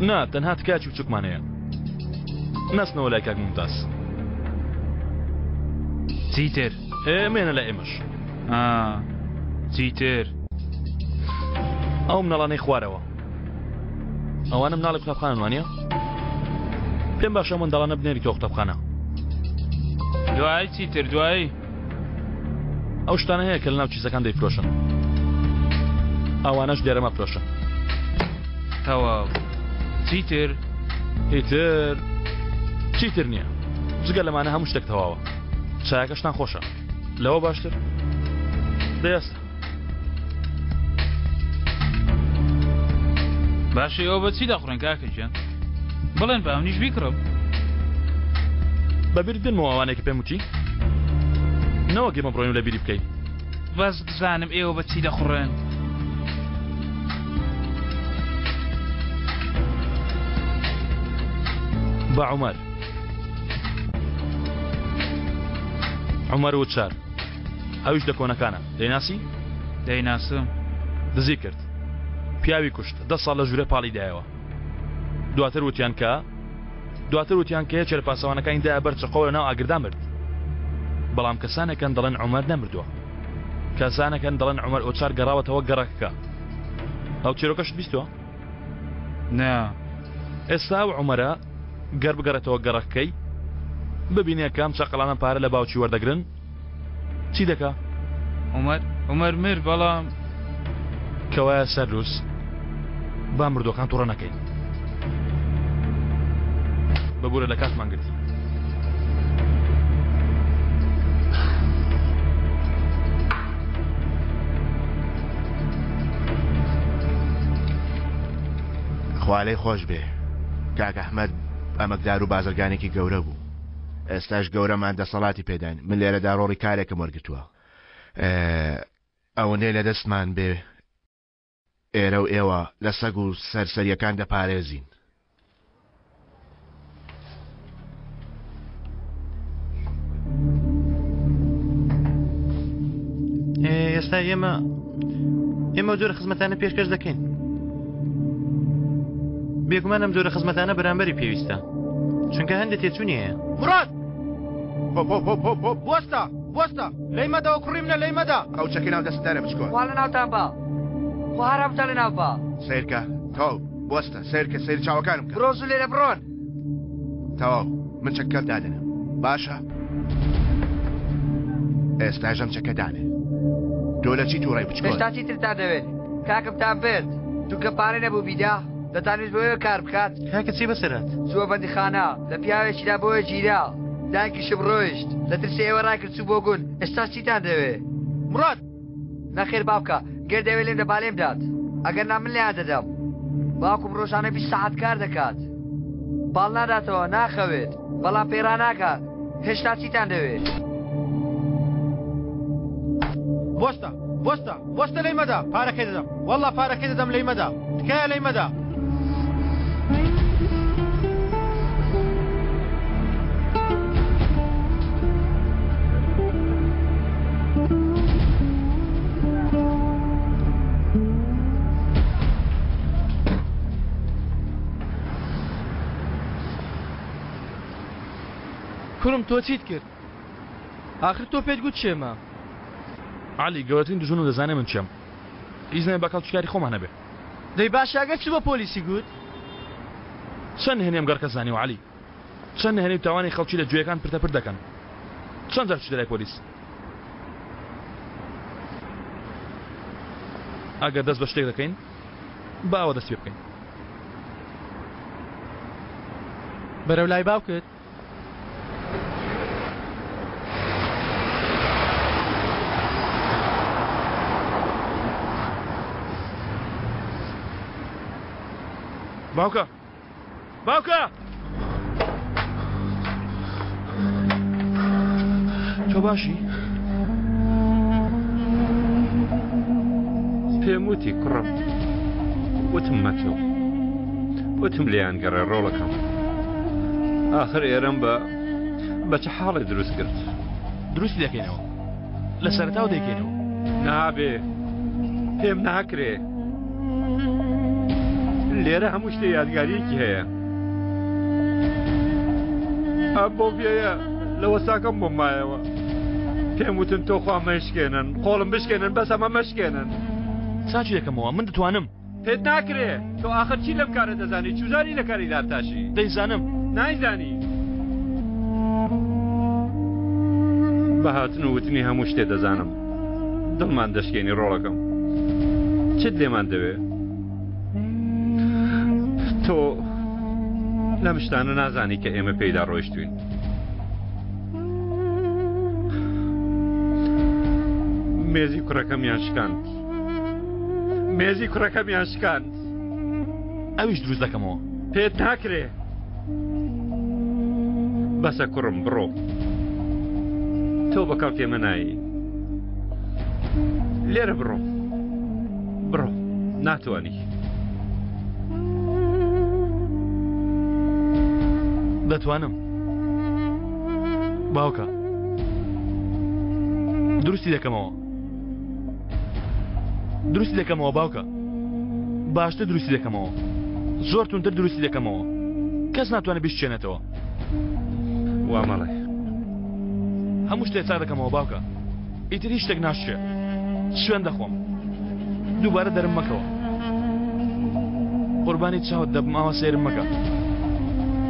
نا تەنها تکایەکی بچوکمان هەیە نەچنەوە لای کاک مومتاز. چیتر؟ ئێ مێنە لای ئێمەش. ئا چیتر؟ ئەو مناڵانەی خوارەوە ئەوانە مناڵی قوتابخانەن وانە؟ پێم باشە ئەو منداڵانە بنێریتەوە قوتابخانە. دوایی چیتر دوایی؟ ئەو شتانە هەیە کە لەناو کیسەکان دەیفرۆشن ئەوانەش لێرە مەفرۆشن. تەواو چیتر؟ ئیتر چیتر نییە جگە لەمانە هەموو شتێک تەواوە چایەکەشتان خۆشە لەوە باشتر دەیەستە. باشە ئێوە بە چی دەخڕن کاکە گیان بڵێن با منیش بیکڕم. بەبیرت بێنمەوە ئەوانەی کە پێم وتی؟ نەوەک ئێمە بڕۆین و لەبیری بکەی. بەس بزانم ئێوە بە چی دەخوڕێن. بە عومەر. عومەر وچار. ئەویش لە کۆنەکانە. دەیناسی؟ دەیناسم. دزی کرد. پیاوی کوشت. دە ساڵ لە ژوورێ پاڵی دایەوە. دواتر وتیان کە دواتر وتیان کە یەکێ لە پاسەوانەکانی دایە بەر چەقۆ لە ناو ئاگردا مرد. بەڵام کەسانێک هەن دەڵێن عومەر نەمردووە. کەسانێک هەن دەڵێن عومەر ئۆچار گەڕاوەتەوە گەڕەکەکە. ئەو چیرۆکەشت بیستووە؟ نا. ئێستا ئەو عومەرە گەر بگەڕێتەوە گەڕەکەکەی ببینێ کە ئەم چەقەڵانە پارە لە باوکی وەردەگرن چی دەکا؟ عومەر عومەر مرد بەڵام. کەوایە سەرلوس با مردووەکان توڕە نەکەین. ببورە لە کاتمان گرتی. خوا لێی خۆش بێ کاک ئەحمەد ئەمەکدار و بازرگانێکی گەورە بوو ئێستاش گەورەمان دەسەڵاتی پێداین من لێرەدا ڕۆڵی کارێکم وەرگتووە ئەوەندەی لە دەستمان بێ ئێرە و ئێوە لە سەگ و سەرسەریەکان دەپارێزین. ئێستا ئێمە ئێمە جۆرە خزمەتانە پێشکەش دەکەین بێگومان ئەم جۆرە خزمەتانە بەرامبەری پێویستە چونکە هەندێک تێچوونی هەیە مراد بوەستە بوەستە لێی مەدەوە کوڕی منە لێی مەدە. ئەو چەکەی ناو دەستت دانێ بچکۆ. خوا لەناوتان با خوا هەرامتان لەناو با. سەیرکە تەواو بوەستە سەیرکە سەیری چاوەکانم بکە. بڕۆن زوو لێرە بڕۆن. تەواو من چەکەکەت دادەنێم باشە ئێستاش ئەم چەکە دانێ تۆ لە چی تووڕەی بچکۆل. هێشتا چیترتان دەوێت کاکمتان برد چونکە پارەی نەبوو بیدا. دەتانویست بۆیە کار بکات؟ کاکە چی بەسەرات؟ چووە بەندیخانە لە پیاوێکیدا بۆیە گیرا دایکیشم ڕۆیشت لە ترسی ئێوە ڕایکرد چوو بۆ گوند ئێستا چیتان دەوێ؟ مڕاد! نەخێر باوکە گەر دەوێ لێم دە با لێم دات ئەگەر نا من لێیان دەدەم باوکم ڕۆژانە 20 سەعات کار دەکات پاڵ ناداتەوە ناخەوێت بەڵام پێی ڕاناکات هێشتا چیتان دەوێ؟ بوەستە بوەستە بوەستە لێی مەدە پارەکەی دەدەم وەڵا پارەکەی دەدەم لێی مەدە تکایە لێی مەدە. کوڕم تۆ چیت کرد؟ ئاخر تۆ پێت گوت کێمە؟ عەلی، گەورەترین دوژمنم دەزانێ من کێم. هیچ نەبێ با کەڵکی کاری خۆمان هەبێ. دەی باشە ئەگەر چ بە پۆلیسی گوت؟ چەند نهێنی ئەم گەڕەکە زانیوە عەلی. چەند نهێنی و تاوانی خەڵکی لە گوێیەکان پرتە پرت دەکەن. چەند جار چوویتە لای پۆلیس؟ ئەگەر دەست بە شتێک دەکەین با ئەوە دەست پێ بکەین. بەرەو لای باوکت؟ باوکە باوکە تۆ باشی؟ پێم وتی کوڕم وتم مەچۆ وتم لێیان گەڕێ ڕۆڵەکەم ئاخر ئێرەم بە بە چ حاڵێ دروست کرد دروستی دەکەینەوە لە سەرەتاوە دەیکەینەوە نابێ پێم ناکرێ لێرە هەموو شتێ یادگاریەکی هەیە ئەم بۆ پێیە لە وەساکەم بۆم مایەوە پێم وتن تۆخوا مەشکێنن قۆڵم بشکێنن بەس ئەمە مەشکێنن چاکی دەکەمەوە من دەتوانم پێت ناکرێ تۆ ئاخر چی لەم کارە دەزانی چوزانی لە کاری دارتاشی دەیزانم نایزانی بە هاتن و وتنی هەموو شتێ دەزانم دڵمان دەشکێنی ڕۆڵەکەم چت لێمان دەوێ تۆ لەم شتانە نازانی کە ئێمە پێیدا ڕۆیشتوین مێزی کوڕەکەمیان شکاند مێزی کوڕەکەمیان شکاند ئەویش دروست دەکەمەوە پێت ناکرێ بەسە کوڕم بڕۆ تۆ بە کەڵکێ مەنایی لێرە بڕۆ بڕۆ ناتوانی دەتوانم باوکە دروستی دەکەمەوە دروستی دەکەمەوە باوکە باشتر دروستی دەکەمەوە زۆر توندتر دروستی دەکەمەوە کەس ناتوانێت بیشچێنێتەوە وا مەڵێ هەموو شتێک چاک دەکەمەوە باوکە ئیتر هیچ شتێک ناشچێ سوێن دەخۆم دووبارە دەرم مەکەوە قوربانی چاوت دەبم ئاوا سەیرم مەکە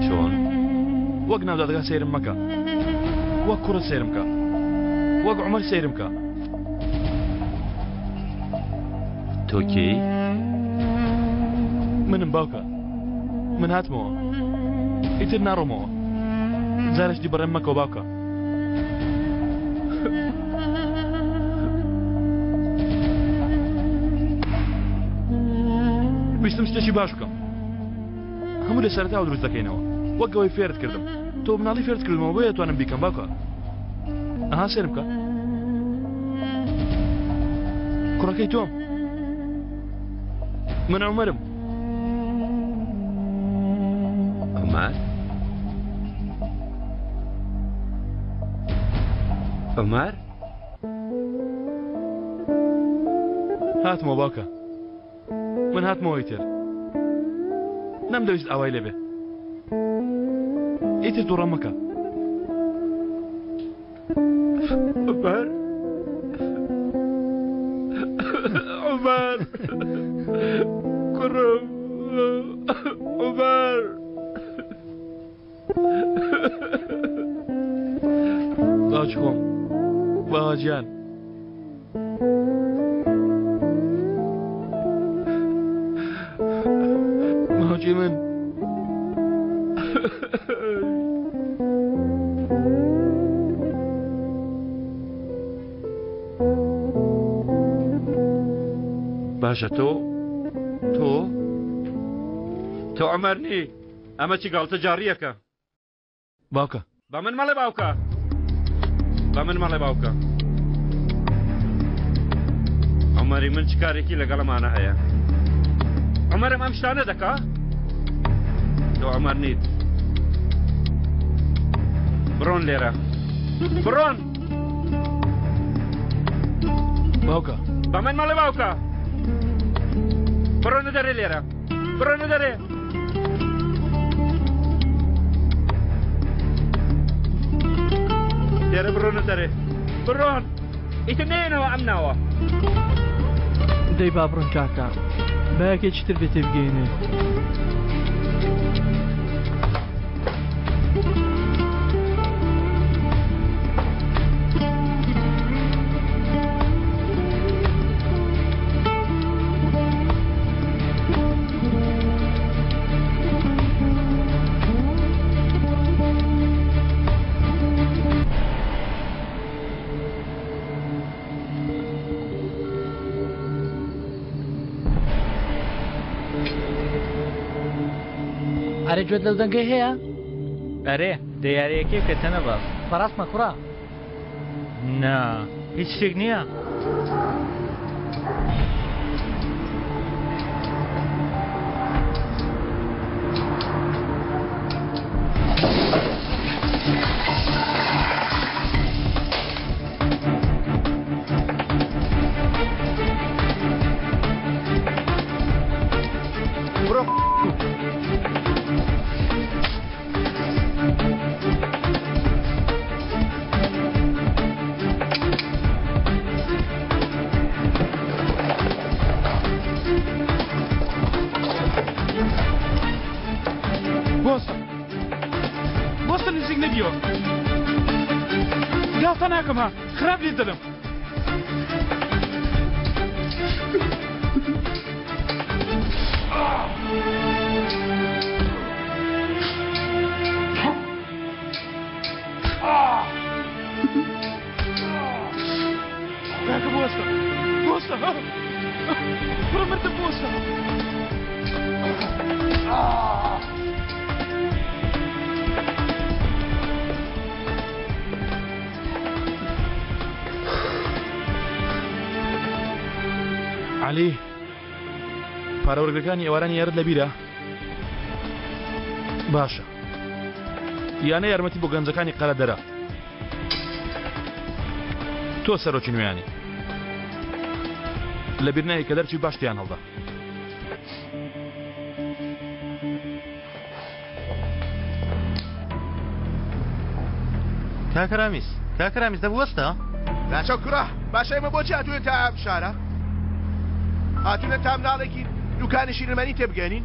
چۆن وەک ناو دادگا سەیرم مەکە وەک کوڕت سەیرم کە وەک عومەر سەیرم کە تۆ کێی؟ منم باوکە من هاتمەوە ئیتر ناڕۆمەوە جارێکی دی بەڕێم مەکەوە باوکە ویستم شتێکی باش بکەم هەموو لە سەرەتاوە دروست دەکەینەوە وەک ئەوەی فێرت کردم تۆ مناڵی فێرت کردمەوە بۆیە توانم بیکەم باوکە ئەها سێرم بکە کوڕەکەی تۆم من عومەرم عومەر عومەر هاتمەوە باوکە من هاتمەوە ئیتر نەمدەویست ئاوای لێبێ ئیتر تووڕە مەکە عومەر عومەر کوڕم عومەر باوکی خۆم باوە گیان باوکی من. باشە تۆ تۆ تۆ عمر نی ئەمە چی گاڵتە جاڕیەکە باوکە بە من مەڵێ باوکە بە من مەڵێ باوکە عمەری من چ کارێکی لەگەڵمانە هەیە عمەرم ئەم شتانە دەکا تۆ عمەر نیت بڕۆن لێرە بڕۆن باوکە بە من مەڵێ باوکە بڕۆنە دەرێ لێرە بڕۆنە دەرێ لێرە بڕۆنە دەرێ بڕۆن ئیتر نێنەوە ئەم ناوە دەی با بڕۆن کاکە با یەکێکی تر بێ تێبگەینێ. ئەرێ گوێت لەو دەنگەی هەیە؟ ئەرێ دەیارەیەکەی کە تەنە باس. بەڕاستمە کوڕە؟ نا هیچ شتێک نییە. بڕۆ بۆستە بۆستە نزیک نەبیەوە گاڵتە ناکەم ها خراپ لێت دەدەم کاکە بوەستە بوەستە کوڕە مردم بوەستە عەلی پارە وەرگرەکانی ئێوارانی یارت لەبیرە؟ باشە یانە یارمەتی بۆ گەنجەکانی قەرەدەرە تۆ سەرۆکی نوێیانی لەبیر نایە کە دەرچووی باش تیان هەڵدا. کاکە رامیز کاکە رامیز دەبوو وەستە. ناچە کوڕە باشە ئێمە بۆچی هاتووینە تا ئەم شارە هاتوونە تا مناڵێکی دوکانی شیرەمەنی تێبگەێنین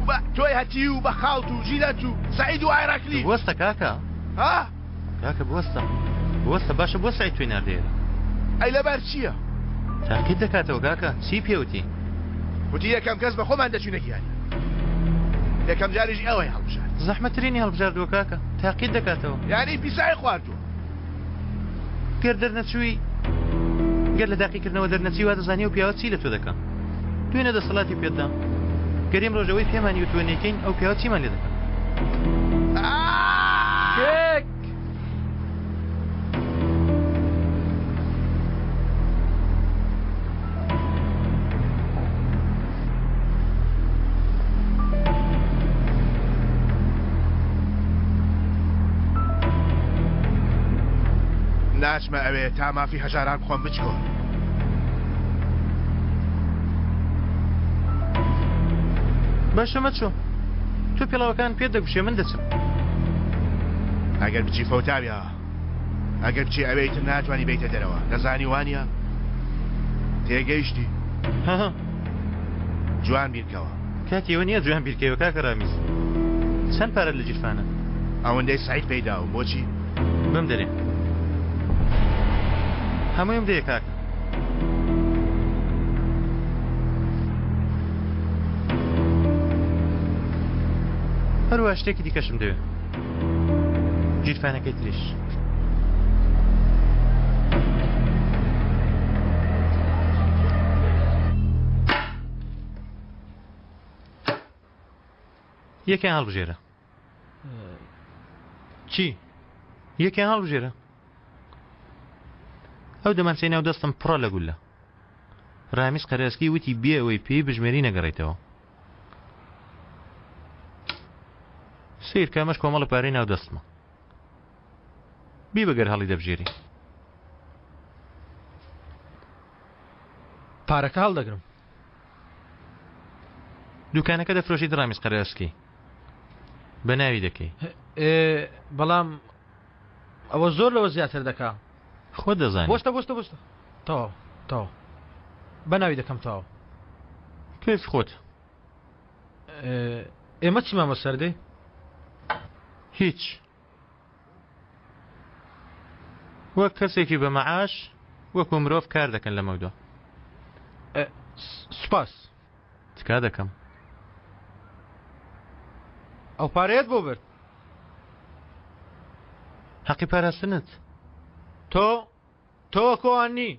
و بە تۆی هەتیو و بە خاڵت و ژیلەت و سەعید و ئایراکلی بوەستە کاکە ها کاکە بوەستە بوەستە باشە بۆ سەعید تۆی ناردە ئێرە ئەی لەبەر چییە؟ تاقیت دەکاتەوە کاکە چی پێوتی؟ وتی یەکەم کەس بە خۆمان دەچوینە گیانی یەکەم جاریش ئەوەی هەڵبژارد زەحمەترینی هەڵبژاردووە کاکە تاقیت دەکاتەوە یانی پیسای خواردووە گەر دەرنەچووی گەر لە تاقیکردنەوە دەرنەچی وا دەزانی ئەو پیاوە چی لە تۆ دەکا دوێنێ دەسەڵاتی پێت دام گەر ئیمڕۆژ ئەوەی پێمانی وتووە نەیکەین ئەو پیاوە چیمان لێ دەکا کێک ناچمە ئەوێ تا مافی هەژاران بخۆم بچکۆ. باشە مەچۆ تۆ پێڵاوەکان پێت دەگوشێ من دەچم. ئەگەر بچی فەوتاویە ئەگەر بچی ئەوێ ئیتر ناتوانی بێیتە دەرەوە دەزانی وانە تێگەیشتی جوان بیرکەوە کاتی ئەوە نییە جوان بیرکەوە کاکە ڕامیز چەند پارەت لە گیرفانە ئەوەندەی سعید پێی داوم بۆچی بم دەرێ هەموویم دەیە کاکە هەروە شتێکی دیکەشم دەوێ. گیرفانەکەی تریش. یەکیان هەڵبژێرە. چی؟ یەکیان هەڵبژێرە. ئەو دەمانچەی ناو دەستم پڕە لە گوللە. ڕامیز قەرەسکی وتی بێ ئەوەی پێی بژمێری نەگەڕێیتەوە. سەیر کە ئەمەش کۆمەڵە پارەی ناو دەستمە. بیبە گەر هەڵی دەبژێری. پارەکە هەڵدەگرم. دوکانەکە دەفرۆشیت ڕامیز قەرەسکی. بە ناوی دەکەی. بەڵام ئەوە زۆر لەوە زیاتر دەکا. خۆت دەزانی. بۆستە بۆستە بۆستە تەواو تەواو بە ناوی دەکەم تەواو. کەیف خۆت. ئێمە چیمان بەسەر دێ؟ هیچ. وەک کەسێکی بە مەعاش وەکو مرۆڤ کار دەکەن لەمەودوا. سوپاس. تکا دەکەم. ئەو پارەیەت بۆ برد؟ هەقی پاراستنت. تۆ تۆ وەکۆوان نی.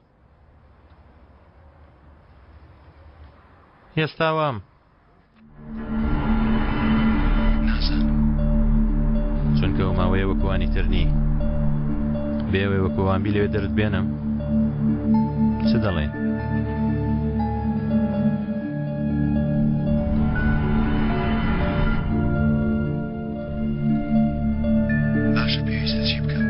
ئێستا وام. نازانم. چونکە ئەو ماوەیە وەکوانی تر نی. بێ ئەوەی وەکوان بی لەوێ دەرت بێنم؟ چ دەڵێی؟ باشە پێویستە چی بکەم؟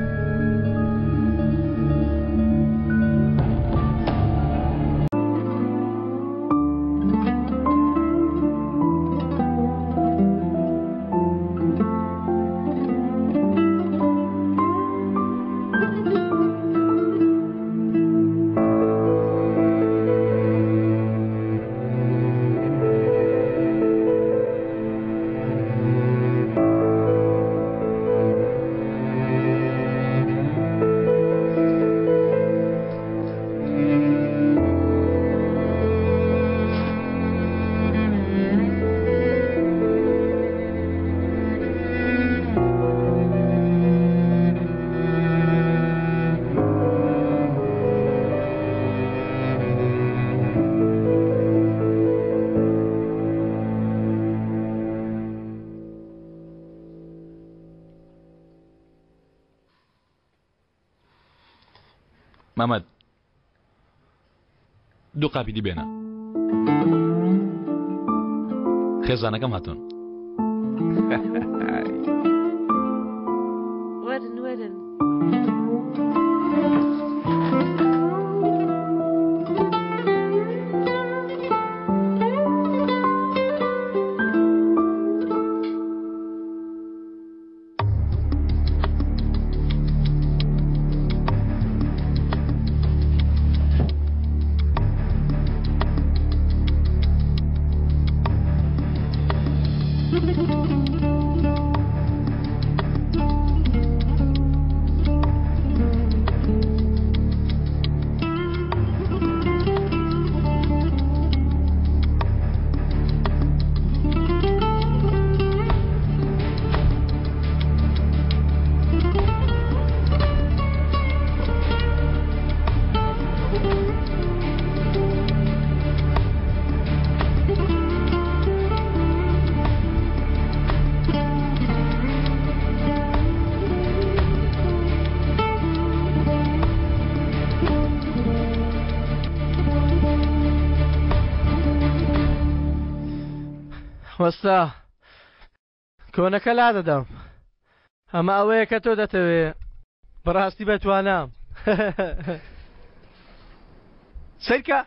مامەد دوو قاپی دی بێنە خێزانەکەم هاتوون. وەرن وەرن. وەستا کۆنەکە لادەدەم ئەمە ئەوەیە کە تۆ دەتەوێ بەڕاستی بەتوانام سەیرکە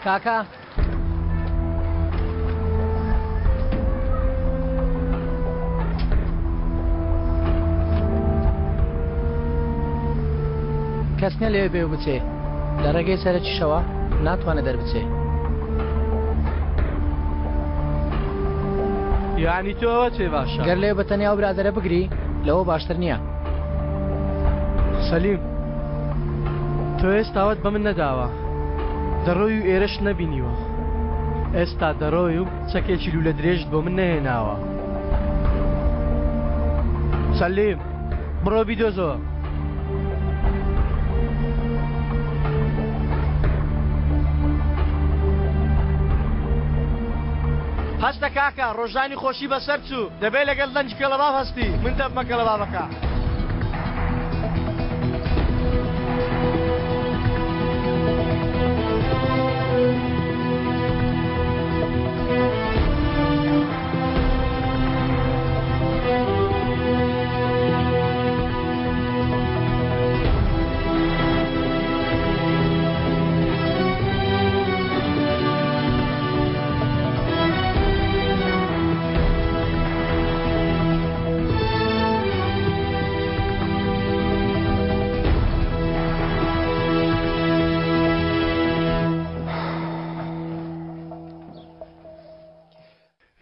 کاکە کەس نیە لەوێ بێ و بچێ. لە ڕێگەی سەرەکیشەوە ناتوانێ دەربچێ. یانی تۆ ئەوە چێ باشە؟ گەر لەوێ بە تەنیا ئەو برادەرە بگری لەوە باشتر نییە. سەلیم تۆ ئێستاوت بە من نەداوە دەڕۆی و ئێرەشت نەبینیوە ئێستا دەڕۆی و چەکێکی لولە درێژت بۆ من نەهێناوە سەلیم بڕۆ بیدۆزەوە. هەستە کاکە ڕۆژانی خۆشی بەسەر چوو دەبێ لەگەڵ دەنگی کەڵەباب هەستی من دەبمە کەڵەبابەکە.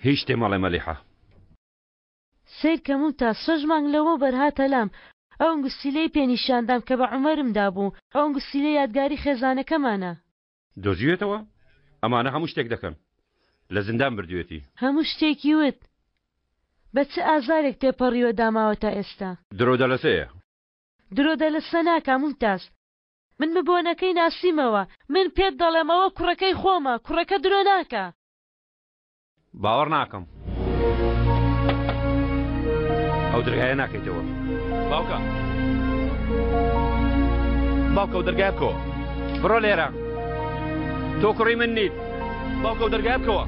هیچ شتێ مەڵێ مەلیحە. سەیرکە مومتاز شەش مانگ لەوەوبەر هاتە لام ئەو ئەنگوستیلەی پێ نیشاندام کە بە عومەرم دابوو ئەو ئەنگوستیلە یادگاری خێزانەکەمانە. دۆزیوێتەوە؟ ئەمانە هەموو شتێک دەکەن. لە زیندان بردوێتی. هەموو شتێکی وت. بە چ ئازارێک تێپەڕیوە داماوە تا ئێستا. درۆ دەلەسەیە. درۆ دەلەسە ناکا مومتاز. من ببۆنەکەی ناسیمەوە. من پێت دەڵێم ئەوە کوڕەکەی خۆمە. کوڕەکە درۆ ناکا. باوەڕ ناکەم. ئەو دەرگایە ناکەیتەوە. باوکە. باوکە ئەو دەرگایە بکەوە. بڕۆ لێرە. تۆ کوڕی من نیت. باوکە ئەو دەرگایە بکەوە.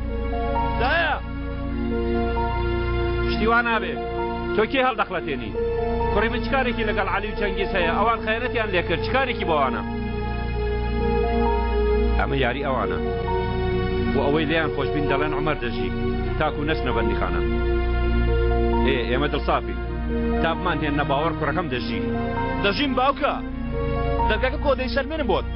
دایە! شتی وا نابێ. تۆ کێ هەڵدەخڵەتێنی؟ کوڕی من چ کارێکی لەگەڵ عەلی و چەنگیز هەیە؟ ئەوان خەیانەتیان لێکرد، چ کارێکی بۆوانە؟ ئەمە یاری ئەوانە. بۆ ئەوەی لێیان خۆشبین دەڵێن عومەر دەژی تاکو نەچنە بەندیخانە. ئێ ئێمە دڵسافین. تا بمانهێننە باوەڕ کوڕەکەم دەژی. دەژیم باوکە. دەرگاکە بکەوە دەیسەلمێنم بۆت.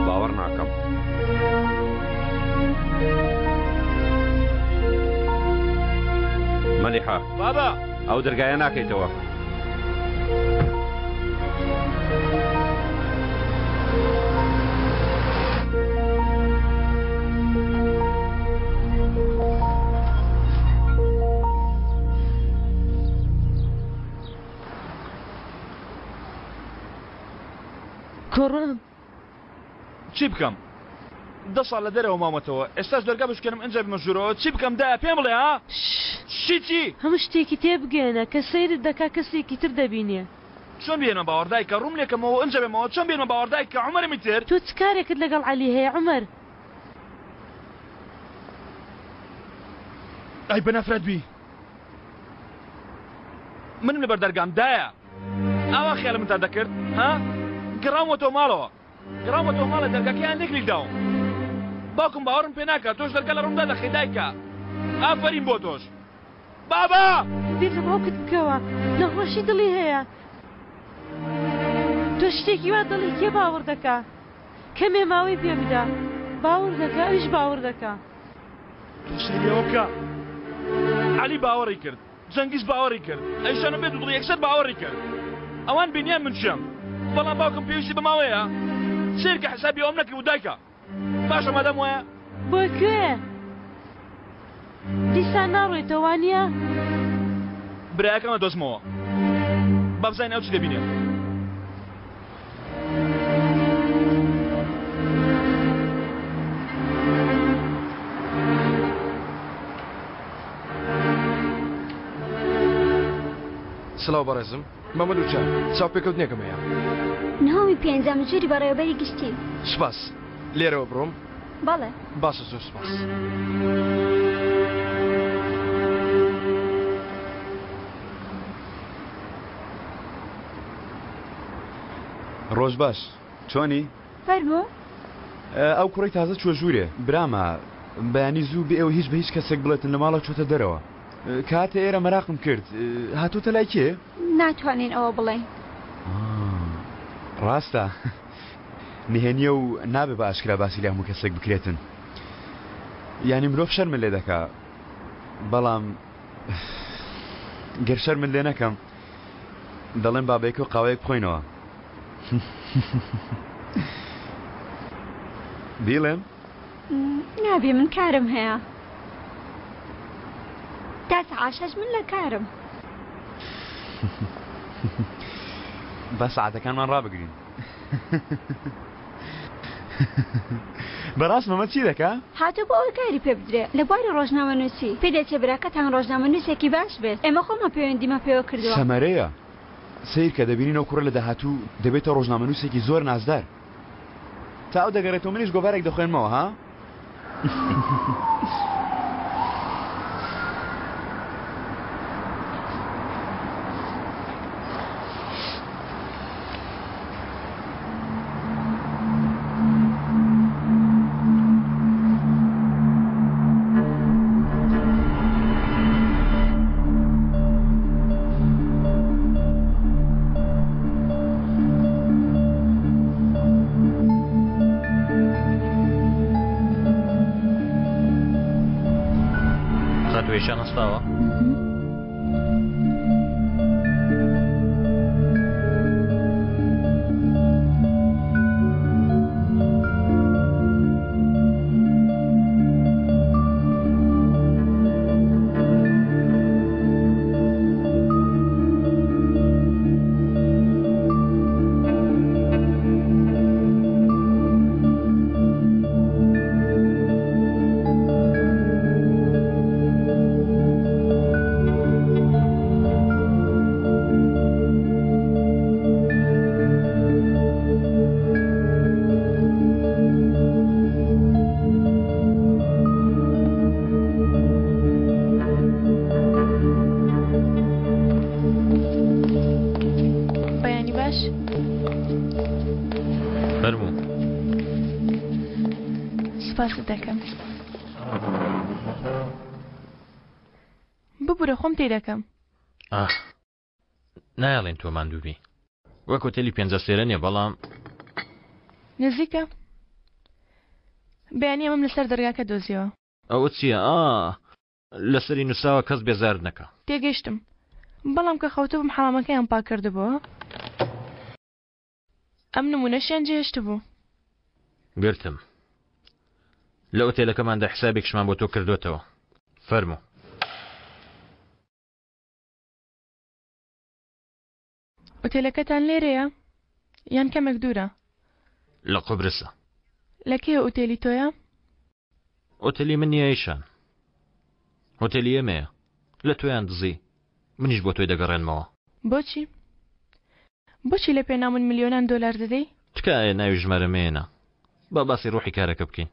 باوەڕ ناکەم. مەلیحە. بابا. ئەو دەرگایە ناکەیتەوە. کوڕم. چی بکەم دە ساڵ لە دەرەوە ماومەتەوە ئێستاش دەرگا بشکێنم ئنجا بمە ژوورەوە چی بکەم دایە پێم بڵێ ها چی چی. هەموو شتێکی تێبگەیەنە کە سەیرت دەکا کەسێکی تر دەبینێ. چۆن بێنمە باوەڕ دایکە ڕووم لێکەمەوە ئنجا بێمەوە چۆن بێنمە باوەڕ دایکە عومەرم ئیتر. تۆ چ کارێکت لەگەڵ عەلی هەیە عومەر. ئای بەنەفرەت بی منم لەبەر دەرگام دایە ئاوا خەیاڵی منتان دەکرد ها گەڕاومەتەوە ماڵەوە گەڕاومەتەوە ماڵێ دەرگاکەیان لێک لیک داوم باوکم باوەڕم پێ ناکات تۆش دەرگا لە ڕوومدا دەخەی دایکە ئافەرین بۆ تۆش بابا بیر لە باوکت بکەوە نەخۆشی دڵی هەیە تۆ شتێکی وا دەڵێی کێ باوەڕ دەکا کەمێ ماوەی پێ بدە باوەڕ دەکا ئەویش باوەڕ دەکا. تۆ سەیری ئەوە بکە عەلی باوەڕی کرد جەنگیز باوەڕی کرد ئەیشانم بێ دوودڵی یەکسەر باوەڕی کرد ئەوان بینیان من کێم بەڵام باوکم پێویستی بە ماوەیە سەیرکە حسابی ئەوەم نەکردبوو دایکە باشە مادام وایە بۆ کوێ؟ دیسان ناڕۆیتەوە وانییە؟ برایەکەم ئەدۆزمەوە با بزانین ئەو چی دەبینێ. سڵاو بەڕێزم مەمەد وچان چاوپێکەوتنێکم هەیە. نهۆمی پێنجەم ژووری بەڕێوەبەری گشتی. سوپاس. لێرەوە بڕۆم؟ بەڵێ. باشە زۆر سوپاس. ڕۆژ باش چۆنی؟ فەرموو. ئەو کوڕەی تازە چووە ژوورێ برامە بەیانی زوو بێ ئەوەی هیچ بە هیچ کەسێک بڵێتن لە ماڵەوە چۆتە دەرەوە کە هاتە ئێرە مەراقم کرد هاتۆتە لای کێ؟ ناتوانین ئەوە بڵێین. ڕاستە نهێنیە و نابێ بە ئاشکرا باسی لە هەموو کەسێک بکرێتن یانی مرۆڤ شەرمت لێ دەکا بەڵام گەر شەرمت لێ نەکەم دەڵێم با بەیەکەوە قاوەیەک بخۆینەوە. بیڵێم؟ نابێ من کارم هەیە. تا سەعات شەش من لە کارم. با سەعاتەکانمان ڕابگرین. بەڕاست مەمەد چی دەکا؟ هاتووە بۆ ئەوەی کاری پێ بدرێ لە بواری ڕۆژنامەنووسی. پێدەچێ براکەتان ڕۆژنامەنووسێکی باش بێت. ئێمە خۆمان پەیوەندیمان پێوە کردووە. سەمەرەیە. سەیرکە دەبینین ئەو کوڕە لە داهاتوو دەبێتە ڕۆژنامەنووسێکی زۆر نازدار. تا ئەو دەگەڕێتەوە منیش گۆڤارێک دەخوێنمەوە ها؟ خاتوویشان هەستاوە؟ بەیانی باش فەرموو سوپاست دەکەم ببورە خۆم تێ دەکەم ئاخ نایەڵێن تۆ ماندوو بی وەک هۆتێلی پێنجە سێرە نیە بەڵام نزیکە بەیانی ئەمەم لەسەر دەرگاکە دۆزیەوە ئەوە چییە ئا لەسەری نووسراوە کەس بێزارت نەکا تێگەیشتم بەڵام کە خەوتبووم حەمامەکەیان پاک کردبووە ئەم نموونەشیان جێهێشتبوو. گرتم. لە ئوتێلەکەماندا حیسابێکیشمان بۆ تۆ کردۆتەوە. فەرموو. ئوتێلەکەتان لێرەیە یان کەمێک دوورە؟ لە قوبرسە. لە کێ ئوتێلی تۆیە؟ ئوتێلی من نییە ئیشان. هۆتێلی ئێمەیە. لە تۆیان دزی. منیش بۆ تۆی دەگەڕێنمەوە. بۆچی؟ بۆچی لە پێناو من ملیۆنان دۆلار دەدەی؟ تکایە ناوی ژمارە مەیەنە. با باسی ڕوحی کارەکە بکەین.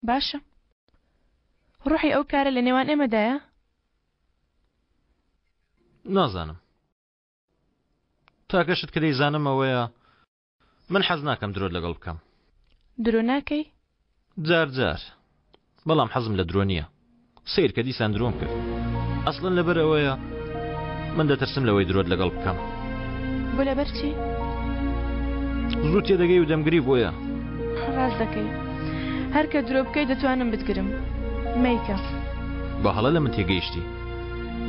باشە. ڕوحی ئەو کارە لە نێوان ئێمەدایە؟ نازانم. تاکە شت کە دەیزانم ئەوەیە من حەز ناکەم درۆت لەگەڵ بکەم. درۆ ناکەی؟ جار جار. بەڵام حەزم لە درۆ نییە. سەیر کە دیسان درۆم کرد. ئەسڵەن لەبەر ئەوەیە من دەترسم لەوەی درۆت لەگەڵ بکەم. بۆ لەبەر چی؟ زوو تێدەگەی و دەمگری بۆیە. ڕاست دەکەی. هەر کە درۆ بکەی دەتوانم بتگرم. مەیکە. بە هەڵە لە من تێگەیشتی.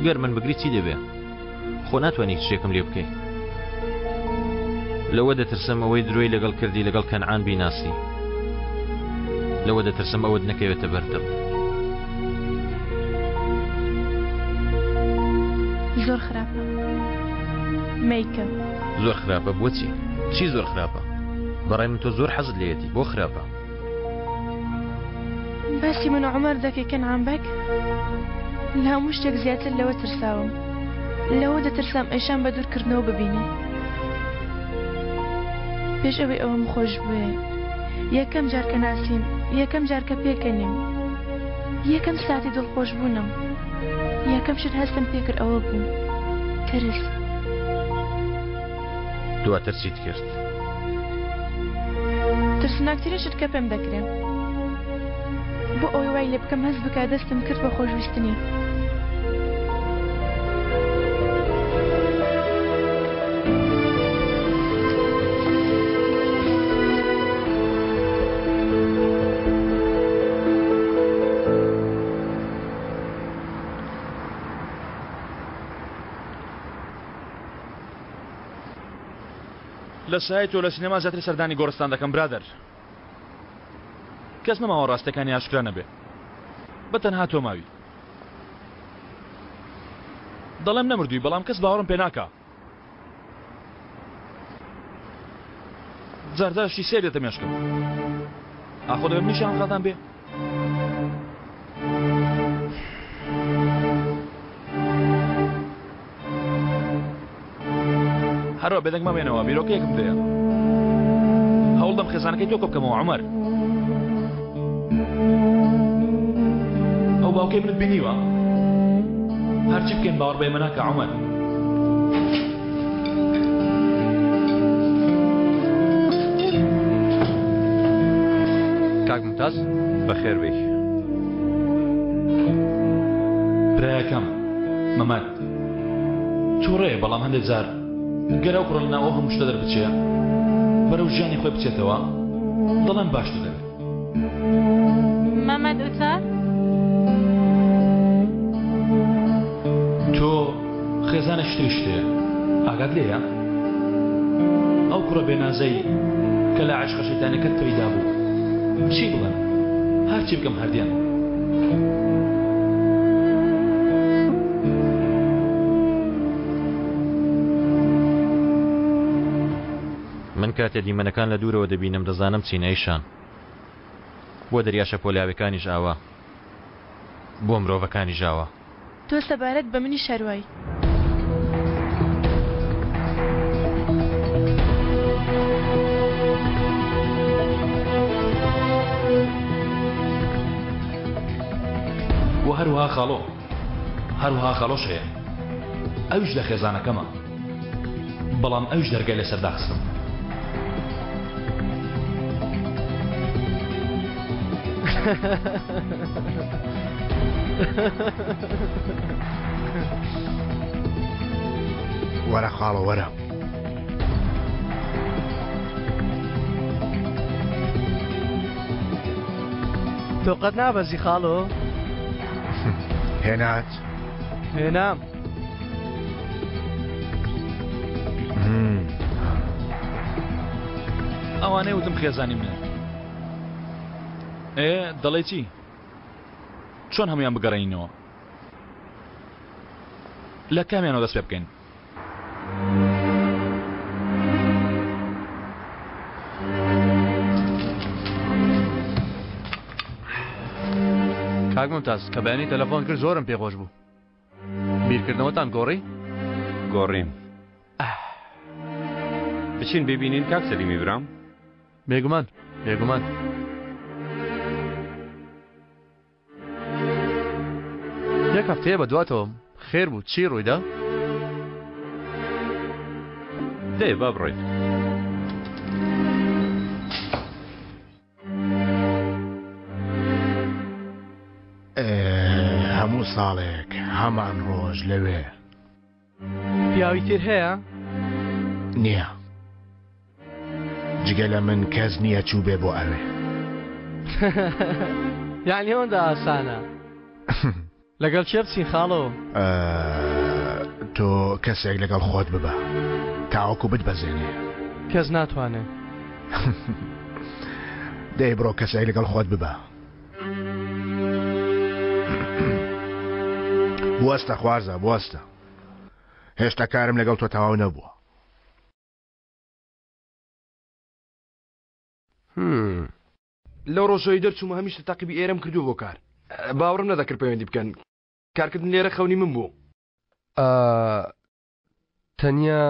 گەر من بگری چی دەبێ؟ خۆ ناتوانی هیچ شتێکم لێ بکەی. لەوە دەترسم ئەوەی درۆی لەگەڵ کردی لەگەڵ کەنعان بیناسی. لەوە دەترسم ئەوت نەکەوێتە بەردڵ. زۆر خراپە. مەیکە. زۆر خراپە بۆچی؟ چی زۆر خراپە؟ بەڕای من تۆ زۆر حەزت لێیەتی بۆ خراپە؟ باسی من و عومەر دەکەی کەنعان بەگ؟ لە هەموو شتێک زیاتر لەوە ترساوم. لەوە دەترسام ئەیشان بە دوورکردنەوە ببینێ. پێش ئەوەی ئەوم خۆش بوێ، یەکەم جار کە ناسیم، یەکەم جار کە پێکەنیم، یەکەم ساتی دڵخۆشبوونم، یەکەم شت هەستم پێکرد ئەوە بوو. ترس. دواتر چیت کرد؟ ترسناکترین شت کە پێم دەکرێ. بۆ ئەوەی وای لێ بکەم هەست بکا دەستم کرد بە خۆشویستنی. لە سایەی تۆ لە سینەما زیاتر سەردانی گۆڕستان دەکەم برادەر کەس نەماوە ڕاستەکانی ئاشکرا نەبێ بە تەنها تۆ ماوی دەڵێم نەمردووی بەڵام کەس باوەڕم پێ ناکا جارجار شتی سەیر دێتە مێشکم ئاخۆ دەبێ منیش ئەم بێ هەروا بێدەنگ مەمێنەوە بیرۆکەیەکم دەیە هەوڵدەم خێزانەکەی تۆ کۆبکەمەوە عومەر ئەو باوکەی منت بینیوە هەرچی بکەین باوەڕ بە ئێمە ناکا عومەر کاک ممتاز بەخێر بێی برایەکەم مەمەد تووڕەیە بەڵام هەندێک جار گەر ئەو کوڕە لەناو ئەو هەموو شتە دەربچێ بەرەو ژیانی خۆی بچێتەوە دەڵێم باشتر دەبێت. مەمەد ئوتار؟ تۆ خێزانێکی تریشت هەیە ئاگات لێیە؟ ئەو کوڕە بێنازەی کە لە عەشقە شەیتانەکەت پەیدا بوو چی بڵێم هەرچی بکەم هەر دێن. من کاتێ دیمەنەکان لە دوورەوە دەبینم دەزانم چین ئەی شان. بۆ دەریا شەپۆلاوێکانیش ئاوا. بۆ مرۆڤەکانیش ئاوا. تۆ سەبارەت بە منیش هەروای. وە هەروەها خاڵۆ هەروەها خاڵۆش هەیە ئەویش لە خێزانەکەمە بەڵام ئەویش دەرگای لەسەر داخستم. وەرە خاڵۆ وەرە. تۆ قەت نابەزی خاڵۆ؟ هێنات؟ هێنام. ئەوانەی وتم خێزانی منن. ئێ دەڵێی چی؟ چۆن هەموویان بگەڕێنینەوە؟ لە کامیانەوە دەست پێ بکەین؟ کاک ممتاز کە بەیانی تەلەفۆن کرد زۆرم پێخۆش بوو بیرکردنەوەتان گۆڕی؟ گۆڕیم بچین ببینین کاک سەلیمی برام بێگومان بێگومان یەک هەفتەیە بە دواتەوەم خێر بوو چی ڕوویدا؟ دەی با بڕۆین. هەموو ساڵێک هەمان ڕۆژ لەوێ. پیاوی تر هەیە؟ نییە. جگە لە من کەس نییە چووبێ بۆ ئەوێ. یعنی ئەوەندە ئاسانە. لەگەڵ کێ بچین خاڵۆ؟ تۆ کەسێک لەگەڵ خۆت ببە تاوەکو بتبەزێنێ. کەس ناتوانێ. دەی بڕۆ کەسێک لەگەڵ خۆت ببە. بوەستە خوارزا بوەستە. هێشتا کارم لەگەڵ تۆ تەواو نەبووە. لەو ڕۆژەی دەرچوومە هەمیشە تاقیبی ئێرەم کردووە بۆ کار باوەڕم نەدەکرد پەیوەندی بکەن کارکردن لێرە خەونی من بوو. تەنیا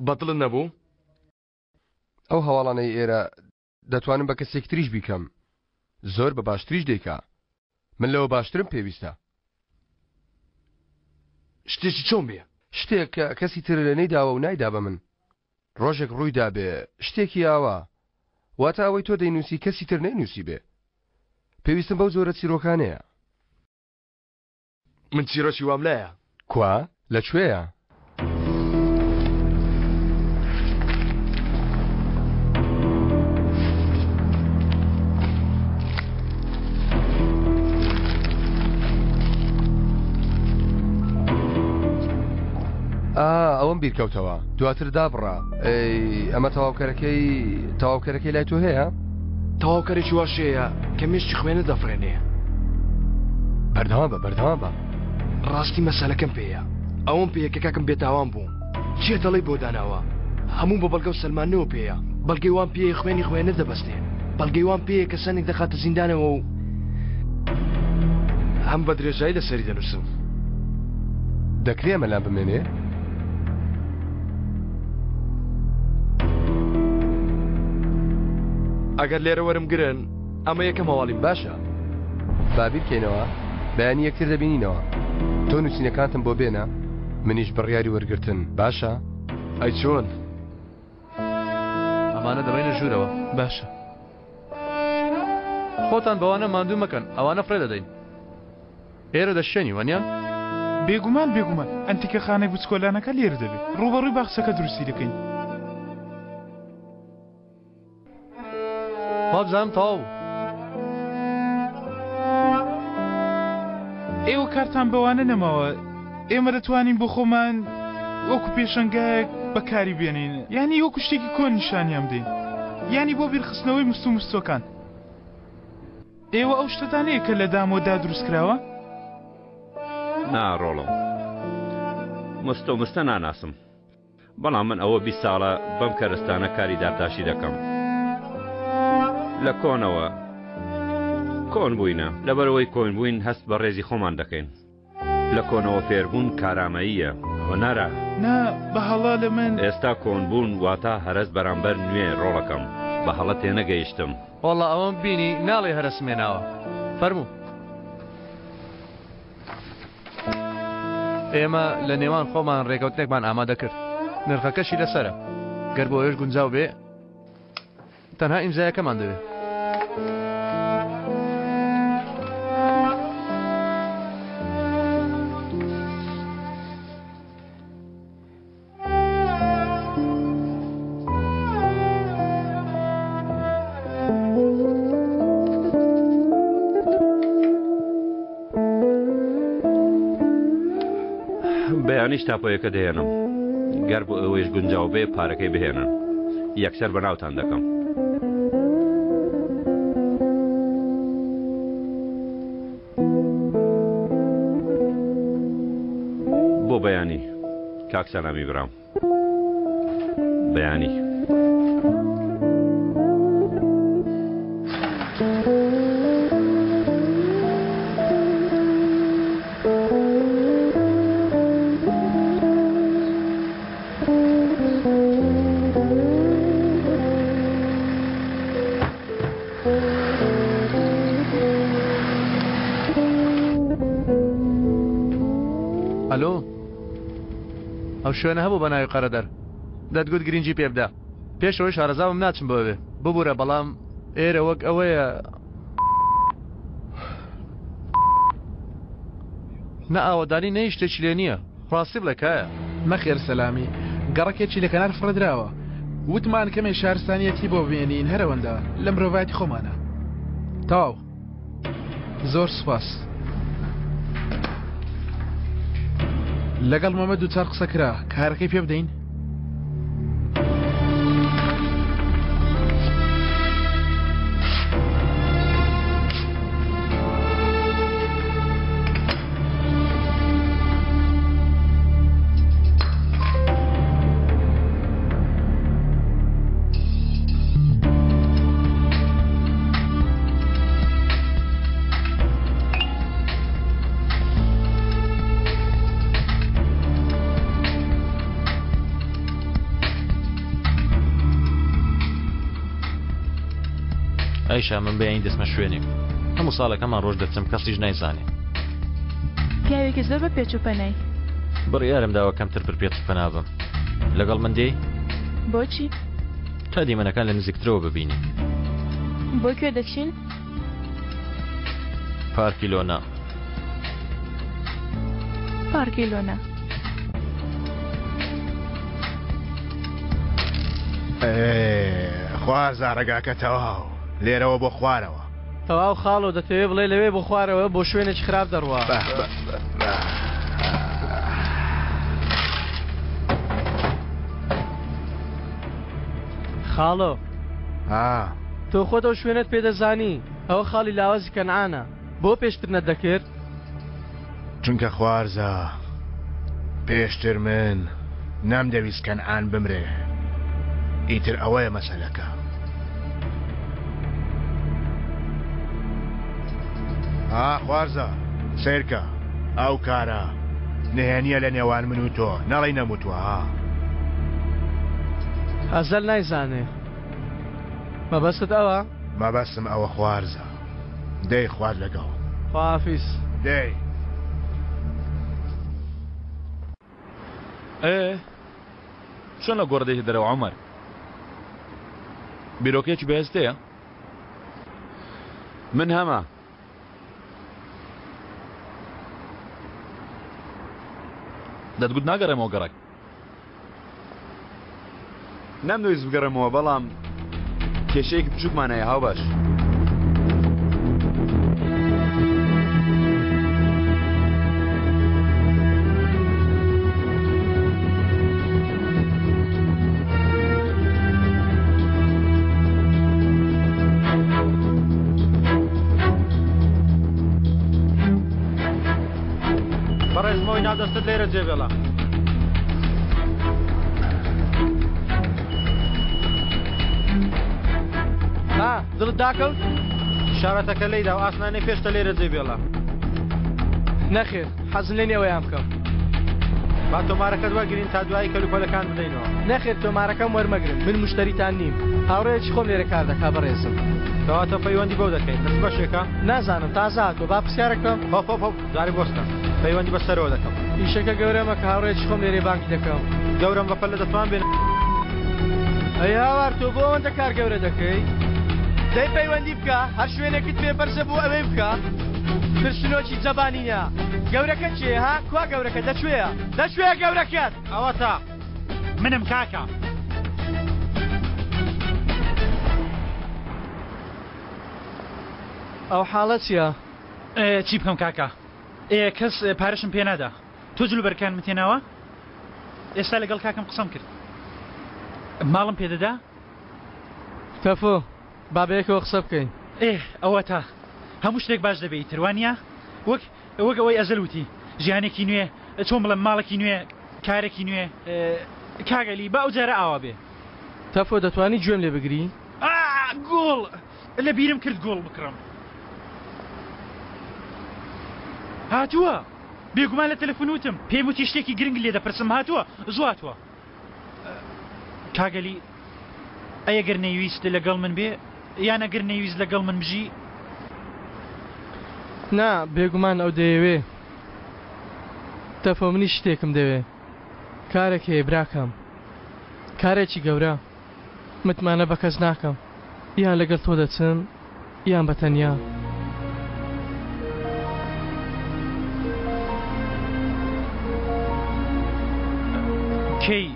بەدڵت نەبوو؟ ئەو هەواڵانەی ئێرە دەتوانم بە کەسێکی تریش بیکەم زۆر بە باشتریش دەیکا من لەوە باشترم پێویستە. شتێکی چۆن بێ؟ شتێک کە کەسی تر نەیداوە و نایدا بە من. ڕۆژێک ڕووی دابێ شتێکی ئاوا. واتە ئەوەی تۆ دەینووسی کەسی تر نەینووسیبێ. پێویستم بەو جۆرە چیرۆکانەیە. من چیرۆکی وام لایە. کوا؟ لە کوێیە؟ ئا ئەوەم بیرکەوتەوە دواتر دابڕا ئەی ئەمە تەواوکەرەکەی تەواوکەرەکەی لای تۆ هەیە؟ تەواوکەرێکی واش هەیە کە مێشکی خوێنە دەفڕێنێ. بەردەوام بە بەردەوام بە. ڕاستی مەسەلەکەم پێیە ئەوەم پێیە کە کاکم بێتاوان بوو کێ تەڵەی بۆ داناوە هەموو بە بەڵگە و سەلماندنەوە پێیە بەڵگەی وام پێیە خوێنی خوێنەر دەبەستێ بەڵگەی وام پێیە کەسانێک دەخاتە زیندانەوە و هەم بە درێژایی لەسەری دەنووسم. دەکرێ ئەمە لام بمێنێ؟ ئەگەر لێرە وەرم گرن ئەمە یەکەم هەواڵیم باشە. با بیرکەینەوە بەیانی یەکتر دەبینینەوە تۆ نووسینەکانتم بۆ بێنە منیش بڕیاری وەرگرتن باشە؟ ئەی چۆن؟ ئەمانە دەبەینە ژوورەوە. باشە. خۆتان بەوانە ماندوو مەکەن ئەوانە فڕێ دەدەین. ئێرە دەشێنی وەنیە؟ بێگومان بێگومان ئەنتیکەخانەی بچکۆلانەکە لێرە دەبێ ڕووبەڕووی باخچەکە دروستی دەکەین. وابزانم تەواو بوو. ئێوە کارتان بەوانە نەماوە ئێمە دەتوانین بۆ خۆمان وەکو پێشەنگایەک بەکاری بێنین یانی وەکو شتێکی کۆن نیشانیان بدەین یانی بۆ بیرخستنەوەی مست و مستۆکان ئێوە ئەو شتەتان هەیە کە لە دامۆدا دروست کراوە؟ نا ڕۆڵم مستۆ مستە ناناسم بەڵام من ئەوە 20 ساڵە بەم کەرستانە کاری دارتاشی دەکەم لە کۆنەوە کۆن بووینە لەبەرەوەی کۆن بووین هەست بە ڕێزی خۆمان دەکەین لە کۆنەوە فێربوون کارامەییە، هونەرە. نا، بە هەڵە لە من. ئێستا کۆنبوون واتا هەرەس بەرامبەر نوێ ڕۆڵەکەم، بە هەڵە تێنەگەیشتم. وەڵا ئەوەم بینی ناڵێی هەرەسم هێناوە. فەرموو. ئێمە لە نێوان خۆمان ڕێکەوتنێکمان ئامادە کرد. نرخەکەشی لەسەرە. گەر بۆ ئێوەش گونجاو بێ. تەنها ئیمزایەکەمان دەوێ. بەیانیش تاپۆیەکە دەهێنم گەر بۆ ئەوەیش گونجاو بێ پارەکەی بهێنن یەکسەر بە ناوتان دەکەم. بۆ بەیانی کاک سەلامی برام بەیانی. ئەلۆ ئەو شوێنە هەبوو بە ناوی قەرەدەر دەتگوت گرنگی پێ بدە پێشەوەی شارەزاوم ناچم بۆ ئەوێ ببوورە بەڵام ئێرە وەک ئەوەیە نە ئاوەدانی نە هیچ شتێکی لێ نییە. ڕاستی بڵێ کایە. نەخێر سەلامی گەڕەکێکی لە کەنار فڕێدراوە وتمان کەمێ شارستانیەتی بۆ بمێنین هەر ئەوەندە لە مرۆڤایەتی خۆمانە تەواو زۆر سوپاس. لەگەڵ مەمە دووچار قسە کرا کارەکەی پێ بدەین؟ ئایشا من بەیانی دەچمە شوێنێک هەموو ساڵێک هەمان ڕۆژ دەچم کەسیش نایزانێ. پیاوێکی زۆر بە پێچ و پەنای. بڕیارم داوە کەمتر پر پێچ و پەنا بم. لەگەڵ من دێی؟ بۆچی؟ تا دیمەنەکان لە نزیکترەوە ببینی. بۆ کوێ دەچین؟ پارکی لۆنا. پارکی لۆنا. خوارزا ڕێگاکە تەواو لێرەوە بۆ خوارەوە. تەواو خاڵۆ دەتەوێ بڵێ لەوێ بۆ خوارەوە بۆ شوێنێکی خراپ دەڕوا. خاڵۆ تۆ خۆت ئەو شوێنەت پێدەزانی ئەوە خاڵی لاوازی کەنعانە بۆ پێشتر نەتدەکرد؟ چونکە خوارزا پێشتر من نەمدەویست کەنعان بمرێ ئیتر ئەوەیە مەسەلەکە. ها خوارزا سەیرکە ئەو کارە نهێنیە لە نێوان من و تۆ نەڵێی نەموتوە ها. ئەزەل نایزانێ مەبەستت ئەوە؟ مەبەستم ئەوە خوارزا. دەی خوات لەگەڵ. خواحافیز. دەی. ئێ چۆن لە گۆڕ دێیتە دەرەوە عومەر؟ بیرۆکەیەکی بەهێزت هەیە؟ من هەمە. دەتگوت ناگەڕێمەوە گەڕەک. نەمدەویست بگەڕێمەوە بەڵام کێشەیەکی بچووکمان هەیە هاوباش. بەڕێزمەوەی ناو دەستت لێرە جێبێڵە. ها دڵت داکەوت؟ شارەتەکە لێیدا و ئاسنانەی پێشتە لێرە جێ بێڵە. نەخێر حەزم لێ نییە ئەوەیان بکەم. با تۆمارەکەت وەرگرین تا دوایی کەلوپەلەکان بدەینەوە. نەخێر تۆمارەکەم وەرمەگرن من مشتەریتان نیم هاوڕێیەکی خۆم لێرە کار دەکا بەڕێزم. کەواتە پەیوەندی بەو دەکەین لە چ بەشێکە؟ نازانم تازە هاتووە با پرسیارێک بکەم. هۆپ هۆپ هۆپ جارێ بوەستە پەیوەندی بە سەرەوە دەکەم. ئیشەکە گەورەمە کە هاوڕێیەکی خۆم لێرەیە بانگی دەکەم. گەورەم بەپەلە دەتوان بێن. ئەی هاوار تۆ بۆ ئەوەندە کار گەورە دەکەی؟ دەی پەیوەندی بکە هەر شوێنێکت پێ بەرزە بۆ ئەوێ بکە. ترسنۆکی جەبانینە. گەورەکە کێیە ها؟ کوا گەورەکە دەکوێیە؟ دەکوێیە گەورەکەت؟ ئەوەتا منم کاکە. ئەو حاڵە چیە؟ چی بکەم کاکە ئێ کەس پارەشم پێ نادا تۆ جل و بەرگەکانمت هێناوە ئێستا لەگەڵ کاکەم قسەم کرد ماڵم پێ دەدا تەفۆ با بەیەکەوە قسە بکەین. ئێ ئەوەتا هەموو شتێک باش دەبێ ئیتر وانییە وەک وەک ئەوەی ئەزەل وتی ژیانێکی نوێ چۆن بڵێم ماڵێکی نوێ کارێکی نوێ کاک عەلی با ئەو جارە ئاوا بێ. تەفۆ دەتوانی گوێم لێ بگری؟ ئا گوڵ لە بیرم کرد گوڵ بکڕم. هاتووە بێگومان لە تەلەفون وتم پێم وتی شتێکی گرنگ لێ دەپرسم هاتووە زوو هاتووە کاک عەلی ئەی ئەگەر نەیویست لەگەڵ من بێ یان ئەگەر نەیویست لەگەڵ من بژی؟ نا بێگومان ئەو دەیەوێ تەفۆ منیش شتێکم دەوێ کارێک هەیە براکەم کارێکی گەورە. متمانە بە کەس ناکەم یان لەگەڵ تۆ دەچم یان بە تەنیا. کەی؟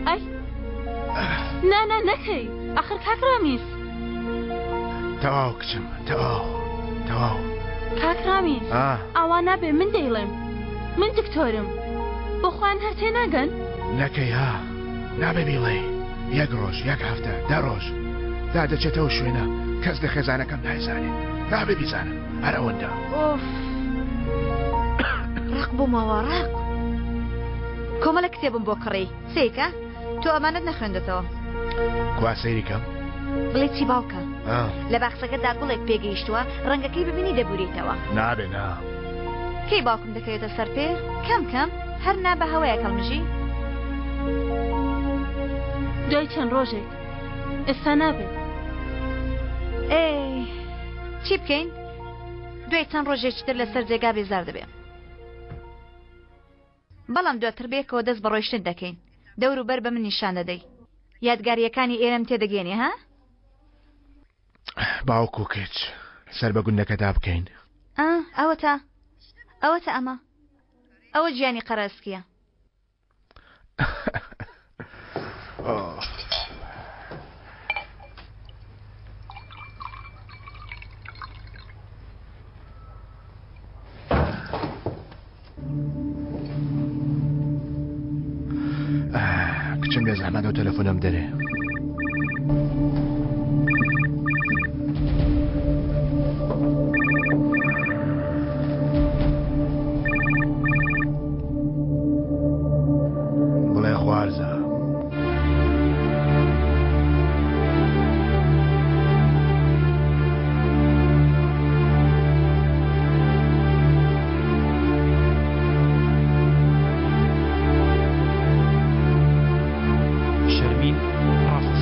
ئەی نا نا نەکەی ئەخر کاک ڕامیز. تەواو کچم تەواو تەواو. کاک ڕامیز ئاوا نابێ من دەیڵێم من دکتۆرم بۆ خۆیان هەر تێناگەن؟ نەکەی ها نابێ بیڵێی یەک ڕۆژ یەک هەفتە دە ڕۆژ تا دەچێتەوە شوێنە کەس لە خێزانەکەم نایزانێ نابێ بیزانن هەر ئەوەندە. ئۆف ڕق بوومەوە ڕق. کۆمەڵە کتێبم بۆ کڕی سەیرکە تۆ ئەمانەت نەخوێندەتەوە. کوا سەیری کەم؟ بڵێ چی باوکە؟ لە باخچەکەدا گوڵێک پێگەیشتووە ڕەنگەکەی ببینی دەبوریتەوە. نابێ نا. کەی باوکم دەکەوێتە سەر پێ؟ کەم کەم هەر نا بە هەوایەک هەڵمژی. دوای چەند ڕۆژێک ئێستا نابێت. ئێ چی بکەین؟ دوای چەند ڕۆژێکی تر لەسەر جێگا بێزار دەبێ. بەڵام دواتر بەیەکەوە دەست بە ڕۆیشتن دەکەین. دەور و بەر بە من نیشان دەدەی. یادگارییەکانی ئێرەم تێدەگەیەنی، ها؟ باوک و کچ سەر بە گوندەکەدا بکەین. ئا، ئەوەتا. ئەوەتا ئەمە. ئەوە گیانی قەرەسکییە. کچم بێ زەحمەت ئەو تەلەفۆنەم دەرێ. بڵێ خوارزە. شەرمین ڕەفز.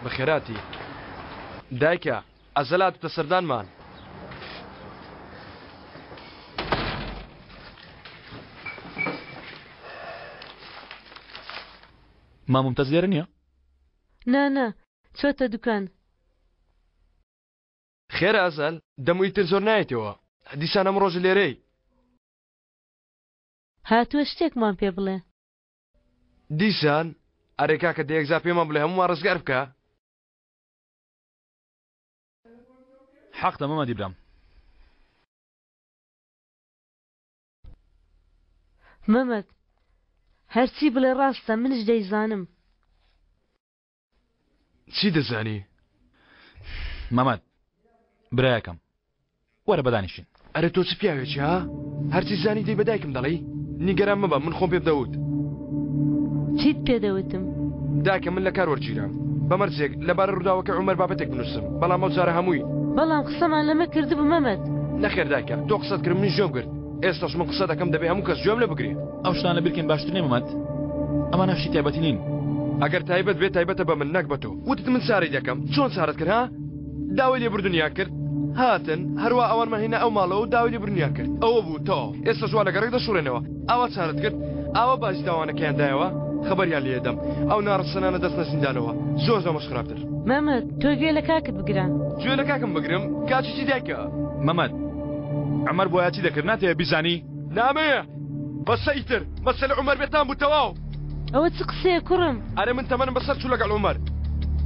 بەخێراتی دایکە ئەزەل هاتوتە سەردانمان. مام مومتاز لێرە نییە؟ نا نا چۆتە دوکان. خێرە ئەزەل دەمو ئیتر زۆر نایەتەوە دیسان ئەم ڕۆژە لێرەی. هاتووە شتێکمان پێ بڵێ. دیسان؟ ئەرێ کاکە دە یەکجار پێمان بڵێ هەموومان ڕزگار بکە. حەقتە مەمەدی برام. مەمەد هەرچی بڵێ ڕاستە منش دەیزانم. چی دەزانی؟ مەمەد برایەکەم وەرە بەدانیشین. ئەرێ تۆ چ پیاوێکی ها؟ هەرچی زانی دەی بە دایکم دەڵێی؟ نیگەران مەبە من خۆم پێم دەوت. چیت پێ دەوتم؟ دایکە من لە کار وەرگیرام بە مەرجێک لەبارە ڕووداوەکەی عومەر بابەتێک بنووسم بەڵام ئەو جارە هەمووی. بەڵام قسەمان لەمە کردبوو مەمەد. نەخێر دایکە تۆ قسەت کرد منیش گوێم گرت ئێستاش من قسە دەکەم دەبێ هەموو کەس گوێم لێ بگرێ. ئەو شتانە بیرکەین باشتر نیە مەمەد؟ ئەمانە شتی تایبەتی نین. ئەگەر تایبەت بێ تایبەتە بە من نەک بە تۆ. وتت من چارەی دەکەم چۆن چارەت کرد ها؟ داوای لێبوردنیان کرد هاتن هەروا ئەوانمان هێنا ئەو ماڵەوە و داوای لێبوردنیان کرد ئەوە بوو تەواو ئێستاش وا لە گەڕەک دەشوڕێنەوە ئاوا چارەت کرد ئاوا باجی تاوانەکەیان دایەوە خەبەریان لێ دەم ئەو ناڕەسەنانە دەچنە زیندانەوە زۆر لەمەش خراپتر. مەمەد تۆ گوێ لە کاکت بگرە. گوێ لە کاکم بگرم؟ کاکی چی دایکە؟ مەمەد عومەر بۆیە چی دەکرد ناتەوێ بیزانی؟ نامەوێ بەسە ئیتر مەسەلە عومەر بێتام بوو تەواو. ئەوە چ قسەیە کوڕم؟ ئەرێ من تەمەنم بەسەر چوو لەگەڵ عومەر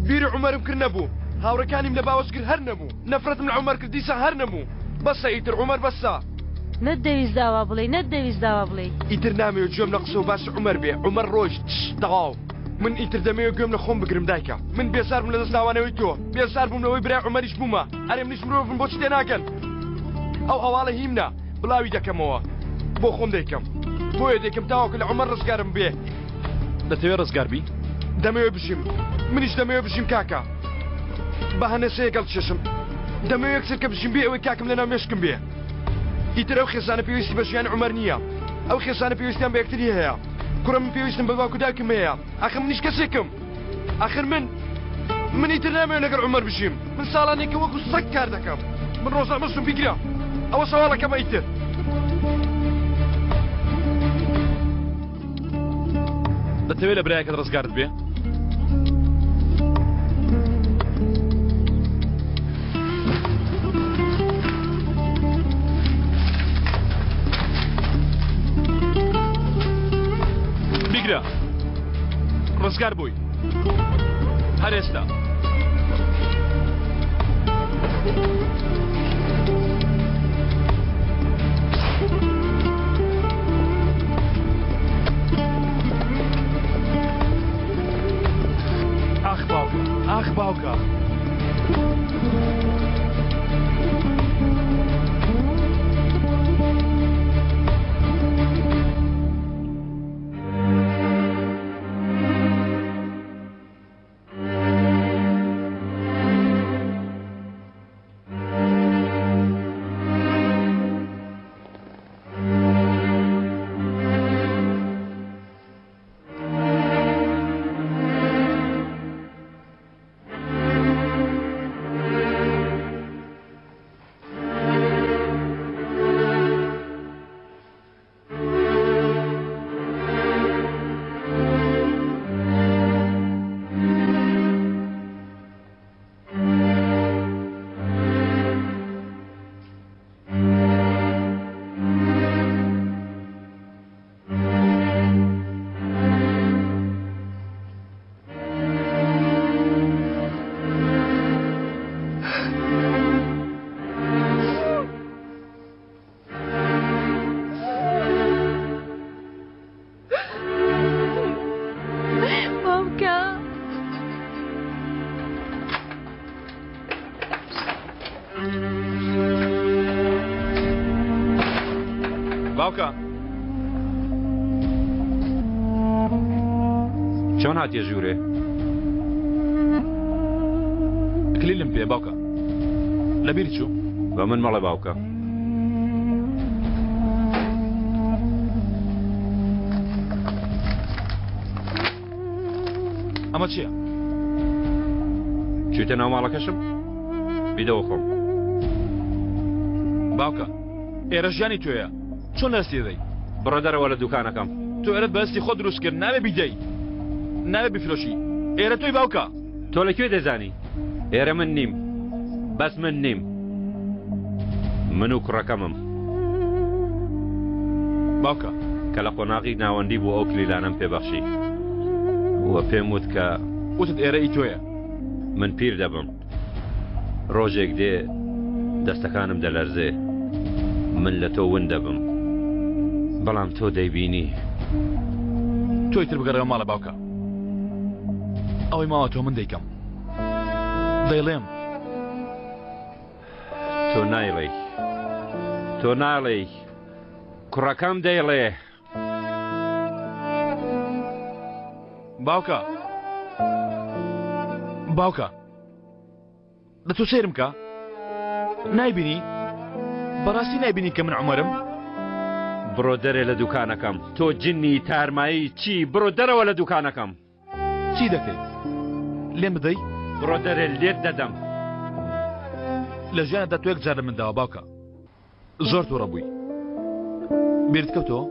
بیری عومەرم کرد نەبوو هاوڕێکانیم لە باوەش کرد هەر نەبوو نەفرەتم لە عومەر کرد دیسان هەر نەبوو بەسە ئیتر عومەر بەسە. نەتدەویست ئاوا بڵێی نەتدەویست ئاوا بڵێی. ئیتر نامەوێ گوێم لە قسە و باسی عومەر بێ عومەر ڕۆیشت تەواو من ئیتر دەمەوێ گوێم لە خۆم بگرم دایکە من بێزار بووم لە دەست لاوانەوەی تۆ بێزار بووم لەوەی برای عومەریش بوومە ئەرێ منیش مرۆڤم بۆچی تێناگەن ئەو هەواڵە هیمنە بڵاوی دەکەمەوە بۆ خۆم دەیکەم بۆیە دەیکەم تاوەکو لە عومەر ڕزگارم بێ. دەتەوێ ڕزگار بی؟ دەمەوێ بژیم منیش دەمەوێ بژیم کاکە بە هەنەسەیە گەڵ چێشم دەمەوێ یەکسەر کە بژیم بێ ئەوەی کاکم لەناو مێشکم بێ ئیتر ئەو خێزانە پێویستی بە ژیانی عومەر نییە ئەو خێزانە پێویستیان بە یەکتری هەیە کوڕە من پێویستم بە باوک و دایکم هەیە ئاخر منیش کەسێکم ئاخر من من ئیتر نامەوێت لەگەڵ عومەر بژیم من ساڵانێکە وەکو سەگ کار دەکەم من ڕۆژنامەنووسم بیگرە ئەوە سەواڵەکەمە ئیتر. دەتەوێت لە برایەکەت ڕزگارت بێ؟ بیگرە ڕزگار بووی هەر ئێستا ئاخ باوکە ئاخ باوکە. باوکە. باوکە چۆن هاتیە ژوورێ؟ کلیلم پێ باوکە لەبیر چوو بە من مەڵێ باوکە ئەمە چییە؟ چوویتە ناو ماڵەکەشم؟ بیدەوە خۆم. باوکە ئێرە ژیانی تۆیە چۆن لەستی دەدەی؟ بڕۆ دەرەوە لە دوکانەکەم. تۆ ئێرەت بەدەستی خۆت دروست کرد نابێ بیدەی نابێ بیفرۆشی ئێرە تۆی باوکە. تۆ لە کوێ دەزانی؟ ئێرە من نیم بەس من نیم من و کوڕەکەمم. باوکە. کە لە قۆناغی ناوەندی بوو ئەو کلیلانەم پێ بەخشی و پێم وت کە. وتت ئێرە ئی تۆیە. من پیر دەبم ڕۆژێک دێ دەستەکانم دەلەرزێ من لە تۆ ون دەبم بەڵام تۆ دەیبینی. تۆ ئیتر بگەڕێوە ماڵە باوکە. ئەوەی ماوە تۆ من دەیکەم دەیڵێم. تۆ نایڵێی تۆ ناڵێی کوڕەکەم دەیڵێ. باوکە باوکە دە تۆ سەیرم کە نایبینی بەڕاستی نایبینی کە من عومەرم؟ بڕۆ دەرێ لە دوکانەکەم تۆ جنی تارمایی چی بڕۆ دەرەوە لە دوکانەکەم. چی دەکەی لێم بدەی؟ بڕۆ دەرێ لێت دەدەم. لە ژیانتدا تۆ یەک جار لە من داوە باوکە. زۆر توڕە بووی بیرت کەوتەوە؟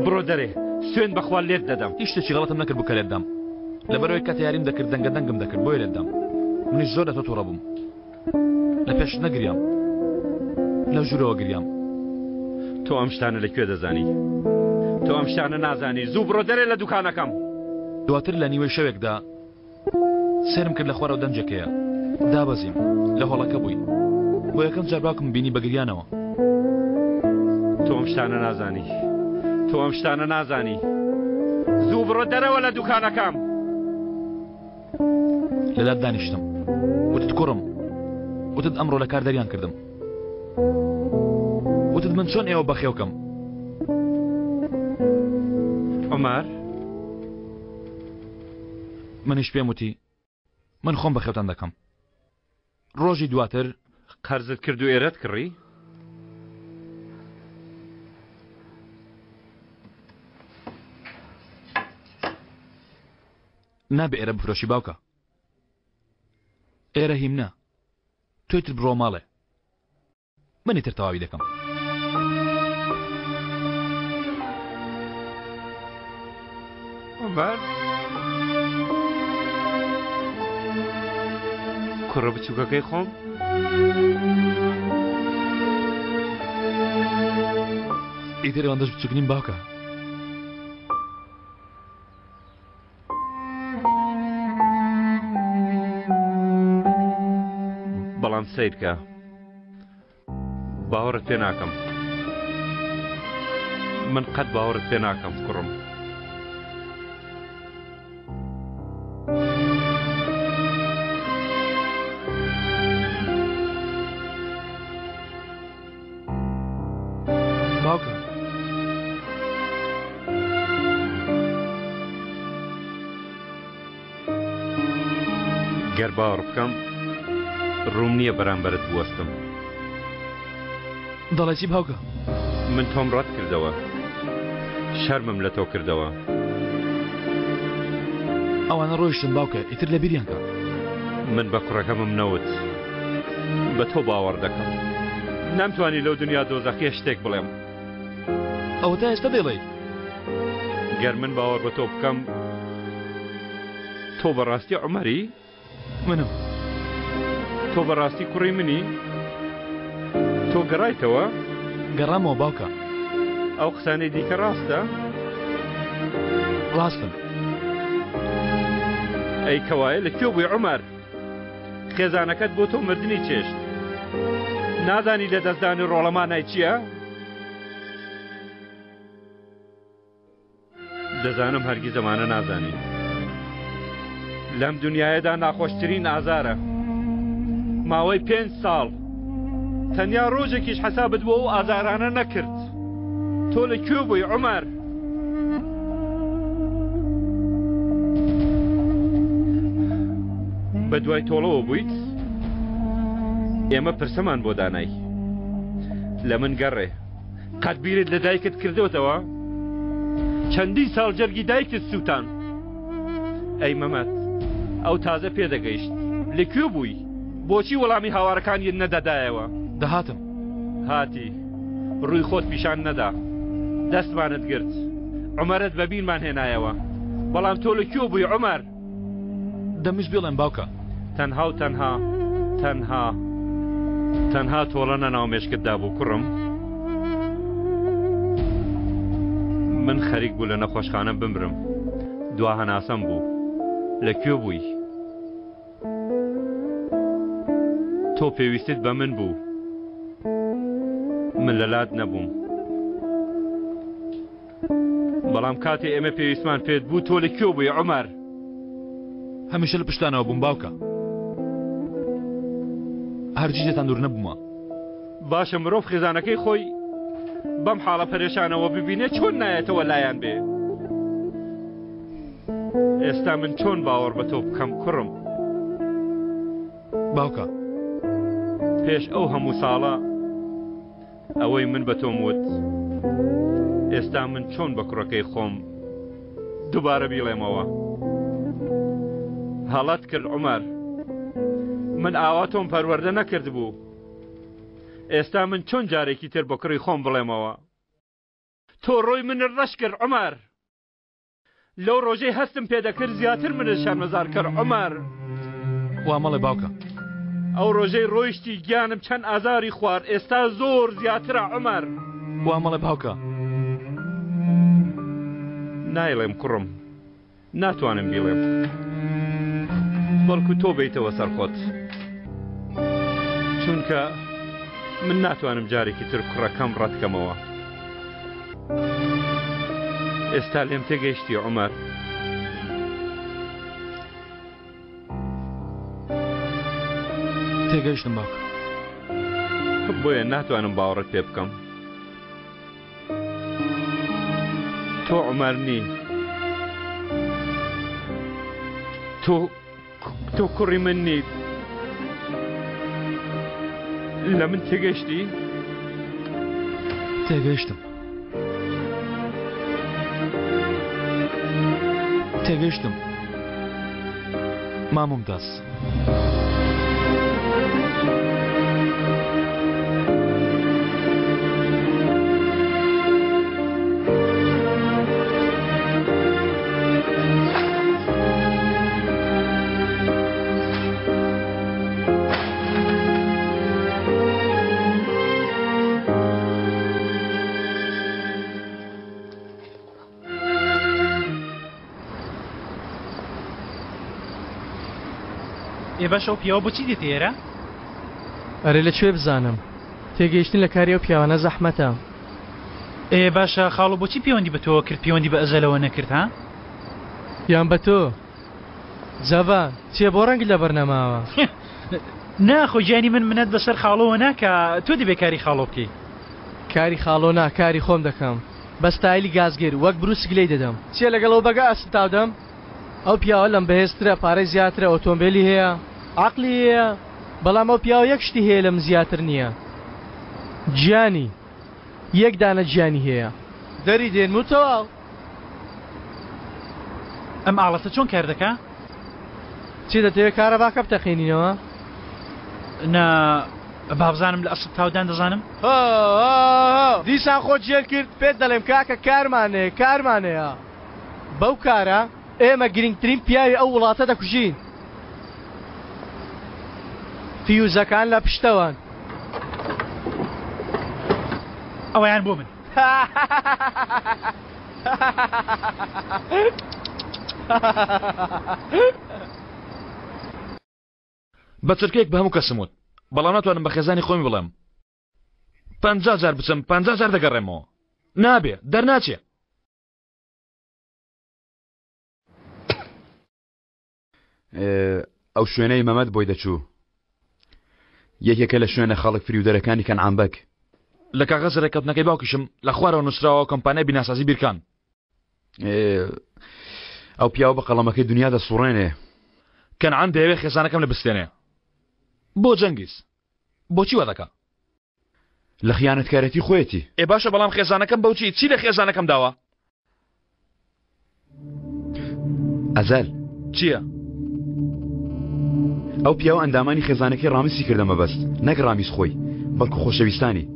بڕۆ دەرێ سوێن بەخوا لێت دەدەم. هیچ شتێکی غەڵەتم نەکرد بوو کە لێت دام لەبەرئەوەی کاتێ یاریم دەکرد دەنگە دەنگم دەکرد بۆیە لێت دام منیش زۆر لە تۆ توڕە بووم لە پێشت نەگریام لەو ژوورەوە گریام. تۆ ئەم شتانە لە کوێ دەزانی؟ تۆ ئەم شتانە نازانی زوو بڕۆ دەرێ لە دوکانەکەم. دواتر لە نیوەی شەوێکدا سەیرم کرد لە خوارەوە دەنگێک هەیە دابەزیم لە هۆڵەکە بووی بۆ یەکەم جار باوکم بینی بە گریانەوە. تۆ ئەم شتانە نازانی تۆ ئەم شتانە نازانی زوو بڕۆ دەرەوە لە دوکانەکەم. لەلات دانیشتم وتت کوڕم وتت ئەمڕۆ لە کار دەریان کردم وتت من چۆن ئێوە بەخێوکەم عومەر. منیش پێم وتی من خۆم بەخێوتان دەکەم. ڕۆژی دواتر. قەرزت کرد و ئێرەت کڕی؟ نابێ ئێرە بفرۆشی باوکە. ئێرە هیمنە. تۆی تر بڕۆ ماڵێ. منی تر تەواوی دەکەم. عومەر کوڕە بچووکەکەی خۆم ئیتر ئەوەندەش بچووک نیم باوکە. بەڵام سەیرکە باوەڕت پێ ناکەم من قەت باوەڕت پێ ناکەم کوڕم باوکە گەر باوەڕ بکەم ڕووم نییە بەرامبەرت بوەستم. دەڵێ چی باوکە؟ من تۆم ڕەت کردەوە. شەرمم لە تۆ کردەوە. ئەوانە ڕۆیشتن باوکە ئیتر لە بیریان کە. من بە کوڕەکەمم نەوت بە تۆ باوەڕ دەکەم. نەمتوانی لەو دنیا دۆزەخیە شتێک بڵێم. ئەوە تا ئێستا دەیڵێی. گەر من باوەڕ بە تۆ بکەم تۆ بەڕاستی عومەری؟ منم. تۆ بەڕاستی کوڕی منی؟ تۆ گەڕایتەوە؟ گەڕامەوە باوکە. ئەو قسانەی دیکە ڕاستە؟ ڕاستن. ئەی کەوایە لە کوێ بووی عومەر؟ خێزانەکەت بۆ تۆ مردنی چێشت. نازانی لەدەستدانی ڕۆڵە مانای چییە؟ دەزانم هەرگیز ئەمانە نازانی. لەم دنیایەدا ناخۆشترین ئازارە. ماوەی پێنج ساڵ تەنیا ڕۆژێکیش حەسابت بۆ ئەو ئازارانە نەکرد. تۆ لە کوێ بووی عومەر؟ بە دوای تۆڵەوە بوویت؟ ئێمە پرسەمان بۆ دانای. لە من گەڕێ. قەت بیرت لە دایکت کردۆتەوە؟ چەندین ساڵ جەرگی دایکت سووتان. ئەی مەمەد، ئەو تازە پێدەگەیشت. لە کوێ بووی؟ بۆچی وەڵامی هاوارەکانیت نەدەدایەوە؟ دەهاتم. هاتی. ڕووی خۆت پیشان نەدا. دەستمانت گرت. عومەرت بە بیرمان هێنایەوە. بەڵام تۆ لە کوێ بووی عومەر؟ دەمویست بیڵێم باوکە. تەنها و تەنها، تەنها، تەنها تۆڵە نە ناو مێشکتدا بوو کوڕم. من خەریک بوو لە نەخۆشخانە بمرم. دوا هەناسەم بوو. لە کوێ بووی؟ تۆ پێویستت بە من بوو. من لەلات نەبووم. بەڵام کاتێ ئێمە پێویستمان پێت بوو تۆ لە کوێ بووی عومەر؟ هەمیشە لە پشتانەوە بووم باوکە. هەرگیز لێتان دوور نەبوومە. باشە مرۆڤ خێزانەکەی خۆی بەم حاڵە پەرێشانەوە ببینێ چۆن نایەتەوە لایان بێ؟ ئێستا من چۆن باوەڕ بە تۆ بکەم کوڕم؟ باوکە. پێش ئەو هەموو ساڵە ئەوەی من بە تۆم وت ئێستا من چۆن بە کوڕەکەی خۆم دووبارە بیڵێمەوە هەڵەت کرد عومەر من ئاوا تۆم پەروەردە نەکرد بوو ئێستا من چۆن جارێکی تر بە کوڕی خۆم بڵێمەوە تۆ ڕۆی منت ڕەش کرد عومەر لەو ڕۆژەی هەستم پێدەکرد زیاتر منت شەرمەزار کرد عومەر. وا مەڵێ باوکە. ئەو ڕۆژەی ڕۆیشتی گیانم چەند ئازاری خوارد ئێستا زۆر زیاترە عومەر. وا مەڵێ باوکە. نایڵێم کوڕم ناتوانم بیڵێم بەڵکو تۆ بێیتەوە سەر خۆت چونکە من ناتوانم جارێکی تر کوڕەکەم ڕەتکەمەوە. ئێستا لێم تێگەیشتی عومەر؟ تێگەیشتم باوکە. بۆیە ناتوانم باوەڕت پێ بکەم. تۆ عومەر نی. تۆ تۆ کوڕی من نیت. لە من تێگەشتی؟ تێگەیشتم. تێگەیشتم. مامم داس. ئێ باشە ئەو پیاوە بۆچی دێتە ئێرە؟ ئەرێ لە کوێ بزانم؟ تێگەیشتن لە کاری ئەو پیاوانە زەحمەتە. ئێ باشە خاڵۆ بۆچی پەیوەندی بە تۆوە کرد پەیوەندی بە ئەزەلەوە نەکرد ها؟ یان بە تۆ؟ جەڤان، چیە بۆ ڕەنگت لەبەر نەماوە؟ نا خۆ گیانی من منەت بەسەر خاڵۆوە ناکا تۆ دەبێ کاری خاڵۆ بکەی. کاری خاڵۆ نا کاری خۆم دەکەم بە ستایلی گازگر وەک بروسک لێی دەدەم. چیە لەگەڵ ئەو بەگە ئەسپ تاودەم؟ ئەو پیاوە لەم بەهێزترە پارەی زیاترە ئۆتۆمبێلی هەیە عەقلی هەیە بەڵام ئەو پیاوە یەک شتی هەیە لەم زیاتر نیە گیانی یەک دانە گیانی هەیە دەری دێنم و تەواو. ئەم ئاڵەتە چۆن کار دەکا؟ چی دەتەوێ کارەباکە بتەقێنینەوە؟ نا بابزانم لە ئەسپ تاودان دەزانم. هۆ هۆ هۆ دیسان خۆت ژێر کرد پێت دەڵێم کاکە کارمان هەیە کارمان هەیە بەو کارە ئێمە گرنگترین پیاوی ئەو وڵاتە دەکوژین فیوزەکان لە پشتەوەن. ئەوەیان بۆ من. بە چرکەیەک بە هەموو کەسم وت بەڵام ناتوانم بە خێزانی خۆمی بڵێم پ جار بچم پ جار دەگەڕێمەوە نابێ دەرناچێ. ئەو شوێنەی مەمەد بۆی دەچوو یەکێکە لە شوێنە خەڵک فریودەرەکانی کەنعان بەگ. لە کاغەزە رێککەوتنەکەی باوکیشم لە خوارەوە نووسراوە کۆمپانیای بیناسازی بیرکان. ئەو پیاوە بە قەڵەمەکەی دنیا دەسوڕێنێ. کەنعان دەیەوێ خێزانەکەم لە بستێنێ. بۆ جەنگیز؟ بۆچی وا دەکا؟ لە خیانەتکارێتی خۆیەتی. ئێ باشە بەڵام خێزانەکەم بەوچی؟ چی لە خێزانەکەم داوە؟ ئەزەل. چییە؟ ئەو پیاوە ئەندامانی خێزانەکەی ڕامیسی کردە مەبەست، نەک ڕامیس خۆی، بەڵکو خۆشەویستانی.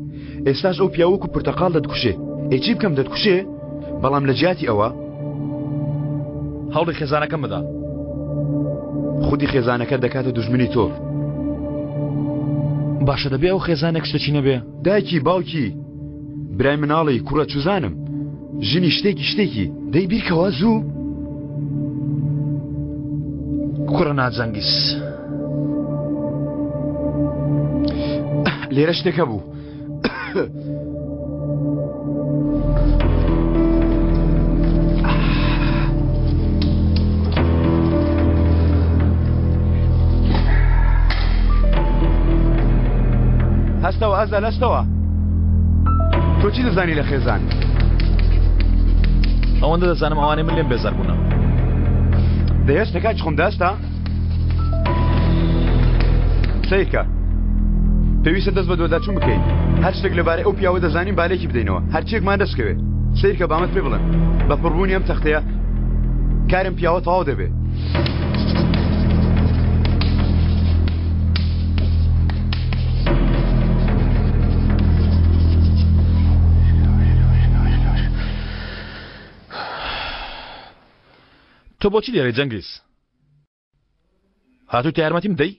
ئێستاش ئەو پیاوە وەکو پرتەقاڵ دەتکوژێ. ئێ چی بکەم دەتکوژێ؟ بەڵام لە جیاتی ئەوە. هەوڵی خێزانەکەم بدە. خودی خێزانەکەت دەکاتە دوژمنی تۆ. باشە دەبێ ئەو خێزانێک شتەکی نەبێ؟ دایکی، باوکی، برای مناڵی، کوڕە چوزانم. ژنی شتێکی شتێکی دەی بیرکەوە زوو. کوڕە ناجەنگیز. لێرە شتێک هەبوو. هەستەوە ئەزەل هەستەوە. تۆ چی دەزانی لە خێزان؟ ئەوەندە دەزانم ئەوانەی من لێم بێزار بوونە. دەی هەستە کاکی خۆم دەستە سەیرکە پێویستە دەست بە دۆداچوون بکەین هەر شتێک لەبارەی ئەو پیاوە دەزانین بالێکی بدەینەوە هەرچیەکمان دەستکەوێت سەیرکە بامەت پێ بڵێم بە پڕبوونی ئەم تەختەیە کارم پیاوە تەواو دەبێ تۆ بۆچی لێرەی جەنگیز؟ هاتوویتە یارمەتیم بدەی؟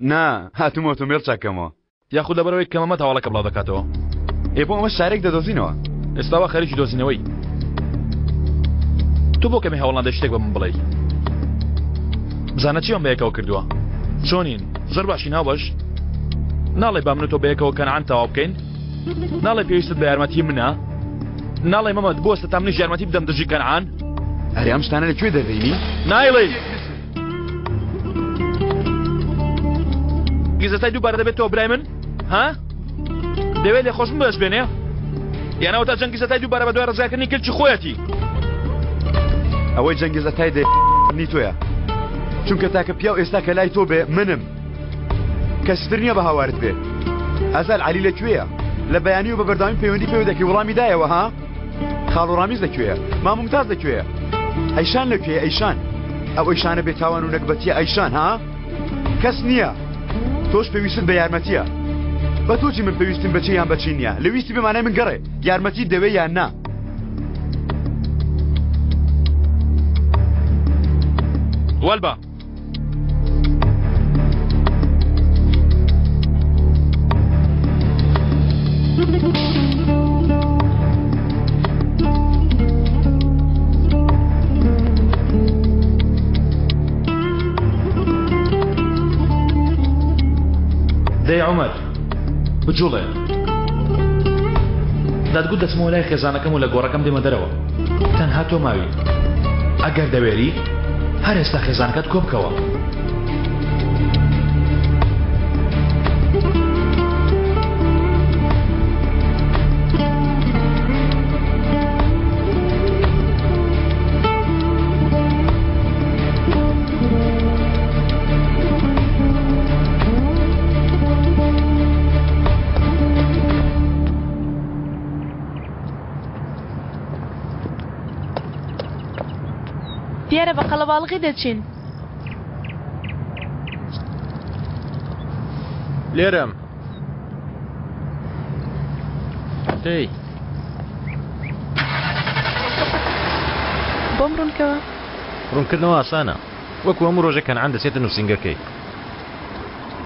نا، هاتووم ئۆتۆمبێل چاککەمەوە. یاخود لەبەرئەوەی کە مەمەد هەواڵەکە بڵاو دەکاتەوە. ئێ بۆ ئەمەش چارەیەک دەدۆزینەوە. ئێستا وا خەریکی دۆزینەوەی. تۆ بۆ کەمێ هەوڵ نادەی شتێک بە من بڵێی؟ بزانە چیمان بەیەکەوە کردووە؟ چۆنین؟ زۆر باشین هاوبەش؟ ناڵێی با من و تۆ بەیەکەوە کەنعان تەواو بکەین؟ ناڵێ پێویستت بە یارمەتی منە؟ ناڵێ مەمەد بوەستە تا منیش یارمەتی بدەم دژی کەنعان؟ ئەرێ ئەم شتانە لە کوێ دەردەینی؟ نایڵێی! گیزەتای دووبارە دەبێتەوە برای من؟ ها؟ دەوێت لێ خۆشم بەدەست بێنێ؟ یان ئەوەتا جەنگیز ئەتای دووبارە بەدوای ڕزگارکردنی کلکی خۆیەتی. ئەوەی جەنگیز ئەتای دەی نی تۆیە. چونکە تاکە پیاو ئێستا کە لای تۆ بێ منم. کەسی تر نییە بە هاوارت بێ. ئەزال عەلی لە کوێیە؟ لە بەیانی و بە بەردەوامی پەیوەندی پێوە دەکەی وەڵامی دایەوە ها؟ خاڵو ڕامیز لە کوێیە؟ مام ممتاز لە کوێیە؟ ئەیشان لە کوێیە ئەیشان؟ ئەو ئەیشانە بێتاوان و نەگبەتیە ئەیشان ها؟ کەس نییە. تۆش پێویستت بە یارمەتیە. بە تۆ چی من پێویستم بە چی یان بە چی نییە؟ لە ویستی بێ مانای من گەڕێ. یارمەتیت دەوێ یان نا؟ وەلبا. دەی عومەر بجوڵێ دەتگوت دەچمەوە لای خێزانەکەم و لە گۆڕەکەم دێمە دەرەوە تەنها تۆ ماوی ئەگەر دەوێری هەر ئێستا خێزانەکەت کۆ بکەوە. دیارە بە قەڵەباڵغی دەچین. لێرەم. دەی. بۆم ڕوونکەوە. ڕوونکردنەوە ئاسانە. وەکو هەموو ڕۆژێک کەنعان دەچێتە نووسینگەکەی.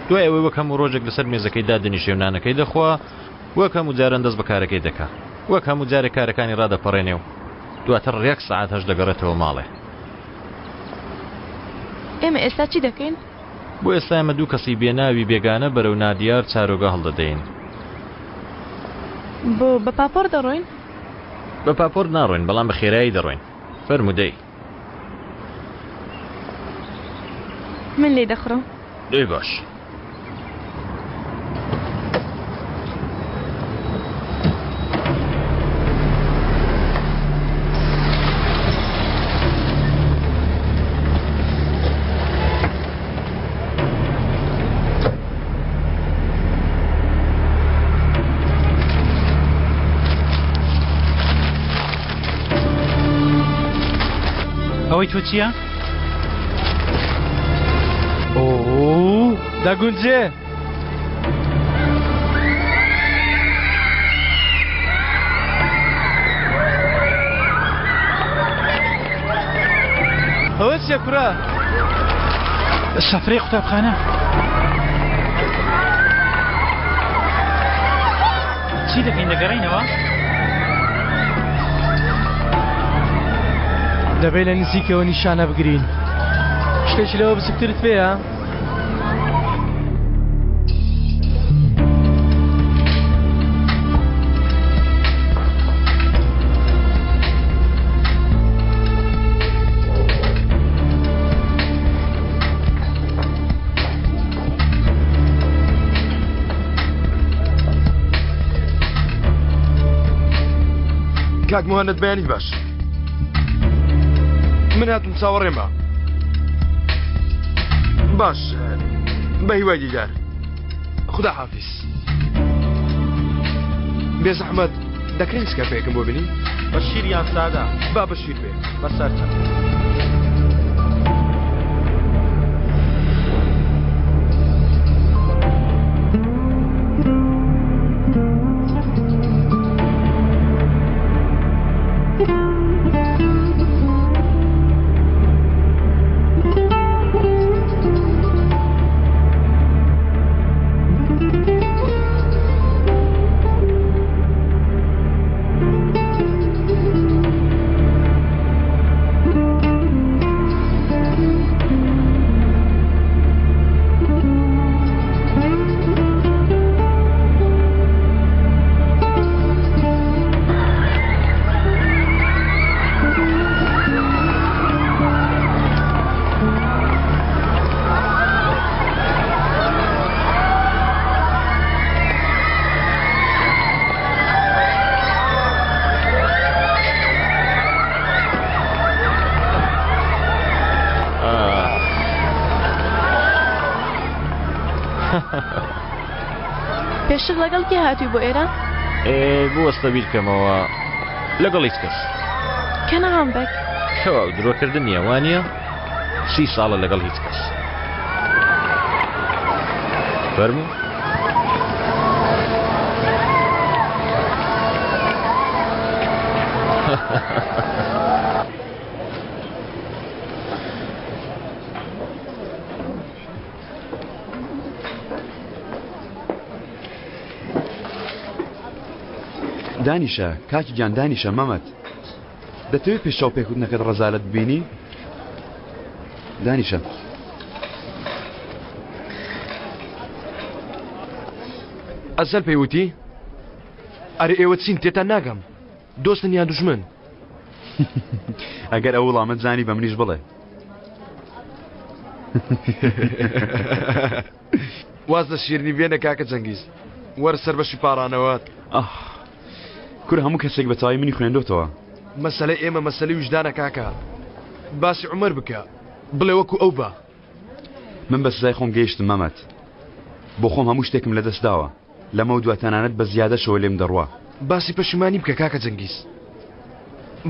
دوای ئەوەی وەک هەموو ڕۆژێک لەسەر مێزەکەی دادەنیشێ و نانەکەی دەخوا، وەک هەموو جاران دەست بە کارەکەی دەکا. وەک هەموو جارێک کارەکانی ڕادەپەڕێنێ و دواتر ڕێک سەعات هەشت دەگەڕێتەوە ماڵێ. ئێمە ئێستا چی دەکەین؟ بۆ ئێستا ئێمە دوو کەسی بێ ناوی بێگانە بەرەو نادیار چارۆگە هەڵدەدەین. بۆ بە پاپۆر دەڕۆین؟ بە پاپۆر ناڕۆین، بەڵام بە خێرایی دەڕۆین. فەرموو دەی. من لێی دەخڕم. دەی باش. ئەوەی تۆ چییە؟ ئۆ دەگونجێ. ئەوە چیە کوڕە؟ سەفرەی قوتابخانە. چی دەکەین دەگەڕێینەوە؟ دەبێت لە نزیکەوە نیشانە بگرین. شتێکی لەوە بچووکترت پێیە؟ کاک موهەنەد بەیانیت باش من هاتم چاوەڕێمە باش بە هیوای دیدار خدا حافیز بێزەحمەت دەکرێت نسکافەیەکم بۆ بینی بە شیر یان سادە با بە شیر بێ بەسەر چاو. پێشتر لەگەڵ کێ هاتووی بۆ ئێرە؟ ئێ بوەستە بیرکەمەوە لەگەڵ هیچ کەس. کەنعان بەگ. تەواو درۆکردن نییە وانییە؟ سی ساڵە لەگەڵ هیچ کەس. فەرموو. دانیشە کاکی گیان دانیشە مەمەد دەتەوێت پێش چاو پێکوتنەکەت ڕەزالت ببینی دانیشە ئەزەل پێی وتی ئەرێ ئێوە چین تێتان ناگەم دۆستن یان دوژمن ئەگەر ئەو وڵامت زانی بە منیش بڵێ واز لە شیرنی بێنە کاکە جەنگیز وەرە سەر بەشی پاڕانەوەت. ئاه کورە هەموو کەسێک بە تەواوی منی خوێندۆتەوە. مەسەلەی ئێمە مەسەلەی ویژدانە کاکە باسی عومەر بکە بڵێ وەکو ئەو بە. من بە سزای خۆم گەیشتم مەمەد بۆ خۆم هەموو شتێکم لەدەست داوە لەمەودوا تەنانەت بە زیادەشەوە لێم دەڕوا. باسی پەشیمانی بکە کاکە جەنگیز.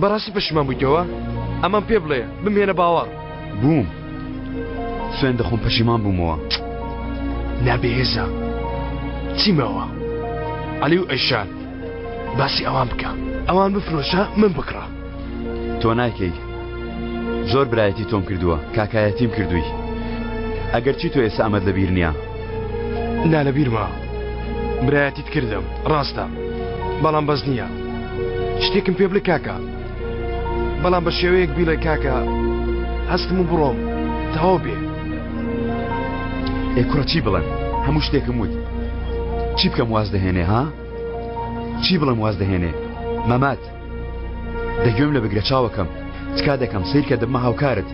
بەڕاستی پەشیمان بوویتەوە؟ ئەمەم پێ بڵێ بمهێنە باوەڕ. بووم. سوێند دەخۆم پەشیمان بوومەوە. نا بێهێزە. چی ماوە؟ عەلی و ئەیشان. باسی ئەوان بکە. ئەوان بفرۆشە من بکڕە. تۆ نایکەی. زۆر برایەتی تۆم کردووە، کاکایەتیم کردووی. ئەگەرچی تۆ ئێستا ئەمەت لەبیر نییە. نا لەبیرمە. برایەتیت کردم، ڕاستە. بەڵام بەس نییە. شتێکم پێ بڵێ کاکە. بەڵام بە شێوەیەک بیڵێ کاکە هەستم و بڕۆم تەواو بێ. ئێ کوڕە چی بڵێم؟ هەموو شتێکم وت. چی بکەم واز دەهێنێ ها؟ چی بڵێم واز دەهێنێ؟ مەمات. دە گوێم لە بگرە چاوەکەم تکا دەکەم سەیرکە دەبمە هاوکارت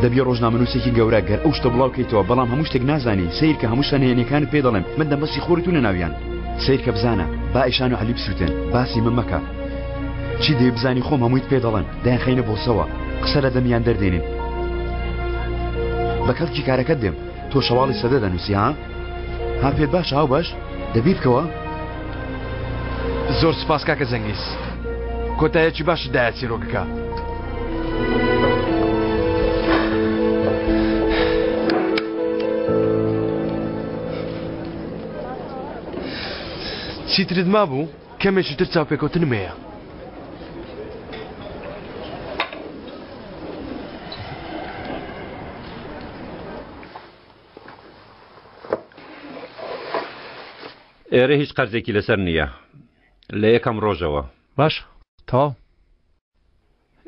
دەبیە ڕۆژنامەنووسێکی گەورە گەر ئەو شتە بڵاو کەیتەوە بەڵام هەموو شتێک نازانی سەیرکە هەموو شتە نهێنیەکانت پێ دەڵێم من دەمبەستی خۆری تو نەناویان سەیرکە بزانە با ئیشان و عەلی بسووتێن باسی من مەکە چی دەوێ بزانی خۆم هەموویت پێ دەڵێم دەیانخەینە بۆسەوە قسە لە دەمیان دەردێنین بە کەڵکی کارەکەت دێم تۆ شەواڵی سەدە دەنووسی ها ها پێت باشە هاوبەش دەبی بکەوە زۆر سوپاس کاکە جەنگیز کۆتایەکی باشت دایە چیرۆکەکە. چیترت مابوو؟ کەمێکی تر چاوپێکەوتنم هەیە. ئێرە هیچ قەرزێکی لەسەر نییە لە یەکەم ڕۆژەوە. باش تەواو.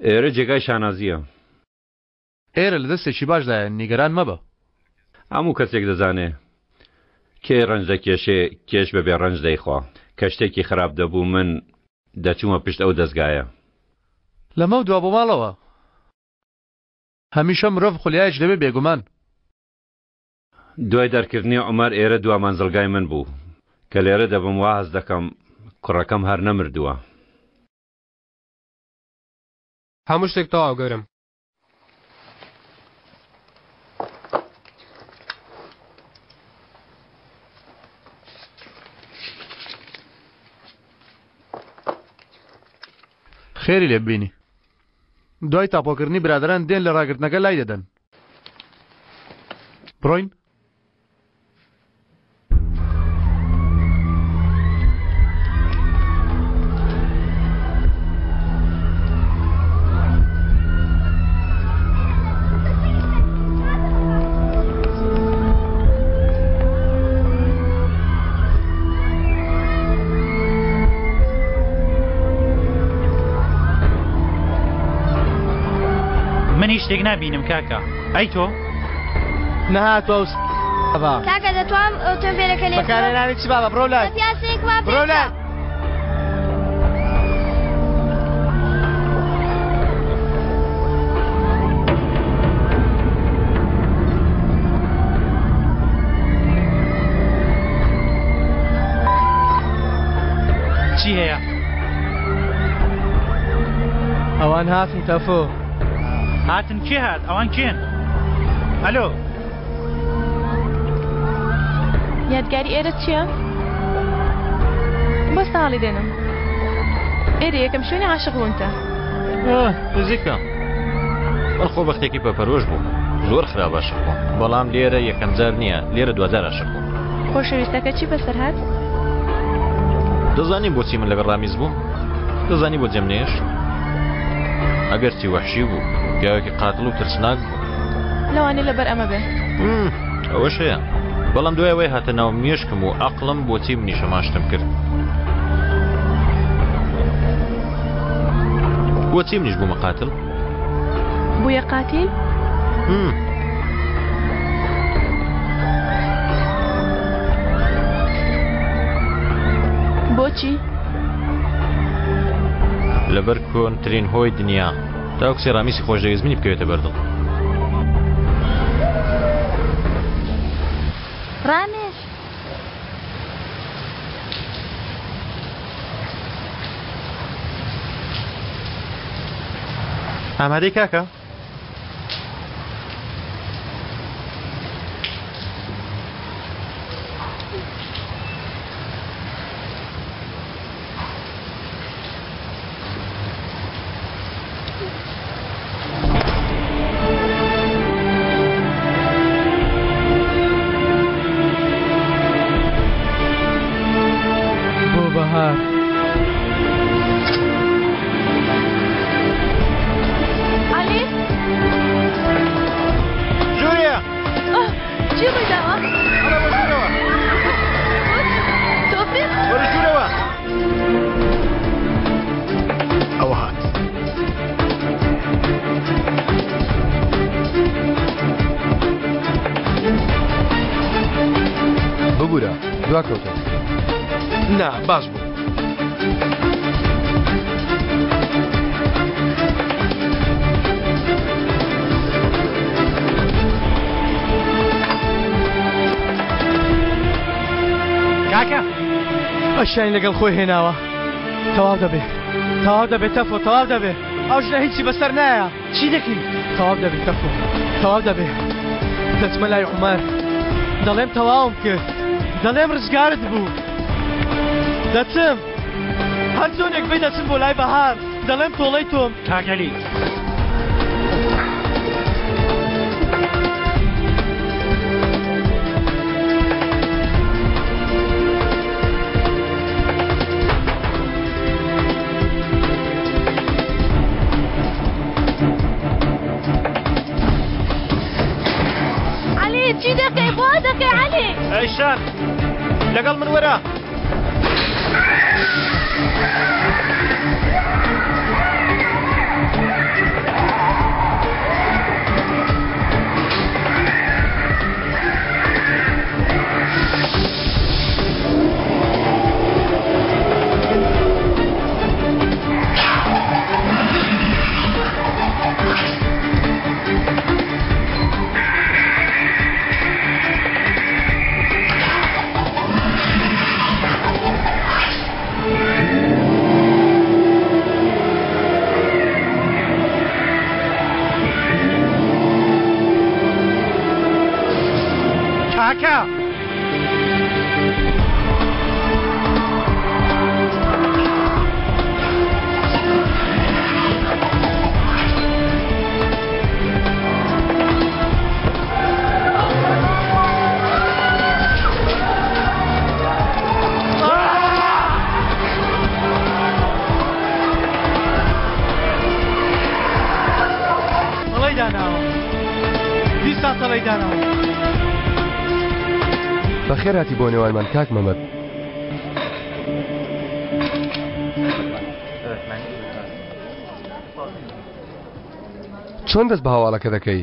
ئێرە جێگای شانازییە. ئێرە لە دەستێکی باشدایە نیگەران مەبە. هەموو کەسێک دەزانێ کێ ڕەنج دەکێشێ کێش بە بێ ڕەنج دەیخوا. کە شتێکی خراپ دەبوو من دەچوومە پشت ئەو دەزگایە. لەمەودوا بۆ ماڵەوە. هەمیشە مرۆڤ خولیایەکی دەبێ بێگومان. دوای دەرکردنی عومەر ئێرە دوا مەنزڵگای من بوو. کە لێرە دەبم وا هەست دەکەم کوڕەکەم هەر نەمردووە. هەموو شتێک تەواو گەورەم. خێری لێ ببینی. دوای تاپۆکردنی برادەران دێن لە ڕاگرتنەکە لای دەدەن. بڕۆین؟ من هیچ شتێک نابینم کاکە ئەی تۆ نەهاتوە ئەو بابا کاکە دەتوانم ئۆتۆمبیلەکە لێ بەکارهێنانی چ بابا بڕۆ لای پیاسەیەک وا بڕۆ لای چی هەیە؟ ئەوان هاتن تەفۆ هاتن کێ هات ئەوان کێن ئەلۆ. یادگاری ئێرە چییە؟ بۆ ساڵی دێنم. ئێرە یەکەم شوێنی عاشق بوونتە. نزیکە. من خۆ بەختێکی پەپەرۆش بووم. زۆر خراپ عاشق بووم. بەڵام لێرە یەکەم جار نییە، لێرە دواجار عاشق بووم. خۆشەویستەکە چی بەسەر هات؟ دەزانی بۆچی من لەگەڵ ڕامیز بووم؟ دەزانی بۆ جێم نێشت؟ ئەگەرچی وەحشی بوو، پیاوێکی قاتڵ و ترسناک بوو. لەوانەیە لەبەر ئەمە بێ. ئەوەش هەیە. بەڵام دوای ئەوەی هاتە ناو مێشکم و عەقڵم بۆچی منیش هەمان شتم کرد. بۆچی منیش بوومە قاتل؟ بوویە قاتیل؟ بۆچی؟ لەبەر کۆنترین هۆی دنیا. تاوەکو سێرامیسی خۆشدەویست منی بکەوێتە بەر دڵ. ڕامێش. ئامادەی کاکە؟ بۆ بەهار. عەلی ژوورێ چی ڕوویداوە؟ تۆفیق وەرە ژوورەوە ئەوە هات. ببورە دواکەوتم. نا باش بوو. کاکە ئەشیانی لەگەڵ خۆی هێناوە تەواو دەبێ تەواو دەبێت تەفۆ تەواو دەبێ ئەو ژنە هیچی بەسەر نایە چی دەکەی تەواو دەبێت تەفۆ تەواو دەبێ دەچمە لای عومەر دەڵێم تەواوم کرد دەڵێم ڕزگارت بوو دەچم هەر چۆنێک بێ دەچم بۆ لای بەهار دەڵێم تۆڵەی تۆم کاکەلی عەلی چی دەکەی بۆ دەکەی عەلی ئەی شان لەگەڵ من وەرە کاکە تەڵەی داناوە دیسان تەڵەی داناوە. بەخێر هاتی بۆ نێوانمان کاک مەمەد. چۆن دەست بە هەواڵەکە دەکەی؟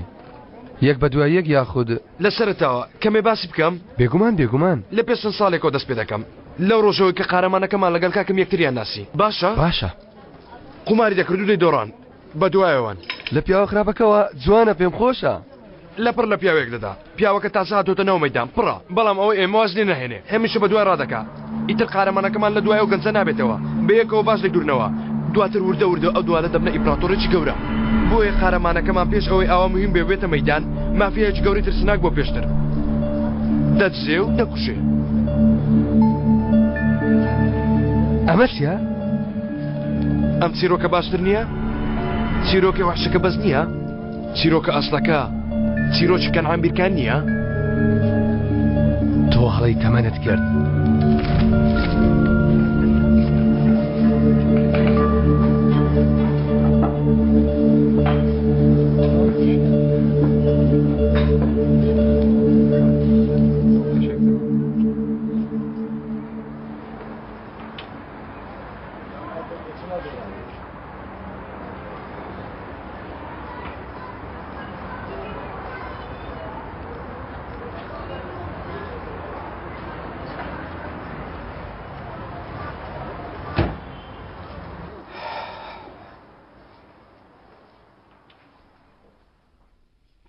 یەک بە دوای یەک یاخود؟ لە سەرەتاوە کەمێ باسی بکەم؟ بێگومان بێگومان. لە پێش چەند ساڵێکەوە دەست پێ دەکەم. لەو ڕۆژەوەی کە قارەمانەکەمان لەگەڵ کاکم یەکتریان ناسی. باشە؟ باشە. قوماری دەکرد و دەیدۆڕان. بە دوایەوەن. لە پیاوە خراپەکەوە جوانە پێم خۆشە. لەپڕ لە پیاوێک دەدا. پیاوەکە تازە هاتۆتە ناو مەیدان، پڕە، بەڵام ئەوەی ئێمە واز لێ ناهێنێ، هەمیشە بە دوای ڕادەکا. ئیتر قارەمانەکەمان لە دوای ئەو گەنجە نابێتەوە. بەیەکەوە باش لێک دوورنەوە. دواتر وردە وردە ئەو دوانە دەبنە ئیمپراتۆرێکی گەورە. بۆیە قارەمانەکەمان پێش ئەوەی ئاوا موهیم بێ بێتە مەیدان، مافیایەکی گەورەی ترسناک بووە پێشتر. دەدزێ و دەکوژێ. ئەمە چییە؟ ئەم چیرۆکە باشتر نییە؟ چیرۆکی وحشەکە بەس نییە؟ چیرۆکە ئەسڵەکە چیرۆکی کەنعان بیرکان نییە؟ تۆ هەڵەی تەمەنت کرد.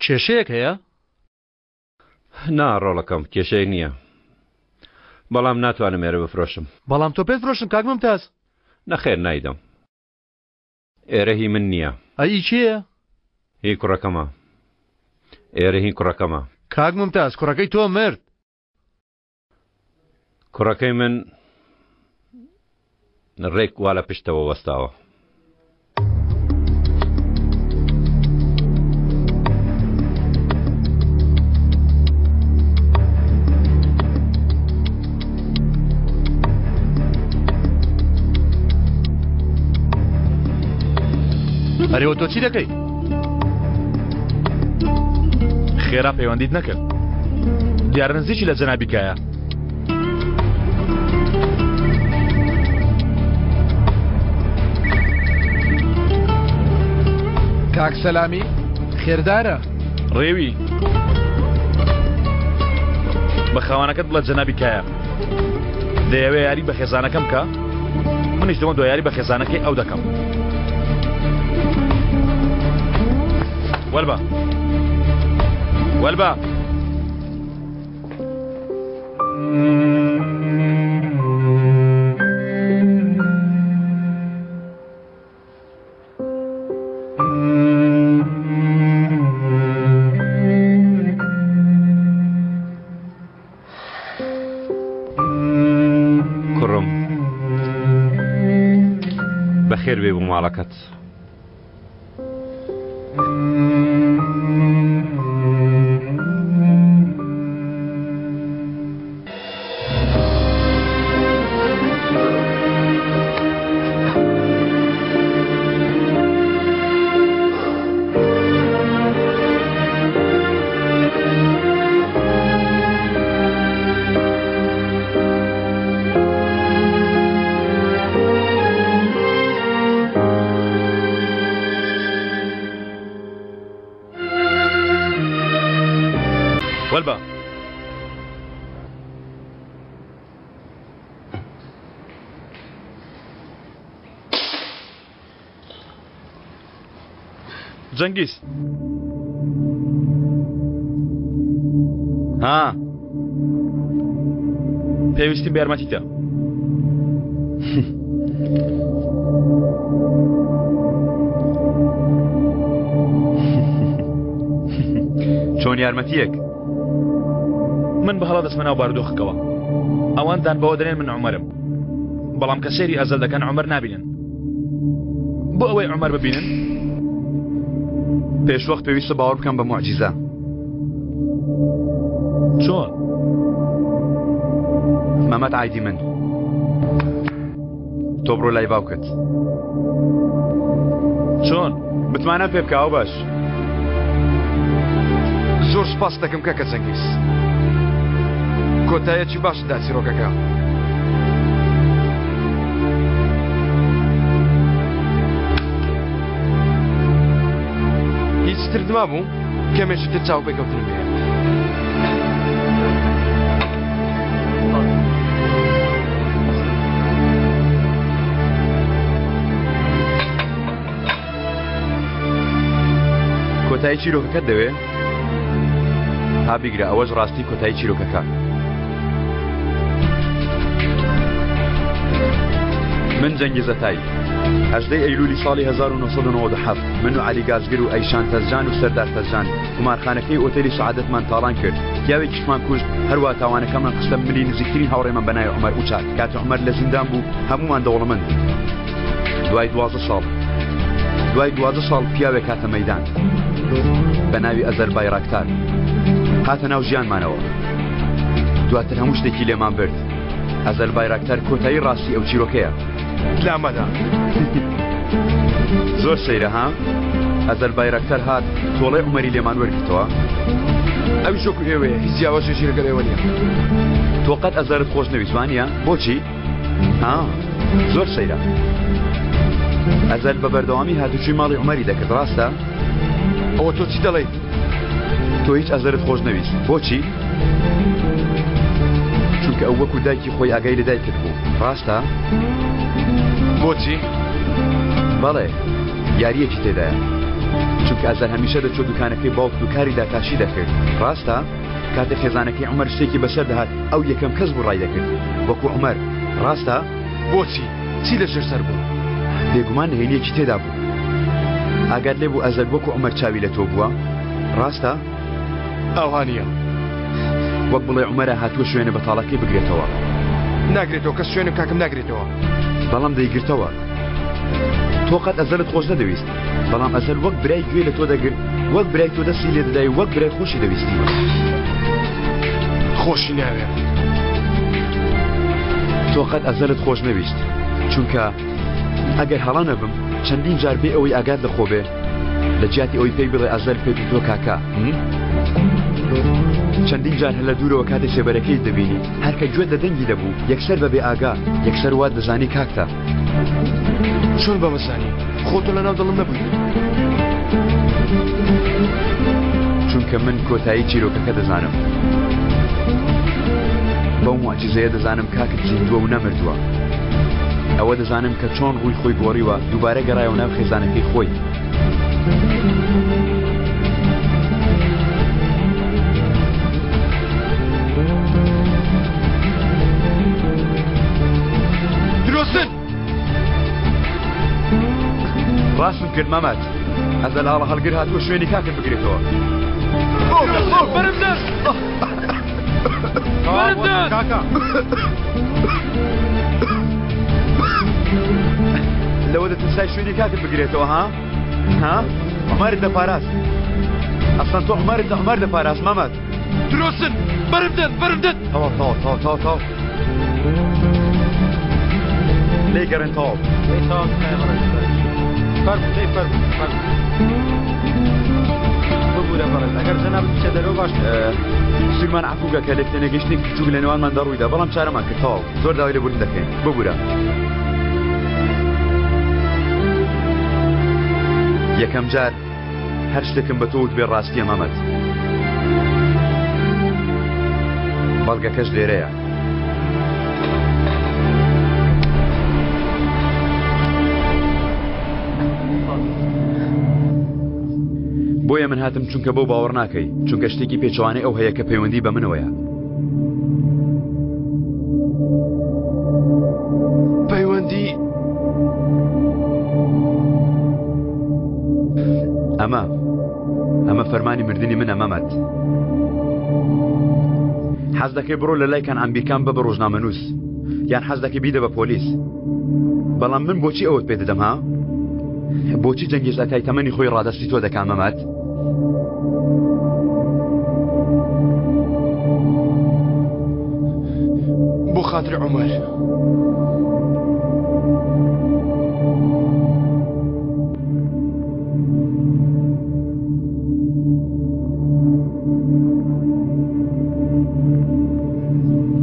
کێشەیەک هەیە؟ نا ڕۆڵەکەم کێشەیەک نییە بەڵام ناتوانم ئێرە بفرۆشم. بەڵام تۆ پێت فرۆشتم کاک ممتاز. نەخێر نایدەم ئێرە هی من نییە. ئەی ئی کێیە؟ هی کوڕەکەمە ئێرە هی کوڕەکەمە. کاک ممتاز کوڕەکەی تۆ مرد. کوڕەکەی من ڕێک وا لە پشتەوە وەستاوە. ئەرێوە تۆ چی دەکەی؟ خێرا پەیوەندیت نەکرد دیارە نزیکی لە جەنابی کایە. کاک سەلامی خێردارە؟ ڕێوی بە خاوانەکەت بڵێ جەنابی کایە دەیەوێ یاری بە خێزانەکەم کە منیش دەمە دو یاری بە خێزانەکەی ئەو دەکەم وەلبە وەلبە کوڕم بەخێر بێ بۆ ماڵەکەت. وەلبە. جەنگیز. ها پێویستیم بە یارمەتیتە. چۆن یارمەتیەک؟ من بە هەڵە دەچمە ناو بارودۆخەکەوە ئەوان دان بەوە دەنێن من عومەرم بەڵام کە سەیری ئەزەل دەکەن عومەر نابینن بۆ ئەوەی عومەر ببینن پێشوەخت پێویستە باوەڕ بکەم بە موعجیزە چۆن؟ مەمەد ئایدی من تۆ بڕۆ لای باوکت چۆن؟ متمانە پێ بکە ئەو باش. زۆر سوپاست دەکەم کاکە جەنگیز کۆتایەکی باشت دا چیرۆکەکە. هیچ ترت مابوو؟ کەمێکی تر چاوپێکەوتنم هەیە. کۆتایی چیرۆکەکەت دەوێ؟ ها بیگرە ئەوەش ڕاستی کۆتایی چیرۆکەکە. من جەنگیز ئەتای هەژدەی ئەیلولی ساڵی 1997 من و عەلی گازگر و ئەیشان تەزجان و سەردار تەزجان قومارخانەکەی ئۆتێلی سەعادەتمان تاڵان کرد. پیاوێکیشمان کوشت، هەروا تاوانەکەمان خستە ملی نزیکترین هاوڕێمان بە ناوی عومەر ئوچاک. کاتێ عومەر لە زیندان بوو، هەموومان دەوڵەمەند بووین. دوای 12 ساڵ دوای 12 ساڵ پیاوێک هاتە مەیدان بە ناوی ئەزەر بایراکتار هاتە ناو ژیانمانەوە. دواتر هەموو شتێکی لێمان برد. ئەزەر بایراکتار کۆتایی ڕاستی ئەو چیرۆکەیە. لامەدا. زۆر سەیرە ها؟ ئەزەل بایراکتار هات تۆڵەی عومەری لێمان وەرگرتەوە. ئەویش وەکو ئێوەیە هیچ جیاوازیەکی لەگەڵ ئێوە نییە. تۆ قەت ئەزەرت خۆش نەویست وانییە؟ بۆچی؟ ها زۆر سەیرە. ئەزەل بە بەردەوامی هاتوچوی ماڵی عومەری دەکرد ڕاستە؟ ئەوە تۆ چی دەڵێیت؟ تۆ هیچ ئەزەرت خۆش نەویست بۆچی؟ چونکە ئەو وەکو دایکی خۆی ئاگای لە دایکت بوو ڕاستە؟ بۆچی؟ بەڵێ یاریەکی تێدایە چونکە ئەزەر هەمیشە دەچوو دوکانەکەی باوکت و کاری داتاشی دەکرد ڕاستە؟ کاتێ خێزانەکەی عومەر شتێکی بەسەر دەهات ئەو یەکەم کەس بوو ڕای دەکرد وەکو عومەر ڕاستە؟ بۆچی؟ چی لەژێر سەر بوو؟ بێگومان نهێنیەکی تێدا بوو ئاگات لێ بوو ئەزەر وەکو عومەر چاوی لە تۆ بووە ڕاستە؟ ئاوها نییە. وەک بڵێ عومەرە هاتووە شوێنە بەتاڵەکەی بگرێتەوە. ناگرێتەوە کەس شوێنم کاکم ناگرێتەوە. بەڵام دەیگرتەوە. تۆ قەت ئەزەلت خۆش نەدەویست بەڵام ئەزەل وەک برای گوێ لە تۆ دەگرت وەک برای تۆ دەستی لێ دەدای وەک برای خۆشی دەویستی. خۆشی ناوێ. تۆ قەت ئەزەلت خۆش نەویست چونکە ئەگەر هەڵە نەبم چەندین جار بێ ئەوەی ئاگات لە خۆ بێ لە جیاتی ئەوەی پێی بڵێ ئەزەل پێت تۆ کاکە چەندین جار هەر لە دوورەوە کاتێ سێبەرەکەیت دەبینی هەرکە گوێت لە دەنگی دەبوو یەکسەر بەبێ ئاگا یەکسەر وات دەزانی کاکتە. چۆن بەمە زانی؟ خۆ تۆ لەناو دڵم نەبووی. چونکە من کۆتایی چیرۆکەکە دەزانم. بەو موعجیزەیە دەزانم کاکت زیندووە و نەمردووە. ئەوە دەزانم کە چۆن ڕووی خۆی گۆڕیوە دووبارە گەڕایەوە ناو خێزانەکەی خۆی. درۆزن! ڕاستم کرد مامەد. ئەزەل ئاڵە هەڵگر هاتووە شوێنی کاکت بگرێتەوە. بەرم دەست! بەرم دەست! کاکە! لەوە دەترسای شوێنی کاکت بگرێتەوە ها؟ ها؟ عومەرت دەپاراست. ئەسڵەن تۆ عومەرت لە عومەر دەپاراست مامەد. درۆزن! بەرم دەست! بەرم دەست! تەواو تەواو تەواو تەواو تەواو. لێی گەڕێن تەواو. دەی تەواو تکایە بەڕێز بەڕێز. فەرموو دەی فەرموو فەرموو. ببورە بەڕێز ئەگەر جەنابت بچێ دەرەوە باشترە. سوورمان عەفوو کە لێک تێنەگەیشتنێکی بچووک لە نێوانماندا ڕوویدا بەڵام چارەمان کرد تەواو زۆر داوای لێبوردن دەکەین ببورە. یەکەم جار هەر شتێکم بە تۆ وتبێ ڕاستیە مەمەد. بەڵگەکەش لێرەیە. بۆیە من هاتم چونکە بەو باوەڕ ناکەی چونکە شتێکی پێچەوانەی ئەو هەیە کە پەیوەندی بە منەوەیە. پەیوەندی ئەمە ئەمە فەرمانی مردنی منە مەمەد حەز دەکەی بڕۆ لە لای کەنعان بیرکان بە بە ڕۆژنامەنووس یان حەز دەکەی بیدە بە پۆلیس بەڵام من بۆچی ئەوت پێ دەدەم ها بۆچی جەنگیز ئەتای تەمەنی خۆی ڕادەستی تۆ دەکا مەمەد بۆ خاتری عومەر.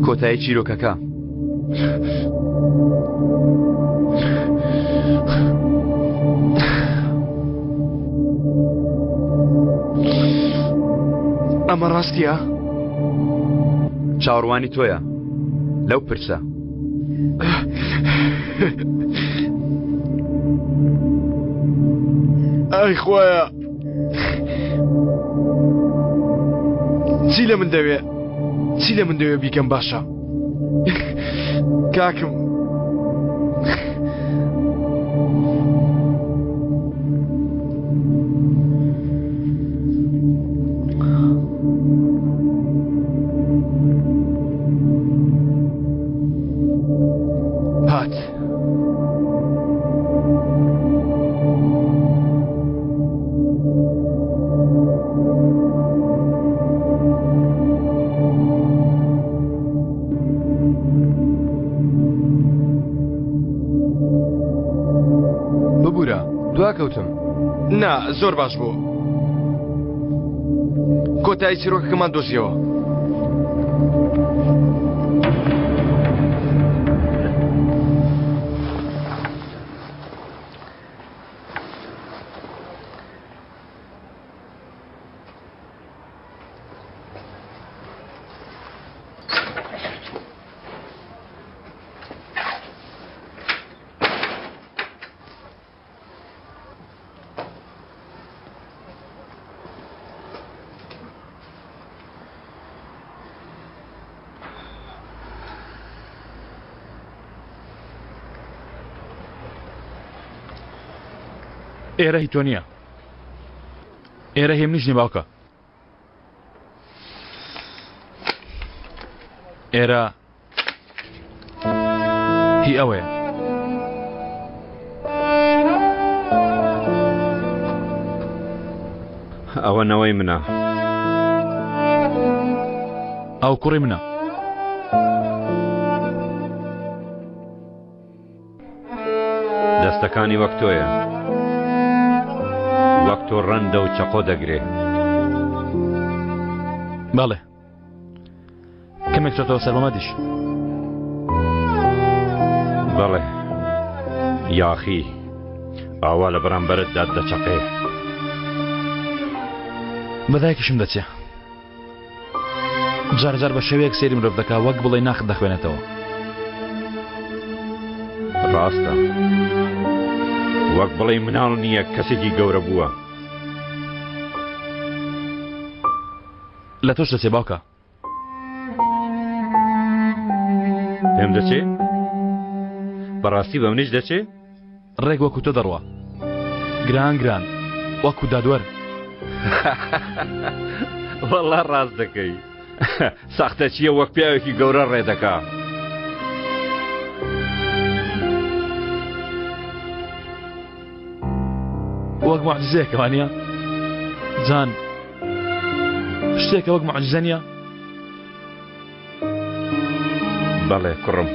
کۆتایی چیرۆکەکە. ئەمە ڕاستیە؟ چاوەڕوانی تۆیە لەو پرسە. ئای خوایە چی لە من دەوێ چی لە من دەوێ بیکەم باشە کاکم کەوتم. نا زۆر باش بوو. کۆتایی چیرۆکەکەمان دۆزیەوە. ئێرە هی تۆ نییە ئێرە هی منیش نیە باوکە ئێرە هی ئەوەیە. ئەوە نەوەی منە. ئەو کوڕی منە. دەستەکانی وەک تۆیە. وەک تۆ ڕەندە و چەقۆ دەگرێ. بەڵێ. کەمێک چۆتەوە سەر مەمەدیش. بەڵێ یاخی ئاوا لە بەرامبەرت داد دەچەقێ. بە دایکیشم دەچێ. جار جار بە شێوەیەک سەیری مرۆڤ دەکا وەک بڵێ ناخت دەخوێنێتەوە. ڕاستە وەک بڵێ مناڵ نییە کەسێکی گەورە بووە. لە تۆش دەچێ باوکە. پێم دەچێ؟ بەڕاستی بە منیش دەچێ؟ ڕێک وەکو تۆ دەڕوا. گران گران وەکو دادوەر. وەڵا ڕاست دەکەی. ساختەچییە وەک پیاوێکی گەورە ڕێ دەکا. وەک موعجیزەیەکە وانییە؟ جان شتێکە وەک معجزە نییە؟ بەڵێ کوڕم.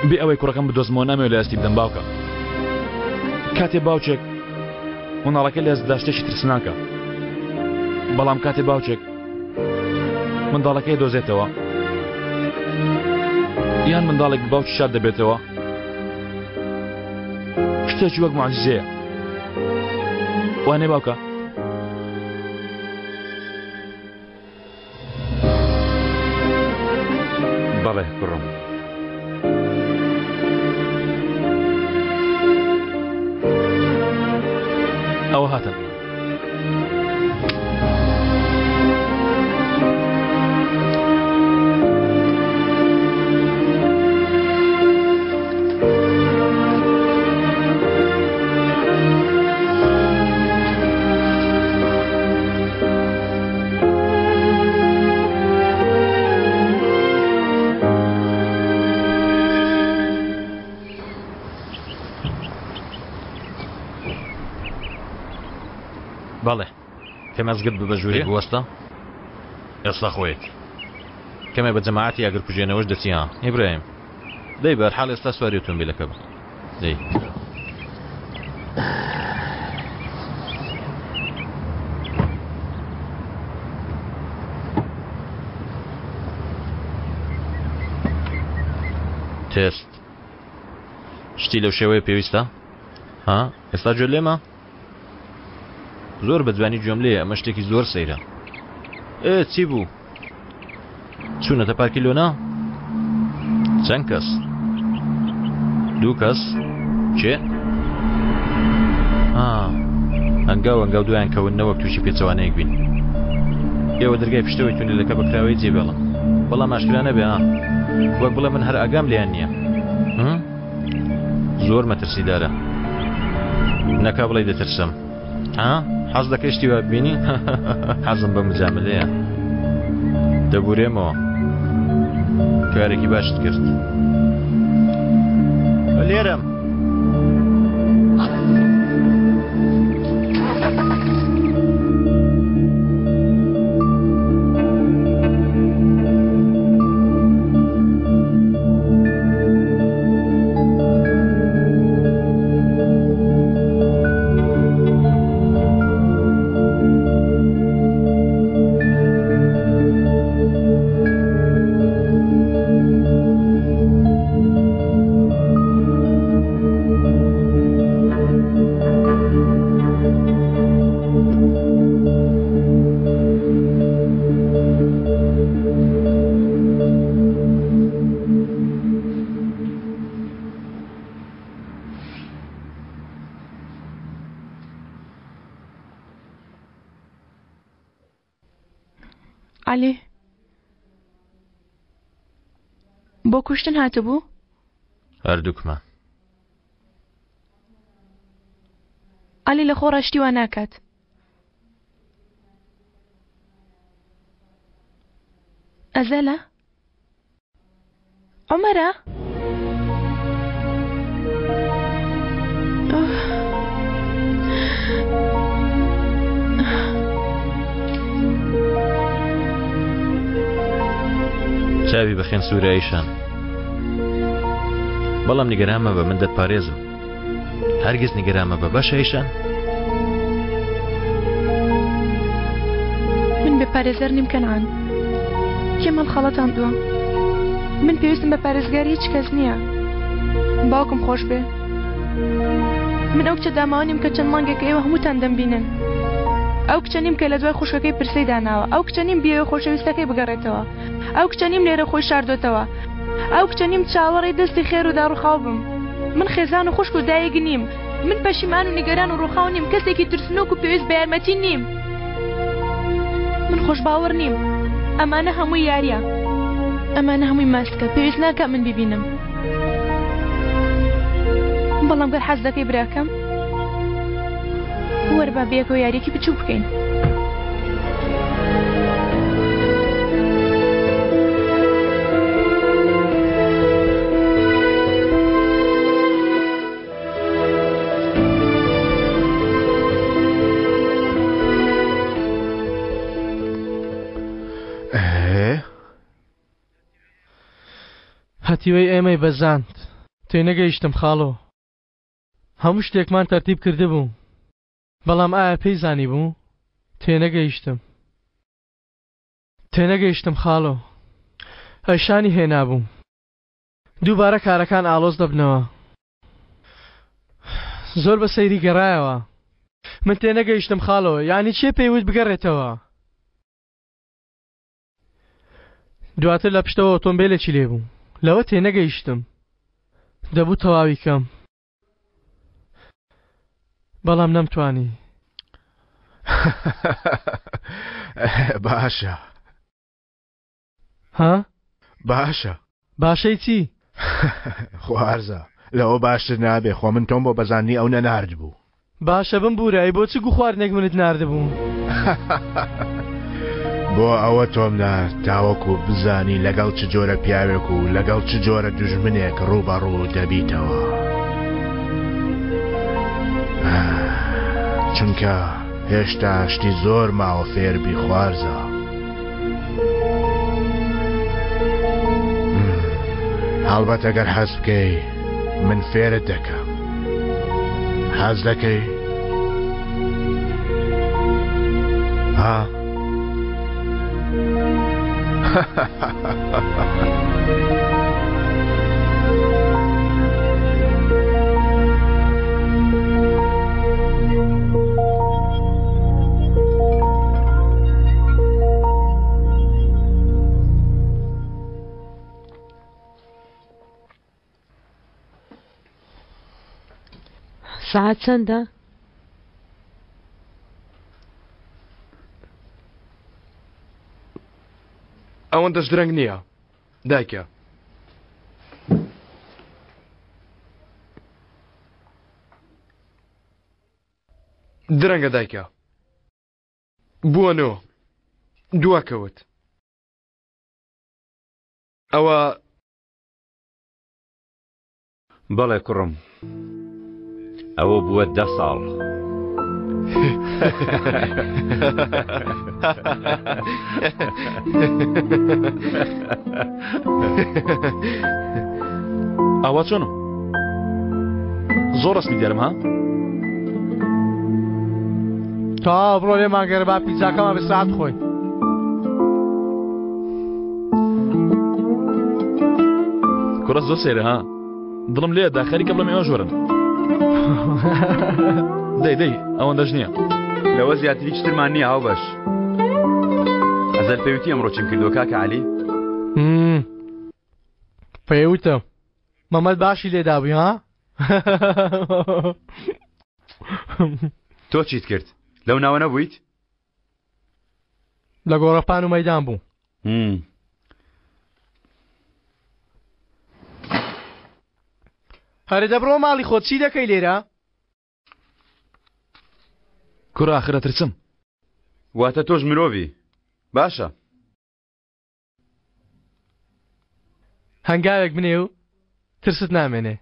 بێ ئەوەی کوڕەکەم بدۆزمەوە نامەوێت لە ئەستی بدەم باوکە. کاتێ باوکێک منداڵەکە لە ئەستدا شتێکی ترسناکە. بەڵام کاتێ باوکێک منداڵەکەی دۆزێتەوە یان منداڵێک باوکی شاد دەبێتەوە شتێکی وەک معجزەیە وانێ باوکە؟ بەڵێ کوڕم. ئەوە هاتن. بەڵێ کەمەزگرت ببە ژوورێ بوەستە ئێستا خۆیەتی کەمێ بە جەماعەتی ئاگرکوژێنەوەش دەچی ها ئیبراهیم دەی بەرحاڵ ئێستا سواری ئۆتۆمبیلەکە بە دەی. تێست شتی لەو شێوەیە پێویستە ها ئێستا گوێ لێمە زۆر بە جوانی گوێم لێیە ئەمە شتێکی زۆر سەیرە ئێ چی بوو چوونەتە پارکی لۆنا چەند کەس دوو کەس کێ هەنگاو هەنگاو دوایان کەون نەوەک تووشی پێچەوانەیەک بین ئێوە دەرگای پشتەوەی تونێلەکە بەکراوەی جێبێڵن بەڵام ئاشکرا نەبێ ها وەک بڵێ من هەر ئاگام لێیان نییە زۆر مەترسیدارە نەکا بڵێ دەترسم ها حەز دەکەی شتی وا ببینی حەزم بە مجاملەیە دەبورێمەوە کارێکی باشت کرد لێرەم عەلی بۆ کوشتن هاتبوو؟ هەردووکمان. عەلی لە خۆڕا شتی وا ناکات. ئەزەلە؟ عومەرە؟ چاوی بەخێن سوورە ئەیشان بەڵام نیگەران مەبە من دەتپارێزم هەرگیز نیگەران مەبە باشە ئەیشان من بێ پارێزەر نیم کەنعان کێم هەڵخەڵەتاندووە من پێویستم بە پارێزگاری هیچ کەس نییە باوکم خۆش بێ من ئەو کچە داماوە نیم کە چەند مانگێکە ئێوە هەمووتان دەمبینن ئەو کچە نیم کە لە دوای خوشکەکەی پرسەی داناوە ئەو کچە نیم بیەوێ خۆشەویستەکەی بگەڕێتەوە ئەو کچە نیم لێرە خۆی شاردۆتەوە ئەو کچە نیم چاوەڕێی دەستی خێر و داڕوخاو بم من خێزان و خوشک و دایک نیم من پەشیمان و نیگەران و ڕووخاو نیم کەسێکی ترسنۆک و پێویست بە یارمەتی نیم من خۆشباوەڕ نیم ئەمانە هەمووی یاریە ئەمانە هەمووی ماسکە پێویست ناکە من ببینم بەڵام گەر حەز دەکەی براکەم وەرە با بەیەکەوە یاریەکی بچووک بکەین. هەتیوەی ئێمەی بەزاند تێنەگەیشتم خاڵۆ هەموو شتێکمان تەرتیب کردبوو بەڵام ئایا پێی زانیبوو؟ تێنەگەیشتم. تێنەگەیشتم خاڵۆ. ئەیشانی هێنابوو. دووبارە کارەکان ئاڵۆز دەبنەوە. زۆر بە سەیری گەڕایەوە. من تێنەگەیشتم خاڵۆ، یانی کێ پێی وت بگەڕێتەوە؟ دواتر لە پشتەوە ئۆتۆمبێلێکی لێ بوو. لەوە تێنەگەیشتم. دەبوو تەواوی کەم. بەڵام نەمتوانی. باشە. ها؟ باشە. باشەی چی؟ خوارزا لەوە باشتر نابێ خۆ من تۆم بۆ بەزاندنی ئەو نەناردبوو. باشە بمبورە ئەی بۆ چ گوو خواردنێک منت ناردبوو؟ بۆ ئەوە تۆم نارد تاوەکو بزانی لەگەڵ چ جۆرە پیاوێک و لەگەڵ چ جۆرە دوژمنێک ڕووبەڕوو دەبیتەوە. چونکە هێشتا شتی زۆر ماوە فێربی خوارزا. هەڵبەت ئەگەر حەز بکەی من فێرت دەکەم. حەز دەکەی؟ ها؟ سەعات چەندە؟ ئەوەندەش درەنگ نییە دایکە. درەنگە دایکە. بووە نۆ. دواکەوت. ئەوە بەڵێ کوڕم ئەوە بووە دە ساڵ. ئاوا چۆنم زۆر ڕەسمی دیارم ها تا بڕۆ لێمان گەرە با پیتزاکەمان بە ساعت خۆین کوڕە زۆر سەیرە ها دڵم لێ دا خەریکە بڵێم ئێوە ژۆرن دەی دەی ئەوەندەش نییە لەوە زیاتر هیچ ترمان نییە هاوبەش ئەزەر پێوتی ئەمڕۆ چیم کردووە کاکە عەلی پێوتە مەمەد باشی لێدابووی ها تۆ چیت کرد لەو ناوە نەبوویت؟ لە گۆڕەپان و مەدان بوو. هەرێ دەبڕۆ ماڵی خۆت چی دەکەی لێرە؟ کوڕە ئاخر ئەترسم. واتە تۆش مرۆڤی باشە. هەنگاوێک بنێ و ترست نامێنێ.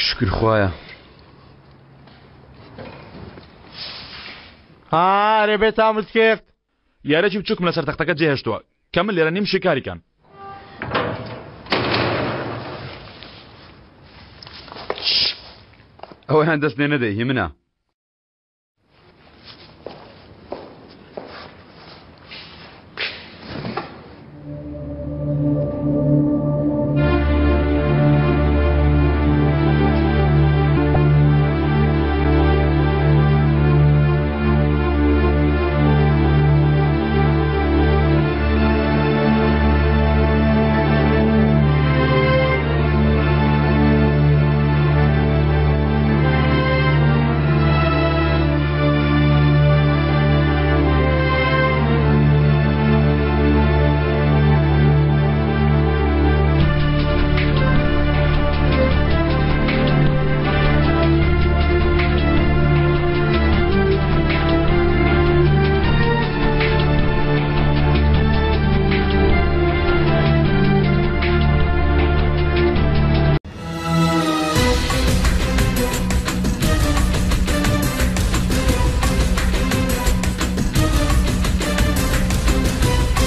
شوکر خوایە. ئارێ بێتامت کرد. یارێکی بچووکم لەسەر تەختەکە جێهێشتووە کە من لێرە نیم شیکاری کەن. ئەوەیان دەست لێ نەدەی هی منە.